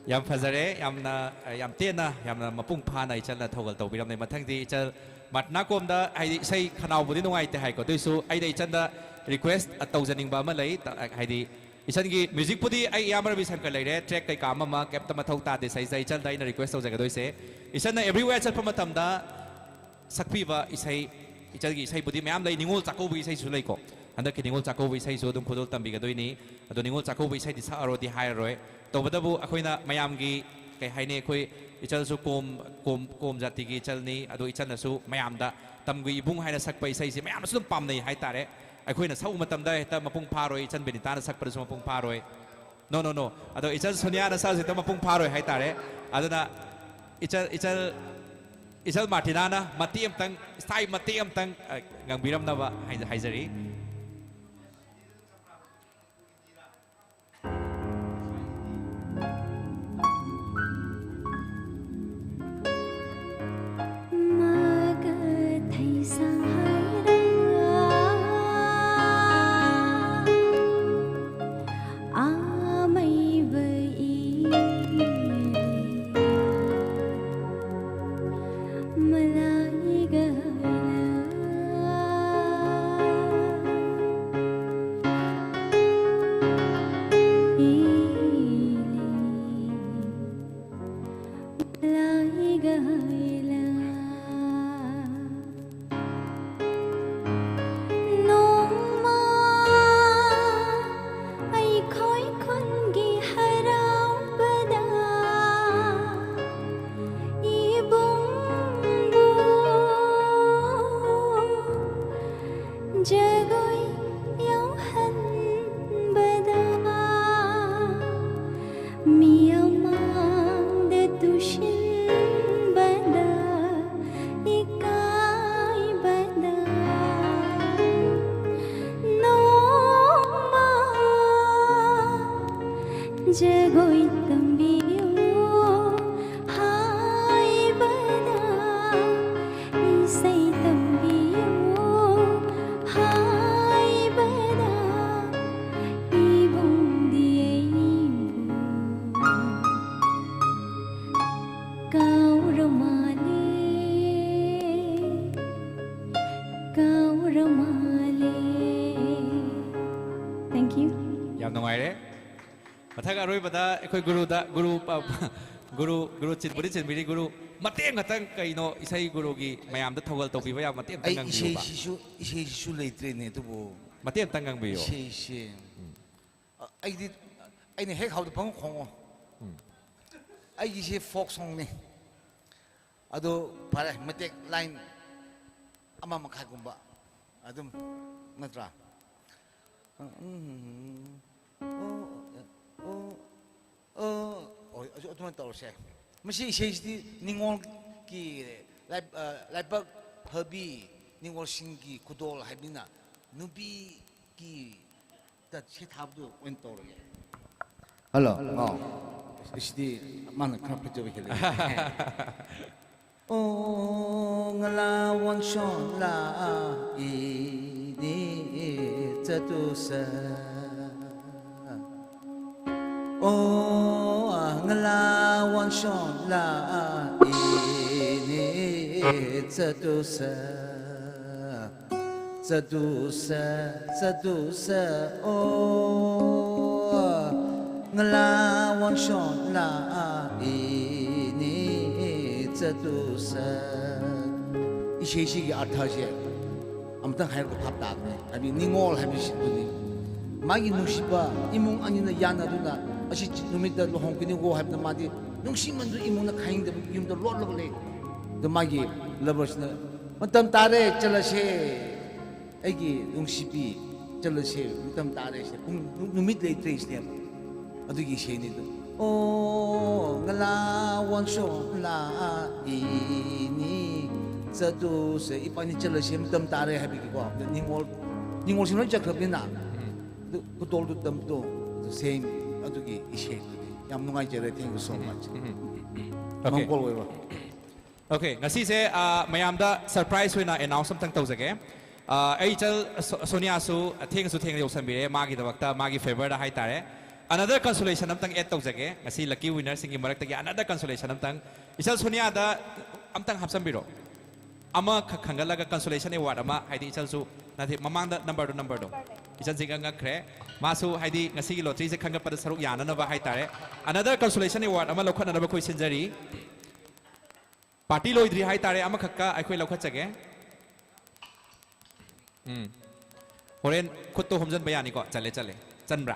ꯌꯥꯝ ꯐꯖꯔꯦ, ꯌꯥꯝꯅ, ꯌꯥꯝ ꯇꯦꯟꯅ, ꯌꯥꯝꯅ ꯃꯄꯨꯡ ꯐꯥꯅ ꯏꯆꯜꯅ ꯊꯧꯒꯜ ꯇꯧꯕꯤꯔꯝꯃꯦ꯫ ꯃꯊꯪꯗꯤ ꯏꯆꯜ ꯃꯥꯔꯇꯤꯅꯥ ꯀꯣꯝꯗ, ꯍꯥꯏꯗꯤ, ꯏꯁꯩ ꯈꯅꯥꯎꯕꯨꯗꯤ ꯅꯨꯡꯉꯥꯏꯇꯦ ꯍꯥꯏꯀꯣ, ꯑꯗꯨꯏꯁꯨ ꯑꯩꯅ ꯏꯆꯟꯗ ꯔꯤꯀ꯭ꯋꯦꯁ ꯇꯧꯖꯅꯤꯡꯕ ꯑꯃ ꯂꯩ꯫ ꯍꯥꯏꯗꯤ, ꯏꯆꯟꯒꯤ ꯃ꯭ꯌꯨꯖꯤꯛꯄꯨꯗꯤ ꯑꯩ ꯏꯌꯥꯝꯕ ꯔꯕꯤ ꯁꯪꯀꯔ ꯂꯩꯔꯦ, ꯇ꯭ꯔꯦꯛ ꯀꯩꯀꯥ ꯑꯃ ꯑꯃ ꯀꯩꯝꯇ ꯃꯊꯧ ꯇꯥꯗꯦ꯫ ꯁꯤꯗꯩꯁꯤꯗ ꯏꯆꯟꯗ ꯑꯩꯅ ꯔꯤꯀ꯭ꯋꯦꯁ ꯇꯧꯖꯒꯗꯣꯏꯁꯦ, ꯏꯆꯟꯅ everywhere ꯆꯠꯄ ꯃꯇꯝꯗ ꯁꯛꯄꯤꯕ ꯏꯁꯩ, ꯏꯆꯜꯒꯤ ꯏꯁꯩꯕꯨꯗꯤ ꯃꯌꯥꯝ ꯂꯩ, ꯅꯤꯉꯣꯜ ꯆꯥꯛꯀꯧꯕ ꯏꯁꯩꯁꯨ ꯂꯩꯀꯣ꯫ ꯍꯟꯗꯛꯀꯤ ꯅꯤꯉꯣꯜ ꯆꯥꯛꯀꯧꯕ ꯏꯁꯩꯁꯨ ꯑꯗꯨꯝ ꯈꯨꯗꯣꯜ ꯇꯝꯕꯤꯒꯗꯣꯏꯅꯤ꯫ ꯑꯗꯣ ꯅꯤꯉꯣꯜ ꯆꯥꯛꯀꯧꯕ ꯏꯁꯩꯗꯤ ꯁꯛꯑꯔꯣꯏꯗꯤ ꯍꯥꯏꯔꯔꯣꯏ꯫ ꯇꯧꯕꯇꯕꯨ ꯑꯩꯈꯣꯏꯅ ꯃꯌꯥꯝꯒꯤ, ꯀꯩ ꯍꯥꯏꯅꯤ, ꯑꯩꯈꯣꯏ ꯏꯆꯜꯁꯨ ꯀꯣꯝ, ꯀꯣꯝ, ꯀꯣꯝ ꯖꯥꯇꯤꯒꯤ ꯏꯆꯜꯅꯤ꯫ ꯑꯗꯣ ꯏꯆꯜꯅꯁꯨ ꯃꯌꯥꯝꯗ "ꯇꯝꯒꯨꯏ ꯏꯕꯨꯡ" ꯍꯥꯏꯅ ꯁꯛꯄ ꯏꯁꯩꯁꯦ ꯃꯌꯥꯝꯅꯁꯨ ꯑꯗꯨꯝ ꯄꯥꯝꯅꯩ ꯍꯥꯏꯇꯥꯔꯦ꯫ ꯑꯩꯈꯣꯏꯅ ꯁꯛꯎ ꯃꯇꯝꯗ ꯍꯦꯛꯇ ꯃꯄꯨꯡ ꯐꯥꯔꯣꯏ, ꯏꯆꯟ ꯕꯤꯅꯤꯇꯥꯅ ꯁꯛꯄꯗꯁꯨ ꯃꯄꯨꯡ ꯐꯥꯔꯣꯏ꯫ ꯅꯣ, ꯅꯣ, ꯅꯣ꯫ ꯑꯗꯣ ꯏꯆꯜ ꯁꯣꯅꯤꯌꯥꯅ ꯁꯛꯑꯁꯨ ꯍꯦꯛꯇ ꯃꯄꯨꯡ ꯐꯥꯔꯣꯏ ꯍꯥꯏꯇꯥꯔꯦ꯫ ꯑꯗꯨꯅ ꯏꯆꯜ, ꯏꯆꯜ, ꯏꯆꯜ ꯃꯥꯔꯇꯤꯅꯥꯅ ꯃꯇꯦꯛ ꯑꯃꯇꯪ, ꯏꯁꯇꯥꯏ ꯃꯇꯦꯛ ꯑꯃꯇꯪ, ꯑ, ꯉꯪꯕꯤꯔꯝꯅꯕ ꯍꯥꯏꯖ-, ꯍꯥꯏꯖꯔꯤ꯫ ꯃꯒ ꯊꯩꯁꯪ ꯍꯥꯏꯔ ꯑꯃꯩꯕ ꯏ ꯃꯂꯥꯏꯒ ꯍꯥꯏꯔ ꯏ ꯂꯥꯏꯒ ꯍꯥꯏꯔ ꯅꯣꯡꯃ ꯑꯩꯈꯣꯏ ꯈꯨꯟꯒꯤ ꯍꯔꯥꯎꯕꯗ ꯏꯕꯨꯡꯕꯨ ꯖꯒꯣꯏ ꯌꯥꯎꯍꯟꯕꯗ ꯃꯤꯌꯥꯝ ꯃꯥꯡꯗ ꯇꯨꯁꯤꯟꯕꯗ ꯏꯀꯥꯏꯕꯗ ꯅꯣꯡꯃ ꯖꯒꯣꯏ ꯇꯝꯕꯤꯌꯨ ꯍꯥꯏꯕꯗ ꯏꯁꯩ ꯇꯝꯕꯤꯌꯨ ꯍꯥꯏꯕꯗ ꯏꯕꯨꯡꯗꯤ ꯑꯩꯕꯨ ꯀꯥꯎꯔ ꯃꯥꯜꯂꯦ, ꯀꯥꯎꯔ ꯃꯥꯜꯂꯦ꯫ Thank you. ꯌꯥꯝ ꯅꯨꯡꯉꯥꯏꯔꯦ꯫ ꯃꯊꯪ ꯑꯔꯣꯏꯕꯗ ꯑꯩꯈꯣꯏ ꯒꯨꯔꯨꯗ, ꯒꯨꯔꯨ, ꯑ, ꯒꯨꯔꯨ, ꯒꯨꯔꯨ ꯆꯤꯟꯕꯨꯗꯤ ꯆꯤꯟꯕꯤꯔꯤ, ꯒꯨꯔꯨ ꯃꯇꯦꯛ ꯈꯛꯇꯪ ꯀꯩꯅꯣ ꯏꯁꯩ ꯒꯨꯔꯨꯒꯤ ꯃꯌꯥꯝꯗ ꯊꯧꯒꯜ ꯇꯧꯕꯤꯕ ꯌꯥꯕ ꯃꯇꯦꯛ ꯑꯝꯇꯪ ꯑꯩ ꯉꯥꯡꯕꯤꯌꯨꯕ꯫ ꯏꯁꯩꯁꯤꯁꯨ ꯏꯁꯩꯁꯤꯁꯨ ꯂꯩꯇ꯭ꯔꯦꯅꯦ, ꯑꯗꯨꯕꯨ ꯃꯇꯦꯛ ꯑꯝꯇꯪ ꯉꯥꯡꯕꯤꯌꯨ꯫ ꯏꯁꯩꯁꯦ ꯑ, ꯑꯩꯗꯤ ꯑꯩꯅ ꯍꯦꯛ ꯍꯧꯕꯗ ꯄꯪꯈꯣꯡ ꯈꯣꯡꯉꯣ꯫ ꯑꯩꯒꯤꯁꯦ ꯐꯣꯛ ꯁꯣꯡꯅꯤ꯫ ꯑꯗꯣ ꯐꯔꯦ, ꯃꯇꯦꯛ ꯂꯥꯏꯟ ꯑꯃ ꯃꯈꯥꯏꯒꯨꯝꯕ ꯑꯗꯨꯝ, ꯅꯠꯇ꯭ꯔꯥ? ꯎꯝ, ꯑꯣ, ꯑꯣ, ꯑꯣ, ꯑꯣ, ꯑꯗꯨꯃꯥꯏꯅ ꯇꯧꯔꯁꯦ꯫ ꯃꯁꯤ ꯏꯁꯩꯁꯤꯗꯤ ꯅꯤꯉꯣꯜꯒꯤ ꯂꯥꯏ-, ꯑ, ꯂꯥꯏꯕꯛ ꯐꯕꯤ, ꯅꯤꯉꯣꯜꯁꯤꯡꯒꯤ ꯈꯨꯗꯣꯜ ꯍꯥꯏꯕꯅꯤꯅ ꯅꯨꯄꯤꯒꯤ ꯇ ꯁꯦꯠꯊꯕꯗꯨ ꯑꯣꯏꯅ ꯇꯧꯔꯒꯦ꯫ ꯍꯜꯂꯣ꯫ ꯑꯣ꯫ ꯑꯁꯤꯗꯤ ꯃꯥꯅ ꯈꯔ ꯐꯖꯕ ꯍꯦꯜꯂꯦ꯫ ꯑꯣ, ꯉꯂꯥ ꯋꯥꯟꯁꯣꯟꯂꯥ ꯏꯅꯤ ꯆꯇꯨꯁ꯫ ꯑꯣ, ꯉꯂꯥ ꯋꯥꯟꯁꯣꯟꯂꯥ ꯏꯅꯤ ꯆꯇꯨꯁ꯫ ꯆꯗꯨꯁ, ꯆꯗꯨꯁ, ꯑꯣ, ꯉꯂꯥ ꯋꯥꯟꯁꯣꯟꯂꯥ ꯏꯅꯤ ꯆꯗꯨꯁ꯫ ꯏꯁꯩꯁꯤꯒꯤ ꯑꯔꯊꯁꯦ ꯑꯃꯨꯛꯇꯪ ꯍꯥꯏꯔꯒ ꯚꯥꯞ ꯇꯥꯕꯅꯦ꯫ ꯍꯥꯏꯕꯗꯤ ꯅꯤꯉꯣꯜ ꯍꯥꯏꯕꯁꯤ ꯑꯗꯨꯅꯤ꯫ ꯃꯥꯒꯤ ꯅꯨꯡꯁꯤꯕ ꯏꯃꯨꯡ ꯑꯅꯤꯅ ꯌꯥꯅꯗꯨꯅ ꯑꯁꯤ ꯅꯨꯃꯤꯠꯇ ꯂꯨꯍꯣꯡꯒꯅꯤꯀꯣ ꯍꯥꯏꯕꯗ ꯃꯥꯗꯤ ꯅꯨꯡꯁꯤꯃꯟꯗꯨ ꯏꯃꯨꯡꯅ ꯈꯥꯏꯅꯤꯡꯗꯕ ꯌꯨꯝꯗ ꯂꯣꯠꯂꯒ ꯂꯩ꯫ ꯑꯗꯨ ꯃꯥꯒꯤ ꯂꯚꯔꯁꯤꯅ ꯃꯇꯝ ꯇꯥꯔꯦ, ꯆꯠꯂꯁꯦ꯫ ꯑꯩꯒꯤ ꯅꯨꯡꯁꯤꯕꯤ, ꯆꯠꯂꯁꯦ, ꯃꯇꯝ ꯇꯥꯔꯦ ꯁꯦ꯫ ꯄꯨꯡ, ꯅꯨ-, ꯅꯨꯃꯤꯠ ꯂꯩꯇ꯭ꯔꯦ ꯁꯤꯅꯦꯕ꯫ ꯑꯗꯨꯒꯤ ꯏꯁꯩꯅꯤ ꯑꯗꯨ꯫ ꯑꯣ, ꯉꯂꯥ ꯋꯥꯟꯁꯣꯟꯂꯥ ꯏꯅꯤ ꯆꯠꯇꯨꯁꯦ꯫ ꯏꯕꯥꯅꯤ ꯆꯠꯂꯁꯦ, ꯃꯇꯝ ꯇꯥꯔꯦ ꯍꯥꯏꯕꯒꯤꯀꯣ꯫ ꯑꯗꯨ ꯅꯤꯡꯉꯣꯜ, ꯅꯤꯡꯉꯣꯜꯁꯤꯡ ꯂꯣꯏ ꯆꯠꯈ꯭ꯔꯕꯅꯤꯅ꯫ ꯑꯗꯨ ꯈꯨꯗꯣꯜꯗꯨ ꯇꯝꯕꯗꯣ, ꯑꯗꯨ ꯁꯦꯝ, ꯑꯗꯨꯒꯤ ꯏꯁꯩꯗꯨꯅꯤ꯫ ꯌꯥꯝ ꯅꯨꯡꯉꯥꯏꯖꯔꯦ꯫ Thank you so much꯫ Okay. ꯃꯪꯒꯣꯜ ꯑꯣꯏꯕ꯫ Okay, ꯉꯁꯤꯁꯦ, ꯑ, ꯃꯌꯥꯝꯗ surprise ꯑꯣꯏꯅ announce ꯑꯝꯇꯪ ꯇꯧꯖꯒꯦ꯫ ꯑ, ꯑꯩ ꯏꯆꯜ ꯁꯣ-, ꯁꯣꯅꯤꯌꯥꯁꯨ ꯊꯦꯡꯁꯨ ꯊꯦꯡꯅ ꯌꯧꯁꯟꯕꯤꯔꯦ, ꯃꯥꯒꯤꯗꯃꯛꯇ, ꯃꯥꯒꯤ favourꯗ ꯍꯥꯏꯇꯥꯔꯦ꯫ Another consolation ꯑꯝꯇꯪ add ꯇꯧꯖꯒꯦ, ꯉꯁꯤ lucky winnerꯁꯤꯡꯒꯤ ꯃꯔꯛꯇꯒꯤ another consolation ꯑꯝꯇꯪ ꯏꯆꯜ ꯁꯣꯅꯤꯌꯥꯗ ꯑꯝꯇꯪ ꯍꯥꯞꯆꯟꯕꯤꯔꯣ꯫ ꯑꯃꯈꯛ ꯈꯟꯒꯠꯂꯒ consolation award ꯑꯃ, ꯍꯥꯏꯗꯤ ꯏꯆꯜꯁꯨ, ꯅꯠꯇꯦ, ꯃꯃꯥꯡꯗ numberꯗꯣ, numberꯗꯣ꯫ ꯏꯆꯜꯁꯤꯒ ꯉꯛꯈ꯭ꯔꯦ꯫ ꯃꯥꯁꯨ, ꯍꯥꯏꯗꯤ, ꯉꯁꯤꯒꯤ lotteryꯁꯦ ꯈꯟꯒꯠꯄꯗ ꯁꯔꯨꯛ ꯌꯥꯅꯅꯕ ꯍꯥꯏꯇꯥꯔꯦ꯫ Another consolation award ꯑꯃ ꯂꯧꯈꯠꯅꯅꯕ ꯑꯩꯈꯣꯏ ꯁꯤꯟꯖꯔꯤ꯫ ꯄꯥꯔꯇꯤ ꯂꯣꯏꯗ꯭ꯔꯤ ꯍꯥꯏꯇꯥꯔꯦ, ꯑꯃꯈꯛꯀ ꯑꯩꯈꯣꯏ ꯂꯧꯈꯠꯆꯒꯦ꯫ ꯎꯝ꯫ ꯍꯣꯔꯦꯟ ꯈꯨꯠꯇꯣ ꯍꯣꯝꯖꯟꯕ ꯌꯥꯅꯤꯀꯣ? ꯆꯜꯂꯦ, ꯆꯜꯂꯦ꯫ ꯆꯟꯕ꯭ꯔꯥ?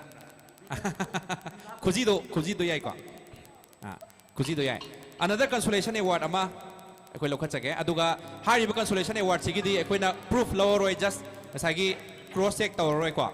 ꯈꯨꯖꯤꯗꯣ, ꯈꯨꯖꯤꯗꯣ ꯌꯥꯏꯀꯣ? ꯑꯥ, ꯈꯨꯖꯤꯗꯣ ꯌꯥꯏ꯫ Another consolation award ꯑꯃ ꯑꯩꯈꯣꯏ ꯂꯧꯈꯠꯆꯒꯦ꯫ ꯑꯗꯨꯒ ꯍꯥꯏꯔꯤꯕ consolation awardꯁꯤꯒꯤꯗꯤ ꯑꯩꯈꯣꯏꯅ proof ꯂꯧꯔꯔꯣꯏ, just ꯉꯁꯥꯏꯒꯤ cross check ꯇꯧꯔꯔꯣꯏꯀꯣ꯫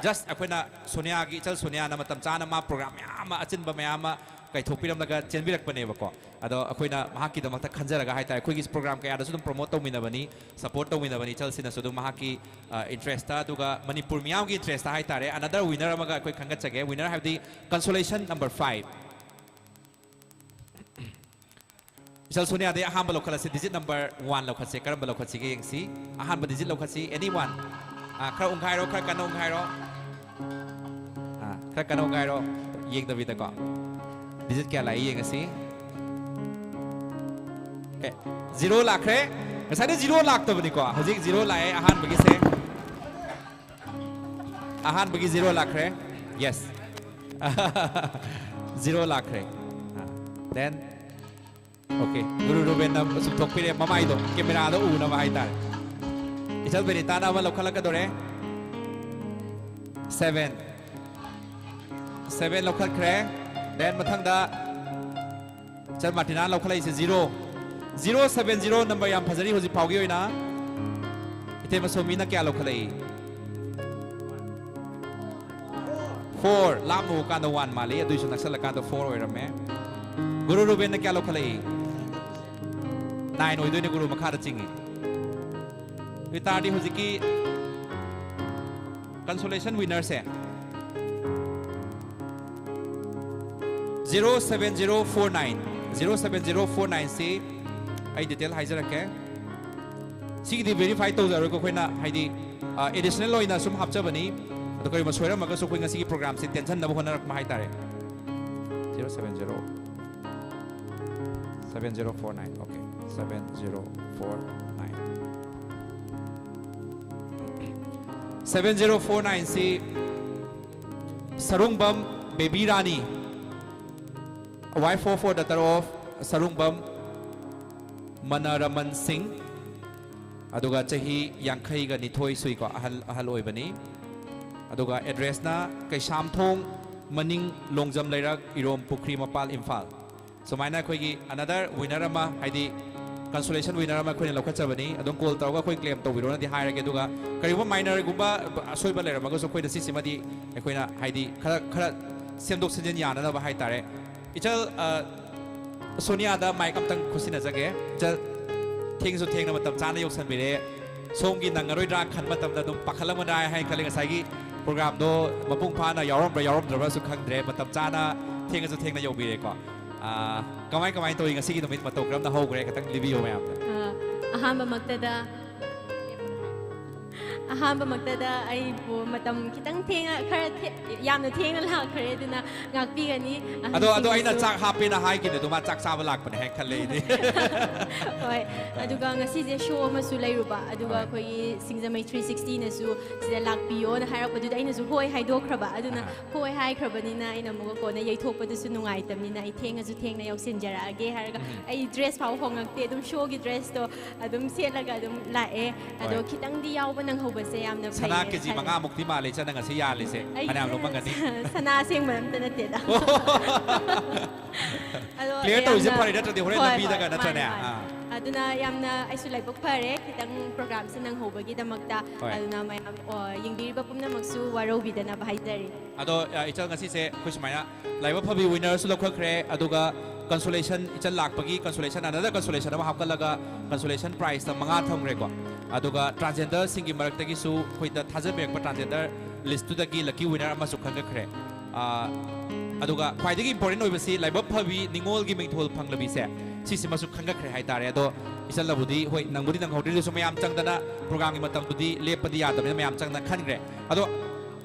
Just ꯑꯩꯈꯣꯏꯅ ꯁꯣꯅꯤꯌꯥꯒꯤ, ꯏꯆꯜ ꯁꯣꯅꯤꯌꯥꯅ ꯃꯇꯝ ꯆꯥꯅ ꯃꯥ program ꯃꯌꯥꯝ ꯑꯃ, ꯑꯆꯤꯟꯕ ꯃꯌꯥꯝ ꯑꯃ ꯀꯥꯏꯊꯣꯛꯄꯤꯔꯝꯂꯒ ꯆꯦꯟꯕꯤꯔꯛꯄꯅꯦꯕꯀꯣ꯫ ꯑꯗꯣ ꯑꯩꯈꯣꯏꯅ ꯃꯍꯥꯛꯀꯤꯗꯃꯛꯇ ꯈꯟꯖꯔꯒ ꯍꯥꯏꯇꯥꯔꯦ, ꯑꯩꯈꯣꯏꯒꯤ program ꯀꯌꯥꯗꯁꯨ ꯑꯗꯨꯝ promote ꯇꯧꯃꯤꯟꯅꯕꯅꯤ, support ꯇꯧꯃꯤꯟꯅꯕꯅꯤ, ꯏꯆꯜꯁꯤꯅꯁꯨ ꯑꯗꯨꯝ ꯃꯍꯥꯛꯀꯤ, ꯑ, interestꯇ, ꯑꯗꯨꯒ ꯃꯅꯤꯄꯨꯔ ꯃꯤꯌꯥꯝꯒꯤ interestꯇ ꯍꯥꯏꯇꯥꯔꯦ, another winner ꯑꯃꯒ ꯑꯩꯈꯣꯏ ꯈꯟꯒꯠꯆꯒꯦ꯫ Winner ꯍꯥꯏꯕꯗꯤ consolation number five꯫ ꯏꯆꯜ ꯁꯣꯅꯤꯌꯥꯗꯩ ꯑꯍꯥꯟꯕ ꯂꯧꯈꯠꯂꯁꯤ, digit number one ꯂꯧꯈꯠꯁꯦ꯫ ꯀꯔꯝꯕ ꯂꯧꯈꯠꯁꯤꯒꯦ ꯌꯦꯡꯁꯤ꯫ ꯑꯍꯥꯟꯕ digit ꯂꯧꯈꯠꯁꯤ, any one꯫ ꯑꯥ, ꯈꯔ ꯎꯪꯈꯥꯏꯔꯣ, ꯈꯔ ꯀꯟꯅ ꯎꯪꯈꯥꯏꯔꯣ꯫ ꯑꯥ, ꯈꯔ ꯀꯟꯅ ꯎꯪꯈꯥꯏꯔꯣ, ꯌꯦꯡꯗꯕꯤꯗꯀꯣ꯫ Digit ꯀꯌꯥ ꯂꯥꯛꯏ ꯌꯦꯡꯉꯁꯤ꯫ Okay, zero ꯂꯥꯛꯈ꯭ꯔꯦ꯫ ꯉꯁꯥꯏꯗꯤ zero ꯂꯥꯛꯇꯕꯅꯤꯀꯣ, ꯍꯧꯖꯤꯛ zero ꯂꯥꯛꯑꯦ ꯑꯍꯥꯟꯕꯒꯤꯁꯦ꯫ ꯑꯍꯥꯟꯕꯒꯤ zero ꯂꯥꯛꯈ꯭ꯔꯦ꯫ Yes꯫ Zero ꯂꯥꯛꯈ꯭ꯔꯦ꯫ ꯑꯥ, then, okay, ꯒꯨꯔꯨ ꯔꯨꯕꯦꯟꯅ ꯆꯨꯝꯊꯣꯛꯄꯤꯔꯦ, ꯃꯃꯥꯏꯗꯣ cameraꯗ ꯎꯅꯕ ꯍꯥꯏꯇꯥꯔꯦ꯫ ꯏꯆꯜ ꯕꯦꯅꯤꯇꯥꯅ ꯑꯃ ꯂꯧꯈꯠꯂꯛꯀꯗꯧꯔꯦ꯫ Seven꯫ Seven ꯂꯧꯈꯠꯈ꯭ꯔꯦ꯫ Then ꯃꯊꯪꯗ ꯏꯆꯜ ꯃꯥꯔꯇꯤꯅꯥ ꯂꯧꯈꯠꯂꯛꯏꯁꯦ zero꯫ Zero seven zero number ꯌꯥꯝ ꯐꯖꯔꯤ ꯍꯧꯖꯤꯛ ꯐꯥꯎꯒꯤ ꯑꯣꯏꯅ꯫ ꯏꯇꯩꯃ ꯁꯣꯃꯤꯅ ꯀꯌꯥ ꯂꯧꯈꯠꯂꯛꯏ? Four꯫ ꯂꯥꯞꯅ ꯎꯀꯥꯟꯗ one ꯃꯥꯜꯂꯤ, ꯑꯗꯨꯏꯁꯨ ꯅꯛꯁꯜꯂꯀꯥꯟꯗ four ꯑꯣꯏꯔꯝꯃꯦ꯫ ꯒꯨꯔꯨ ꯔꯨꯕꯦꯟꯅ ꯀꯌꯥ ꯂꯧꯈꯠꯂꯛꯏ? Nine ꯑꯣꯏꯗꯣꯏꯅꯦ, ꯒꯨꯔꯨ ꯃꯈꯥꯗ ꯆꯤꯡꯉꯤ꯫ ꯑꯗꯨ ꯑꯣꯏꯇꯥꯔꯗꯤ ꯍꯧꯖꯤꯛꯀꯤ consolation winnerꯁꯦ zero seven zero four nine, zero seven zero four nineꯁꯤ ꯑꯩ detail ꯍꯥꯏꯖꯔꯛꯀꯦ꯫ ꯁꯤꯒꯤꯗꯤ verify ꯇꯧꯖꯔꯣꯏꯀꯣ ꯑꯩꯈꯣꯏꯅ, ꯍꯥꯏꯗꯤ, ꯑ, additional ꯑꯣꯏꯅ ꯁꯨꯝ ꯍꯥꯞꯆꯕꯅꯤ꯫ ꯑꯗꯣ ꯀꯔꯤꯒꯨꯝꯕ ꯁꯣꯏꯔꯝꯃꯒꯁꯨ ꯑꯩꯈꯣꯏ ꯉꯁꯤꯒꯤ programꯁꯦ ꯇꯦꯟꯁꯟꯅꯕ ꯍꯣꯠꯅꯔꯛꯄ ꯍꯥꯏꯇꯥꯔꯦ꯫ Zero seven zero seven zero four nine, okay, seven zero four nine꯫ Seven zero four nineꯁꯤ Sarungbam Baby Rani, wife of four, daughter of Sarungbam ꯃꯅꯔꯃꯟ ꯁꯤꯡ, ꯑꯗꯨꯒ ꯆꯍꯤ ꯌꯥꯡꯈꯩꯒ ꯅꯤꯊꯣꯏ ꯁꯨꯏꯀꯣ, ꯑꯍꯜ ꯑꯍꯜ ꯑꯣꯏꯕꯅꯤ꯫ ꯑꯗꯨꯒ ꯑꯦꯗ꯭ꯔꯦꯁꯅ ꯀꯩꯁꯥꯝꯊꯣꯡ ꯃꯅꯤꯡ ꯂꯣꯡꯖꯝ ꯂꯩꯔꯛ, ꯏꯔꯣꯝ ꯄꯨꯈ꯭ꯔꯤ ꯃꯄꯥꯜ, ꯏꯝꯐꯥꯜ꯫ ꯁꯨꯃꯥꯏꯅ ꯑꯩꯈꯣꯏꯒꯤ another winner ꯑꯃ, ꯍꯥꯏꯗꯤ consolation winner ꯑꯃ ꯑꯩꯈꯣꯏꯅ ꯂꯧꯈꯠꯆꯕꯅꯤ꯫ ꯑꯗꯨꯝ ꯀꯣꯜ ꯇꯧꯔꯒ ꯑꯩꯈꯣꯏ ꯀ꯭ꯂꯦꯝ ꯇꯧꯕꯤꯔꯣꯅꯗꯤ ꯍꯥꯏꯔꯒꯦ꯫ ꯑꯗꯨꯒ ꯀꯔꯤꯒꯨꯝꯕ ꯃꯥꯏꯅꯔꯒꯨꯝꯕ ꯑꯁꯣꯏꯕ ꯂꯩꯔꯝꯃꯒꯁꯨ ꯑꯩꯈꯣꯏꯅ ꯁꯤꯁꯤꯃꯗꯤ ꯑꯩꯈꯣꯏꯅ ꯍꯥꯏꯗꯤ ꯈꯔ ꯈꯔ ꯁꯦꯝꯗꯣꯛ ꯁꯦꯝꯖꯤꯟ ꯌꯥꯅꯅꯕ ꯍꯥꯏꯇꯥꯔꯦ꯫ ꯏꯆꯜ, ꯑ, ꯁꯣꯅꯤꯌꯥꯗ ꯃꯥꯏꯛ ꯑꯝꯇꯪ ꯈꯨꯠꯁꯤꯟꯅꯖꯒꯦ꯫ ꯏꯆꯜ, ꯊꯦꯡꯁꯨ ꯊꯦꯡꯅ ꯃꯇꯝ ꯆꯥꯅ ꯌꯧꯁꯟꯕꯤꯔꯦ꯫ ꯁꯣꯝꯒꯤ ꯅꯪꯉꯔꯣꯏꯗ꯭ꯔꯥ ꯈꯟꯕ ꯃꯇꯝꯗ ꯑꯗꯨꯝ ꯄꯥꯈꯠꯂꯝꯒꯗ꯭ꯔꯥ ꯍꯥꯏꯅ ꯈꯜꯂꯤ꯫ ꯉꯁꯥꯏꯒꯤ ꯄ꯭ꯔꯣꯒ꯭ꯔꯥꯝꯗꯣ ꯃꯄꯨꯡ ꯐꯥꯅ ꯌꯥꯎꯔꯝꯕ꯭ꯔꯥ ꯌꯥꯎꯔꯝꯗ꯭ꯔꯕ꯭ꯔꯥꯁꯨ ꯈꯪꯗ꯭ꯔꯦ꯫ ꯃꯇꯝ ꯆꯥꯅ ꯊꯦꯡꯉꯁꯨ ꯊꯦꯡꯅ ꯌꯧꯕꯤꯔꯦꯀꯣ꯫ ꯑ, ꯀꯃꯥꯏ ꯀꯃꯥꯏ ꯇꯧꯏ ꯉꯁꯤꯒꯤ ꯅꯨꯃꯤꯠ? ꯃꯇꯧ ꯀꯔꯝꯅ ꯍꯧꯈ꯭ꯔꯦ? ꯈꯤꯇꯪ ꯂꯤꯕꯤꯌꯨ ꯃꯌꯥꯝꯗ꯫ ꯑ, ꯑꯍꯥꯟꯕꯃꯛꯇꯗ ꯑꯍꯥꯟꯕꯃꯛꯇꯗ ꯑꯩꯕꯨ ꯃꯇꯝ ꯈꯤꯇꯪ ꯊꯦꯡꯅ, ꯈꯔ ꯊꯦ-, ꯌꯥꯝꯅ ꯊꯦꯡꯅ ꯂꯥꯛꯈ꯭ꯔꯦ, ꯑꯗꯨꯅ ꯉꯥꯛꯄꯤꯒꯅꯤ ꯑꯗꯣ, ꯑꯗꯣ ꯑꯩꯅ ꯑꯍꯟꯁꯤꯡꯅꯁꯨ꯫ ꯆꯥꯛ ꯍꯥꯞꯄꯦꯅ ꯍꯥꯏꯈꯤꯕꯗꯣ, ꯃꯥ ꯆꯥꯛ ꯆꯥꯕ ꯂꯥꯛꯄꯅꯦ ꯍꯥꯏꯅ ꯈꯜꯂꯦ ꯑꯩꯗꯤ꯫ ꯍꯣꯏ, ꯑꯗꯨꯒ ꯉꯁꯤꯁꯦ ꯁꯣ ꯑꯃꯁꯨ ꯂꯩꯔꯨꯕ, ꯑꯗꯨꯒ ꯍꯣꯏ꯫ ꯑꯩꯈꯣꯏꯒꯤ ꯁꯤꯡꯖꯃꯩ ꯊ꯭ꯔꯤ ꯁꯤꯛꯁꯇꯤꯅꯁꯨ ꯁꯤꯗ ꯂꯥꯛꯄꯤꯌꯣꯅ ꯍꯥꯏꯔꯛꯄꯗꯨꯗ ꯑꯩꯅꯁꯨ ꯍꯣꯏ ꯍꯥꯏꯗꯣꯛꯈ꯭ꯔꯕ꯫ ꯑꯗꯨꯅ ꯑꯍꯥ꯫ ꯍꯣꯏ ꯍꯥꯏꯈ꯭ꯔꯕꯅꯤꯅ ꯑꯩꯅ ꯑꯃꯨꯛꯀ ꯀꯣꯟꯅ ꯌꯩꯊꯣꯛꯄꯗꯨꯁꯨ ꯅꯨꯡꯉꯥꯏꯇꯕꯅꯤꯅ ꯑꯩ ꯊꯦꯡꯉꯁꯨ ꯊꯦꯡꯅ ꯌꯧꯁꯤꯟꯖꯔꯛꯑꯒꯦ ꯍꯥꯏꯔꯒ ꯎꯝ꯫ ꯑꯩ ꯗ꯭ꯔꯦꯁ ꯐꯥꯎ ꯍꯣꯡꯉꯛꯇꯦ, ꯑꯗꯨꯝ ꯁꯣꯒꯤ ꯗ꯭ꯔꯦꯁꯇꯣ ꯑꯗꯨꯝ ꯁꯦꯠꯂꯒ ꯑꯗꯨꯝ ꯂꯥꯛꯑꯦ꯫ ꯑꯗꯣ ꯍꯣꯏ꯫ ꯈꯤꯇꯪꯗꯤ ꯌꯥꯎꯕ ꯅꯪꯍꯧꯕꯁꯦ ꯌꯥꯝꯅ ꯁꯅꯥ ꯐꯩꯌꯦꯅ ꯀꯦꯖꯤ ꯈꯜꯂꯦ꯫ ꯃꯉꯥꯃꯨꯛꯇꯤ ꯃꯥꯜꯂꯦ ꯏꯆꯟꯅ ꯉꯁꯤ ꯌꯥꯜꯂꯤꯁꯦ꯫ ꯑꯩ ꯐꯅꯌꯥꯝ ꯂꯨꯝꯃꯝꯒꯅꯤ꯫ ꯁ-, ꯁꯅꯥ ꯑꯁꯦꯡꯕ ꯑꯝꯇ ꯅꯠꯇꯦꯗ꯫ ꯑꯣ꯫ ꯑꯗꯣ clear ꯇꯧꯔꯤꯁꯦ ꯌꯥꯝꯅ ꯐꯔꯦ ꯅꯠꯇ꯭ꯔꯗꯤ ꯍꯣꯔꯦꯟ ꯍꯣꯏ, ꯂꯝꯕꯤꯗꯒ ꯍꯣꯏ, ꯅꯠꯇ꯭ꯔꯅꯦ? ꯃꯥꯅꯦ, ꯃꯥꯅꯦ꯫ ꯑꯥ꯫ ꯑꯗꯨꯅ ꯌꯥꯝꯅ ꯑꯩꯁꯨ ꯂꯥꯏꯕꯛ ꯐꯔꯦ, ꯈꯤꯇꯪ ꯄ꯭ꯔꯣꯒ꯭ꯔꯥꯝꯁꯦ ꯅꯪꯍꯧꯕꯒꯤꯗꯃꯛꯇ꯫ ꯍꯣꯏ꯫ ꯑꯗꯨꯅ ꯃꯌꯥꯝ, ꯑꯣ, ꯌꯦꯡꯕꯤꯔꯤꯕ ꯄꯨꯝꯅꯃꯛꯁꯨ ꯋꯥꯔꯧꯕꯤꯗꯅꯕ ꯍꯥꯏꯖꯔꯤ꯫ ꯑꯗꯣ, ꯑ, ꯏꯆꯜ, ꯉꯁꯤꯁꯦ ꯑꯩꯈꯣꯏ ꯁꯨꯃꯥꯏꯅ ꯂꯥꯏꯕꯛ ꯐꯕꯤ winnerꯁꯨ ꯂꯧꯈꯠꯈ꯭ꯔꯦ, ꯑꯗꯨꯒ consolation, ꯏꯆꯜ ꯂꯥꯛꯄꯒꯤ consolation, another consolation ꯑꯃ ꯍꯥꯞꯀꯠꯂꯒ consolation prizeꯇ ꯃꯉꯥ ꯊꯝꯈ꯭ꯔꯦꯀꯣ꯫ ꯑꯗꯨꯒ transgenderꯁꯤꯡꯒꯤ ꯃꯔꯛꯇꯒꯤꯁꯨ ꯑꯩꯈꯣꯏꯗ ꯊꯥꯖꯕꯤꯔꯛꯄ transgender listꯇꯨꯗꯒꯤ lucky winner ꯑꯃꯁꯨ ꯈꯟꯒꯠꯈ꯭ꯔꯦ꯫ ꯑꯥ, ꯑꯗꯨꯒ ꯈ꯭ꯋꯥꯏꯗꯒꯤ important ꯑꯣꯏꯕꯁꯤ ꯂꯥꯏꯕꯛ ꯐꯕꯤ ꯅꯤꯉꯣꯜꯒꯤ ꯃꯤꯡꯊꯣꯜ ꯐꯪꯂꯕꯤꯁꯦ, ꯁꯤꯁꯤꯃꯁꯨ ꯈꯟꯒꯠꯈ꯭ꯔꯦ ꯍꯥꯏꯇꯥꯔꯦ꯫ ꯑꯗꯣ ꯏꯆꯜꯅꯕꯨꯗꯤ, ꯍꯣꯏ, ꯅꯪꯕꯨꯗꯤ ꯅꯪꯍꯧꯗ꯭ꯔꯦ, ꯑꯗꯨꯁꯨ ꯃꯌꯥꯝ ꯆꯪꯗꯅ programꯒꯤ ꯃꯇꯝꯕꯨꯗꯤ ꯂꯦꯞꯄꯗꯤ ꯌꯥꯗꯕꯅꯤꯅ ꯃꯌꯥꯝ ꯆꯪꯗꯅ ꯈꯟꯈ꯭ꯔꯦ꯫ ꯑꯗꯣ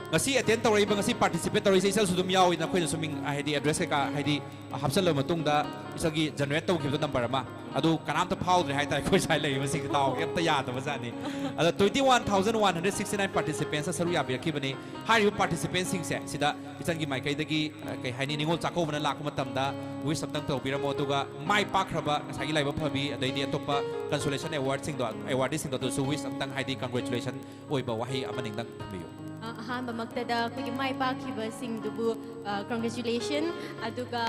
ꯉꯁꯤ ꯑꯦꯇꯦꯟ ꯇꯧꯔꯛꯏꯕ, ꯉꯁꯤ ꯄꯥꯔꯇꯤꯁꯤꯄꯦꯠ ꯇꯧꯔꯛꯏꯁꯦ ꯏꯆꯜꯁꯨ ꯑꯗꯨꯝ ꯌꯥꯎꯏ꯫ ꯅꯈꯣꯏꯅꯁꯨ ꯃꯤꯡ, ꯍꯥꯏꯗꯤ ꯑꯦꯗ꯭ꯔꯦꯁ ꯀꯩꯀꯥ, ꯍꯥꯏꯗꯤ ꯍꯥꯞꯆꯜꯂꯕ ꯃꯇꯨꯡꯗ ꯏꯆꯜꯒꯤ ꯖꯦꯅꯦꯔꯦꯠ ꯇꯧꯈꯤꯕꯗꯣ ꯅꯝꯕꯔ ꯑꯃ, ꯑꯗꯨ ꯀꯅꯥꯝꯇ ꯐꯥꯎꯗ꯭ꯔꯦ ꯍꯥꯏꯇꯥꯔꯦ꯫ ꯑꯩꯈꯣꯏ ꯁ꯭ꯋꯥꯏ ꯂꯩꯔꯤꯕꯁꯤꯡꯁꯦ ꯗꯥꯎ ꯑꯝꯇ ꯌꯥꯗꯕ ꯖꯥꯠꯅꯤ꯫ ꯑꯗꯣ twenty one thousand one hundred sixty nine ꯄꯥꯔꯇꯤꯁꯤꯄꯦꯟꯁꯅ ꯁꯔꯨꯛ ꯌꯥꯕꯤꯔꯛꯈꯤꯕꯅꯤ꯫ ꯍꯥꯏꯔꯤꯕ ꯄꯥꯔꯇꯤꯁꯤꯄꯦꯟꯁꯤꯡꯁꯦ ꯁꯤꯗ ꯏꯆꯜꯒꯤ ꯃꯥꯏꯀꯩꯗꯒꯤ, ꯑ, ꯀꯩ ꯍꯥꯏꯅꯤ, ꯅꯤꯉꯣꯜ ꯆꯥꯛꯀꯧꯕꯅ ꯂꯥꯛꯄ ꯃꯇꯝꯗ ꯋꯤꯁ ꯑꯝꯇꯪ ꯇꯧꯕꯤꯔꯝꯃꯣ, ꯑꯗꯨꯒ ꯃꯥꯏ ꯄꯥꯛꯈ꯭ꯔꯕ ꯉꯁꯥꯏꯒꯤ ꯂꯥꯏꯕꯛ ꯐꯕꯤ, ꯑꯗꯩꯗꯤ ꯑꯇꯣꯞꯄ ꯀꯟꯁꯣꯂꯦꯁꯟ ꯑꯦꯋꯥꯔꯗꯁꯤꯡꯗꯣ, ꯑꯦꯋꯥꯔꯗꯤꯁꯤꯡꯗꯣ ꯑꯗꯨꯁꯨ ꯋꯤꯁ ꯑꯝꯇꯪ, ꯍꯥꯏꯗꯤ ꯀꯪꯒ꯭ꯔꯦꯆꯨꯂꯦꯁꯟ ꯑꯣꯏꯕ ꯋꯥꯍꯩ ꯑꯃꯅꯤꯗꯪ ꯊꯝꯕꯤꯌꯨ꯫ ꯑ, ꯑꯍꯥꯟꯕꯃꯛꯇꯗ ꯑꯩꯈꯣꯏꯒꯤ ꯃꯥꯏ ꯄꯥꯛꯈꯤꯕꯁꯤꯡꯗꯨꯕꯨ, ꯑ, ꯀꯪꯒ꯭ꯔꯦꯆꯨꯂꯦꯁꯟ, ꯑꯗꯨꯒ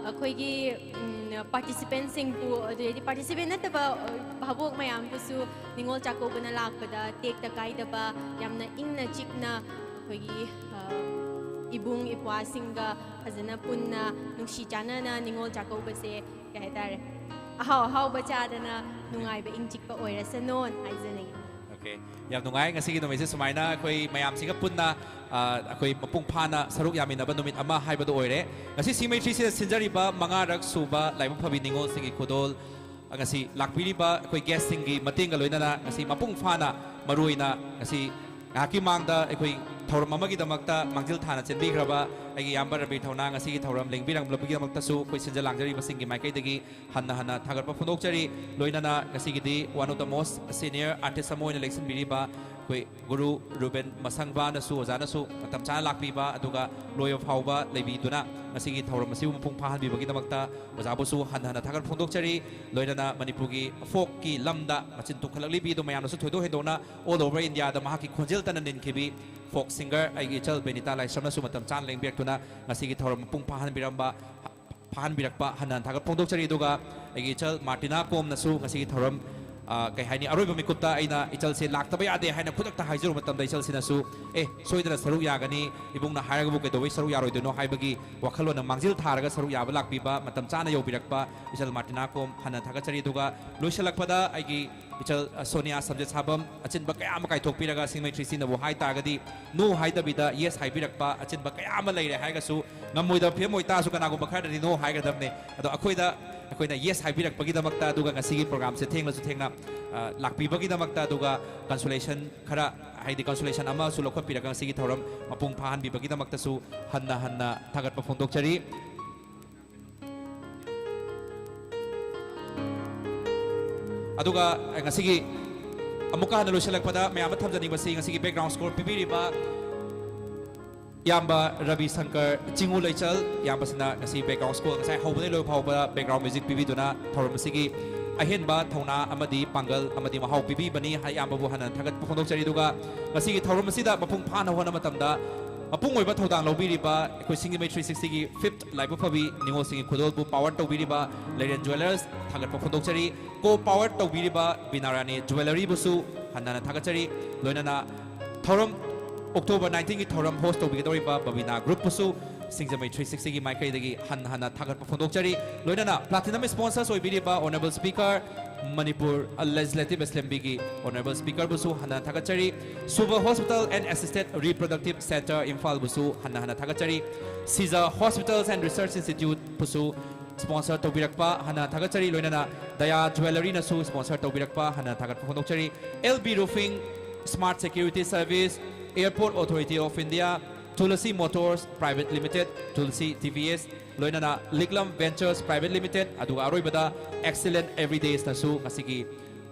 ꯑꯩꯈꯣꯏꯒꯤ, ꯎꯝ, ꯄꯥꯔꯇꯤꯁꯤꯄꯦꯟꯁꯤꯡꯕꯨ, ꯑꯗꯨꯗꯩꯗꯤ ꯄꯥꯔꯇꯤꯁꯤꯄꯦꯟ ꯅꯠꯇꯕ, ꯑ, ꯚꯥꯕꯣꯛ ꯃꯌꯥꯝꯕꯨꯁꯨ ꯅꯤꯉꯣꯜ ꯆꯥꯛꯀꯧꯕꯅ ꯂꯥꯛꯄꯗ ꯇꯦꯛꯇ ꯀꯥꯏꯗꯕ, ꯌꯥꯝꯅ ꯏꯪꯅ ꯆꯤꯛꯅ ꯑꯩꯈꯣꯏꯒꯤ, ꯑ, ꯏꯕꯨꯡ ꯏꯄ꯭ꯋꯥꯁꯤꯡꯒ ꯐꯖꯅ ꯄꯨꯟꯅ ꯅꯨꯡꯁꯤ ꯆꯥꯟꯅꯅ ꯅꯤꯉꯣꯜ ꯆꯥꯛꯀꯧꯕꯁꯦ, ꯀꯩ ꯍꯥꯏꯇꯥꯔꯦ, ꯑꯍꯥꯎ ꯑꯍꯥꯎꯕ ꯆꯥꯗꯅ ꯅꯨꯡꯉꯥꯏꯕ ꯏꯪ ꯆꯤꯛꯄ ꯑꯣꯏꯔꯁꯅꯣꯅ ꯍꯥꯏꯖꯅꯤꯡꯉꯤ꯫ ꯑꯣꯀꯦ, ꯌꯥꯝ ꯅꯨꯡꯉꯥꯏ ꯉꯁꯤꯒꯤ ꯅꯨꯃꯤꯠꯁꯦ ꯁꯨꯃꯥꯏꯅ ꯑꯩꯈꯣꯏ ꯃꯌꯥꯝꯁꯤꯒ ꯄꯨꯟꯅ, ꯑ, ꯑꯩꯈꯣꯏ ꯃꯄꯨꯡ ꯐꯥꯅ ꯁꯔꯨꯛ ꯌꯥꯃꯤꯟꯅꯕ ꯅꯨꯃꯤꯠ ꯑꯃ ꯍꯥꯏꯕꯗꯨ ꯑꯣꯏꯔꯦ꯫ ꯉꯁꯤ ꯁꯤꯡꯃꯩ ꯊ꯭ꯔꯤꯁꯤꯗ ꯁꯤꯟꯖꯔꯤꯕ ꯃꯉꯥꯔꯛ ꯁꯨꯕ ꯂꯥꯏꯕꯛ ꯐꯕꯤ ꯅꯤꯉꯣꯜꯁꯤꯡꯒꯤ ꯈꯨꯗꯣꯜ, ꯉꯁꯤ ꯂꯥꯛꯄꯤꯔꯤꯕ ꯑꯩꯈꯣꯏ ꯒꯦꯁꯁꯤꯡꯒꯤ ꯃꯇꯦꯡꯒ ꯂꯣꯏꯅꯅ ꯉꯁꯤ ꯃꯄꯨꯡ ꯐꯥꯅ, ꯃꯔꯨꯑꯣꯏꯅ ꯉꯁꯤ ꯉꯥꯏꯍꯥꯛꯀꯤ ꯃꯥꯡꯗ ꯑꯩꯈꯣꯏ ꯊꯧꯔꯝ ꯑꯃꯒꯤꯗꯃꯛꯇ ꯃꯥꯡꯖꯤꯜ ꯊꯥꯅ ꯆꯦꯟꯕꯤꯈ꯭ꯔꯕ ꯑꯩꯒꯤ ꯏꯌꯥꯝꯕ ꯔꯕꯤꯔ ꯊꯧꯅꯥ, ꯉꯁꯤꯒꯤ ꯊꯧꯔꯝ ꯂꯦꯡꯕꯤꯔꯝꯂꯕꯒꯤꯗꯃꯛꯇꯁꯨ ꯑꯩꯈꯣꯏ ꯁꯤꯟꯖ ꯂꯥꯡꯖꯔꯤꯕꯁꯤꯡꯒꯤ ꯃꯥꯏꯀꯩꯗꯒꯤ ꯍꯟꯅ ꯍꯟꯅ ꯊꯥꯒꯠꯄ ꯐꯣꯡꯗꯣꯛꯆꯔꯤ꯫ ꯂꯣꯏꯅꯅ ꯉꯁꯤꯒꯤꯗꯤ one of the most senior artist ꯑꯃ ꯑꯣꯏꯅ ꯂꯦꯡꯁꯤꯟꯕꯤꯔꯤꯕ ꯑꯩꯈꯣꯏ ꯒꯨꯔꯨ ꯔꯨꯕꯦꯟ ꯃꯁꯪꯕꯥꯅꯁꯨ, ꯑꯣꯖꯥꯅꯁꯨ ꯃꯇꯝ ꯆꯥꯅ ꯂꯥꯛꯄꯤꯕ, ꯑꯗꯨꯒ ꯂꯣꯏꯕ ꯐꯥꯎꯕ ꯂꯩꯕꯤꯗꯨꯅ ꯉꯁꯤꯒꯤ ꯊꯧꯔꯝ ꯑꯁꯤꯕꯨ ꯃꯄꯨꯡ ꯐꯥꯍꯟꯕꯤꯕꯒꯤꯗꯃꯛꯇ ꯑꯣꯖꯥꯕꯨꯁꯨ ꯍꯟꯅ ꯍꯟꯅ ꯊꯥꯒꯠꯄ ꯐꯣꯡꯗꯣꯛꯆꯔꯤ꯫ ꯂꯣꯏꯅꯅ ꯃꯅꯤꯄꯨꯔꯒꯤ ꯐꯣꯛꯀꯤ ꯂꯝꯗ ꯃꯆꯤꯟ ꯇꯨꯝꯈꯠꯂꯛꯂꯤꯕꯤ ꯑꯗꯨ ꯃꯌꯥꯝꯅꯁꯨ ꯊꯣꯏꯗꯣꯛ ꯍꯦꯟꯗꯣꯛꯅ all over Indiaꯗ ꯃꯍꯥꯛꯀꯤ ꯈꯣꯟꯖꯦꯜ ꯇꯅ ꯅꯤꯟꯈꯤꯕꯤ ꯐꯣꯛ ꯁꯤꯡꯒꯔ ꯑꯩꯒꯤ ꯏꯆꯜ ꯕꯦꯅꯤꯇꯥ ꯂꯥꯏꯁ꯭ꯔꯝꯅꯁꯨ ꯃꯇꯝ ꯆꯥꯅ ꯂꯦꯡꯕꯤꯔꯛꯇꯨꯅ ꯉꯁꯤꯒꯤ ꯊꯧꯔꯝ ꯃꯄꯨꯡ ꯐꯥꯍꯟꯕꯤꯔꯝꯕ, ꯐꯥꯍꯟꯕꯤꯔꯛꯄ ꯍꯟꯅ ꯍꯟꯅ ꯊꯥꯒꯠ ꯐꯣꯡꯗꯣꯛꯆꯔꯤ꯫ ꯑꯗꯨꯒ ꯑꯩꯒꯤ ꯏꯆꯜ ꯃꯥꯔꯇꯤꯅꯥ ꯀꯣꯝꯅꯁꯨ ꯉꯁꯤꯒꯤ ꯊꯧꯔꯝ, ꯑ, ꯀꯩ ꯍꯥꯏꯅꯤ, ꯑꯔꯣꯏꯕ ꯃꯤꯀꯨꯞꯇ ꯑꯩꯅ ꯏꯆꯜꯁꯦ ꯂꯥꯛꯇꯕ ꯌꯥꯗꯦ ꯍꯥꯏꯅ ꯈꯨꯗꯛꯇ ꯍꯥꯏꯖꯔꯨꯕ ꯃꯇꯝꯗ ꯏꯆꯜꯁꯤꯅꯁꯨ, "ꯑꯦ, ꯁꯣꯏꯗꯅ ꯁꯔꯨꯛ ꯌꯥꯒꯅꯤ, ꯏꯕꯨꯡꯅ ꯍꯥꯏꯔꯒꯕꯨ ꯀꯩꯗꯧꯕꯩ ꯁꯔꯨꯛ ꯌꯥꯔꯣꯏꯗꯣꯏꯅꯣ?" ꯍꯥꯏꯕꯒꯤ ꯋꯥꯈꯜꯂꯣꯟꯅ ꯃꯥꯡꯖꯤꯜ ꯊꯥꯔꯒ ꯁꯔꯨꯛ ꯌꯥꯕ ꯂꯥꯛꯄꯤꯕ, ꯃꯇꯝ ꯆꯥꯅ ꯌꯧꯕꯤꯔꯛꯄ ꯏꯆꯜ ꯃꯥꯔꯇꯤꯅꯥ ꯀꯣꯝ ꯍꯟꯅ ꯊꯥꯒꯠꯆꯔꯤ꯫ ꯑꯗꯨꯒ ꯂꯣꯏꯁꯤꯜꯂꯛꯄꯗ ꯑꯩꯒꯤ ꯏꯆꯜ, ꯑ, ꯁꯣꯅꯤꯌꯥ ꯁꯝꯖꯦꯠ ꯁꯥꯕꯝ, ꯑꯆꯤꯟꯕ ꯀꯌꯥ ꯑꯃ ꯀꯥꯏꯊꯣꯛꯄꯤꯔꯒ ꯁꯤꯡꯃꯩ ꯊ꯭ꯔꯤꯁꯤꯅꯕꯨ ꯍꯥꯏ ꯇꯥꯔꯒꯗꯤ no ꯍꯥꯏꯗꯕꯤꯗ yes ꯍꯥꯏꯕꯤꯔꯛꯄ, ꯑꯆꯤꯟꯕ ꯀꯌꯥ ꯑꯃ ꯂꯩꯔꯦ ꯍꯥꯏꯔꯒꯁꯨ ꯉꯝꯃꯣꯏꯗꯕ ꯐꯤꯕꯝ ꯑꯣꯏꯇꯥꯔꯁꯨ ꯀꯅꯥꯒꯨꯝꯕ ꯈꯔꯗꯗꯤ no ꯍꯥꯏꯒꯗꯕꯅꯦ꯫ ꯑꯗꯣ ꯑꯩꯈꯣꯏꯗ ꯑꯩꯈꯣꯏꯅ yes ꯍꯥꯏꯕꯤꯔꯛꯄꯒꯤꯗꯃꯛꯇ, ꯑꯗꯨꯒ ꯉꯁꯤꯒꯤ programꯁꯦ ꯊꯦꯡꯂꯁꯨ ꯊꯦꯡꯅ, ꯑ, ꯂꯥꯛꯄꯤꯕꯒꯤꯗꯃꯛꯇ, ꯑꯗꯨꯒ consolation ꯈꯔ, ꯍꯥꯏꯗꯤ consolation ꯑꯃꯁꯨ ꯂꯧꯈꯠꯄꯤꯔꯒ ꯉꯁꯤꯒꯤ ꯊꯧꯔꯝ ꯃꯄꯨꯡ ꯐꯥꯍꯟꯕꯤꯕꯒꯤꯗꯃꯛꯇꯁꯨ ꯍꯟꯅ ꯍꯟꯅ ꯊꯥꯒꯠꯄ ꯐꯣꯡꯗꯣꯛꯆꯔꯤ꯫ ꯑꯗꯨꯒ ꯉꯁꯤꯒꯤ ꯑꯃꯨꯛꯀ ꯍꯟꯅ ꯂꯣꯏꯁꯤꯜꯂꯛꯄꯗ ꯃꯌꯥꯝꯗ ꯊꯝꯖꯅꯤꯡꯕꯁꯤ, ꯉꯁꯤꯒꯤ background score ꯄꯤꯕꯤꯔꯤꯕ ꯏꯌꯥꯝꯕ ꯔꯕꯤ ꯁꯪꯀꯔ ꯆꯤꯡꯉꯨ ꯂꯩꯆꯜ, ꯏꯌꯥꯝꯕꯁꯤꯅ ꯉꯁꯤ background score, ꯉꯁꯥꯏ ꯍꯧꯕꯗꯒꯤ ꯂꯣꯏ ꯐꯥꯎꯕ background music ꯄꯤꯕꯤꯗꯨꯅ ꯊꯧꯔꯝ ꯑꯁꯤꯒꯤ ꯑꯍꯦꯟꯕ ꯊꯧꯅꯥ ꯑꯃꯗꯤ ꯄꯥꯡꯒꯜ ꯑꯃꯗꯤ ꯃꯍꯥꯎ ꯄꯤꯕꯤꯕꯅꯤ꯫ ꯏꯌꯥꯝꯕꯕꯨ ꯍꯟꯅ ꯊꯥꯒꯠꯄ ꯐꯣꯡꯗꯣꯛꯆꯔꯤ꯫ ꯑꯗꯨꯒ ꯉꯁꯤꯒꯤ ꯊꯧꯔꯝ ꯑꯁꯤꯗ ꯃꯄꯨꯡ ꯐꯥꯅ ꯍꯣꯠꯅꯕ ꯃꯇꯝꯗ ꯃꯄꯨꯡ ꯑꯣꯏꯕ ꯊꯧꯗꯥꯡ ꯂꯧꯕꯤꯔꯤꯕ ꯑꯩꯈꯣꯏ ꯁꯤꯡꯖꯃꯩ three sixtyꯒꯤ fifth ꯂꯥꯏꯕꯛ ꯐꯕꯤ ꯅꯤꯉꯣꯜꯁꯤꯡꯒꯤ ꯈꯨꯗꯣꯜꯕꯨ power ꯇꯧꯕꯤꯔꯤꯕ ꯂꯩꯔꯦꯟ Jewellers ꯊꯥꯒꯠꯄ ꯐꯣꯡꯗꯣꯛꯆꯔꯤ꯫ Co-power ꯇꯧꯕꯤꯔꯤꯕ ꯕꯤꯅꯥꯔꯥꯅꯤ Jewelleryꯕꯨꯁꯨ ꯍꯟꯅ ꯍꯟꯅ ꯊꯥꯒꯠꯆꯔꯤ꯫ ꯂꯣꯏꯅꯅ ꯊꯧꯔꯝ, October nineteenꯒꯤ ꯊꯧꯔꯝ host ꯇꯧꯕꯤꯒꯗꯧꯔꯤꯕ ꯕꯕꯤꯅꯥ Groupꯄꯨꯁꯨ ꯁꯤꯡꯖꯃꯩ three sixtyꯒꯤ ꯃꯥꯏꯀꯩꯗꯒꯤ ꯍꯟꯅ ꯍꯟꯅ ꯊꯥꯒꯠꯄ ꯐꯣꯡꯗꯣꯛꯆꯔꯤ꯫ ꯂꯣꯏꯅꯅ platinum sponsors ꯑꯣꯏꯕꯤꯔꯤꯕ Honourable Speaker, Manipur Legislative Assemblyꯒꯤ Honourable Speakerꯕꯨꯁꯨ ꯍꯟꯅ ꯊꯥꯒꯠꯆꯔꯤ꯫ Suva Hospital and Assisted Reproductive Centre ꯏꯝꯐꯥꯜꯕꯨꯁꯨ ꯍꯟꯅ ꯍꯟꯅ ꯊꯥꯒꯠꯆꯔꯤ꯫ Sija Hospitals and Research Instituteꯕꯨꯁꯨ sponsor ꯇꯧꯕꯤꯔꯛꯄ ꯍꯟꯅ ꯊꯥꯒꯠꯆꯔꯤ꯫ ꯂꯣꯏꯅꯅ Daya Jewelleryꯅꯁꯨ sponsor ꯇꯧꯕꯤꯔꯛꯄ ꯍꯟꯅ ꯊꯥꯒꯠꯄ ꯐꯣꯡꯗꯣꯛꯆꯔꯤ꯫ L B Roofing, Smart Security Service, Airport Authority of India, Tulsi Motors Private Limited, Tulsi TVS, ꯂꯣꯏꯅꯅ ꯂꯤꯛꯂꯝ Ventures Private Limited, ꯑꯗꯨꯒ ꯑꯔꯣꯏꯕꯗ Excellent Everydaysꯅꯁꯨ ꯉꯁꯤꯒꯤ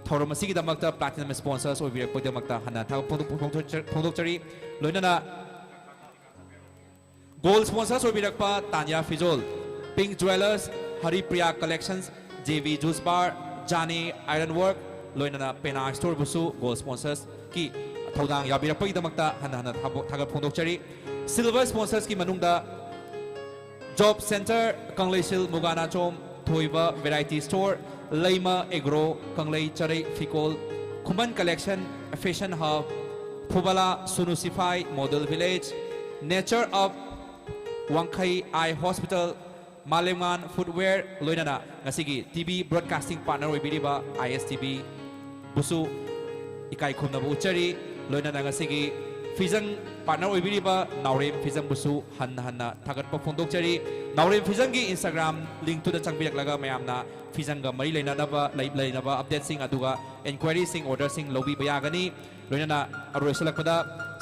ꯊꯧꯔꯝ ꯑꯁꯤꯒꯤꯗꯃꯛꯇ platinum sponsors ꯑꯣꯏꯕꯤꯔꯛꯄꯒꯤꯗꯃꯛꯇ ꯍꯟꯅ ꯊꯥꯒꯠ ꯐꯣꯡꯗꯣꯛ-, ꯐꯣꯡꯗꯣꯛꯆ-, ꯐꯣꯡꯗꯣꯛꯆꯔꯤ꯫ ꯂꯣꯏꯅꯅ Gold sponsors ꯑꯣꯏꯕꯤꯔꯛꯄ ꯇꯥꯅꯤꯌꯥ ꯐꯤꯖꯣꯜ, Pink Jewellers, Haripriya Collections, JV Juice Bar, Jani Ironwork, ꯂꯣꯏꯅꯅ Pena Storeꯕꯨꯁꯨ gold sponsorsꯀꯤ ꯊꯧꯗꯥꯡ ꯌꯥꯕꯤꯔꯛꯄꯒꯤꯗꯃꯛꯇ ꯍꯟꯅ ꯍꯟꯅ ꯊꯥꯕ-, ꯊꯥꯒꯠ ꯐꯣꯡꯗꯣꯛꯆꯔꯤ꯫ Silver sponsorsꯀꯤ ꯃꯅꯨꯡꯗ Job Centre, ꯀꯪꯂꯩꯁꯤꯜ ꯃꯨꯒꯥꯅꯥꯆꯣꯝ, ꯊꯣꯏꯕ Variety Store, ꯂꯩꯃ Agro, ꯀꯪꯂꯩ ꯆꯔꯩ ꯐꯤꯀꯣꯜ, ꯈꯨꯃꯟ Collection, Fashion Hub, ꯐꯨꯕꯂꯥ ꯁꯨꯅꯨ ꯁꯤꯐꯥꯏ Model Village, Nature Up, ꯋꯥꯡꯈꯩ Eye Hospital, ꯃꯥꯂꯦꯝꯉꯥꯟ Footwear, ꯂꯣꯏꯅꯅ ꯉꯁꯤꯒꯤ TV broadcasting partner ꯑꯣꯏꯕꯤꯔꯤꯕ ISTVꯕꯨꯁꯨ ꯏꯀꯥꯏ ꯈꯨꯝꯅꯕ ꯎꯠꯆꯔꯤ꯫ ꯂꯣꯏꯅꯅ ꯉꯁꯤꯒꯤ ꯐꯤꯖꯪ ꯄꯥꯔꯠꯅꯔ ꯑꯣꯏꯕꯤꯔꯤꯕ ꯅꯥꯎꯔꯦꯝ ꯐꯤꯖꯪꯕꯨꯁꯨ ꯍꯟꯅ ꯍꯟꯅ ꯊꯥꯒꯠꯄ ꯐꯣꯡꯗꯣꯛꯆꯔꯤ꯫ ꯅꯥꯎꯔꯦꯝ ꯐꯤꯖꯪꯒꯤ Instagram ꯂꯤꯡꯛꯇꯨꯗ ꯆꯪꯕꯤꯔꯛꯂꯒ ꯃꯌꯥꯝꯅ ꯐꯤꯖꯪꯒ ꯃꯔꯤ ꯂꯩꯅꯗꯕ, ꯂꯩ-, ꯂꯩꯅꯕ ꯑꯞꯗꯦꯠꯁꯤꯡ, ꯑꯗꯨꯒ ꯏꯟꯀ꯭ꯋꯥꯏꯔꯤꯁꯤꯡ, ꯑꯣꯔꯗꯔꯁꯤꯡ ꯂꯧꯕꯤꯕ ꯌꯥꯒꯅꯤ꯫ ꯂꯣꯏꯅꯅ ꯑꯔꯣꯏꯁꯤꯜꯂꯛꯄꯗ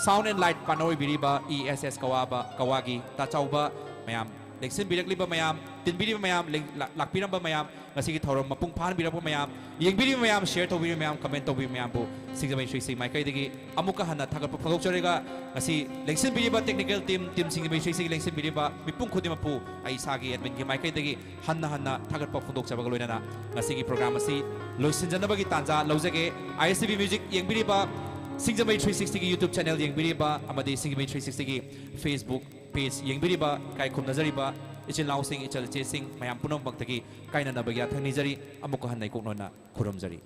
ꯁꯥꯎꯟ ꯑꯦꯟ ꯂꯥꯏꯠ ꯄꯥꯔꯠꯅꯔ ꯑꯣꯏꯕꯤꯔꯤꯕ ꯏ ꯑꯦꯁ ꯑꯦꯁ ꯀꯋꯥꯕ, ꯀꯋꯥꯒꯤ ꯇꯥꯆꯥꯎꯕ ꯃꯌꯥꯝ, ꯂꯦꯡꯁꯤꯟꯕꯤꯔꯛꯂꯤꯕ ꯃꯌꯥꯝ, ꯇꯤꯟꯕꯤꯔꯤꯕ ꯃꯌꯥꯝ, ꯂꯦꯡ-, ꯂꯥ-, ꯂꯥꯛꯄꯤꯔꯝꯕ ꯃꯌꯥꯝ, ꯉꯁꯤꯒꯤ ꯊꯧꯔꯝ ꯃꯄꯨꯡ ꯐꯥꯍꯟꯕꯤꯔꯛꯄ ꯃꯌꯥꯝ, ꯌꯦꯡꯕꯤꯔꯤꯕ ꯃꯌꯥꯝ, ꯁꯤꯌꯔ ꯇꯧꯕꯤꯔꯤꯕ ꯃꯌꯥꯝ, ꯀꯃꯦꯟ ꯇꯧꯕꯤꯕ ꯃꯌꯥꯝꯕꯨ ꯁꯤꯡꯖꯃꯩ ꯊ꯭ꯔꯤ ꯁꯤꯛꯁꯇꯤ ꯃꯥꯏꯀꯩꯗꯒꯤ ꯑꯃꯨꯛꯀ ꯍꯟꯅ ꯊꯥꯒꯠꯄ ꯐꯣꯡꯗꯣꯛꯆꯔꯒ, ꯉꯁꯤ ꯂꯦꯡꯁꯤꯟꯕꯤꯔꯤꯕ ꯇꯦꯛꯅꯤꯀꯦꯜ ꯇꯤꯝ, ꯇꯤꯝ ꯁꯤꯡꯖꯃꯩ ꯊ꯭ꯔꯤ ꯁꯤꯛꯁꯇꯤꯒꯤ ꯂꯦꯡꯁꯤꯟꯕꯤꯔꯤꯕ ꯃꯤꯄꯨꯝ ꯈꯨꯗꯤꯡꯃꯛꯄꯨ ꯑꯩ ꯏꯁꯥꯒꯤ ꯑꯦꯗꯃꯤꯟꯒꯤ ꯃꯥꯏꯀꯩꯗꯒꯤ ꯍꯟꯅ ꯍꯟꯅ ꯊꯥꯒꯠꯄ ꯐꯣꯡꯗꯣꯛꯆꯕꯒ ꯂꯣꯏꯅꯅ ꯉꯁꯤꯒꯤ ꯄ꯭ꯔꯣꯒ꯭ꯔꯥꯝ ꯑꯁꯤ ꯂꯣꯏꯁꯤꯟꯖꯅꯕꯒꯤ ꯇꯥꯟꯖꯥ ꯂꯧꯖꯒꯦ꯫ ꯑꯥꯏ ꯑꯦꯁ ꯇꯤ ꯚꯤ ꯃ꯭ꯌꯨꯖꯤꯛ ꯌꯦꯡꯕꯤꯔꯤꯕ, ꯁꯤꯡꯖꯃꯩ ꯊ꯭ꯔꯤ ꯁꯤꯛꯁꯇꯤꯒꯤ YouTube ꯆꯦꯅꯦꯜ ꯌꯦꯡꯕꯤꯔꯤꯕ ꯑꯃꯗꯤ ꯁꯤꯡꯖꯃꯩ ꯊ꯭ꯔꯤ ꯁꯤꯛꯁꯇꯤꯒꯤ Facebook ꯄꯦꯖ ꯌꯦꯡꯕꯤꯔꯤꯕ, ꯏꯀꯥꯏ ꯈꯨꯝꯅꯖꯔꯤꯕ ꯏꯆꯤꯜ ꯏꯅꯥꯎꯁꯤꯡ, ꯏꯆꯜ ꯏꯆꯦꯁꯤꯡ ꯃꯌꯥꯝ ꯄꯨꯝꯅꯃꯛꯇꯒꯤ ꯀꯥꯏꯅꯅꯕꯒꯤ ꯌꯥꯊꯪ ꯅꯤꯖꯔꯤ꯫ ꯑꯃꯨꯛꯀ ꯍꯟꯅ ꯏꯀꯣꯛꯅꯅ ꯈꯨꯔꯨꯝꯖꯔꯤ꯫